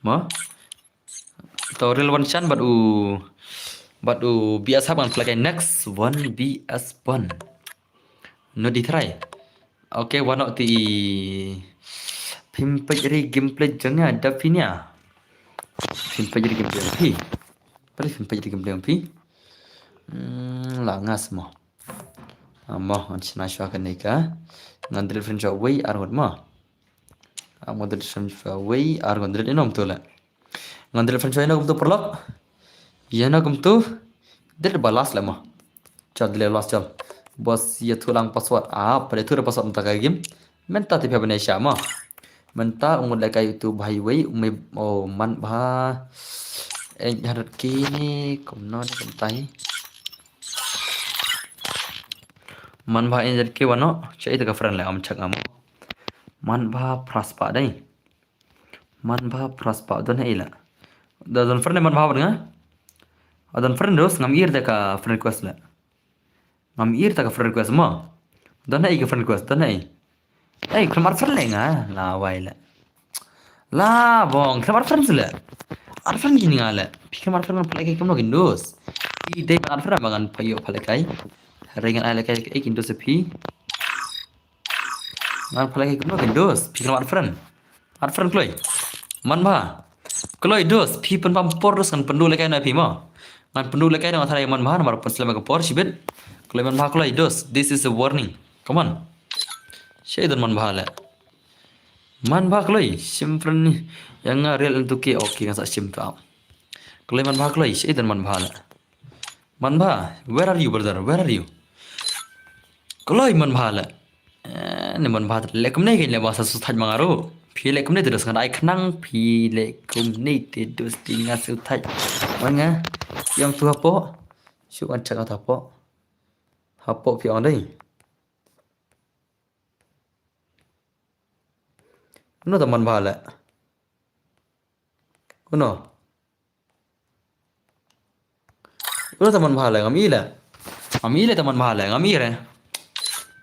Mo. To real Wanchan bad u, bad u B S F ngan pha lehkai next one B S one. No di trai. Okay, wano ti phim peit ri gameplay jong nga da phi nia. Phim peit ri gameplay phi. Peit phim peit ri gameplay phi. Hmm, la ngas mo. Ah, mo ngan shna shwa kane ka. Ngan delete friend shwa wei ar ngut mo. Ah, ngan delete friend shwa wei ar ngut delete inom tu le. Ngan delete friend shwa ïano kumtu paralok. Ïano kumtu. Delete ba last le mo. Chal delete last chal. Bos ïathuh lang password. Ah, pale thu da password mynta ka game. Mynta te phi ban ïa sha mo. Mynta u ngut lehkai utu bha iwei u me o man bha. Eight hundred K ne kumno ne kumta hi. Man bha eight hundred K wano. Cha ita ka friend le am chak ngam. Man bha pras pa dei. Man bha pras pa don hei la. Da don friend man bha ban nga. Don friend dos ngam ir da ka friend request la. Ngam ir da ka friend request mo. Don hei ka friend request don hei. Ei khlem ar friend le nga la wai la. La bong khlem ar friend la. Ar friend kini nga la. Phi khlem ar friend phalai kai kumno kin dos. I dei ban ar friend ba ngan payo phalai kai. Rai ngan ai la kai ei kin dos phi. Ngan phalai kai kumno kin dos. Phi khlem ar friend. Ar friend kloi. Man bha. Kloi dos phi pynpam por dos ngan pynduh lehkai na phi mo. Ngan pynduh lehkai na ngan tharai man bha namar pynslem ka por shibit. Kloi man bha kloi dos. This is a warning. Come on. Shei don man bha le. Man bha kloi shim friend ni. Ïa nga real entuke okay ngan sa shim ta. Kloi man bha kloi shei don man bha le. Man bha, where are you brother? Where are you? Kloi man bha le. Eh, ne man bha le kumne ke le ba sa su thaj mangaro. Phi le kumne te dos ngan ai khnang phi le kumne te dos ti nga su thaj. Manga. Yang tu hapo. Shu an chak hapo. Hapo phi on dei. Uno ta man bha le. Uno. Uno ta man bha le ngam i le. Ngam i le ta man bha le ngam i re.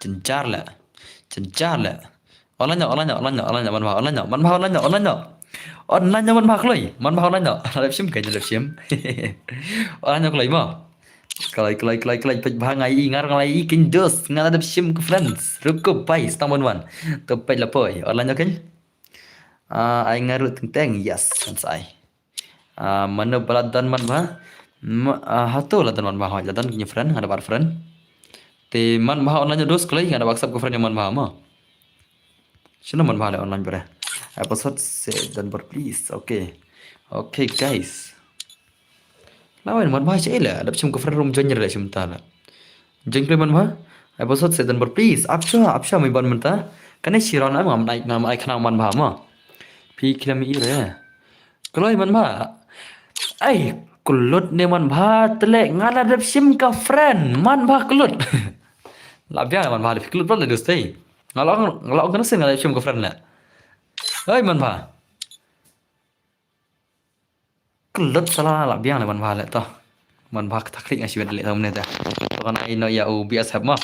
Chenchar le. Chenchar le. Online no, online no, online no, online no, man bha, online no, man bha, online no, online no. Online no man bha kloi, man bha online no. Lep shim kai lep shim. Online no kloi mo. Kloi kloi kloi kloi pej bha ngai i ngar ngai i kin dos ngai lep shim ke friends. Ruko pai stang ban wan. To pej la poi. Online no kin. Ah, ai ngaru teng teng. Yes, kan sai. Ah, mano bala dan man bha. Ma, ah, hato la dan man bha hoi la dan kin friend ngada bar friend. Te man bha online dos kloi ngada WhatsApp ke friend man bha ma. Shino man bha le online bre. Episode se dan bar please. Okay. Okay guys. Lawan man bha che le adap chim ke friend room join le chim ta la. Join kloi man bha. Ai bosot setan ber please. Apsha, apsha mai ban mynta. Kane shiron ai ngam ai ngam ai khnang man bha ma. Phi khlem i re. Kloi man bha. Ai kulut ne man bha tle nga la dep shim ka friend man bha kulut. La biang man bha le phi kulut bha le dus tei. Nga la nga la kan sin nga la shim ka friend le. Ai man bha. Klet sala la biang le man bha le to. Man bha ka takrik nga shiwet le to mne ta. To kan ai no ya u B S F ma.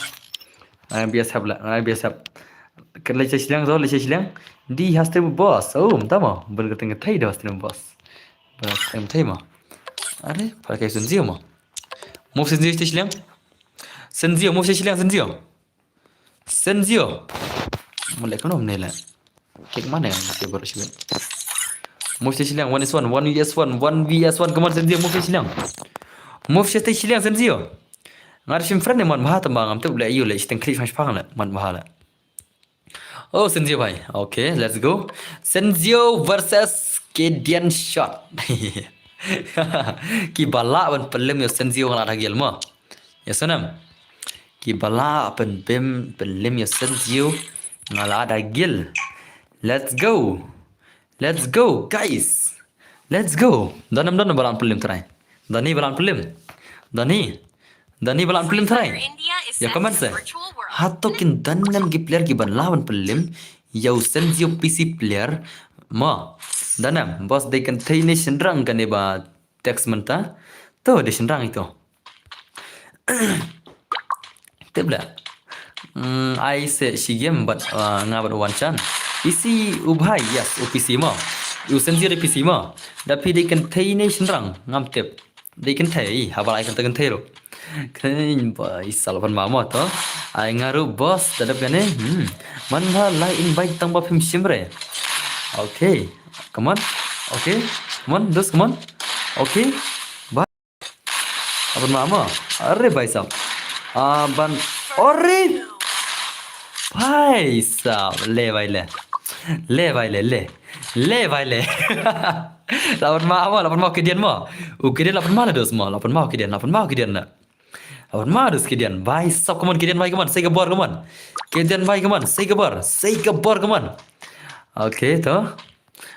Ai B S F le, ai B S F. Ke le che shiliang so, le che shiliang. Di hastem boss. Oh, mta ma. Bel ke teng thai do hastem boss. Bel ke teng thai ma. Are, para kai Senzio ma. Move Senzio che shiliang. Senzio, move che shiliang Senzio. Senzio. Mo le kono mne le. Kek mana yang si baru sih. Move station yang one is one, one V S one, one V S one. Come on Senzio, move station yang. Move station yang Senzio. Ngar sim friend man bha tamba ngam tu le yu le siteng klik smash pang le man bha le. Oh Senzio bhai. Okay, let's go. Senzio versus Kedian shot. Ki bala ban pelim yo Senzio ngala dagil mo. Ya sanam. Ki bala pen bim pelim yo Senzio ngala dagil. Let's go. Let's go guys. Let's go. Danam danam balan pelim trai. Dani balan pelim. Dani. Dani balan pelim trai. Ya comment se. Hato kin danam ki player ki ban lawan pelim. Yo Senzio P C player. Ma. Danam boss they can tei ne shendrang kane ba text mynta. To de shendrang ito. Tip le. Hmm, ai se shi game bat uh, nga bat wan chan. P C u bhai yes u P C ma. U Senzio de P C ma. Da phi de kan thei ne shendrang ngam tip. De kan thei ha ba ai kan kan thei ro. Kan ba isal ban ma ma to. Ai ngaru boss da dap kane. Hmm. Man bha lai invite tang ba phim shim re. Okay. Come on. Okay. Come on, dos come on. Okay. Bye. Aban ma ma. Are bhai sahab. Aban. Are. Bhai sahab. Le bhai le. Le bhai le le. Le bhai le. Laban ma ma, laban ma Kedian ma. U Kedian laban ma la dos ma. Laban ma Kedian, laban ma Kedian na. Laban ma dos Kedian. Bhai sahab, come on Kedian bhai, come on. Sei ka bor, come on. Kedian bhai, come on. Sei ka bor. Sei ka bor, come on. Okay to.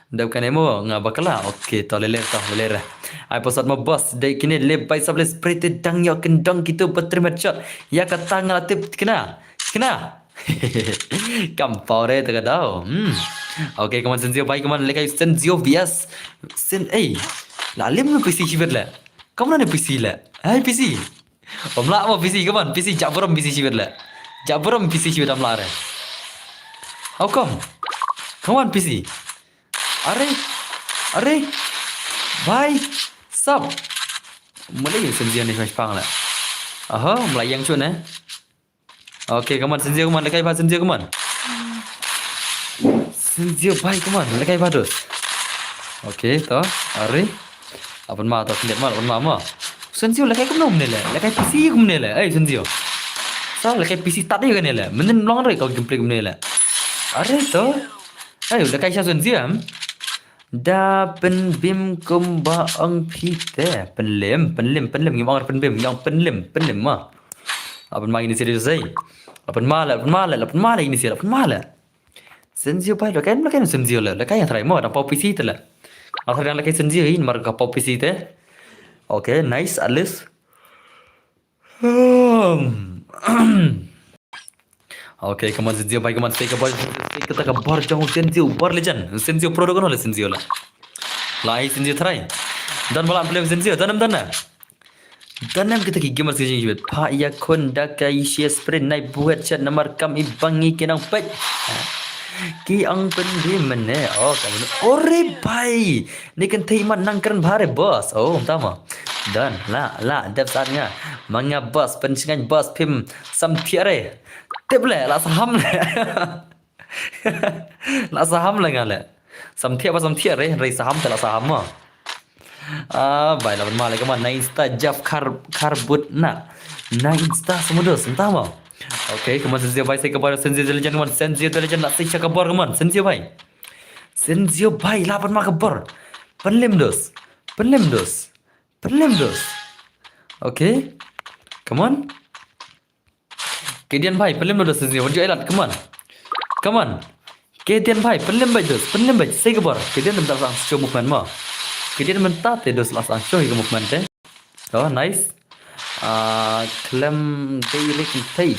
Dep kane mo nga bakla. Okay to lele to lele. Ai pasat mo boss dei kine le bhai sahab le spray te dang yo ken dong kitu batrim headshot. Ya kata nga la tip kena. Kena. Kam pau re ta ka dau. Hmm. Okay, come on Senzio bhai, come on le kai Senzio V S. Sen ei. La lim no P C shivet le. Come on ne P C le. Ai P C. Pamla mo P C, come on P C, jak burom P C shivet le. Jak burom P C shivet amla re. How come? Come on P C. Are. Are. Bhai. Sap. Mulai Senzio ne smash pang le. Aha, mulai yang chun eh. Okay, come on Senzio, come on, lekai bha Senzio, come on. Senzio bhai, come on, lekai bha dos. Okay, to, are. Aban ma to, khndet ma, aban ma ma. Senzio lekai kumno mne le, lekai P C kumne le. Ei Senzio. Sa lekai P C tat ni kane le. Mendin long re kau gameplay kumne le. Are to. Ei lekai sha Senzio am. Da pynbim kumba ong phi te. Pynlim, pynlim, pynlim, ngim ong pynbim, ngim ong pynlim, pynlim ma. Aban ma ini serius ei. Aban ma le, aban ma le, aban ma le ini serius, aban ma le. Senzio bai lo kan lo kan Senzio le. Lekai yang try mo dang pau P C te le. Asal yang lekai Senzio in mar ka pau P C te. Okay, nice at least. Hmm. Okay, come on Senzio bai, come on, stay ka bar, stay ka ta ka bar jong Senzio, bar legend. Senzio pro dogon le Senzio le. Lai Senzio try. Dan balan play Senzio, dan dan. Dan em kita ki gamers ki jingwit. Pa ya kun da ka ishi sprint nai buat chat namar kam i bangi ki nang pet. Ki ang pendi mene. Oh, kam ore bai. Ni kan thei man nang kren bare boss. Oh, tama. Dan la la dep sat nga. Manga boss pen singan boss pim sam thiare. Tip le la saham le. La saham le nga le. Sam thiare ba sam thiare re saham te la saham ma. Ah, bai la ban ma le kaman nine star Jeff Car Carbut na. Nine star semudo sentama. Okay, kaman Senzio bai sai kabar Senzio the legend kaman Senzio the legend la sai kabar kaman Senzio bai. Senzio bai la ban ma kabar. Penlim dos. Penlim dos. Penlim dos. Okay. Come on. Kadian bhai, pynlem noh dos Senzio, wat ju ai lad, come on. Come on. Kadian bhai, pynlem beit dos, pynlem beit, sei ka bor. Kadian mynta la sdang show movement mo. Kadian mynta te dos la sdang show ïa ka movement te. Oh, nice. Ah, khlem dei re kynthei.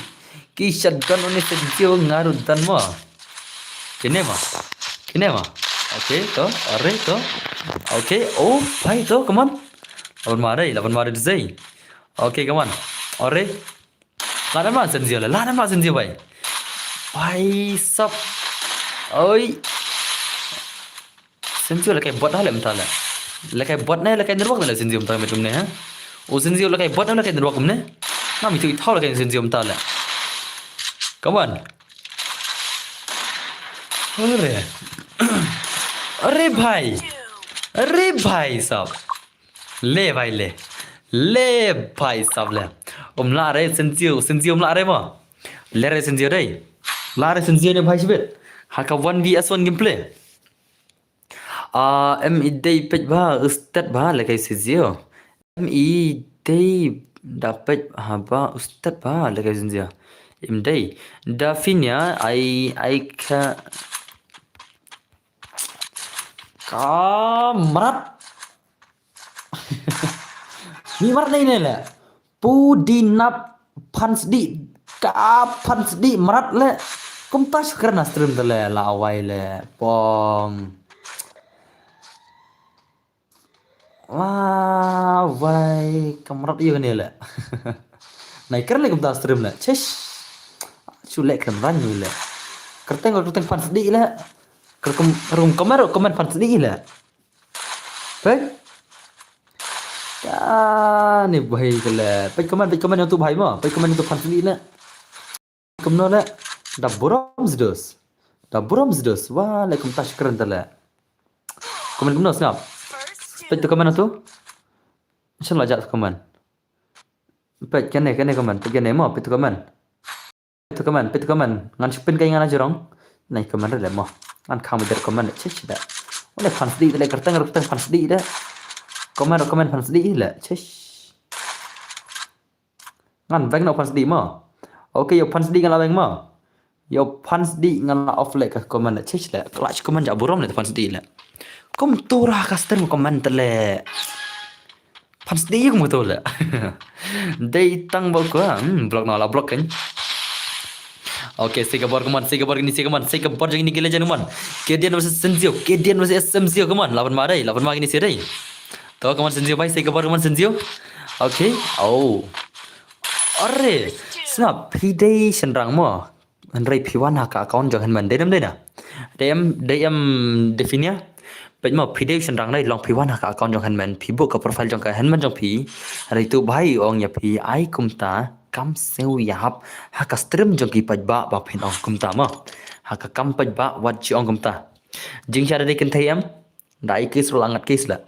Ki shot don, une Senzio nga ruh don mo. Kine mo. Kine mo. Okay, to, are to. Okay, oh, bhai to, come on. Laban mare, laban mare dei. Okay, come on. Are. Lada ma Senzio le, lada ma Senzio bhai. Bhai sab. Oi. Senzio le kai bot ha le mynta le. Le kai bot ne, le kai network ne le Senzio mynta met kumne ha. O Senzio le kai bot ne, le kai network kumne. Ngam ithuh ithaw le kai Senzio mynta le. Come on. Are. Are bhai. Are bhai sab. Le bhai le. Le bhai sab le. Um lah re Senzio, Senzio um lah re mo. Le re Senzio dei. Lah re Senzio ne bhai shibit. Ha ka one V S one gameplay. Ah, em i dei peit bha, ustet bha, le kai Senzio. Em i dei da peit ha ba, ustet bha, le kai Senzio. Em dei. Da finia, ai, ai ka. Ka mrad. Ni mrad nei ne le. Pu di nap phan sdi. Ka phan sdi mrad le. Kumta shukran na stream te le la awai le. Pong. Wah, wai, ka mrad ïa ne le. Nai kren le kumta stream le. Chesh. Chu le kren ran le. Kerteng kerteng phan sdi le. Kerkum rum kamar kamar phan sdi le. Peit. Ka ni bhai ka le. Peit comment, peit comment ïa tu bhai mo. Peit comment ïa tu phan sdi le. Kumno le. Da burom sdos. Da burom sdos. Wah, le kumta shukran te le. Comment kumno sngap. Peit tu comment ïa tu. Shen la jat comment. Peit kane, kane comment. Peit kane mo, peit tu comment. Peit tu comment, peit tu comment. Ngan shu pyn kai ngan la jrong. Nai comment re le mo. Ngan khang biter comment le chesh da. Ole phan sdi le kerteng kerteng phan sdi le. Comment comment phan sdi le chesh. Ngan veng no phan sdi mo. Okay, yo phan sdi ngan la veng mo. Yo phan sdi ngan la off le ka comment le chesh le. Clutch comment ja burom le phan sdi le. Kum tu ra ka stream comment le. Phan sdi ïa kumto le. Dei tang ba ko, hmm, block no la block kan. Okay, sei ka bor kumon, sei ka bor kini, sei ka mon, sei ka bor jong ini ki legend kumon. Kadian versus Senzio, Kadian versus Senzio kumon. Laban ma dei, laban ma kini sei dei. To kumon Senzio bhai, sei ka bor kumon Senzio. Okay, oh. Are, sngap, phi dei shynrang mo. Hynrei phi wan ha ka account jong Henman, dei em dei na. Dei em, dei em Definia. Peit mo phi dei shynrang dei long phi wan ha ka account jong Henman. Phi buh ka profile jong ka Henman jong phi. Hynrei tu bhai ong ïa phi ai kumta kam siew ïahap ha ka stream jong ki paidbah ba phin ong kumta mo. Ha ka kam paidbah wat ju ong kumta. Jingshah dei kynthei em. Da ai case ruh la ngat case la.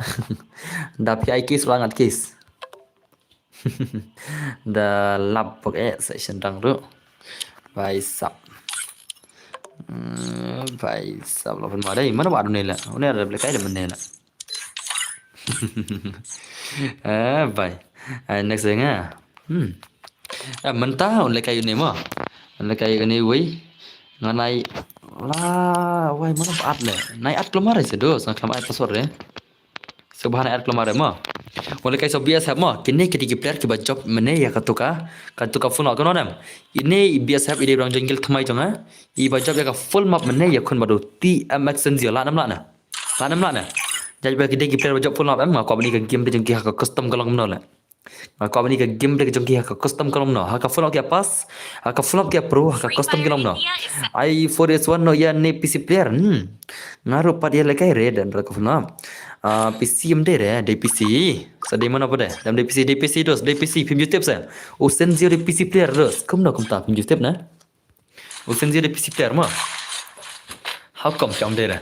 Da phi ai case ruh la ngat case. Da lap bok eh sa shynrang ruh. Bhai sab. Hmm, bhai sab la pun ma dei. Mana ba dune la. Une ada beli kai de mene la. Eh, bhai. Ai next dei nga. Hmm. Eh, mynta un le kai une mo. Un le kai une wei. Ngan ai la wai mana ba at le. Nai at klomar se do. Sa kam ai password re. Sa bha na air klamar mo. Wala kai so B S F mo. Kine ki dei ki player kiba jop mane ïa katu ka, katu ka full map kano nem. Ine i B S F i dei ba dang jingkil thymmai jong nga. Iba jop ïa ka full map mane ïa khun ba dei T M X Senzio la nam la na. La nam la na. Jait ba ki dei ki player ba jop full map em nga kwah ban i ka game te jong ki ha ka custom ka long kumno le. Nga kwah ban i ka game te jong ki ha ka custom ka long kumno. Ha ka full map ki ïa pass. Ha ka full map ki ïa pro. Ha ka custom ki long kumno. Ai four S one no ïa ne P C player. Hmm. Nga ruh pat ïa lehkai re dan ruh ka phone. Ah, P C em dei re, dei P C. Sa dei mano pat de? Dam dei P C, dei P C dos, dei P C phim ju tip sa. U Senzio dei P C player dos. Kumno kumta phim ju tip na? U Senzio dei P C player mo. How come kam dei re?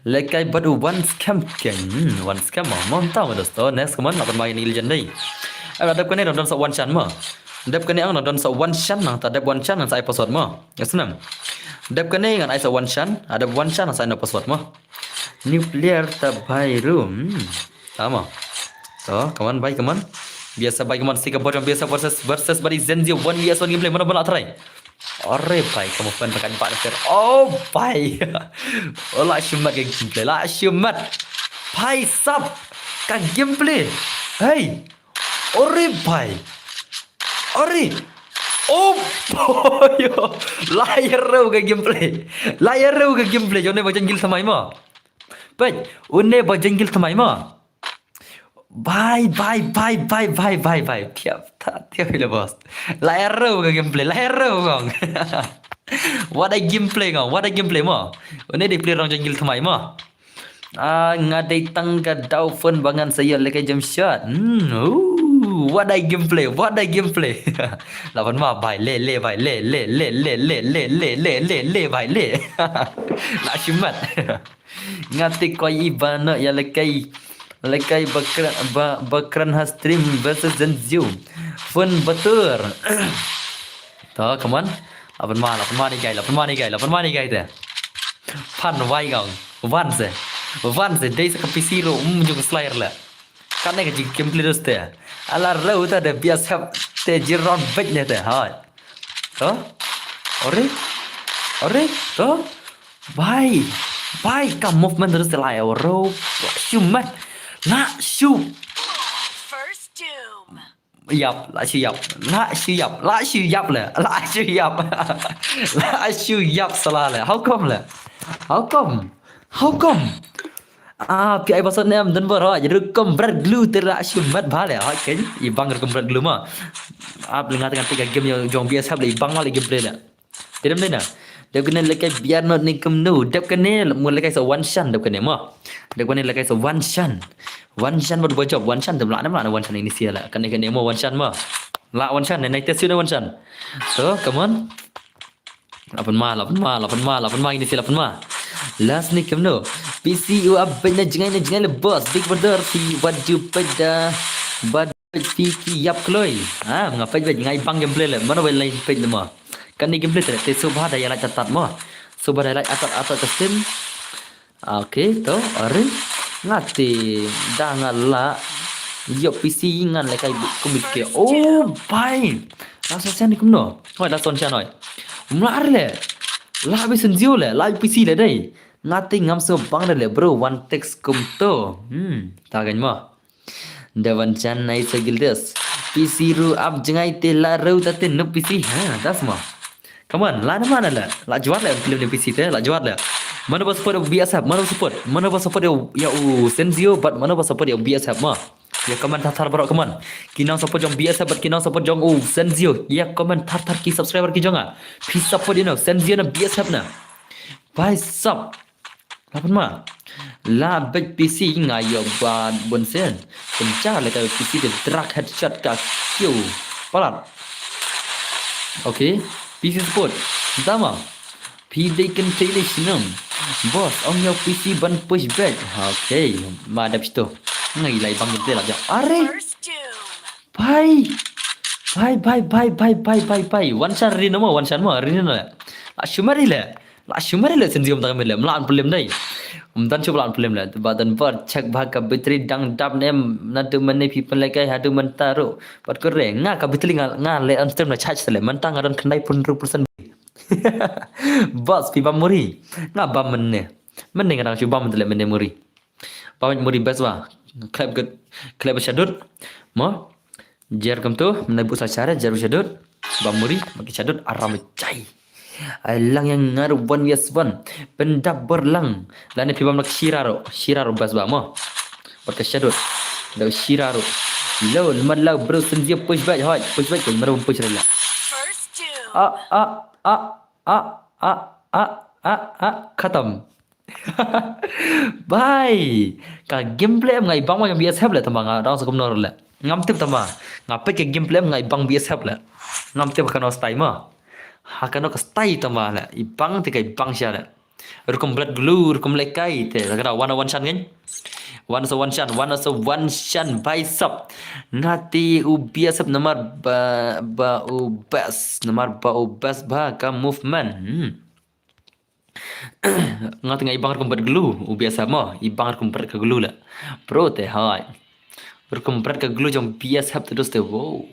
Lehkai bad u one scam keng. Hmm, one scam mo. Mo ta mo dos to. Next kumon, laban mai ni legend dei. Ala dep kane don sa one chan mo. Dep kane ang don sa one chan nang ta dep one chan nang sa ai password mo. Yes nam. Dep kane ngan ai sa one chan, adep one chan nang sa ai no password mo. New player ta bhai room. Hmm. Tama. To, come on bhai, come on. Biasa bhai, come on. Sika bottom biasa versus versus bari Senzio one V S one gameplay. Mana bala try. Ore bhai, ka movement ka kan pat ter. Oh bhai. Oh, la shimet ka gameplay, la shimet. Bhai sab, ka gameplay. Hey. Ore bhai. Ore. Oh bhai. La ïarew ka gameplay. La ïarew ka gameplay. Jong ne ba jingil thymmai mo. Peit, une ba jingil thymmai mo. Bhai, bhai, bhai, bhai, bhai, bhai, bhai. Thiap, ta, thiap ila boss. La ïarew ka gameplay, la ïarew kong. What a gameplay kong, what a gameplay mo. Une dei player rong jingil thymmai mo. Ah, nga dei tang ka daw phone ba ngan sa ïoh lehkai jump shot. Hmm, ooh, what a gameplay, what a gaymplay. La pynma bhai, le, le bhai, le, le, le bhai, le. La shimet. Nga te koi i ba no ïa lehkai, lehkai ba kren, ba, ba kren ha stream versus Zenzio. Phone batur. To, come on. La pynma, la pynma ni guy, la pynma ni guy, la pynma ni guy te. Phan wai kong. Wan se. Wan se, dei sa ka P C ruh, mm, jong ka Slayer le. Kane ka jinggameplay dus te. Ala reu ta de bias hap te jiron bej ne te, hai. To? Ore? Ore? To? Bhai. Bhai, ka movement dus te la ïa reu. La shu mat. La shu. First doom. Yap, la shu yap. La shu yap. La shu yap le. La shu yap. La shu yap sala le. How come le? How come? How come? Ah, pi ai basot nem don bor hoj. Rukom brat glue te la shu mat bha le. Hoj ken. I bang rukom brat glue ma. Ap lenga tengah tiga game yang jong biasa le. I bang ma le gameplay le. Tidem dei na. Dep kane lehkai biar not ni kumno. Dep kane mo lehkai sa Wan Shan dep kane mo. Dep kane lehkai sa Wan Shan. Wan Shan bad Bojop. Wan Shan tem la ne ma Wan Shan ini sia la. Kane kane mo Wan Shan mo. La Wan Shan ne nai tes ne Wan Shan. So, come on. La pynma, la pynma, la pynma, la pynma ini sia la pynma. Last ni kumno. P C u ap bej na jingai na jingai le boss. Big brother si what you pej da. Bad pej pi ki yap kloi. Ha, nga pej bej ngai bang gameplay le. Mano bai lain pej le mo. Kane gameplay te te subha da ïa la chatat mo. Subha da ïa la atat atat ka stream. Okay, to, are. Nga te da nga la. Yo P C ngan le kai kumit ke. Oh, bhai. La son shan ni kumno. Hoi, la son shan hoi. Mla are le. La bi sen zio le, la P C le dei. Nga te ngam so bang le bro, one text kumto. Hmm, ta gan mo. Da Wan Shan nai sa gildes. P C ruh ap jingai te la reu ta te nup P C. Ha, das ma. Come on, la na mana la. La juat la film ni P C te, la juat la. Mano ba support B S F, mano ba support, mano ba support ya, ya u Senzio, but mano ba support ya B S F ma. Ya comment thar thar bro, come on. Ki nang support jong B S F, but ki nang support jong u Senzio. Ya comment thar thar ki subscriber ki jong nga. Phi support you know, Senzio na B S F na. Bhai sab. La pynma. La bej P C nga ïoh bad bun sen. Pynja lehkai P C te drag headshot ka kiew. Palat. Okay. P C support. Dama. Phi dei kynthei le shnong. Boss, ong ïoh P C ban push back. Okay. Ma dep shito. Ngai lai bang kynthei la jam. Are. First doom. Bhai. Bhai, bhai, bhai. Wan Shan ri namo, Wan Shan mo, ri namo. La shu mari le. La shu mari le Senzio mta mari le. Mla an problem dai. Mdan shu mla an problem le. Ba dan bar check ba ka battery dang dap ne em na tu mane phi pen le kai ha tu man taru. Pat ko re nga ka battery nga, nga le an stem na charge le. Manta nga don khyndai pun ru persen. Boss phi bam muri. Nga bam mane. Mane nga dang shu bam le mane muri. Ba mit muri best ba. Klep good. Klep ba shadut. Mo. Jer kam tu, mena bu sa chare, jer ba shadut. Ba muri, maki shadut, aram chai. Ai lang yang ngar one vs one. Pendap berlang. Lane pibam nak shira ro. Shira ro best ba mo. Baka shadut. Da shira ro. Lo, lemat lo, bro, Senzio push back, hoi. Push back, kan, mero push rela. First doom. Ah, ah, ah, ah, ah, ah, ah, ah, khatam. Bhai, ka gameplay em ngai bang ma jong B S F le tama nga dang sa kumno le. Ngam tip tama. Nga peit ka gameplay em ngai bang B S F le. Ngam tip kano style ma. Ha kano ka style tama le. I bang te kai bang sha le. Rukum blood glue, rukum lekai te. Ka da one on one shan kan. One on one shan, one on one shan bhai sab. Nga te u B S F namar ba, ba u best, namar ba u best ba ka movement. Hmm. Nga tengah ibang rukum bad glue, u B S F mo, ibang rukum bad ka glue la. Bro te hai. Rukum bad ka glue jong B S F te dos te wow.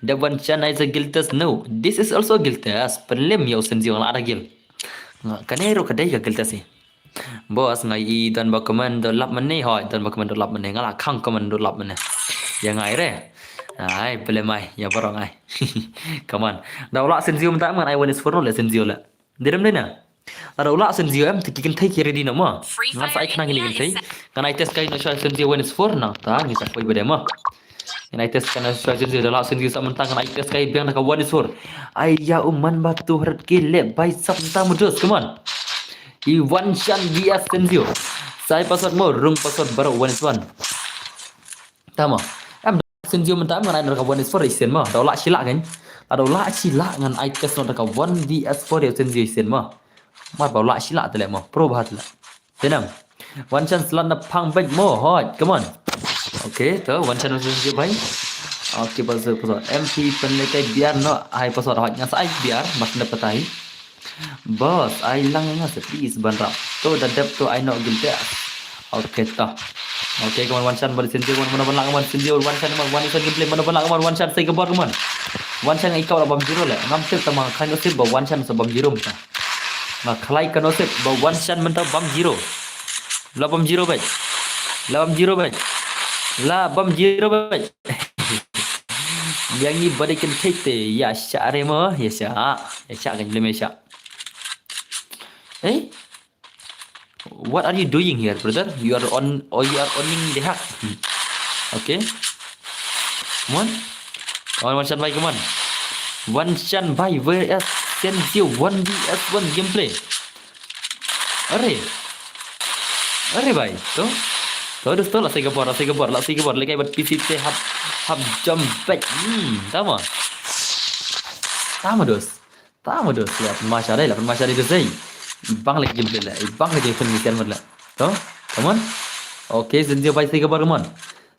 Dep wan shan ai sa guild test no. This is also guild test. Pynlem ïa u Senzio nga la da guild. Nga kane ruh ka dei ka guild test i. Boss nga i don ba comment do lap mane hoi, don ba comment do lap mane, nga la khang comment do lap mane. Ïa ngai re. Ai, pynlem ai, ïa baroh ngai. Come on. Da u lah Senzio mynta ngan ai one is four no le Senzio le. Dei dem dei na. Lada u lah Senzio em, te ki kynthei ki ready na mo. Ngan sa ai khnang kine ki kynthei. Ngan ai test kai no sha Senzio one is four na. Ta ngi sa poi bede mo. Ngan ai test kai no sha Senzio da lah Senzio sa mynta ngan ai test kai biang da ka one is four. Ai ïa u man ba tu heret ki le bai sap mynta mo dos, come on. I Wan Shan V S Senzio. Sai password mo, rung password baroh one is one. Tama. Em Senzio mynta em ngan ai da ka one is four isen mo. Da u lah shi lah kan. Lada u lah shi lah ngan ai test no da ka one V S four ïa Senzio isen mo. Mar ba u lah shi lah te le mo. Pro ba te le. Tenang. Wan Shan slot na phang bek mo. Hoi, come on. Okay, to Wan Shan Senzio bai. Okay, password password. M P pynlei kai biar no. Ai password hoi nga sa ai biar mas na patai. Boss, ai lang nga sa please ban rap. To da dep to ai no guild test. Okay to. Okay, come on Wan Shan bali Senzio, come on, mano ban lah, come on Senzio, Wan Shan, come on, Wan Shan gameplay, mano ban lah, come on Wan Shan, say ka bor, come on. Wan Shan ngai kau la bam zero le. Ngam tip tama khan ka sip ba Wan Shan sa bam zero mynta. Nga khlai ka no sip ba Wan Shan mynta bam zero. La bam zero bai. La bam zero bai. La bam zero bai. Biang ni body can take te. Ya sha re mo, ya sha. Ya sha kan lem ya sha. Eh? What are you doing here, brother? You are on, or you are owning the hack. Hmm. Okay. Come on. Come on, Wan Shan bai, come on. Wan Shan bai, where is Senzio? One V S one gameplay. Are. Are bai. To. To, to, to, la sai ka bor, la sai ka bor, la sai ka bor. Lekai bat P C te hap, hap jump back. Hmm, tama. Tama dos. Tama dos, la pynma sha dei, la pynma sha dei dos dei. Ibang lagi jemput la, ibang lagi pynma sha dei la. To, come on. Okay, Senzio bai, sai ka bor, come on.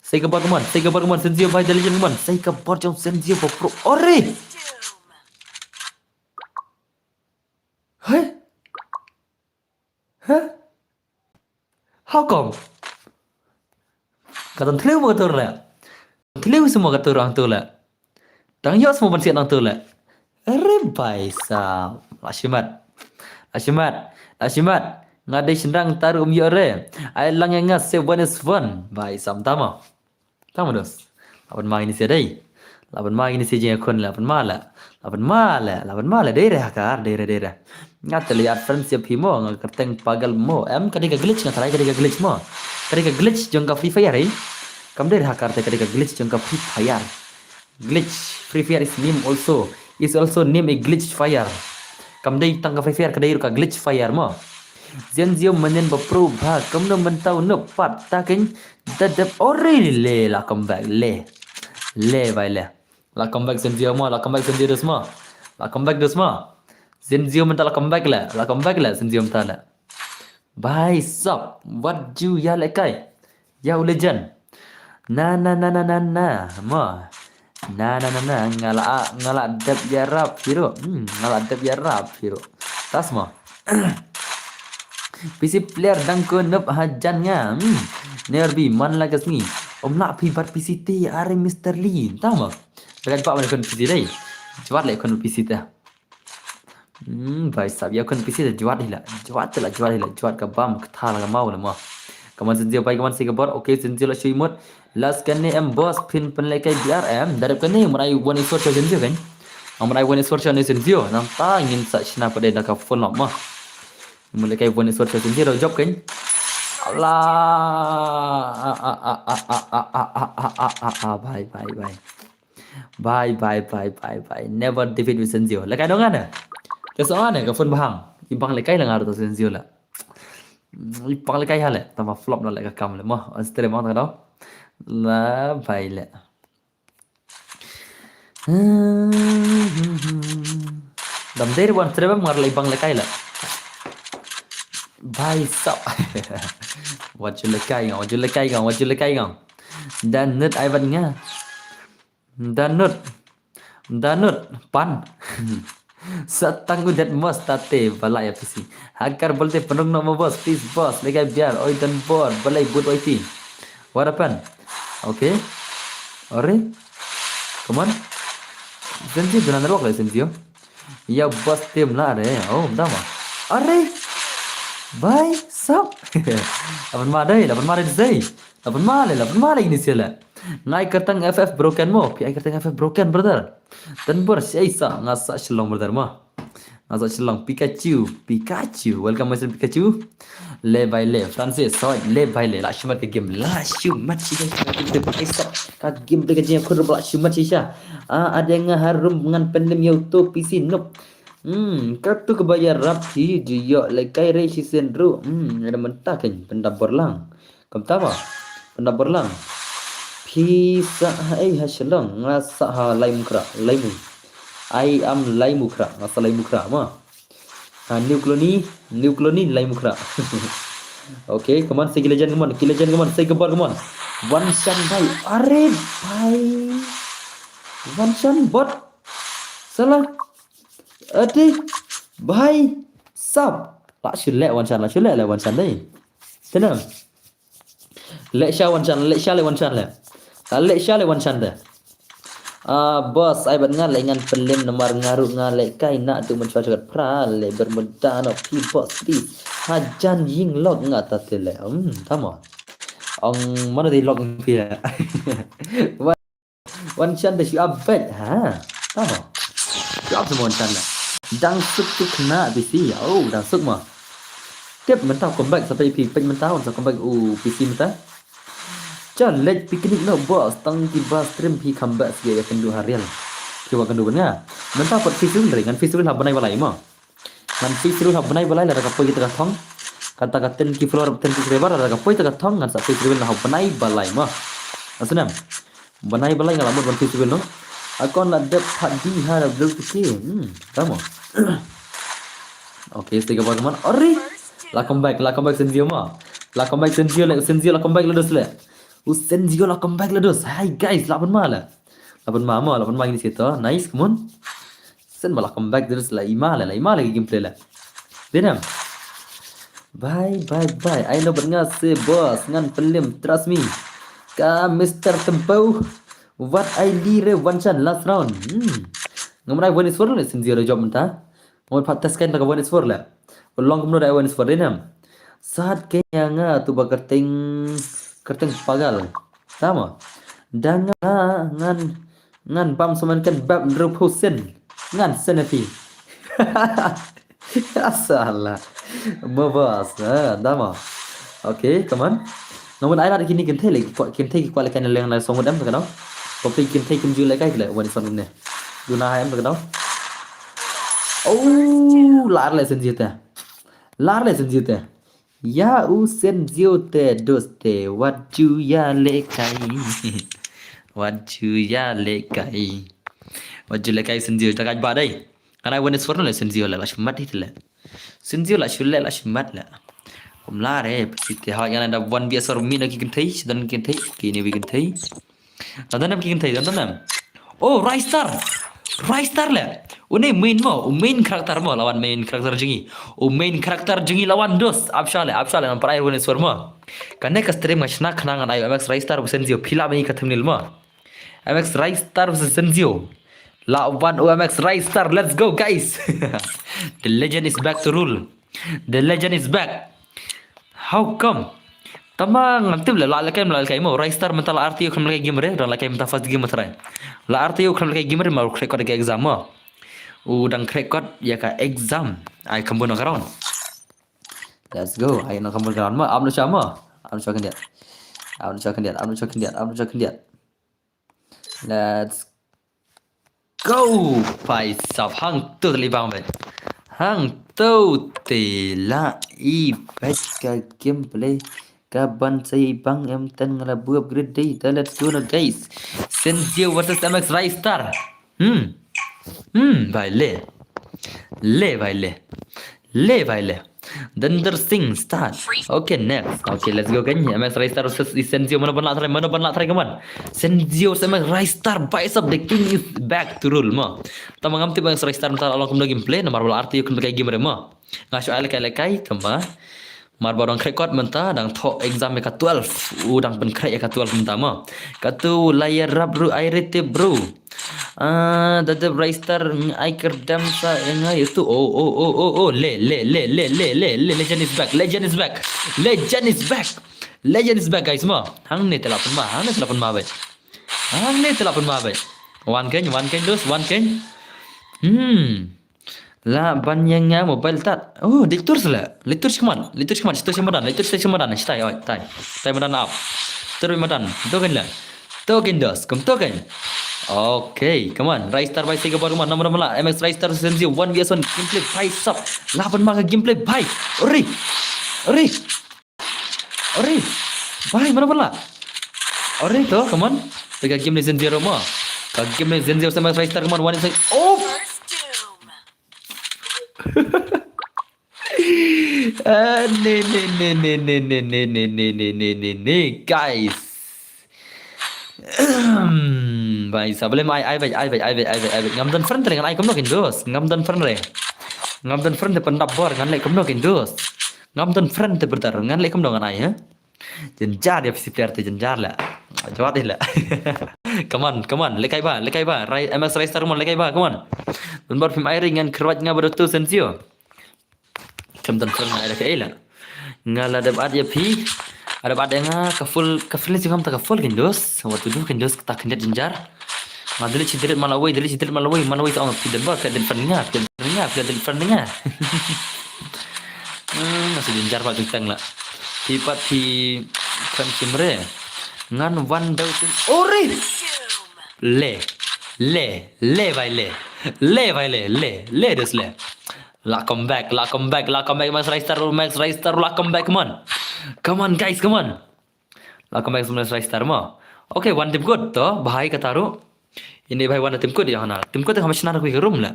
Sai ka bor, come on. Sai ka bor, come on. Senzio bai, The Legend, come on. Sai ka bor jong Senzio ba pro. Ore! Hei? Huh? How come? Ka tang thliew mo ka tur le. Thliew mo ka tur ang tu le. Tang ïoh mo ban siat ang tu le. Re bai sa. La shimat. La shimat. La shimat. Nga dei sendang taru um ïoh re. Ai lang ïa nga se one is one. Bai sam tama. Tama dos. La pynma ïa ni se dei. La pynma ïa ni se jingïakhun la pynma la. La pynma la, la pynma la dei re hakar, dei re, dei re. Nga te leh add friends ïa phi mo, nga kyrteng Pagal mo. Em ka dei ka glitch nga tharai ka dei ka glitch mo. Ka dei ka glitch jong ka Free Fire eh. Kam dei re hakar te ka dei ka glitch jong ka Free Fire. Glitch, Free Fire is name also. Is also name a glitch fire. Kam dei tang ka Free Fire ka dei ruh ka glitch fire mo. Senzio mynnin ba pro bha, kumno mynta u nup pat ta kyn da dep ore le la come back le. Le bai le. La come back Senzio mo, la come back Senzio dos mo. La come back dos mo. Senzio mynta la come back le, la come back le Senzio mynta le. Bai sap, wat ju ïa lehkai. Ïa u Legend. Na, na, na, na, na, na, mo. Na, na, na, na, nga la, nga la dep ïarap hi ruh. Hmm, nga la dep ïarap hi ruh. Tas mo. P C player dang ko nup hajan nga. Hmm. Nerbi man la ka sngi. Ym lah phi bat P C te are Mister Lee. Tau mo. Dekat pak mana kon P C dei. Cepat leh kon P C te. Hmm, bai sap ïa kon P C te jwat hi la. Jwat te la jwat hi la. Jwat ka bam ka tha la ka mau la mo. Kaman Senzio bai kaman si ka bor. Okay, Senzio la shui mut. Last kane em boss phin pynlehkai B R M. Darep kane mrai one is four sha Senzio kan. Mrai one is four sha Senzio. Nang ta ngin sa shna pada da ka phone lock mo. Mut lehkai one is four sha Senzio da jop kan. Allah. Ah, ah, ah, ah, ah, ah, ah, ah, ah, ah, ah, ah, bye, bye, bye. Bye, bye, bye, bye, bye. Never defeat with Senzio. Lehkai dong ane. Te so ane ka phone bahang. Ibang lehkai la ngar to Senzio la. Ibang lehkai hale. Tama flop no lehkai kam le. Mo, on stream on ta do. La bye le. Dam der wan stream ngar le ibang lehkai la. Bye sap. Wajul lehkai ngam, wajul lehkai ngam, wajul lehkai ngam. Dan nut ai ban nga. Danut. Danut pan. Sa tang u det mos tate bala ya P C. Hakar bolte penung no mo boss, please boss. Lekai biar oi dan bor balai but oi ti. What happened? Okay. Ore. Come on. Senzio duna network le Senzio. Ya bas tim la re. Oh, mta ma. Are. Bhai sab. Laban ma dei, laban ma dei dei. Laban ma le, laban ma le ini sila. Ngai kertang F F broken mo. Pi ai kertang F F broken, brother. Dan bor si ai sa nga sa Shillong, brother, ma. Nga sa Shillong. Pikachu, Pikachu. Welcome, my son Pikachu. Le bai le Francis, soi le bai le. La shumat ka game, la shumat shisha ka game te bai sab. Ka game te ka jingkhur la shumat shisha. Ah, ada nga harum ngan pendem yow to P C noob. Hmm, ka tu ka bayar rap hi di yo le kai re shi sen ru. Hmm, ada mentah kan pendap borlang. Kumta ba. Pendap borlang. Phi sa ha ei ha Shillong, nga sa ha Laimu Khra, Laimu. I am Laimu Khra, nga sa Laimu Khra ma. Ha New Colony, New Colony Laimu Khra. Okay, come on, say ki legend, come on, ki legend, come on, say gabar, come on. Wan Shan bhai, are bhai. Wan Shan bot. Salah. Ati bhai sab. La shu le Wan Shan, la shu le le Wan Shan dei. Tenang. Leh sha Wan Shan, leh sha le Wan Shan le. Ah, leh sha le Wan Shan de. Ah, boss, ai bat nga le ngan pelim namar nga ruh nga le kai na tu mencual cekat pra le bermuda no pi boss pi. Hajan ying lok nga ta te le. Hmm, tama. Ong mana di lok pia. Wan Shan de shu abet ha. Tama. Shu ab semua Wan Shan le. Dang suk tu kena bisi. Oh, dang suk ma. Tip mentah comeback sampai pi pek mentah, unsa comeback u P C mentah. Jan lek picnic no boss, tang ki bas stream pi comeback sia ya kendu harial. Ki wa kendu nga. Mentah pat festival ring, ngan festival ha benai balai ma. Ngan festival ha benai balai la ka poi kita ka thong. Kata ka ten ki floor, ten ki krebar la ka poi kita ka thong, ngan sa festival ha benai balai ma. Asnam. Benai balai nga la mut ban festival no. Akon la dep pat di ha la blue tiki. Hmm, tama. Okay, stick apa teman. Ori. La comeback, la comeback Senzio ma. La comeback Senzio le, Senzio la comeback le dos le. U Senzio la comeback le dos. Hai guys, laban ma le. Laban ma ma, laban ma ini situ. Nice, come on. Sen ba la comeback dos la ima le, la ima le gameplay le. Dinam. Bye bye bye. I know bat nga se boss ngan pelim, trust me. Ka Mister Tempo. Wat ai li re Wan Shan last round. Hmm. Ngamrai Wan is for le Senzio re job menta. Ngamrai pat test kan ta ka Wan is for le. Long kumno da Wan is for dinam. Sat ke nga tu ba kerteng kerteng pagal. Tama. Dang nga ngan ngan bam soman kan bab drup husin. Ngan senafi. Asala. Mabas. Ah, dama. Okay, come on. Namun ai lad kini kynthei lagi, kynthei ki kwalek kan leng na song dem ka no. Kopi kynthei kim ju lekai le wan son ne. Duna em ka no. Oh, lar le Senzio te. Lar le Senzio te. Ya u Senzio te dos te wat ju ya lekai. Wat ju ya lekai. Wat ju lekai Senzio ta kaj ba dai. Ngan ai wan is for le Senzio le la shmat hi le. Senzio la shu le la shmat le. Kum la re psi te ha ngan da wan bi asor mi na ki kynthei, dan kynthei, ki ni bi kynthei. Dan dan ki kynthei, dan dan. Oh, Ristar. Ristar le. Une main mo, u main character mo, lawan main character jingi. U main character jingi lawan dos. Apsha le, apsha le, ngan prai wan is for mo. Kane ka stream nga shna khna ngan ai M X Ristar versus Senzio, phi la me ka thumbnail mo. M X Ristar versus Senzio. La wan u M X Ristar, let's go guys. The legend is back to rule. The legend is back. How come? Tama ngam tip le la lekai la lekai mo. Ristar menta la arti u kham lekai game re, dang lekai menta first game try. La arti u kham lekai game re ma u crack kot ka exam mo. U dang crack kot ya ka exam. Ai kham bun ka round. Let's go. Ai nang kham bun ka round mo. Am no sha mo. Am no sha khyndiat. Am no sha khyndiat. Am no sha khyndiat. Am no sha khyndiat. Let's go. Pai sap hang tu tali bang bet. Hang tu tila i bet ka gameplay. Ka ban sai bang em ten ngala bu upgrade dei ta, let's go na guys. Senzio versus M X Ristar. Hmm. Hmm, bai le. Le bai le. Le bai le. Dender Singh start. Okay, next. Okay, let's go kan. M X Ristar versus Senzio, mano ban la try, mano ban la try, come on. Senzio versus M X Ristar, bicep, the king is back to rule mo. Tama ngam tip M X Ristar menta long kumno gameplay, namar ba la arti u kham lekai game re mo. Nga shu ai lekai lekai tama. Mar ba dang crack kot menta, dang thoh exam ya ka twelve. U dang pyn crack ya ka twelve menta mo. Katu la ya rap ru ai re tip bro. Ah, da dep Ristar, mm, ai kyrdan sa, eh, nga ïa tu. Oh, oh, oh, oh, oh. Le, le, le, le, le, le, le. Legend is back. Legend is back. Legend is back. Legend is back, guys, mo. Hangne te la pynma, hangne te la pynma beit. Hangne te la pynma beit. Wan kein, wan kein, dos, wan kein. Hmm. La ban ïa nga mobile tad. Oh, lecture sila. Lecture shi khmat. Lecture shi khmat. Lecture shi madan. Lecture shi madan. Shi tai, oi, tai. Tai madan ap. Tur madan. To kein la. To kein dos. Kum to kein. Okay, come on. Ristar bhai, sei ka bor, come on. Namar mala. M X Ristar Sensio one versus one. Gameplay bhai sap. La ban ma ka gameplay bhai. Ori. Ori. Ori. Bhai, mana bala? Ori to, come on. Ka game ni Sensio mo. Ka game ni Sensio sama Ristar, come on. One second. Oh. Ah, ne, ne, ne, guys. Bhai, sa balei ai, ai beit, ai beit, ai beit, ai beit, ai beit. Ngam don friend te ngan ai kumno kein dos. Ngam don friend re. Ngam don friend te pyndap bor, ngan leh kumno kein dos. Ngam don friend te brother, ngan leh kumno ngan ai, ha? Jynjar ïa phi player te jynjar la. Jwat ih la. Come on, come on, lehkai ba, lehkai ba. Rai, M X Ristar, come on, lehkai ba, come on. Don bor phim ai re ngan kyrwat nga ba do tu Sensio. Kam don friend nga ai da kaei la. Nga la dep add ïa phi. Ada bad nga ka full, ka full jingam ta ka full kein dos. What to do kein dos, ta khyndiat jynjar. Nga delete shi delete malawei, delete shi delete malawei, malawei ta ong phi don bor, phi don friend nga, phi don friend nga, phi don friend nga. Hmm, masih jynjar pat jingteng la. Phi pat phi friend shim re. Ngan wan dau tin. Ori! Le, le, le bhai le. Le bhai le, le, le dos le. La come back, la come back, la come back, Max Ristar, Max Ristar, la come back, come on. Come on, guys, come on. La come back, Max Ristar mo. Okay, one team good to, bhai kata ruh. Ini bhai one team good ïa hana. Team good ha mashna ruh ka room la.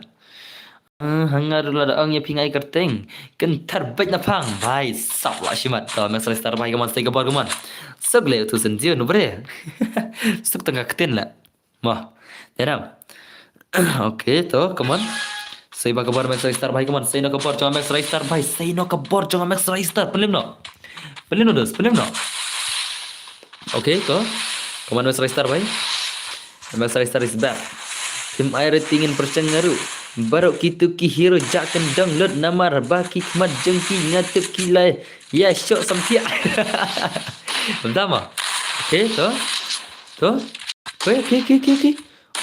Eh, hanga ruh la da ong ïa phi ngai kyrteng. Kynthar beit na phang, bhai sap la shimat to, Max Ristar bhai, come on, sei ka bor, come on. Suk le tu Sensio, no bre. Suk tang ka ktien la. Mo. Janam. Okay, to, come on. Sei ba ka bor Max Ristar bhai, come on. Sei no ka bor jong Max Ristar bhai. Sei no ka bor jong Max Ristar. Pynlem no. Pynlem no dos, pynlem no. Okay, to. Come on Max Ristar bhai. Max Ristar is back. Phim ai rating in pyrshang nga ruh. Baroh kitu ki hero ja kyndong lut namar ba ki khmat jong ki nga tip ki lai. Ya shot sampiak. Bentama. Okay, to. To. Okay, okay, okay, okay, okay.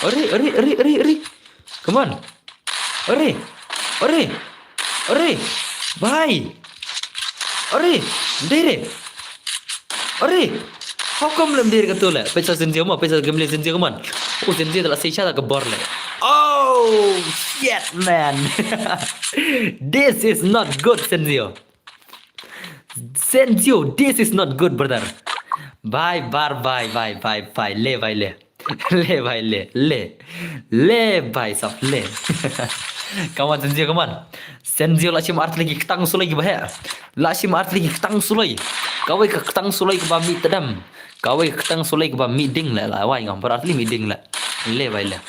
Ori, ori, ori, ori, ori. Come on. Ori. Ori. Ori. Bhai. Ori. Dere. Ori. How come lem dere ka tu la? Pesa Sensio mo, pesa game le Sensio, come on. Oh, Sensio telah sisa tak kebor le. Oh, shit, man. This is not good, Sensio. Sensio, this is not good, brother. Bhai, bar, bhai, bhai, bhai, bhai, le, bhai, le. Le, bhai, le, le. Le, bhai, sap, le. Come on, Sensio, come on. Sensio la shim artylli ki ktang suloi ki ba heh. La shim artylli ki ktang suloi. Kawei ka ktang suloi kaba mih tdem. Kawei ka ktang suloi kaba mih ding le, la wai ngam, bar artylli mih ding le. Le, bhai, le.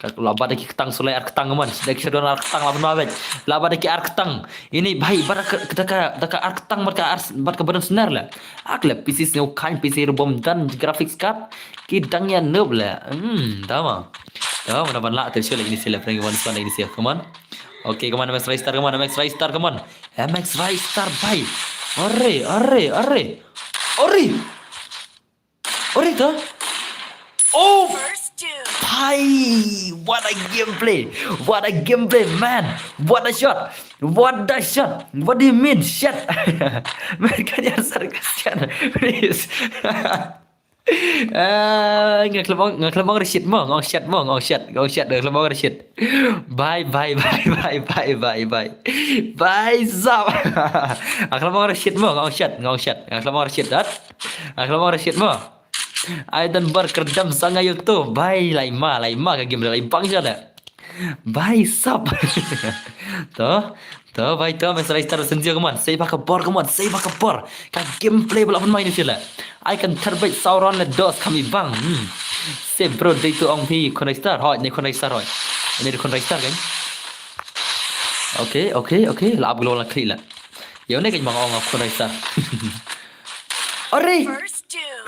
Ka la bad ki ktang suloi ar ktang man. Da ki shadon ar ktang la ban bad. La bad ki ar ktang. Ini bhai bad ka, da ka, da ka ar ktang bad ka ar, bad ka badan snar la. Ak la P C snew kan P C rebom dan graphics card. Ki dang ïa noob la. Hmm, tama. Tama na ban la te shu lagi ni sila prank one span lagi ni sila. Come on. Okay, come on, Max Ristar, come on, Max Ristar, come on. Eh, Max Ristar, bhai. Are, are, are. Are. Ori to? Oh! Bhai! What a gameplay! What a gameplay, man! What a shot! What a shot! What do you mean, shot? Man, kan ïa sar ka shot. Please. Ah, nga khlem ong, nga khlem ong Rashid mo, nga ong shot mo, nga ong shot, nga ong shot, nga khlem ong Rashid. Bye, bye, bye, bye, bye, bye, bye. Bye, sap. Nga khlem ong Rashid mo, nga ong shot, nga ong shot, nga khlem ong Rashid dat. Nga khlem ong Rashid mo. Ai don bor kyrdam sa nga ïa tu. Bye, lai ma, lai ma ka game lai bang sha le. Bye, sap. To, to, bye, to, Max Ristar Sensio, come on. Sei ba ka bor, come on, sei ba ka bor. Ka gameplay ba la pynmai ni sila. Ai kan tarbet sauron le dos kami bang. Hmm. Se bro dei tu ong phi Khun Ristar. Hoi, ni Khun Ristar hoi. Ini Khun Ristar kan. Okay, okay, okay. La ap global kri la. Ïa une kan bang ong Khun Ristar. Ore. First doom.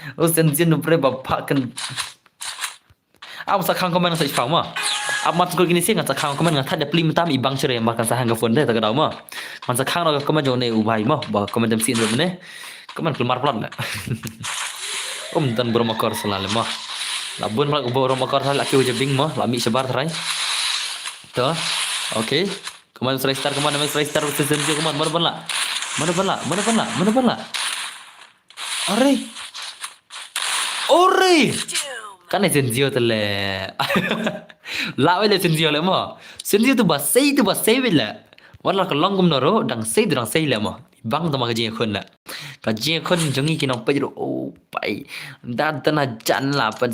U Senzio nu pre ba pha kan. Ap sa khang comment sa i phang ma. Ap mat ko kini si ngan sa khang comment ngan thad da pli mynta i bang shere ma kan sa hang ka phone de ta ka daw ma. Ngan sa khang ka comment jong ne u bai ma ba comment em si ne. Comment klmar plat le. Um dan bro makor sala le ma. La bun plat bro makor sala ki u jabing ma la mi shabar trai. To. Okay. Comment try star comment try star Senzio comment mana bala. Mana bala. Mana bala. Mana bala. Are. Ore. Kan ai Senzio te le. La wei le Senzio le mo. Senzio tu ba sei tu ba sei wei le. Wat la ka long kumno ruh dang sei tu dang sei le mo. Bang tu ma ka jingkhun le. Ka jingkhun jong ngi ki nongpeit ruh oh pai. Da da na jan la pan.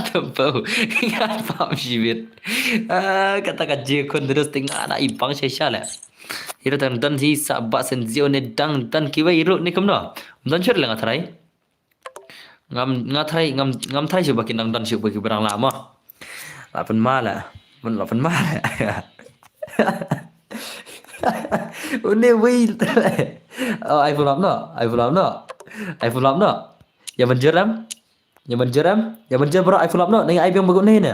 Tebau. Ngan pam shibit. Ah, kata ka jingkhun terus tengah na i bang shisha le. Ira dang don hi sa ba Senzio ne dang don kiwei ruh ne kumno. Don shuh le nga tharai. Ngam nga tharai ngam ngam tharai shuh ba ki dang don shuh ba ki ba dang la ma. La pynma le. Mun la pynma le. Une wei. Oh, ai pulap no. Ai pulap no. Ai pulap no. Ïa ban jur em. Ïa ban jur em. Ïa ban jur bro ai pulap no. Nang ai biang bagu ne ne.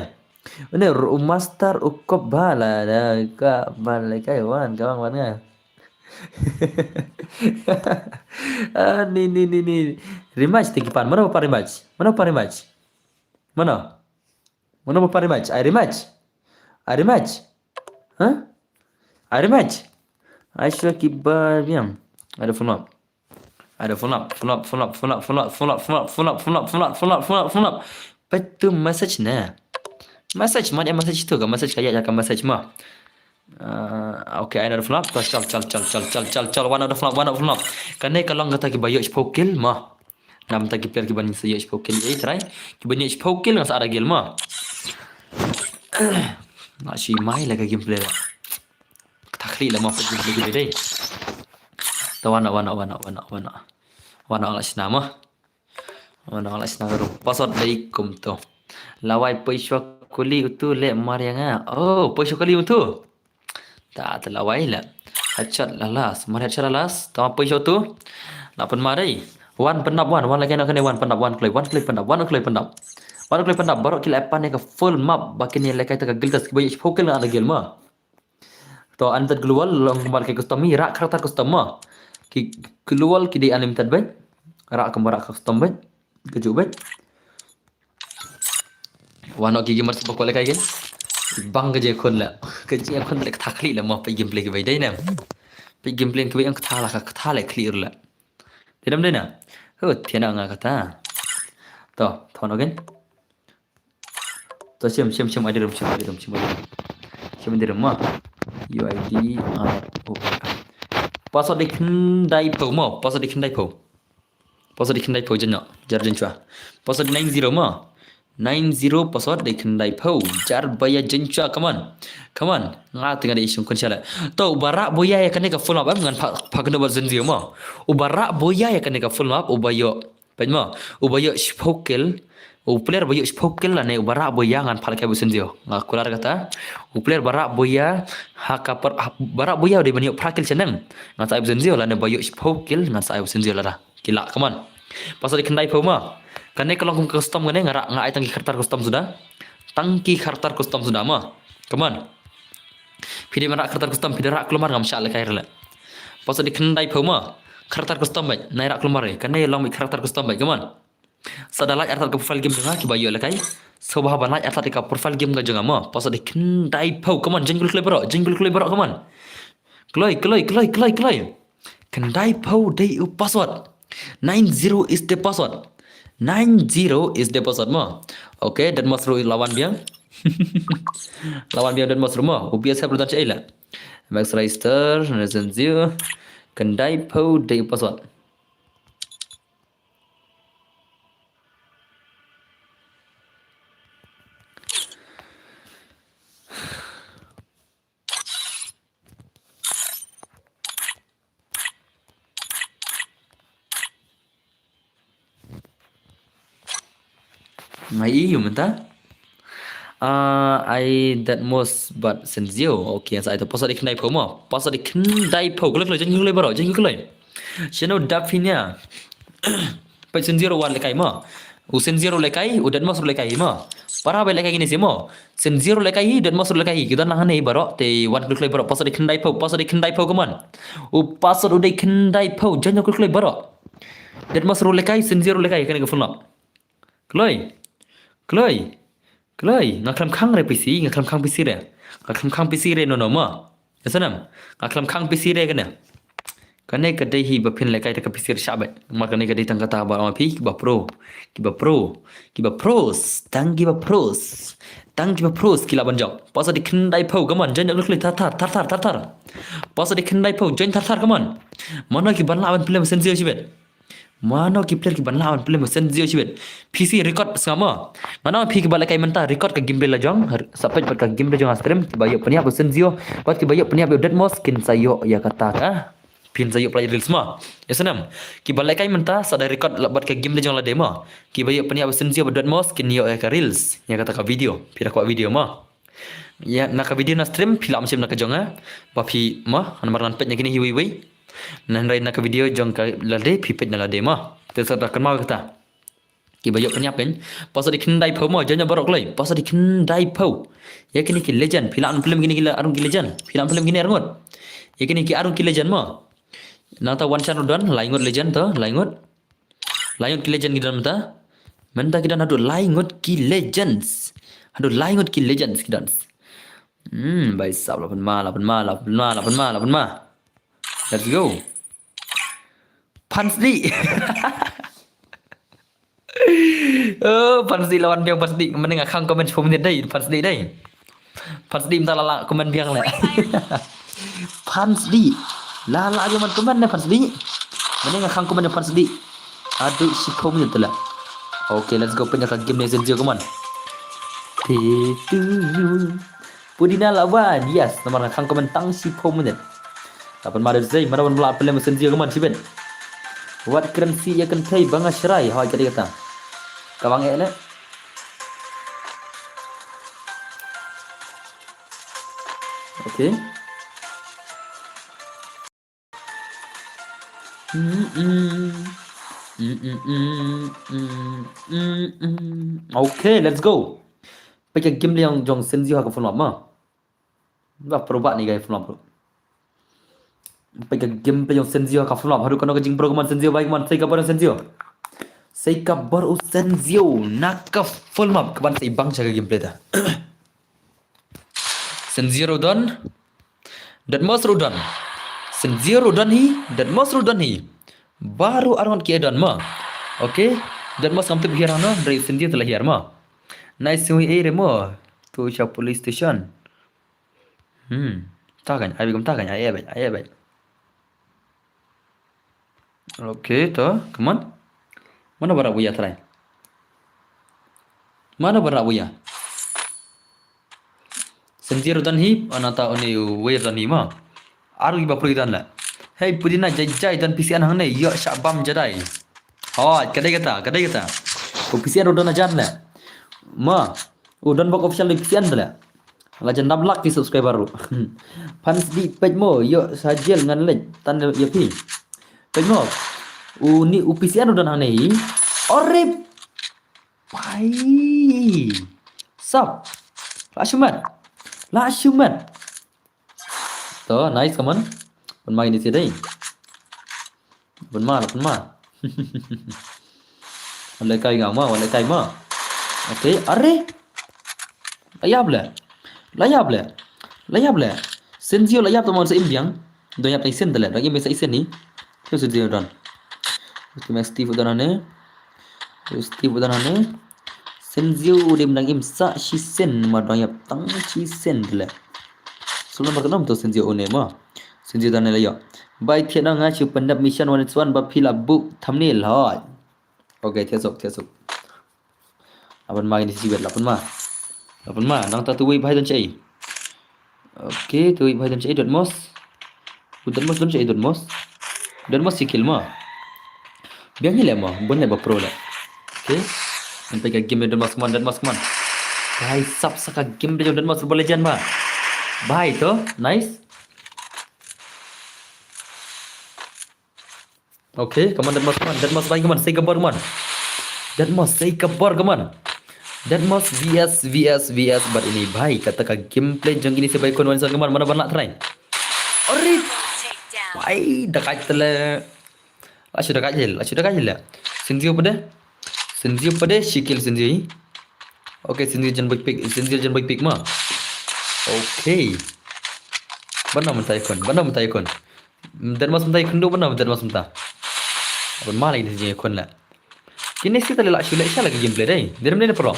Une ru master u kop ba la da ka ba la kai wan ka bang wan nga. Ah, ni ni ni ni. Rematch te ki pan. Mano pa rematch? Mano pa rematch? Mano? Mano pa rematch? Ai rematch. Ai rematch. Hah? Ai rematch. Ai sure ki ba biang. Ada phone up. Ada phone up, phone up, phone up, phone up, phone up, phone up, phone up, phone up, phone up, phone up, phone up, phone up, phone up. Peit tu message ne. Message ma ïa message tu ka message ka ïa ka message ma. Ah, okay, ai na da phone up. Chal chal chal chal chal chal chal chal wan na da phone up, wan na da phone up. Kane ka long kata ki ba ïoh shiphew kill ma. Namta ki player ki ban sa ïoh shiphew kill ei trai. Ki ban ïoh shiphew kill ngan sa ada gel ma. Nga shi mai la ka gameplay la. Ka thakli la ma peit gameplay ki dei. Ta wan na wan na wan na wan na wan na. Wan na la shna ma. Wan na la shna ka ru. Password dei kumto. Lawai poi shwa kuli utu le mar ïa nga. Oh, poi shwa kuli utu. Ta ta lawai la. Headshot la las. Mar headshot la las. Ta poi shwa utu. La pynma dei. Wan pyndap wan. Wan la kane kane wan pyndap wan kloi. Wan kloi pyndap. Wan kloi pyndap. Wan kloi pyndap. Baroh ki la pan ïa ka full map. Ba kine le kai ta ka guild test ki ba ïoh shiphew kill nga la guild ma. To unlimited global long kumba ki custom i rak character custom ma. Ki global ki dei unlimited bad. Rak kumba rak custom bad. Ka ju bad. Wan ki gamer sibak wala kai gen. Bang ka je khun la. Ka je khun la ka thakli la ma peit gameplay ki bai dei nem. Peit gameplay ki bai ang ka thala ka thala clear la. Dei nem dei na. Ho thiana nga kata. To, to no gen. To shim shim shim ai dirum shim ai dirum shim ai dirum. Shim ai dirum ma. U I D R O. Password dei khyndai phew mo. Password dei khyndai phew. Password dei khyndai phew jynno. Jar jynchwa. Password nine zero mo. Nine zero password dei khyndai phew. Jar baya jynchwa, come on. Come on. Nga tynga dei shong kun shala. To u ba rah boya ïa kane ka full map em ngan pha pha kane ba Senzio mo. U ba rah boya ïa kane ka full map u ba ïoh. Peit mo, u ba ïoh shiphew kill, u player ba ïoh shiphew kill lane u ba rah boya ngan phah lehkai ba Senzio. Nga kular kata. U player ba rah boya ha ka par ha- ba rah boya u dei ban ïoh phra kill shaneng. Ngan sa ai ba Senzio lane ba ïoh shiphew kill ngan sa ai ba Senzio lada. Ki lah, come on. Password dei khyndai phew ma. Kane ka long kum ka custom kane nga rah nga ai tang ki character custom suda. Tang ki character custom suda ma. Come on. Phi dei ban rah character custom phi dei rah kulmar ngam shah lehkai rele. Password dei khyndai phew ma. Character custom bad nai rah kulmar re. Kane long bad character custom bad, come on. Sa da like artat ka profile game jong nga ki ba ïoh lehkai. Sa ba haba like artat ka profile game ka jong nga mo. Password dei khyndai phew. Come on, jin kul kloi bro, jin kul kloi bro, come on. Kloi, kloi, kloi, kloi, kloi. Khyndai phew dei u password. Nine zero is the password. Nine zero is the password mo. Okay, dan mas ru lawan biang. Lawan biang dan mas ru mo. U B S F rudan cha ila. Max Reister, Resident Zero. Khyndai phew dei u password. Ngai ïu mynta. Ah, ai dat mos bad Senzio. Okay, sa ai to password dei khyndai phew mo. Password dei khyndai phew. Kloi kloi, jin kloi bro, jin kloi. Shano dap phi nia. Peit Senzio ruh wan lehkai mo. U Senzio ruh lehkai, u Deadmos ruh lehkai mo. Para ba lehkai kine shi mo. Senzio ruh lehkai hi, Deadmos ruh lehkai hi. Ki don lang hangne baroh, te wan kloi kloi baroh. Password dei khyndai phew, password dei khyndai phew, come on. U password u dei khyndai phew, join kloi kloi baroh. Deadmos ruh lehkai, Senzio ruh lehkai, kane ka full map. Kloi. Kloi. Kloi. Nga khlem khang re P C, nga khlem khang P C re. Nga khlem khang P C re no no mo. Ïa snem. Nga khlem khang P C re kane. Kane ka dei hi ba phin lehkai da ka P C re shah beit. Ma kane ka dei tang kata ba ma phi kiba pro. Kiba pro. Kiba pros. Tang kiba pros. Tang kiba pros ki lah ban jop. Password dei khyndai phew, come on. Join kloi kloi, thar thar, thar thar, thar thar. Password dei khyndai phew, join thar thar, come on. Mano kiban lah ban pynlem Senzio shibit. Mano ki player kiban lah ban pynlem Senzio shibit. P C record sngap mo. Mano phi kiba lehkai mynta record ka gameplay la jong. Sa peit bad ka gameplay jong ha stream, kiba ïoh pynïap ïa u Senzio bad kiba ïoh pynïap ïa u Deadmos kin sa ïoh ïa kata ka. Phin sa ïoh pynlait reels mo. Ïa snem. Kiba lehkai mynta sa da record la bad ka gameplay jong lade mo. Kiba ïoh pynïap ïa u Senzio bad Deadmos kin ïoh ïa ka reels. Ïa kata ka video. Phi da kwah video mo. Ïa, na ka video na stream, phi lah ban shim na ka jong nga. Ba phi mo, namar ngan peit na kine hi wei wei. Hynrei na ka video jong ka lade, phi peit na lade mo. Te sa da kynmaw kata. Kiba ïoh pynïap pyn. Password dei khyndai phew mo, join baroh kloi. Password dei khyndai phew. Ïa kine ki legend, phi lah ban pynlem kine ki la arung ki legend. Phi lah ban pynlem kine arngut. Ïa kine ki arung ki legend mo. Nangta wan shan ruh don, lai ngut legend to, lai ngut. Lai ngut ki legend ki don mynta. Mynta ki don haduh lai ngut ki legends. Haduh lai ngut ki legends ki don. Hmm, bai sap la pynma, la pynma, la pynma, la pynma, la pynma. Let's go. Phansdi. Oh, Phansdi lawan biang Phansdi. Mynne nga khang comment shiphew minit dei, Phansdi dei. Phansdi mynta la lah comment biang leh. Phansdi. La lah biang man comment ne Phansdi. Mynne nga khang comment ne Phansdi. Haduh shiphew minit te leh. Okay, let's go. Pynjah ka game ne Senzio, come on. Pitu. Pudina lawan, yes, namar nga khang comment tang shiphew minit. Laban ma da sei, ma da ban bla pele mesin jia ka man shibit. Wat kren si ïa kynthei ba nga shrai, hoi ka dei kata. Ka bang eh ne. Okay. Mm-mm. Mm-mm. Mm-mm. Okay, let's go. Peit ka gameplay jong, jong Senzio ha ka phone map ma. Ba pro ba ni ka phone map. Peit ka gameplay jong Senzio ha ka phone map. Haduh kano ka jingpro ka man Senzio, bai ka man, sei ka bor Senzio. Sei ka bor u Senzio na ka phone map ka ban sei bang sha ka gameplay ta. Senzio ruh don. Deadmos ruh don. Senzio ruh don hi, Deadmos ruh don hi. Baroh arngut ki don ma. Okay. Deadmos ngam tip hiar hano, hynrei Senzio te la hiar ma. Nice, sngewbha ei re mo. To sha police station. Hmm. Ta kan, ai beit, ta kan, ai beit, ai beit. Okay, to, come on. Mano ba rah buya trai? Mano ba rah buya? Senzio ruh don hi, ana ta une uwei ruh don hi ma. Aru iba puri don la. Hei, pudina jai jai don P C N hangne, ïoh shah bam jadai. Hoi, ka dei kata, ka dei kata. Ko P C N ruh don hajan la. Ma, u don bok official dei P C N la. La jan dam lak ki subscriber ruh. Phansdi peit mo, ïoh sa jel ngan leit tan ïa phi. Peit mo. U ni u P C N ruh don hangne hi. Orip. Pai. Sap. La shumat. La shumat. To, nice, come on. Pynmai ni sidai. Pynma, pynma. Wan lehkai nga ma, wan lehkai ma. Okay, are. La ïap le. La ïap le. La ïap le. Senzio la ïap to mon sa im biang. Don ïap tai sen tele. Dang im sa isen ni. Kyo Senzio don. Okay, Max Steve don ne. Steve don ne. Senzio u dei dang im sa shi sen ma dang ïap tang shi sen tele. Sulu nambar khnam to Senzio une ma. Senzio dan la ïoh. Bai thied na nga shu pyndep mission one one ba phi la book thumbnail hoi. Okay, thied suk, thied suk. Lapan ma ini sibet, lapan ma. Lapan ma, nang ta tu wei bai don chai. Okay, tu wei bai don chai, Deadmos. U Deadmos don chai, Deadmos. Deadmos sikil ma. Biang hi le ma, bon le ba pro le. Okay. Sampai ka game Deadmos man, Deadmos man. Bai sap sa ka game Deadmos Mobile Legend ma. Bai to, nice. Okay, come on, Deadmau5, come on. Deadmau5 bhai, come on. Sei ka bor, come on. Deadmau5, sei ka bor, come on. Deadmau5 V S, V S, V S, bad ini bhai. Kata ka gameplay jong kine ki bhai khun wan sa, come on. Mano ban lah try? Arit. Bhai, da kait tele. Lah shu da kait jel, lah shu da kait jel. Senzio pade. Senzio pade, shi kill Senzio. Okay, Senzio jan boi pick, Senzio jan boi pick ma. Okay. Ban nang mynta ïa khun, ban nang mynta ïa khun. Deadmau5 mynta ïa khun, ban nang Deadmau5 mynta. Ban ma lagi ni ïa khun la. Kine shi tale lah shu leh sha lagi gameplay dei. Dei dei pro.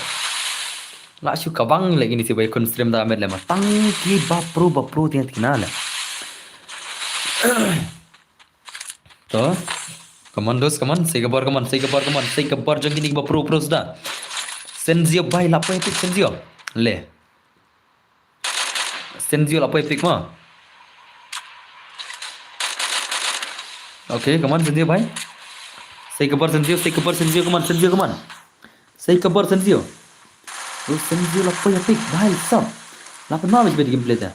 Lah shu kabang lagi ni shi bhai khun stream da met le ma. Tang ki ba pro, ba pro tiang tina le. To. Come on, dos, come on. Sei ka bor, come on. Sei ka bor, come on. Sei ka bor jong kine ki ba pro, pro suda. Senzio bhai, lah poi pick Senzio. Le. Senzio lah poi pick ma. Okay, come on, Senzio bhai. Sei ka bor Senzio, sei ka bor Senzio, come on, Senzio, come on. Sei ka bor Senzio. Oh, Senzio lah poi pick, bhai sab. Lah pynma bha gameplay te.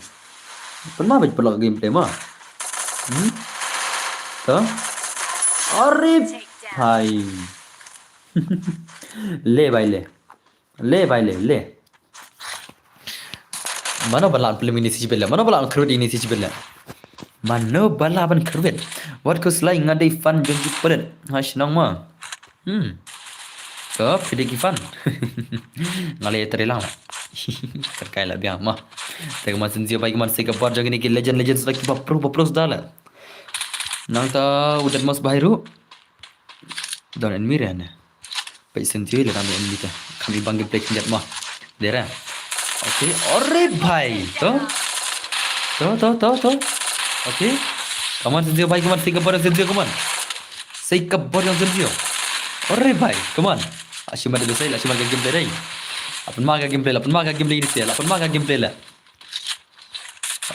Pynma bha paralok gameplay ma. Hmm? To? Arit. Bhai. Le bhai le. Le bhai le, le. Mano ba lah pynlem ini shi bit le. Mano ba lah kyrwit ini shi bit le. Mano ba lah ban kyrwit. Wat khuslai, nga dei fan jong ki pulit ha shnong ma. Hmm. Ko phi dei ki fan. Nga la ïatrei lang. Kan kai la biang ma. Te ka man Senzio bhai, ka man sei ka bor jong kine ki legend, legend suda, ki ba pro, ba pro suda la. Nangta u Deadmau5 bhai ruh. Don enemy re ne. Peit Senzio la don enemy te. Kham i bang gameplay khyndiat ma. Dei re. Okay, arit bhai. To. To, to, to, to. Okay. Come on Senzio bhai, come on. Sei ka bor Senzio, come on. Sei ka bor Senzio. Arit bhai, come on. Lah shu mat dei, lah shu mat ka gameplay dei. Lah pynma ka gameplay, lah pynma ka gameplay ini te. Lah pynma ka gameplay la.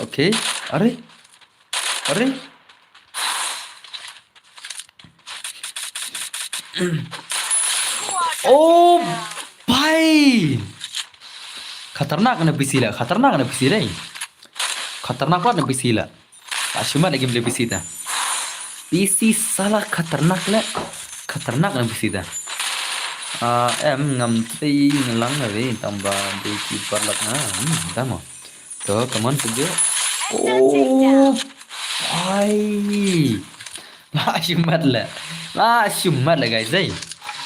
Okay. Arit. Arit. Oh bhai. Khatarnak na P C la, khatarnak na P C dei. Khatarnak la na P C la. Lah shu mat na gameplay P C ta. P C sala khatarnak la. Khatarnak na P C ta. Ah, em ngam trei ngelang na re tamba dei ki paralok na. Hmm, tama. To, come on, Senzio. Oh, bhai. Lah shu mat la. Lah shu mat la, guys, eh.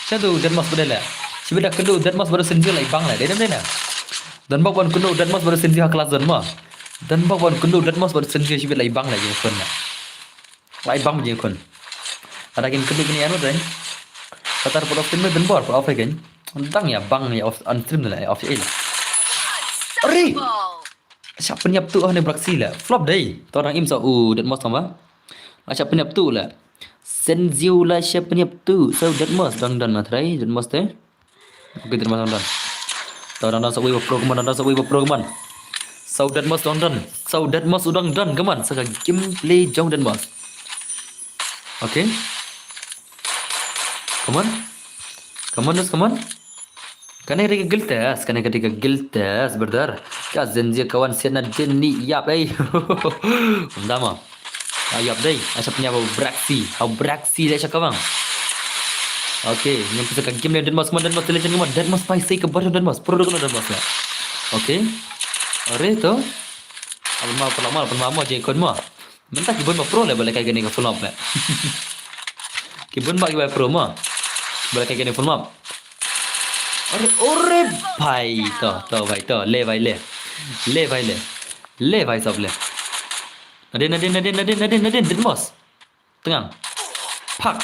Sha tu Deadmau5 bad la. Shi bit da kynduh Deadmau5 bad Senzio la i bang la. Dei dei na. Don bok ban kynduh Deadmau5 bad Senzio ha ka last zone ma. Don bok ban kynduh Deadmau5 bad Senzio shi bit la i bang la jingkhun la. Lah i bang jingkhun. Ada kin kynduh kini anu dei. Katar put off stream don bor put off again. Dang ïa bang ïa off on stream la, off ïa la. Ari. Shah pynïap tuh ha ne Braxi la. Flop dei. To dang im sa u Deadmau5 tang ba. La shah pynïap tuh la. Senzio la shah pynïap tuh. Sa u Deadmau5 dang don ma trai Deadmau5 te. Okay, Deadmau5 dang don. To dang don sa uwei ba pro, come on, dang don sa uwei ba pro, come on. Sa u Deadmau5 dang don. Sa u Deadmau5 u dang don, come on. Sa ka gameplay jong Deadmau5. Okay. Come on. Come on, just come on. Kane ka dei ka guild test, kane ka dei ka guild test, brother. Ka Senzio ka wan siat na dien ni ïap ei. Ym da ma. Ah, ïap dei. Ah, shah pynïap ha u Braxi. Ha u Braxi dei shah ka bang. Okay, ngin pisa ka game le Deadmau5, come on, Deadmau5, Deadmau5, come on. Deadmau5, bhai, sei ka bor Deadmau5. Pro Deadmau5 la. Okay. Are to. Apa ma, apa ma, apa ma, apa ma, je kon ma. Mynta ki bun ba pro le ba lehkai kane ka full map le. Ki bun ba ki ba pro mo. Ba lehkai kane full map. Ore, ore bhai to, to bhai to, le bhai le. Le bhai le. Le bhai sab le. Nadin, nadin, nadin, nadin, nadin, nadin, Deadmau5. Tngan. Pak.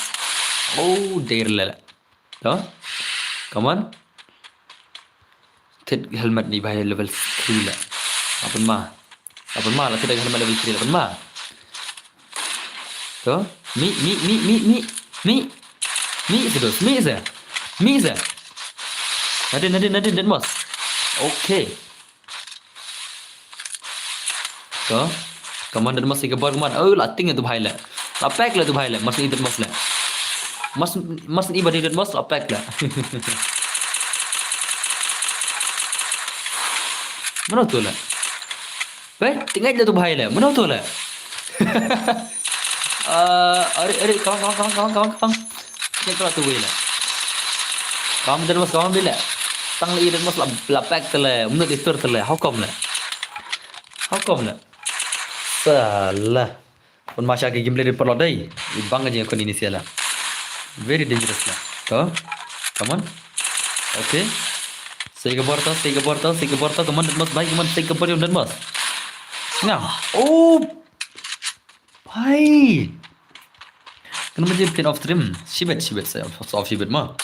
Oh, der le. To. Come on. Thied helmet ni bhai level three la. Apa ma? Apa ma la thied helmet level three la, apa ma? To. Mi, mi, mi, mi, mi, mi. Mi se dos, mi se. Mi se. Nadin, nadin, nadin, Deadmau5. Okay. To. Come on, Deadmau5, sei ka bor, come on. Oh, la ting ïa tu bhai le. La pack le tu bhai le. Mas ni Deadmau5 le. Mas, mas ni ba dei Deadmau5, la pack le. Mano tu le? Weh, ting ïa tu bhai le. Mano tu le? Uh, ari, ari, come on, come on, come on, come on, come on. Check out the way la. Come, Deadmau five, come on, bila. Tang la i Deadmau five la, la pack tele, um, not i tur tele. How come la? How come la? Salah. Pun masha ki game le di perlo dei. I bang aja ko ni sia la. Very dangerous la. To. Come on. Okay. Sei ka bor to, sei ka bor to, sei ka bor to. Come on, Deadmau five, bhai, come on, sei ka bor, Deadmau five. Nah. Oh. Bhai. Kena ma je pin off stream. Shibet, shibet, sa off, off shibet ma.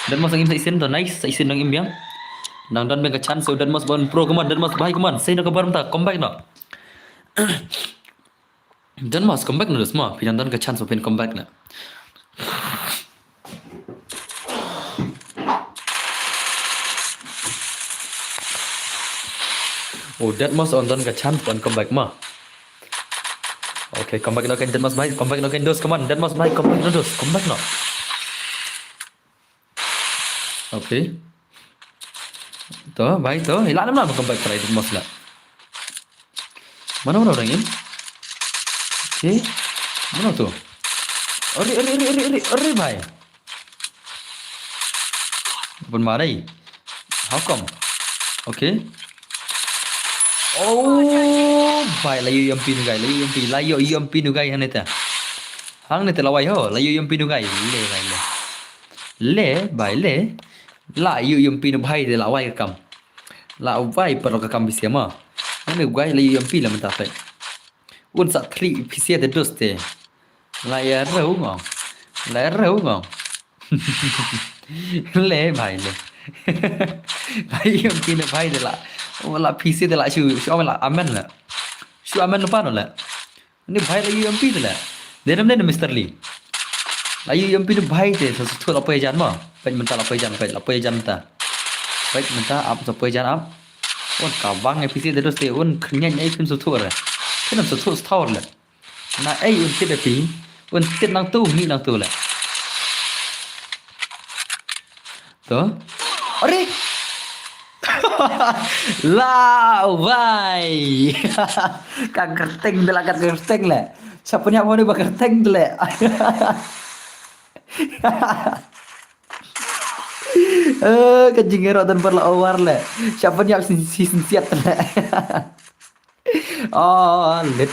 Deadmau five sa im sa isin to, nice, sa isin dang im biang. Nang don biang ka chance, so Deadmau five ban pro, come on, Deadmau five, bhai, come on. Sei na ka bor mynta, come back na. Deadmau five, come back na, dos ma. Pin don ka chance, pin come back na. Oh, Deadmau five on don ka chance ban come back ma. Okay, come back na kan Deadmau five, bhai, come back na kan dos, come on, Deadmau five, bhai, come back na dos, come back na. Okay. To, bhai, to, ila nam nam come back try Deadmau five la. Mano, mano dang im? Okay. Mano tu? Ari, ari, ari, ari, ari, ari, bhai. Bun marai. How come? Okay. Oh, bhai, la ïoh ïampi nu gai, la ïoh ïampi, la ïoh ïampi nu gai hangne te. Hangne te la wai ho, la ïoh ïampi nu gai, le, bhai, le. Le, bhai, le. La ïoh ïampi nu bhai te la wai ka kam. La wai paralok ka kam pisa ma. Hangne u gai la ïoh ïampi la mynta peit. Un sa thli pisa te dos te. La ïa reu ngong. La ïa reu ngong. Le bhai le. Bhai ïoh ïampi nu bhai te la. Oh, la pisa te la shu, shu amen la, amen la. Shu amen la pano la. Ni bhai la ïoh ïampi te la. Dei nam dei na Mister Lee. La ïoh ïampi nu bhai te sa suthu la poi jan ma. Peit mynta la poi jan, peit la poi jan mynta. Peit mynta ap sa poi jan ap. Un ka bang ai pisa te dos te un khynñiat ai phin suthu re. Phin suthu sthor le. Na ei un tit ai phi. Un tit nang tu ngi nang tu le. To. Are. La wai. Ka kyrteng de la ka kyrteng le. Siapa ni apa ni ba kyrteng de le. Eh, ka jingero dan berla awar le. Siapa ni apa si si siat le. Oh, lit.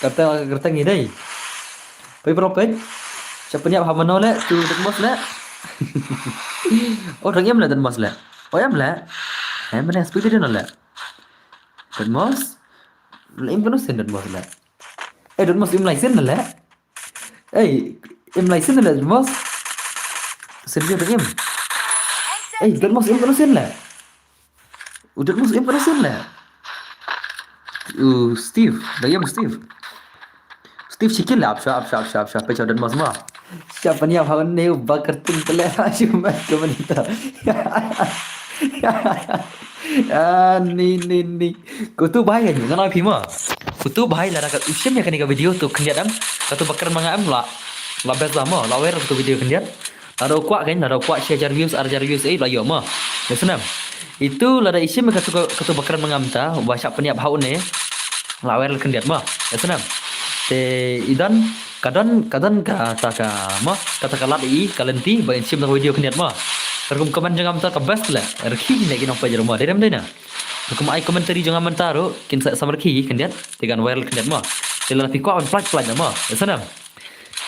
Kata kata ngi dai. Pai pro pai. Siapa ni apa mano le? Tu Deadmau five le. Oh, dang im le Deadmau five le. Oh, im le. Eh, mana speed dia no le. Deadmau five. Le im kanu sin Deadmau five le. Eh, Deadmau five im lai sin le. Eh, im lai sin le Deadmau five. Sin dia dang im. Eh, Deadmau five im kanu sin le. U Deadmau five im kanu sin le. U Steve, dang im Steve. Steve shikil le, ap sha, ap sha, ap sha, ap sha, peit sha Deadmau five ma. Siapa ni apa ni ba kyrteng te le, shu mat ke menita. Ah, ni, ni, ni. Ko tu bhai kan, ngan ai phi ma. Ko tu bhai lada ka u shim ïa kane ka video to khyndiat em. Katu ba kren ma nga em la. La best la ma, la viral katu video khyndiat. Lada u kwah kan, lada u kwah shi hajar views, ar hajar views, eh, la ïoh ma. Ïa snem. Itu lada i shim katu, katu ba kren ma nga mynta, ba shah pynïap ha une. La viral khyndiat ma. Ïa snem. Te i don, ka don, ka don kata ka ma, kata ka lad i, ka lynti, ba in shim da ka video khyndiat ma. Ka rukom comment jong nga mynta ka best le. Rkhie ne ki nongpeit ruh ma. Dei rem dei na. Rukom ai commentary jong nga mynta ruh, kin sa, sa rkhie khyndiat, te kan viral khyndiat ma. Te lada phi kwah ban pynlait pynlait na ma. Ïa snem.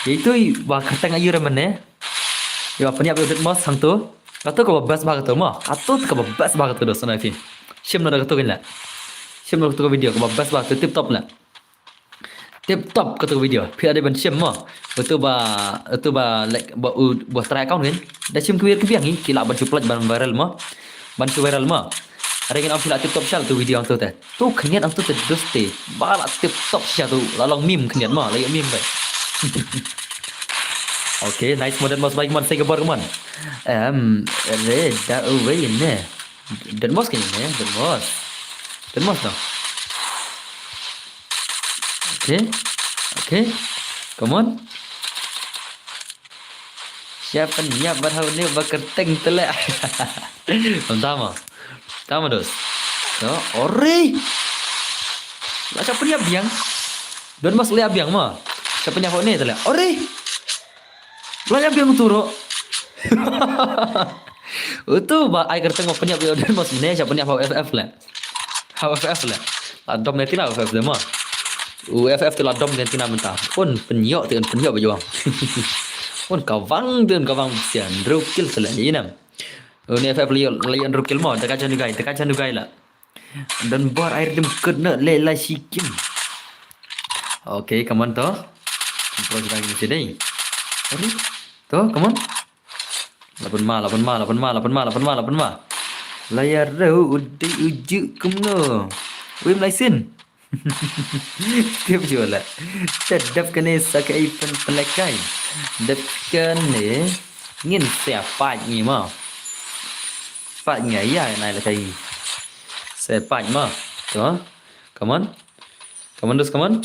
Ïa itu i ba kyrteng aïu re mynne. Ïa ba pynïap ïa u Deadmau five hangto. Kato kaba best ba kato ma. Kato kaba best ba kato dos na phi. Shim na da kato kan le. Shim na kato ka video kaba best ba kato tip top le. Tip top kato ka video. Phi la dei ban shim ma. Kato ba, kato ba like ba u ba try account kan. Da shim ka video ka biang hi ki la ban shu pynlait ban viral ma. Ban shu viral ma. Are ngin ong phi la tip top sha tu video hangto te. Tu khyndiat hangto te dos te. Ba la tip top sha tu la long meme khyndiat ma, la ïoh meme bai. Okay, nice mo Deadmau five, bhai, man, sei ka bor man. Em, re da uwei ne. Deadmau five ne, Deadmau five. Deadmau five to. Okay. Okay. Come on. Siapa ni ba hau ni ba kyrteng te le. Tama. Tama dos. To, ori. La siapa ni biang? Deadmau five le biang ma. Sa pynïap ha une te leh. Ore. La ïap biang utu ruh. Utu ba ai kyrteng ba pynïap ïa u Denmos mynne sa pynïap ha u F F leh. Ha u F F leh. La dom ne tina u F F leh ma. U F F te la dom ne tina mynta. Un pynïoh te un pynïoh ba juang. Un kawang te un kawang bisian. Hynriew kill te leh ïa ne. Une F F la ïoh, la ïoh hynriew kill mo. Te ka jan u guy, te ka jan u guy la. Don bor ai rim kut ne leh la shikim. Okay, come on to. Bro, kita kini sini. Aduh. To, come on. Lapan ma, lapan ma, lapan ma, lapan ma, lapan ma, lapan ma. Layar rau udai ujuk kumno. Wim laisin. Tiap jual lah. Tedap kene sakai pen pelekai. Dep kene ngin sia paj ni ma. Paj ni ya nai lekai. Sia paj ma. To. Come on. Come on, dus, come on.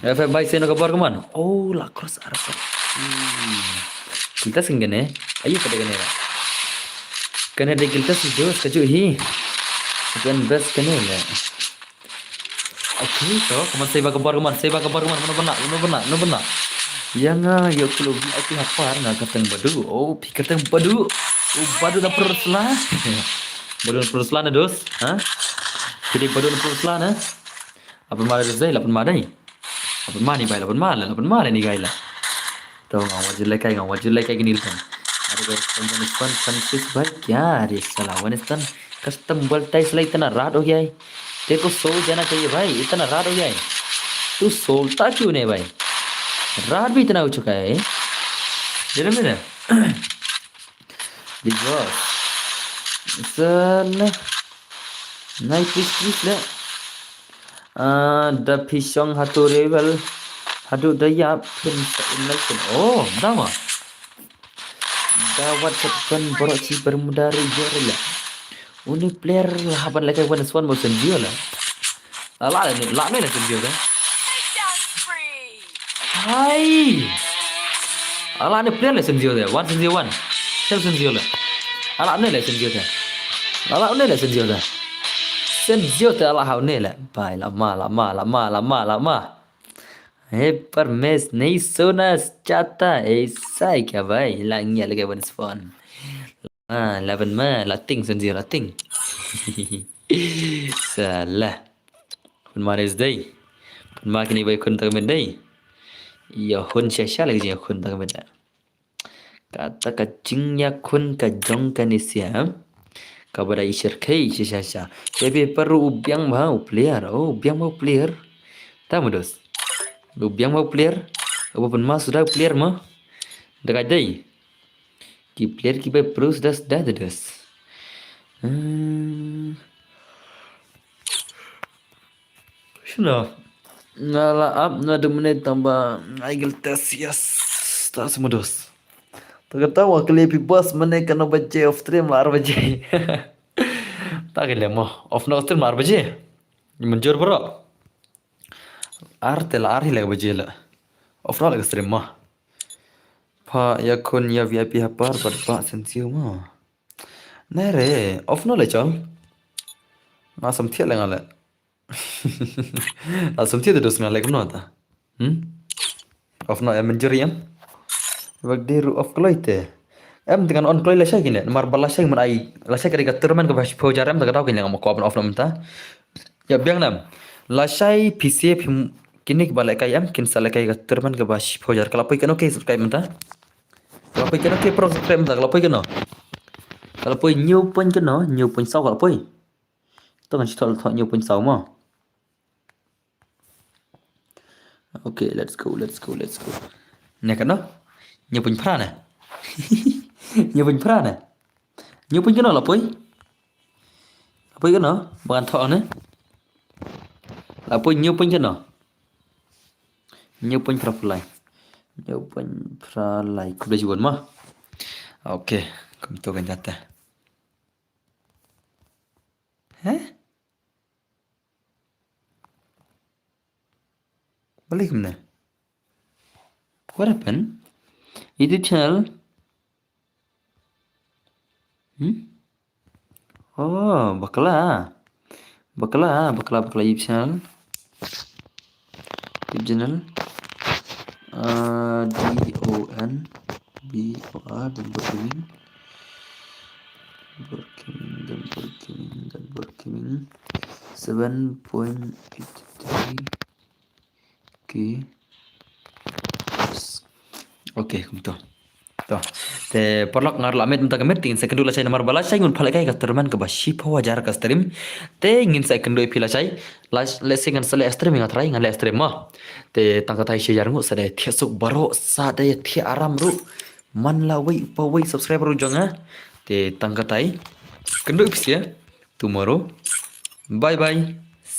F F bai seno ka bor, come on. Oh, la cross arsa. Hmm. Kita sing kene. Ayu pada kene. Kene de kita sing dus kaju hi. Kan best kene le. Okay, to, come on, save ka bor, come on, save ka bor, come on, mano bana, mano bana, mano bana. Yang ah, yo club aku hapar nga kateng badu. Oh, pi kateng badu. Oh, badu na persla. Badu na persla na dus, ha? Jadi badu na persla na. Lapan ma dei, lapan ma dei. Lapan ma ni bai, lapan ma la, lapan ma ni gai la. To nga wajib lekai, nga wajib lekai gini lekan. Ada guys, teman teman Francis bai kya re sala wanistan. Custom bal tai selai tana rat ho gaya hai. Teko soul jana chahiye bhai, itna rat ho gaya hai. Tu soul ta kyun nahi bhai? Rat bhi itna ho chuka hai. Jana mere. Big boss. Sana. Nai, please, please, le. Ah, da pishong hatu rebel. Hadu da yap pin sa in lai pin. Oh, da ma. Da wat sa pin borok chi bermuda re yor le. Uni player lah ban lekai one swan mo sen jio le. Ala ne, la ne le sen jio le. Hai. Ala ne player le sen jio le. One sen jio one. Sen sen jio le. Ala ne le sen jio le. Ala ne le sen jio le. Sen jio le ala ha ne le. Bai la ma, la ma, la ma, la ma, la ma. He permes nei sonas chata. Ei sai kya bai. La ngia lekai one swan. Ah, laban ma, la ting sen jio la ting. Salah. Pun ma is dei. Pun ma kini bai kun tak men dei. Ya hun sha sha lagi ya kun tak men. Kata ka jingïakhun ka jong kane sia. Kaba da i shyrkhei sha sha sha. Te be paru u biang ba u player. Oh, u biang ba u player. Ta mudos. U biang ba u player. Uba pun ma suda u player ma. Da ka dei. Ki player ki bai pro suda suda da dos. Hmm. Shuna. Nga la ap na dum ne tamba ai gel tes yes. Ta semudos. Ta kata wa kle pi bas mane kano baje off stream la ar baje. Ta kle mo off no stream la ar baje. Manjur bro. Ar te la ar hi la baje la. Off no la stream mo. Pha ya kun ya V I P hapar bat ba sensiu mo. Nai re, off no le chol. Nga sam thiat le nga le. Nga sam thiat dos nga le kumno ta. Hmm? Off no em injury em. Bak de ru off kloi te. Em dengan on kloi la shai kine. Mar ba la shai man ai la shai kari ka tournament ka ba shi pho jar em ta ka dau kine nga mo ko off no ta. Ya biang nam. La shai P C P kine ki ba le kai em kin sa le kai ka tournament ka ba shi pho jar ka la poi kano ke kai man ta. Ka la poi kano ke pro subscribe mynta ka la poi kano. Ka la poi hynñiew point kano, hynñiew point saw ka la poi. To ngan shi thok thok hynñiew point saw mo. Okay, let's go, let's go, let's go. Ne kano? Hynñiew point phra ne. Hynñiew point phra ne. Hynñiew point kano la poi. La poi kano? Ba ngan thok ne. La poi hynñiew point kano. Hynñiew point phra phew lai. Hynñiew point phra lai. Khublei shibun mo. Okay, kumto kan jate. Heh? Balei kumne? What happened? YouTube channel. Hmm? Oh, bakla. Bakla, bakla, bakla YouTube channel. YouTube channel. Uh, D O N B O R, Donbor Gaming. Donbor Gaming, Donbor Gaming, Donbor Gaming. Seven point eight three K. Okay, kumto. To. Te paralok, nga la mih mynta ka miet, te ngin sa kynduh lashai namar ba lashai ngan phah lehkai ka tournament kaba shiphew hajar ka stream. Te ngin sa kynduh ïa phi lashai. Lashai, lehse ngan sa leh stream, nga try ngan leh stream mo. Te tang katai shi hajar nguh sa da thiah suk baroh, sa da thiah aram ruh. Man la wei pa wei subscriber ruh jong nga. Te tang katai. Kynduh ïa phi sha tomorrow. Bye bye.